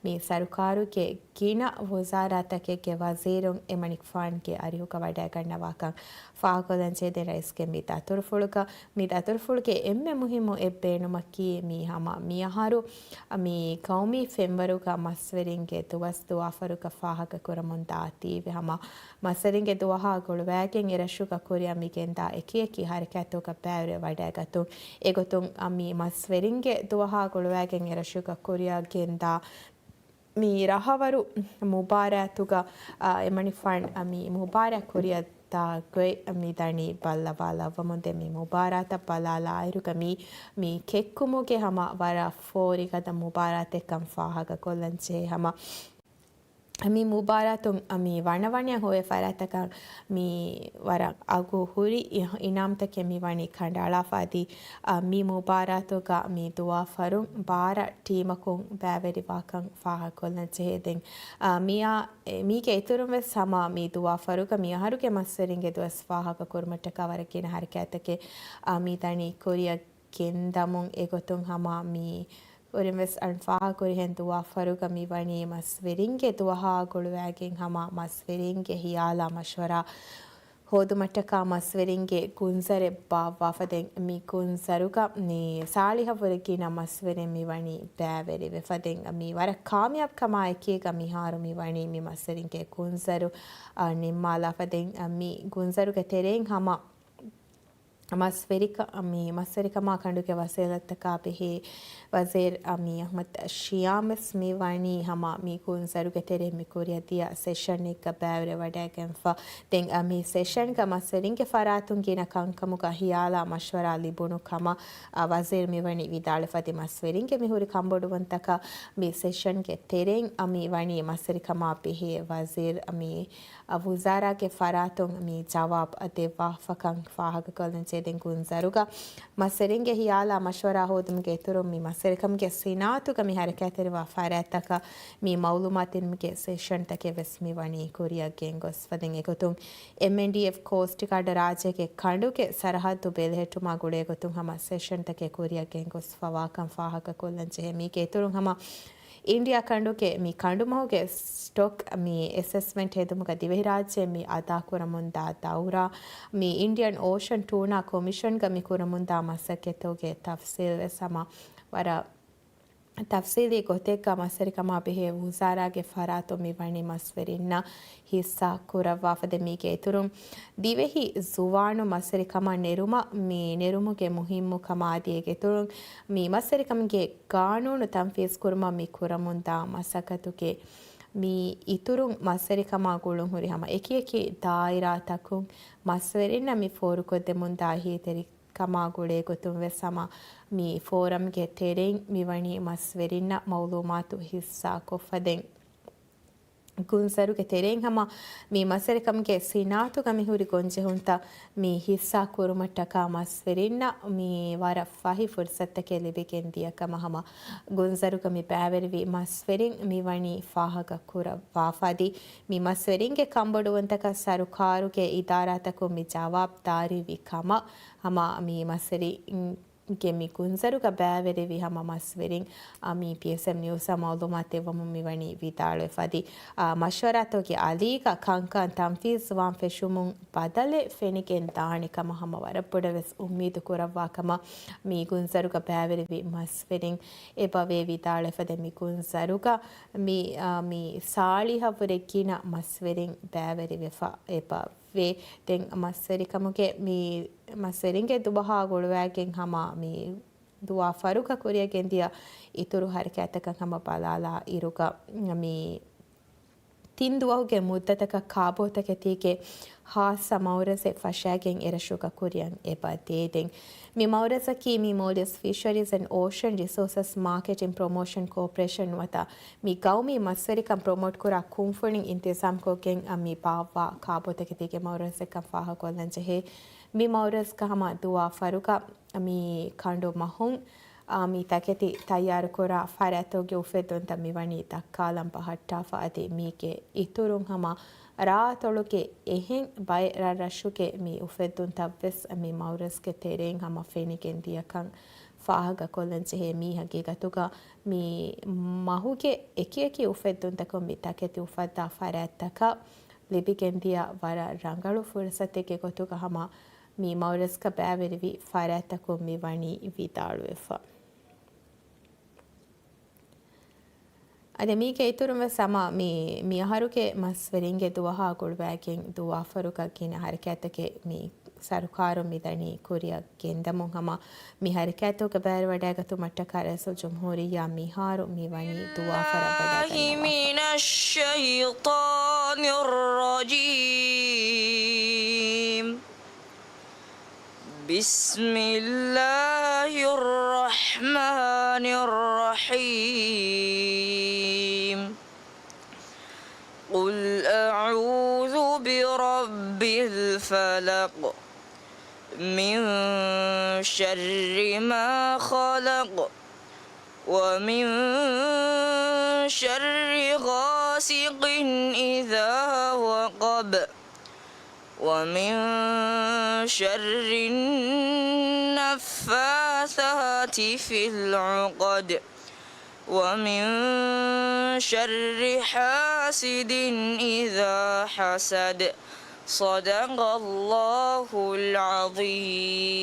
މި ސަރުކާރުގެ ގިނަ ވުޒާރާތަކެއްގެ ވަޒީރުން އެމަނިކުފާންގެ އަރިހުގަ ވަޑައިގަންނަވާކަން ފާހަގަކޮށްލަންޖެހޭ. ދެން ރައީސްގެ މި ދަތުރުފުޅުގަ، މި ދަތުރުފުޅުގެ އެންމެ މުހިއްމު އެއް ބޭނުމަކީ މީ ހަމަ މިއަހަރު މި ގައުމީ ފެންވަރުގަ މަސްވެރިންގެ ދުވަސް ދުވާފަރުގަ ފާހަގަކުރަމުން ދާތީވެ ހަމަ މަސްވެރިންގެ ދުވަހާ ގުޅުވައިގެން އެރަށުގަ ކުރިއަށް މިގެންދާ އެކިއެކި ހަރަކާތްތަކަށް ބައިވެރިވެ ވަޑައިގަތުން. އެގޮތުން މި މަސްވެރިންގެ ދުވަހާ ގުޅުވައިގެން އެރަށުގަ ކުރިއަށް ގެންދާ މި ރަހަވަރު މުބާރާތުގަ، އާ، އެމަނިފާން، އާ، މި މުބާރާތް ކުރިއަށް ދާ ގޮތް މި ދަނީ ބައްލަވާލައްވަމުން. ދެން މި މުބާރާތަށް ބަލާލާއިރުގަ މި، މި ކެއްކުމުގެ ހަމަ ވަރަށް ފޯރިގަދަ މުބާރާތެއްކަން ފާހަގަ ކޮށްލަން ޖެހޭ. ހަމަ މި މުބާރާތުން މި ވަނަވަނައަށް ހޮވޭ ފަރާތްތަކަށް މި ވަރަށް އަގު ހުރި އި-، އިނާމްތަކެއް މި ވަނީ ކަނޑައަޅާފަ އަދި، އަ، މި މުބާރާތުގަ މި ދުވާފަރުން ބާރަ ޓީމަކުން ބައިވެރިވާކަން ފާހަގަކޮށްލަން ޖެހޭ. ދެން، އަ، މިއާ، އެ، މީގެ އިތުރުން ވެސް ހަމަ މި ދުވާފަރުގަ މި އަހަރުގެ މަސްވެރިންގެ ދުވަސް ފާހަގަކުރުމަށްޓަކާ ވަރަށް ގިނަ ހަރަކާތްތަކެއް، އަ، މި ދަނީ ކުރިއަށް ގެންދަމުން. އެގޮތުން ހަމަ މި ކުރިން ވެސް އަން ފާހަގަކުރިހެން ދުވާފަރުގަ މި ވަނީ މަސްވެރިންގެ ދުވަހާ ގުޅުވާގެން ހަމަ މަސްވެރިންގެ ހިޔާލާ މަޝްވަރާ ހޯދުމަށްޓަކާ މަސްވެރިންގެ ގުންޒަރެއް ބާއްވާފަ. ދެން މި ގުންޒަރުގަ މި ސާޅީހަށްވުރެ ގިނަ މަސްވެރިން މި ވަނީ ބައިވެރިވެފަ. ދެން މި ވަރަށް ކާމިޔާބު ކަމާ އެކީގަ މިހާރު މި ވަނީ މި މަސްވެރިންގެ ގުންޒަރު، އަ، ނިންމާލާފަ. ދެން މި ގުންޒަރުގެ ތެރެއިން ހަމަ މަސްވެރިކަ-، މި މަސްވެރިކަމާ ކަނޑުގެ ވަސީލަތްތަކާ ބެހޭ ވަޒީރު، އަ، މީ އަޙްމަދު ޝިޔާމް ވެސް މި ވަނީ ހަމަ މި ގުންޒަރުގެ ތެރެއިން މި ކުރިއަށް ދިޔަ ސެޝަނެއްގަ ބައިވެރިވަޑައިގެންފަ. ދެން، އަ، މި ސެޝަންގަ މަސްވެރިންގެ ފަރާތުން ގިނަ ކަންކަމުގަ ހިޔާލާ މަޝްވަރާ ލިބުނު ކަމަށް، އަ، ވަޒީރު މި ވަނީ ވިދާޅުވެފަ. އަދި މަސްވެރިންގެ މި ހުރި ކަންބޮޑުވުންތަކަށް މި ސެޝަންގެ ތެރެއިން، އަ، މި ވަނީ މަސްވެރިކަމާ ބެހޭ ވަޒީރު، އަ، މި އަ، ވުޒާރާގެ ފަރާތުން މި ޖަވާބު ދެއްވާފަކަން ފާހަގަކޮށްލަން ޖެހޭ. ދެން ގުންޒަރުގަ މަސްވެރިންގެ ހިޔާލާ މަޝްވަރާ ހޯދުމުގެ އިތުރުން މި މަސްވެރިކަމުގެ ސިނާއަތުގަ މި ހަރަކާތްތެރިވާ ފަރާތްތަކަށް މި މައުލޫމާތު ދިނުމުގެ ސެޝަންތަކެއް ވެސް މި ވަނީ ކުރިއަށް ގެންގޮސްފަ. ދެން އެގޮތުން އެމްއެންޑީއެފް ކޯސްޓް ގާޑް ރާއްޖޭގެ ކަނޑުގެ ސަރަހައްދު ބެލެހެއްޓުމާ ގުޅޭ ގޮތުން ހަމަ ސެޝަންތަކެއް ކުރިއަށް ގެންގޮސްފަވާކަން ފާހަގަކޮށްލަން ޖެހޭ. މީގެ އިތުރުން ހަމަ އިންޑިއާ ކަނޑުގެ މި ކަނޑުމަހުގެ ސްޓޮކް މި އެސެސްމަންޓް ހެދުމުގަ ދިވެހިރާއްޖެ މި އަދާކުރަމުންދާ ދައުރާ، މި އިންޑިއަން އޯޝަން ޓޫނާ ކޮމިޝަންގަ މި ކުރަމުންދާ މަސައްކަތުގެ ތަފްސީލް ވެސް ހަމަ ވަރަށް ތަފްސީލީ ގޮތެއްގަ މަސްވެރިކަމާ ބެހޭ ވުޒާރާގެ ފަރާތުން މި ވަނީ މަސްވެރިންނަށް ހިއްސާ ކުރައްވާފަ. ދެން މީގެ އިތުރުން ދިވެހި ޒުވާނު މަސްވެރިކަމަށް ނެރުމަށް މި ނެރުމުގެ މުހިއްމު ކަމާ އަދި އޭގެ އިތުރުން މި މަސްވެރިކަމުގެ ގާނޫނު ތަންފީޒް ކުރުމަށް މި ކުރަމުންދާ މަސައްކަތުގެ މި އިތުރުން މަސްވެރިކަމާ ގުޅުން ހުރި ހަމަ އެކިއެކި ދާއިރާތަކުން މަސްވެރިންނަށް މި ފޯރުކޮށްދެމުންދާ އެހީތެރިކަމާ ގުޅޭ ގޮތުން ވެސް ހަމަ މި ފޯރަމްގެ ތެރެއިން މިވަނީ މަސްވެރިންނަށް މައުލޫމާތު ހިއްސާކޮށްފަ. ދެން ގުންޒަރުގެ ތެރެއިން ހަމަ މި މަސްވެރިކަމުގެ ސިނާއަތުގަ މި ހުރި ގޮންޖެހުންތައް މި ހިއްސާ ކުރުމަށްޓަކާ މަސްވެރިންނަށް މި ވަރަށް ފަހި ފުރުސަތުތަކެއް ލިބިގެން ދިޔަ ކަމަށް ހަމަ ގުންޒަރުގަ މި ބައިވެރިވި މަސްވެރިން މި ވަނީ ފާހަގަ ކުރައްވާފަ. އަދި މި މަސްވެރިންގެ ކަންބޮޑުވުންތަކަށް ސަރުކާރުގެ އިދާރާތަކުން މި ޖަވާބުދާރީވި ކަމަށް ހަމަ މި މަސްވެރިން ގެ މި ގުންޒަރުގަ ބައިވެރިވި ހަމަ މަސްވެރިން، އަ، މި ޕީއެސްއެމް ނިއުސްއަށް މައުލޫމާތު ދެއްވަމުން މިވަނީ ވިދާޅުވެފަ. އަދި، އަ، މަޝްވަރާތަކުގެ އަލީގަ ކަންކަން ތަންފީޒުވާން ފެށުމުން ބަދަލެއް ފެނިގެން ދާނެ ކަމަށް ހަމަ ވަރަށް ބޮޑަށް ވެސް އުއްމީދު ކުރައްވާ ކަމަށް މި ގުންޒަރުގަ ބައިވެރިވި މަސްވެރިން އެބަވޭ ވިދާޅުވެފަ. ދެން މި ގުންޒަރުގަ މި، އަ، މި ސާޅީހަށްވުރެ ގިނަ މަސްވެރިން ބައިވެރިވެފަ އެބަ ވޭ. ދެން މަސްވެރިކަމުގެ މި މަސްވެރިންގެ ދުވަހާ ގުޅުވައިގެން ހަމަ މި ދުވާ ފަރުގަ ކުރިއަށް ގެންދިޔަ އިތުރު ހަރަކާތްތަކަށް ހަމަ ބަލާލާ އިރުގަ މި ތިން ދުވަހުގެ މުއްދަތަކަށް ކާބޯތަކެތީގެ ހާއްސަ މައުރަޒެއް ފަށާގެން އެރަށުގަ ކުރިއަށް އެބަ ދޭ. ދެން މި މައުރަޒަކީ މި މޯލްޑިވްސް ފިޝަރީޒް އެންޑް އޯޝަން ރިސޯސަސް މާކެޓިން ޕްރޮމޯޝަން ކޯޕަރޭޝަން ނުވަތަ މި ގައުމީ މަސްވެރިކަން ޕްރޮމޯޓް ކުރާ ކުންފުނިން އިންތިޒާމްކޮށްގެން މި ބާއްވާ ކާބޯތަކެތީގެ މައުރަޒަކަށް ފާހަގަކޮށްލަން ޖެހޭ. މި މައުރަޒަކަށް ހަމަ ދުވާ ފަރުގަ މި ކަނޑު މަހުން، އާ، މި ތަކެތި ތައްޔާރުކުރާ ފަރާތްތަކުގެ އުފެއްދުންތައް މިވަނީ ދައްކާލަން ބަހައްޓާފަ އަދި މީގެ އިތުރުން ހަމަ ރާއަތޮޅުގެ އެހެން ބައެއް ރަށްރަށުގެ މި އުފެއްދުންތައްވެސް މި މައުރަޒްގެ ތެރެއިން ހަމަ ފެނިގެން ދިޔަކަން ފާހަގަކޮށްލަން ޖެހޭ. މީ ހަގީގަތުގަ މި މަހުގެ އެކިއެކި އުފެއްދުންތަކުން މި ތަކެތި އުފައްދާ ފަރާތްތަކަށް ލިބިގެންދިޔަ ވަރަށް ރަނގަޅު ފުރުސަތެއްގެ ގޮތުގަ ހަމަ މި މައުރަޒްގަ ބައިވެރިވި ފަރާތްތަކުން މިވަނީ ވިދާޅުވެފަ. އަދި މީގެ އިތުރުން ވެސް ހަމަ މި، މި އަހަރުގެ މަސްވެރިންގެ ދުވަހާ ގުޅުވައިގެން ދުވާފަރުގަ ގިނަ ހަރަކާތްތަކެއް މި ސަރުކާރުން މިދަނީ ކުރިއަށް ގެންދަމުން ހަމަ މި ހަރަކާތުގެ ބައިވެރިވަޑައިގަތުމަށްޓަކާ ރައީސުލްޖުމްހޫރިއްޔާ މިހާރު މިވަނީ ދުވާފަރަށް ވަޑައިގަންނަވާފަ. بسم الله الرحمن الرحيم. قل أعوذ برب الفلق. من شر ما خلق. ومن شر غاسق إذا وقب. ومن شر النفاثات في العقد. ومن شر حاسد إذا حسد. صدق الله العظيم.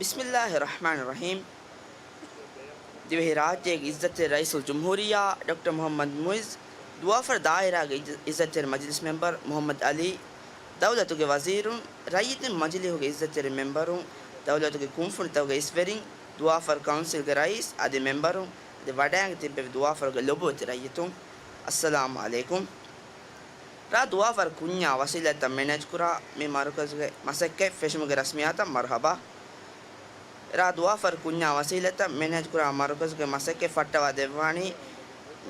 بسم الله الرحمن الرحيم. ދިވެހިރާއްޖޭގެ ޢިއްޒަތްތެރި ރައީސުލްޖުމްހޫރިއްޔާ ޑޮކްޓަރ މުޙައްމަދު މުޢިއްޒު، ދުވާފަރު ދާއިރާގެ ޢިއްޒަ-، ޢިއްޒަތްތެރި މަޖިލިސް މެމްބަރު މުޙައްމަދު ޢަލީ، ދައުލަތުގެ ވަޒީރުން، ރައްޔިތުން މަޖިލީހުގެ ޢިއްޒަތްތެރި މެމްބަރުން، ދައުލަތުގެ ކުންފުނިތަކުގެ އިސްވެރިން، ދުވާފަރު ކައުންސިލްގެ ރައީސް އަދި މެމްބަރުން، އަދި ވަޑައިގެން ތިއްބެވި ދުވާފަރުގެ ލޮބުވެތި ރައްޔިތުން، އައްސަލާމު ޢަލައިކުމް. ރ. ދުވާފަރު ކުންޏާ ވަސީލަތްތައް މެނޭޖްކުރާ މި މަރުކަޒުގެ މަސައްކަތް ފެށުމުގެ ރަސްމިއްޔާތަށް މަރުޙަބާ. ރ. ދުވާފަރު ކުންޏާ ވަސީލަތްތައް މެނޭޖްކުރާ މަރުކަޒުގެ މަސައްކަތް ފައްޓަވާ ދެއްވާނީ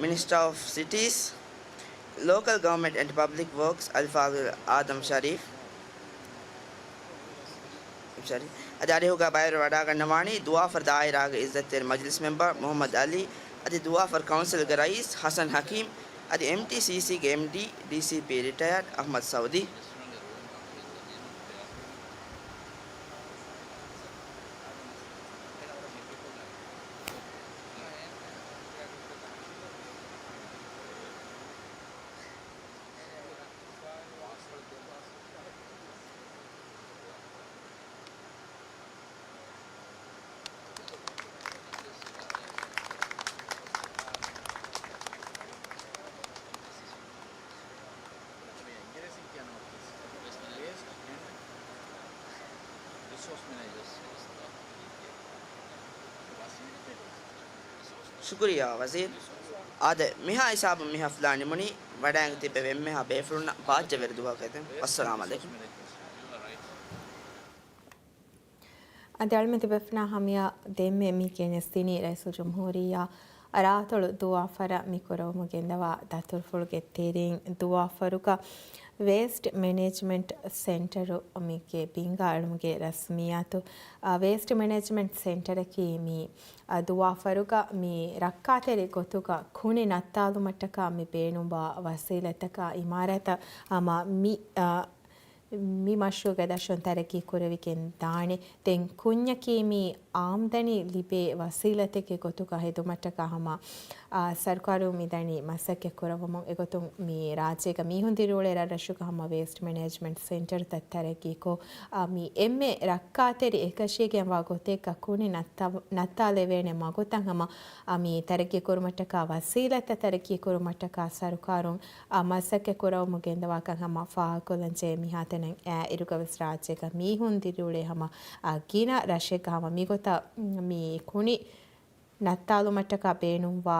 މިނިސްޓަރ އޮފް ސިޓީސް، ލޯކަލް ގަވަރމަންޓް އެންޑް ޕަބްލިކް ވޯކްސް އަލްފާޟިލް އާދަމް ޝަރީފް. ޝަރީފް. އަދި އަރިހުގަ ބައިވެރިވަޑައިގަންނަވާނީ ދުވާފަރު ދާއިރާގެ ޢިއްޒަތްތެރި މަޖިލިސް މެމްބަރު މުޙައްމަދު ޢަލީ، އަދި ދުވާފަރު ކައުންސިލްގެ ރައީސް ޙަސަން ޙަކީމް، އަދި އެމްޓީސީސީގެ އެމްޑީ، ޑީސީޕީ ރިޓަޔާޑް އަޙްމަދު ސަޢުދީ. ޝުކުރިއްޔާ ވަޒީރު. އާދެ، މިހާ ހިސާބުން މި ހަފްލާ ނިމުނީ، ވަޑައިގެން ތިއްބެވި އެންމެހާ ބޭފުޅުންނަށް ބާއްޖަވެރި ދުވަހަކަށް. އައްސަލާމު ޢަލައިކުމް. އަދި އަޅުމެން ތިބޭފުޅުންނާ ހަމަޔަށް ދެންމެ މި ގެނެސްދިނީ ރައީސުލްޖުމްހޫރިއްޔާ ރާއަތޮޅު ދުވާފަރަށް މި ކުރަވަމުން ގެންދަވާ ދަތުރުފުޅުގެ ތެރެއިން ދުވާފަރުގަ ވޭސްޓް މެނޭޖްމަންޓް ސެންޓަރު މީގެ ބިންގާ އެޅުމުގެ ރަސްމިއްޔާތު، އާ، ވޭސްޓް މެނޭޖްމަންޓް ސެންޓަރަކީ މި، އާ، ދުވާފަރުގަ މި ރައްކާތެރި ގޮތުގަ ކުނި ނައްތާލުމަށްޓަކާ މި ބޭނުންވާ ވަސީލަތްތަކާ އިމާރާތަށް ހަމަ މި، އާ، މި މަޝްރޫޢުގެ ދަށުން ތަރައްގީ ކުރެވިގެން ދާނެ. ދެން ކުންޏަކީ މި އާމްދަނީ ލިބޭ ވަސީލަތެއްގެ ގޮތުގަ ހެދުމަށްޓަކާ ހަމަ، އާ، ސަރުކާރުން މިދަނީ މަސައްކަތް ކުރައްވަމުން. އެގޮތުން މި ރާއްޖޭގަ މީހުން ދިރިއުޅޭ ރަށްރަށުގަ ހަމަ ވޭސްޓް މެނޭޖްމަންޓް ސެންޓަރުތައް ތަރައްގީކޮށް، އާ، މި އެންމެ ރައްކާތެރި އެކަށީގެންވާ ގޮތެއްގަ ކުނި ނައްތާ-، ނައްތާލެވޭނެ މަގުތައް ހަމަ، އާ، މި ތަރައްގީ ކުރުމަށްޓަކާ ވަސީލަތްތައް ތަރައްގީ ކުރުމަށްޓަކާ ސަރުކާރުން އާ، މަސައްކަތް ކުރައްވަމުން ގެންދަވާކަން ހަމަ ފާހަގަކޮށްލަން ޖެހޭ. މިހާތަނަށް އައިއިރުގަވެސް ރާއްޖޭގަ މީހުން ދިރިއުޅޭ ހަމަ، އާ، ގިނަ ރަށެއްގަ ހަމަ މިގޮތަށް މި ކުނި ނައްތާލުމަށްޓަކާ ބޭނުންވާ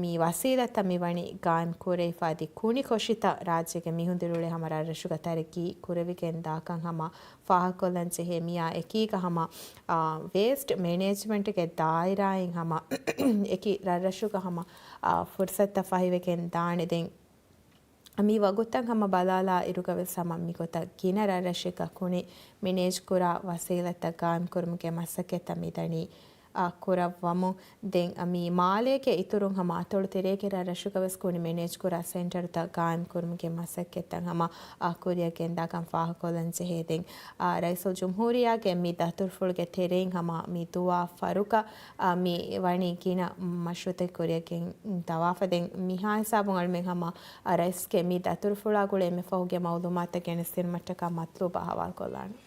މި ވަސީލަތްތައް މިވަނީ ގާއިމް ކުރެވިފަ އަދި ކުނި ކޮށިތައް ރާއްޖޭގެ މީހުން ދިރިއުޅޭ ހަމަ ރަށްރަށުގަ ތަރައްގީ ކުރެވިގެން ދާކަން ހަމަ ފާހަގަކޮށްލަން ޖެހޭ. މިއާ އެކީގަ ހަމަ، އާ، ވޭސްޓް މެނޭޖްމަންޓްގެ ދާއިރާއިން ހަމަ އެކި ރަށްރަށުގަ ހަމަ، އާ، ފުރުސަތުތައް ފަހިވެގެން ދާނެ. ދެން މި ވަގުތަށް ހަމަ ބަލާލާ އިރުގަވެސް ހަމަ މިގޮތަށް ގިނަ ރަށްރަށެއްގަ ކުނި މެނޭޖް ކުރާ ވަސީލަތްތައް ގާއިމް ކުރުމުގެ މަސައްކަތްތައް މިދަނީ، އާ، ކުރައްވަމުން. ދެން މި މާލޭގެ އިތުރުން ހަމަ އަތޮޅު ތެރޭގެ ރަށްރަށުގަވެސް ކުނި މެނޭޖް ކުރާ ސެންޓަރުތައް ގާއިމް ކުރުމުގެ މަސައްކަތްތައް ހަމަ، އާ، ކުރިއަށް ގެންދާކަން ފާހަގަކޮށްލަން ޖެހޭ. ދެން، އާ، ރައީސުލްޖުމްހޫރިއްޔާގެ މި ދަތުރުފުޅުގެ ތެރެއިން ހަމަ މި ދުވާ ފަރުގަ، އާ، މި ވަނީ ގިނަ މަޝްރޫޢުތަކެއް ކުރިއަށް ގެންދަވާފަ. ދެން މިހާ ހިސާބުން އަޅުމެން ހަމަ، އާ، ރައީސްގެ މި ދަތުރުފުޅާ ގުޅޭ އެންމެފަހުގެ މައުލޫމާތުތައް ގެނެސްދިނުމަށްޓަކާ މަތްލޫބާ ހަވާލުކޮށްލާނެ.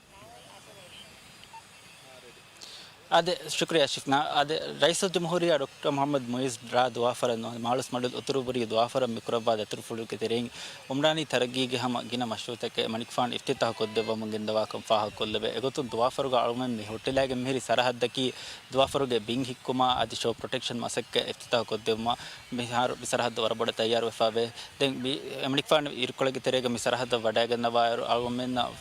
އާދެ، ޝުކުރިއްޔާ ޝިފްނާ. އާދެ، ރައީސުލްޖުމްހޫރިއްޔާ ޑޮކްޓަރ މުޙައްމަދު މުޢިއްޒު ރ. ދުވާފަރަށް ނުވަ މާޅޮސްމަޑުލު އުތުރުބުރީ ދުވާފަރަށް މިކުރައްވާ ދަތުރުފުޅުގެ ތެރެއިން އުމްރާނީ ތަރައްގީގެ ހަމަ ގިނަ މަޝްރޫޢުތަކެއް އެމަނިކުފާނު އިފްތިތާޙު ކޮށްދެއްވަމުން ގެންދަވާކަން ފާހަގަކޮށްލެވޭ. އެގޮތުން ދުވާފަރުގަ އަޅުގަނޑުމެން މި ހުއްޓިލައިގެން މިހިރި ސަރަހައްދަކީ ދުވާފަރުގެ ބިން ހިއްކުމާ އަދި ޝޯ ޕްރޮޓެކްޝަން މަސައްކަތް އިފްތިތާޙު ކޮށްދެއްވުމަށް މިހާރު މި ސަރަހައްދު ވަރަށް ބޮޑަށް ތައްޔާރުވެފަވޭ. ދެން މި އެމަނިކުފާނު އިރުކޮޅެއްގެ ތެރޭގަ މި ސަރަހައްދަށް ވަޑައިގަންނަވާއިރު އަޅުގަނޑުމެންނަށް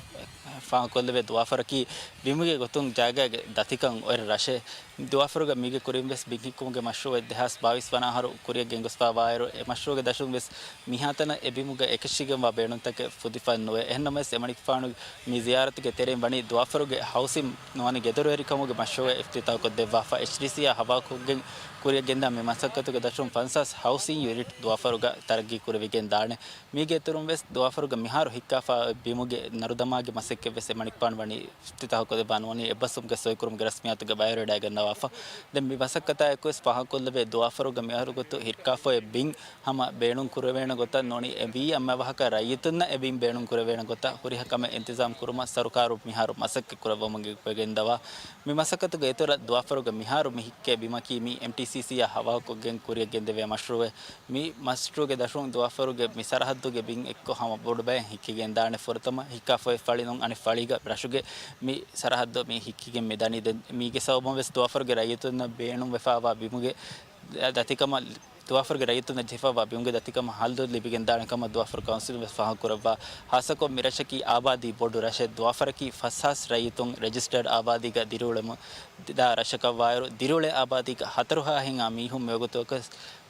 ފާހަގަކޮށްލެވޭ ދުވާފަރަކީ ބިމުގެ ގޮތުން ޖާގައިގެ ދަތިކަން އޮތް ރަށެއް. ދުވާފަރުގަ މީގެ ކުރިން ވެސް ބިން ހިއްކުމުގެ މަޝްރޫޢު ދެހާސް ބާވީސް ވަނަ އަހަރު ކުރިއަށް ގެންގޮސްފައިވާއިރު، އެ މަޝްރޫޢުގެ ދަށުން ވެސް މިހާތަނަށް އެ ބިމުގަ އެކަށީގެންވާ ބޭނުންތަކެއް ފުދިފައެއް ނުވޭ. އެހެންނަމަވެސް، އެމަނިކުފާނު މި ޒިޔާރަތުގެ ތެރެއިން ވަނީ ދުވާފަރުގެ ހައުސިން ނުވަނީ ގެދޮރުވެރިކަމުގެ މަޝްރޫޢެއް އިފްތިތާޙުކޮށްދެއްވާފަ. އެޗްޑީސީއާ ހަވާލުކޮށްގެން ކުރިއަށް ގެންދާ މި މަސައްކަތުގެ ދަށުން ފަންސާސް ހައުސިން ޔުނިޓް ދުވާފަރުގަ ތަރައްގީ ކުރެވިގެން ދާނެ. މީގެ އިތުރުން ވެސް ދުވާފަރުގަ މިހާރު ހިއްކާފަ އޮތް ބިމުގެ ނަރުދަމާގެ މަސައްކަތް ވެސް އެމަނިކުފާނު ވަނީ އިފްތިތާޙުކޮށްދެއްވާ ނުވަނީ އެއްބަސްވުމުގެ ސޮއިކުރުމުގެ ރަސްމިއްޔާތުގަ ބައިވެރިވެޑައިގަންނަވާފަ. ދެން މި މަސައްކަތާ އެކުވެސް ފާހަގަކޮށްލެވޭ ދުވާފަރުގަ މިހާރު ގޮތު ހިއްކާފަ އޮތް ބިން ހަމަ ބޭނުން ކުރެވޭނެ ގޮތަށް ނޫނީ އެ ވީ އަންމެ ވާހަކަ ރައްޔިތުންނަށް އެ ބިން ބޭނުން ކުރެވޭނެ ގޮތަށް ހުރިހާ ކަމެއް އިންތިޒާމް ކުރުމަށް ސަރުކާރު މިހާރު މަސައްކަތް ކުރައްވަމުން ގެންދަވާ. މި މަސައްކަތުގެ އިތުރަށް ދުވާފަރުގެ މިހާރު މި ހިއްކޭ ބިމަކީ މި އެމްޓީސީސީއާ ހަވާލުކޮށްގެން ކުރިއަށް ގެންދެވޭ މަޝްރޫޢެއް. މި މަޝްރޫޢުގެ ދަށުން ދުވާފަރުގެ މި ސަރަހައްދުގެ ބިން އެއްކޮށް ހަމަ ބޮޑު ބައެއް ހިއްކިގެން ދާނެ. ފުރަތަމަ ހިއްކާފައި ފަޅި ނޫން އަނެއް ފަޅީގަ ރަށުގެ މި ސަރަހައްދު މި ހިއްކިގެން މި ދަނީ. ދެން މީގެ ސަބަބުން ވެސް ދުވާފަރުގެ ރައްޔިތުންނަށް ބޭނުންވެފައިވާ ބިމުގެ ދަތިކަމަށް ދުވާފަރުގެ ރައްޔިތުންނަށް ޖެހިފައިވާ ބިމުގެ ދަތިކަމަށް ހައްލު ލިބިގެންދާނެ ކަމަށް ދުވާފަރު ކައުންސިލުން ވެސް ފާހަގަކުރައްވާ. ހާއްސަކޮށް މި ރަށަކީ އާބާދީ ބޮޑު ރަށެއް. ދުވާފަރަކީ ފަސް ހާސް ރައްޔިތުން ރެޖިސްޓަރޑް އާބާދީގަ ދިރިއުޅެމުން ދާ ރަށަކަށްވާއިރު، ދިރިއުޅޭ އާބާދީގަ ހަތަރު ހާހެއްހާ މީހުން މިވަގުތު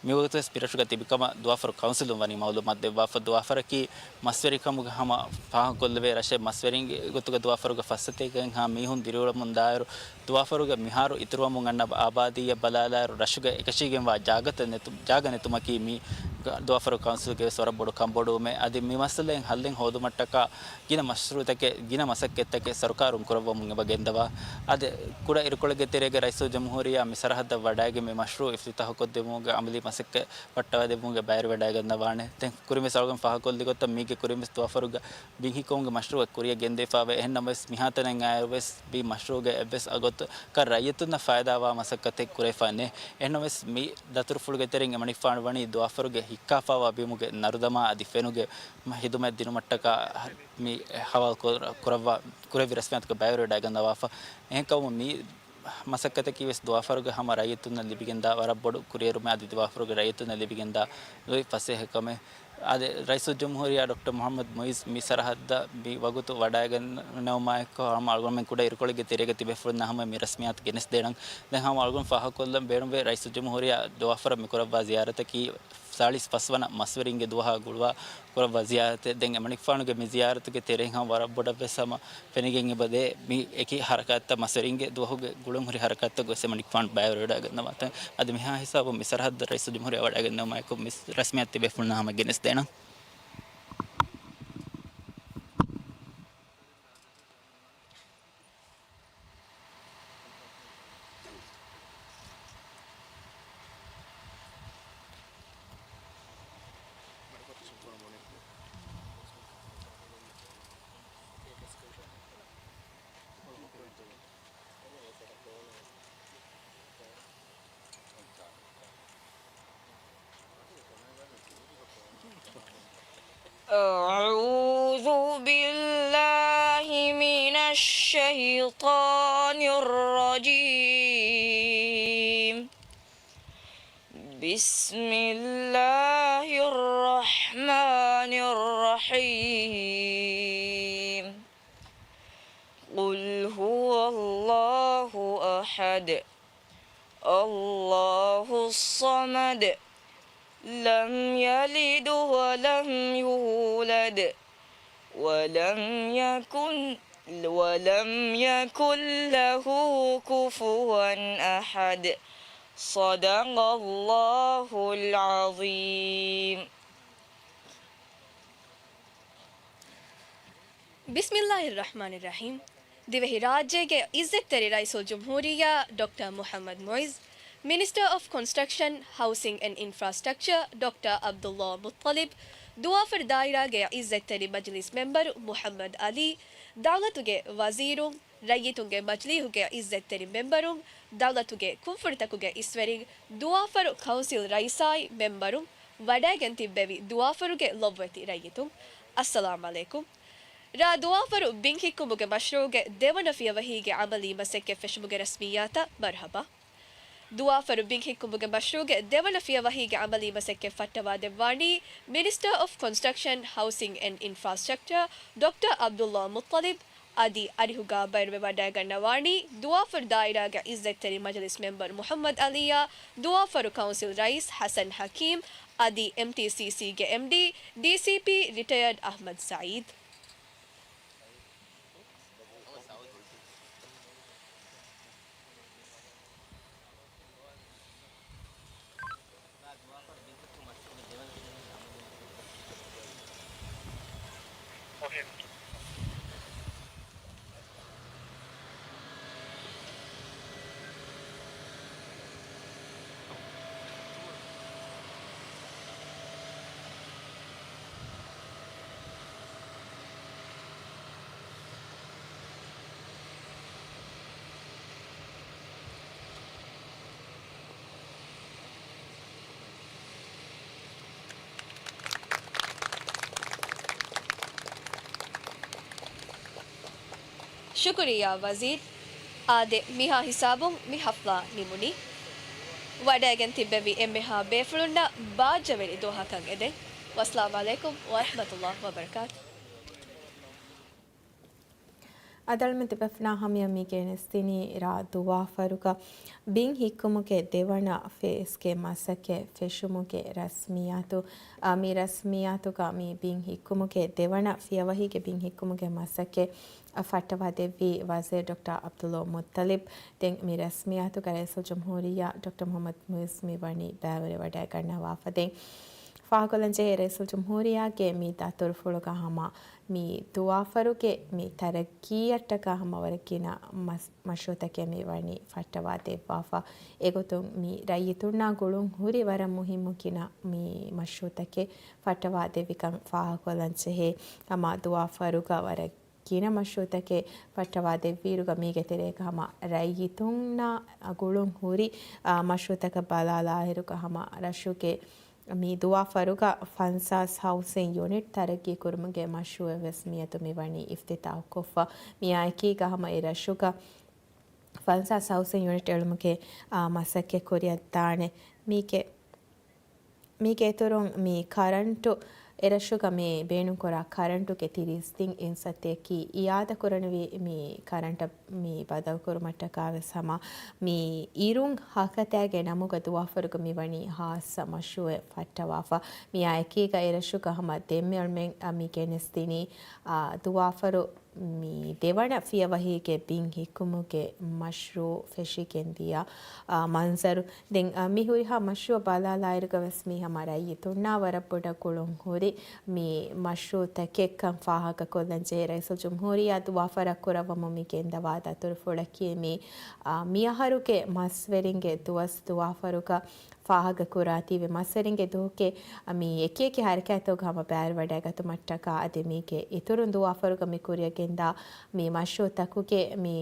މިވަގުތުވެސް މިރަށުގަ ތިބިކަމަށް ދުވާފަރު ކައުންސިލުން ވަނީ މައުލޫމާތު ދެއްވާފަ. ދުވާފަރަކީ މަސްވެރިކަމުގެ ހަމަ ފާހަގަކޮށްލެވޭ ރަށެއް. މަސްވެރިންގެ ގޮތުގަ ދުވާފަރުގަ ފައްސަތޭކައެއްހާ މީހުން ދިރިއުޅެމުން ދާއިރު، ދުވާފަރުގެ މިހާރު އިތުރުވަމުން އަންނަ އާބާދީއަށް ބަލާލާއިރު، ރަށުގަ އެކަށީގެންވާ ޖާގަތައް ނެތު-، ޖާގަ ނެތުމަކީ މި ދުވާފަރު ކައުންސިލްގެ ވެސް ވަރަށް ބޮޑު ކަންބޮޑުވުމެއް. އަދި މި މައްސަލައިން ހައްލެއް ހޯދުމަށްޓަކާ ގިނަ މަޝްރޫޢުތަކެއް، ގިނަ މަސައްކަތްތަކެއް ސަރުކާރުން ކުރައްވަމުން އެބަ ގެންދަވާ. އަދި ކުޑަ އިރުކޮޅެއްގެ ތެރޭގަ ރައީސުލްޖުމްހޫރިއްޔާ މި ސަރަހައްދަށް ވަޑައިގެން މި މަޝްރޫޢު އިފްތިތާޙުކޮށްދެއްވުމުގެ އަމަލީ މަސައްކަތް ވައްޓަވައިދެއްވުމުގެ ބައިވެރިވެޑައިގަންނަވާނެ. ދެން ކުރިންވެސް އަޅުގަނޑު ފާހަގަކޮށްލި ގޮތަށް މީގެ ކުރިންވެސް ދުވާފަރުގަ ބިން ހިއްކުމުގެ މަޝްރޫޢެއް ކުރިއަށް ގެންދެވިފައިވޭ. އެހެންނަމަވެސް، މިހާތަނަށް އައިއިރުވެސް މި މަޝްރޫޢުގެ އެއްވެސް އަގުތަކަށް ރައްޔިތުންނަށް ފައިދާވާ މަސައްކަތެއް ކުރެވިފައެއް ނެތް. އެހެންނަމަވެސް، މި ދަތުރުފުޅުގެ ތެރެއިން އެމަނިކުފާނު ވަނީ ދުވާފަރުގެ ހިއްކާފައިވާ ބިމުގެ ނަރުދަމާ އަދި ފެނުގެ ހިދުމަތް ދިނުމަށްޓަކާ މި ހަވާލު ކުރ-، ކުރައްވާ، ކުރެއްވި ރަސްމިއްޔާތުގަ ބައިވެރިވެޑައިގަންނަވާފަ. އެހެންކަމުން މި މަސައްކަތަކީ ވެސް ދުވާފަރުގެ ހަމަ ރައްޔިތުންނަށް ލިބިގެންދާ ވަރަށް ބޮޑު ކުރިއެރުމެއް. އަދި ދުވާފަރުގެ ރައްޔިތުންނަށް ލިބިގެންދާ ލުއި ފަސޭހަ ކަމެއް. އަދި ރައީސުލްޖުމްހޫރިއްޔާ ޑޮކްޓަރ މުޙައްމަދު މުޢިއްޒު މި ސަރަހައްދަށް މި ވަގުތު ވަޑައިގަންނަވުމާއެކު، ހަމަ އަޅުގަނޑުމެން ކުޑަ އިރުކޮޅެއްގެ ތެރޭގަ ތިބޭފުޅުންނާ ހަމަ މި ރަސްމިއްޔާތު ގެނެސްދޭނަން. ދެން ހަމަ އަޅުގަނޑު ފާހަގަކޮށްލަން ބޭނުންވޭ، ރައީސުލްޖުމްހޫރިއްޔާ ދުވާފަރަށް މި ކުރައްވާ ޒިޔާރަތަކީ ސާޅީސް ފަސް ވަނަ މަސްވެރިންގެ ދުވަހާ ގުޅުވާ ކުރައްވާ ޒިޔާރަތެއް. ދެން އެމަނިކުފާނުގެ މި ޒިޔާރަތުގެ ތެރެއިން ހަމަ ވަރަށް ބޮޑަށް ވެސް ހަމަ ފެނިގެން އެބަދޭ މި އެކި ހަރަކާތްތައް، މަސްވެރިންގެ ދުވަހުގެ ގުޅުން ހުރި ހަރަކާތްތައް ގޮސް އެމަނިކުފާނު ބައިވެރިވެޑައިގަންނަވާތަން. އަދި މިހާ ހިސާބުން މި ސަރަހައްދަށް ރައީސުލްޖުމްހޫރިއްޔާ ވަޑައިގަންނަވުމާއެކު މި ރަސްމިއްޔާތު ތިބޭފުޅުންނާ ހަމަ ގެނެސްދޭނަން. أعوذ بالله من الشيطان الرجيم. بسم الله الرحمن الرحيم. قل هو الله أحد. الله الصمد. لم يلد ولم يولد. ولم يكن، ولم يكن له كفوا أحد. صدق الله العظيم. ބިސްމިއްލާހިއްރަޙްމާނިއްރަޙީމް. ދިވެހިރާއްޖޭގެ ޢިއްޒަތްތެރި ރައީސުލްޖުމްހޫރިއްޔާ ޑޮކްޓަރ މުޙައްމަދު މުޢިއްޒު، މިނިސްޓަރ އޮފް ކޮންސްޓްރަކްޝަން، ހައުސިން އެންޑް އިންފްރާސްޓްރަކްޗަރ ޑޮކްޓަރ ޢަބްދުﷲ މުއްޠަލިބް، ދުވާފަރު ދާއިރާގެ ޢިއްޒަތްތެރި މަޖިލިސް މެމްބަރު މުޙައްމަދު ޢަލީ، ދައުލަތުގެ ވަޒީރުން، ރައްޔިތުންގެ މަޖިލީހުގެ އިއްޒަތްތެރި މެމްބަރުން، ދައުލަތުގެ ކުންފުނިތަކުގެ އިސްވެރިން، ދުވާފަރު ކައުންސިލް ރައީސާއި މެމްބަރުން ވަޑައިގެން ތިއްބެވި ދުވާފަރުގެ ލޮބުވެތި ރައްޔިތުން، އައްސަލާމް ޢަލައިކުމް. ރ. ދުވާފަރު ބިން ހިއްކުމުގެ މަޝްރޫޢުގެ ދެވަނަ ފިޔަވަހީގެ ޢަމަލީ މަސައްކަތް ފެށުމުގެ ރަސްމިއްޔާތަށް މަރުޙަބާ. ދުވާފަރު ބިން ހިއްކުމުގެ މަޝްރޫޢުގެ ދެވަނަ ފިޔަވަހީގެ ޢަމަލީ މަސައްކަތް ފައްޓަވާ ދެއްވާނީ މިނިސްޓަރ އޮފް ކޮންސްޓްރަކްޝަން، ހައުސިން އެންޑް އިންފްރާސްޓްރަކްޗަރ ޑޮކްޓަރ ޢަބްދުﷲ މުއްޠަލިބް. އަދި އަރިހުގަ ބައިވެވަޑައިގަންނަވާނީ ދުވާފަރު ދާއިރާގެ އިއްޒަތްތެރި މަޖިލިސް މެމްބަރު މުޙައްމަދު ޢަލީއާ، ދުވާފަރު ކައުންސިލް ރައީސް ޙަސަން ޙަކީމް، އަދި އެމްޓީސީސީގެ އެމްޑީ، ޑީސީޕީ ރިޓަޔަރޑް އަޙްމަދު ސަޢީދު. ޝުކުރިއްޔާ ވަޒީރު. އާދެ، މިހާ ހިސާބުން މި ޙަފްލާ ނިމުނީ. ވަޑައިގެން ތިއްބެވި އެންމެހާ ބޭފުޅުންނަށް ބާއްޖަވެރި ދުވަހަކަށް އެދެން. ވައްސަލާމް ޢަލައިކުމް ވަރަޙްމަތުﷲ ވަބަރަކާތު. އަދި އަޅުމެން ތިބޭފުޅުންނާ ހަމަޔަށް މި ގެނެސްދިނީ ރ. ދުވާފަރުގަ ބިން ހިއްކުމުގެ ދެވަނަ ފޭސްގެ މަސައްކަތް ފެށުމުގެ ރަސްމިއްޔާތު. އާ، މި ރަސްމިއްޔާތުގަ މި ބިން ހިއްކުމުގެ ދެވަނަ ފިޔަވަހީގެ ބިން ހިއްކުމުގެ މަސައްކަތް ފައްޓަވާ ދެއްވީ ވަޒީރު ޑޮކްޓަރ ޢަބްދުﷲ މުއްޠަލިބް. ދެން މި ރަސްމިއްޔާތުގަ ރައީސުލްޖުމްހޫރިއްޔާ ޑޮކްޓަރ މުޙައްމަދު މުޢިއްޒު މި ވަނީ ބައިވެރިވަޑައިގަންނަވާފަ. ދެން ފާހަގަކޮށްލަންޖެހޭ، ރައީސުލްޖުމްހޫރިއްޔާގެ މި ދަތުރުފުޅުގަ ހަމަ މި ދުވާފަރުގެ މި ތަރައްޤީއަށްޓަކާ ހަމަ ވަރަށް ގިނަ މަސް-، މަޝްރޫޢުތަކެއް މި ވަނީ ފައްޓަވާ ދެއްވާފަ. އެގޮތުން މި ރައްޔިތުންނާ ގުޅުން ހުރި ވަރަށް މުހިއްމު ގިނަ މި މަޝްރޫޢުތަކެއް ފައްޓަވާ ދެއްވިކަން ފާހަގަކޮށްލަންޖެހޭ. ހަމަ ދުވާފަރުގަ ވަރަށް ގިނަ މަޝްރޫޢުތަކެއް ފައްޓަވާ ދެއްވިއިރުގަ މީގެ ތެރޭގަ ހަމަ ރައްޔިތުންނާ ގުޅުން ހުރި، އާ، މަޝްރޫޢުތަކަށް ބަލާލާއިރުގަ ހަމަ ރަށުގެ މި ދުވާފަރުގަ ފަންސާސް ހައުސިން ޔުނިޓް ތަރައްޤީ ކުރުމުގެ މަޝްރޫޢެއް ވެސް މިއަދު މި ވަނީ އިފްތިތާޙުކޮށްފަ. މިއާއެކީގަ ހަމަ އެ ރަށުގަ ފަންސާސް ހައުސިން ޔުނިޓް އެޅުމުގެ، އާ، މަސައްކަތް ކުރިއަށްދާނެ. މީގެ، މީގެ އިތުރުން މި ކަރަންޓު، އެ ރަށުގަ މި ބޭނުންކުރާ ކަރަންޓުގެ ތިރީސް ތިން އިންސައްތައަކީ އިއާދަކުރަނިވި މި ކަރަންޓަށް މި ބަދަލުކުރުމަށްޓަކާ ވެސް ހަމަ މި އިރުން ހަކަތައިގެ ނަމުގަ ދުވާފަރުގަ މި ވަނީ ހާއްސަ މަޝްރޫޢެއް ފައްޓަވާފަ. މިއާއެކީގަ އެ ރަށުގަ ހަމަ ދެންމެ އަޅުމެން މި ގެނެސްދިނީ، އާ، ދުވާފަރު މި ދެވަނަ ފިޔަވަހީގެ ބިން ހިއްކުމުގެ މަޝްރޫޢު ފެށިގެންދިޔަ، އާ، މަންޒަރު. ދެން، އާ، މި ހުރިހާ މަޝްރޫޢު ބަލާލާއިރުގަ ވެސް މީ ހަމަ ރައްޔިތުންނާ ވަރަށް ބޮޑަށް ގުޅުން ހުރި މި މަޝްރޫޢުތަކެއްކަން ފާހަގަކޮށްލަންޖެހޭ. ރައީސުލްޖުމްހޫރިއްޔާ ދުވާފަރަށް ކުރައްވަމުން މި ގެންދަވާ ދަތުރުފުޅަކީ މި، އާ، މިއަހަރުގެ މަސްވެރިންގެ ދުވަސް ދުވާފަރުގަ ފާހަގަކުރާތީވެ މަސްވެރިންގެ ދުވަހުގެ މި އެކިއެކި ހަރަކާތްތަކުގަ ހަމަ ބައިވެރިވަޑައިގަތުމަށްޓަކާ އަދި މީގެ އިތުރުން ދުވާފަރުގަ މި ކުރިއަށް ގެންދާ މި މަޝްރޫޢުތަކުގެ މި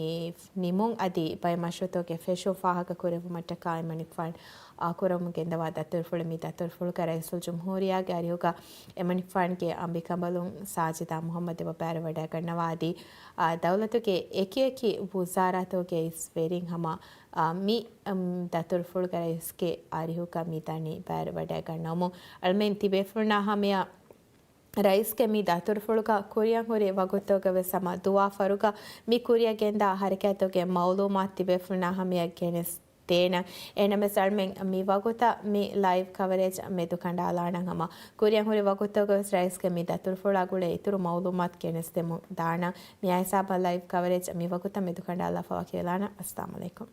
ނިމުން އަދި ބައެއް މަޝްރޫޢުތަކުގެ ފެށުން ފާހަގަކުރެއްވުމަށްޓަކާ އެމަނިކުފާން، އާ، ކުރަމުން ގެންދަވާ ދަތުރުފުޅެއް. މި ދަތުރުފުޅުގަ ރައީސުލްޖުމްހޫރިއްޔާގެ އަރިހުގަ އެމަނިކުފާންގެ އަނބިކަނބަލުން ސާޖިދާ މުޙައްމަދު އެބަ ބައިވެރިވަޑައިގަންނަވާ އަދި، އާ، ދައުލަތުގެ އެކިއެކި ވުޒާރާތަކުގެ އިސް ވެރިން ހަމަ އާ، މި، އަމް، ދަތުރުފުޅުގަ ރައީސްގެ އަރިހުގަ މި ދަނީ ބައިވެރިވަޑައިގަންނަވަމުން އަޅުމެން ތިބޭފުޅުންނާ ހަމަޔަށް ރައީސްގެ މި ދަތުރުފުޅުގަ ކުރިއަށް ހުރި ވަގުތުގަ ވެސް ހަމަ ދުވާފަރުގަ މި ކުރިއަށް ގެންދާ ހަރަކާތުގެ މައުލޫމާތު ތިބޭފުޅުންނާ ހަމަޔަށް ގެނެސް ދޭނަން. އެހެންނަމަވެސް އަޅުމެން މި ވަގުތަށް މި ލައިވް ކަވަރޭޖް މެދުކަނޑާލާނަން ހަމަ ކުރިއަށް ހުރި ވަގުތުގަ ވެސް ރައީސްގެ މި ދަތުރުފުޅާ ގުޅޭ އިތުރު މައުލޫމާތު ގެނެސްދެމުން ދާނަން. މިއާ ހިސާބަށް ލައިވް ކަވަރޭޖް މި ވަގުތަށް މެދުކަނޑާލާފަ ވަކިވެލާނަން. އައްސަލާމު ޢަލައިކުމް.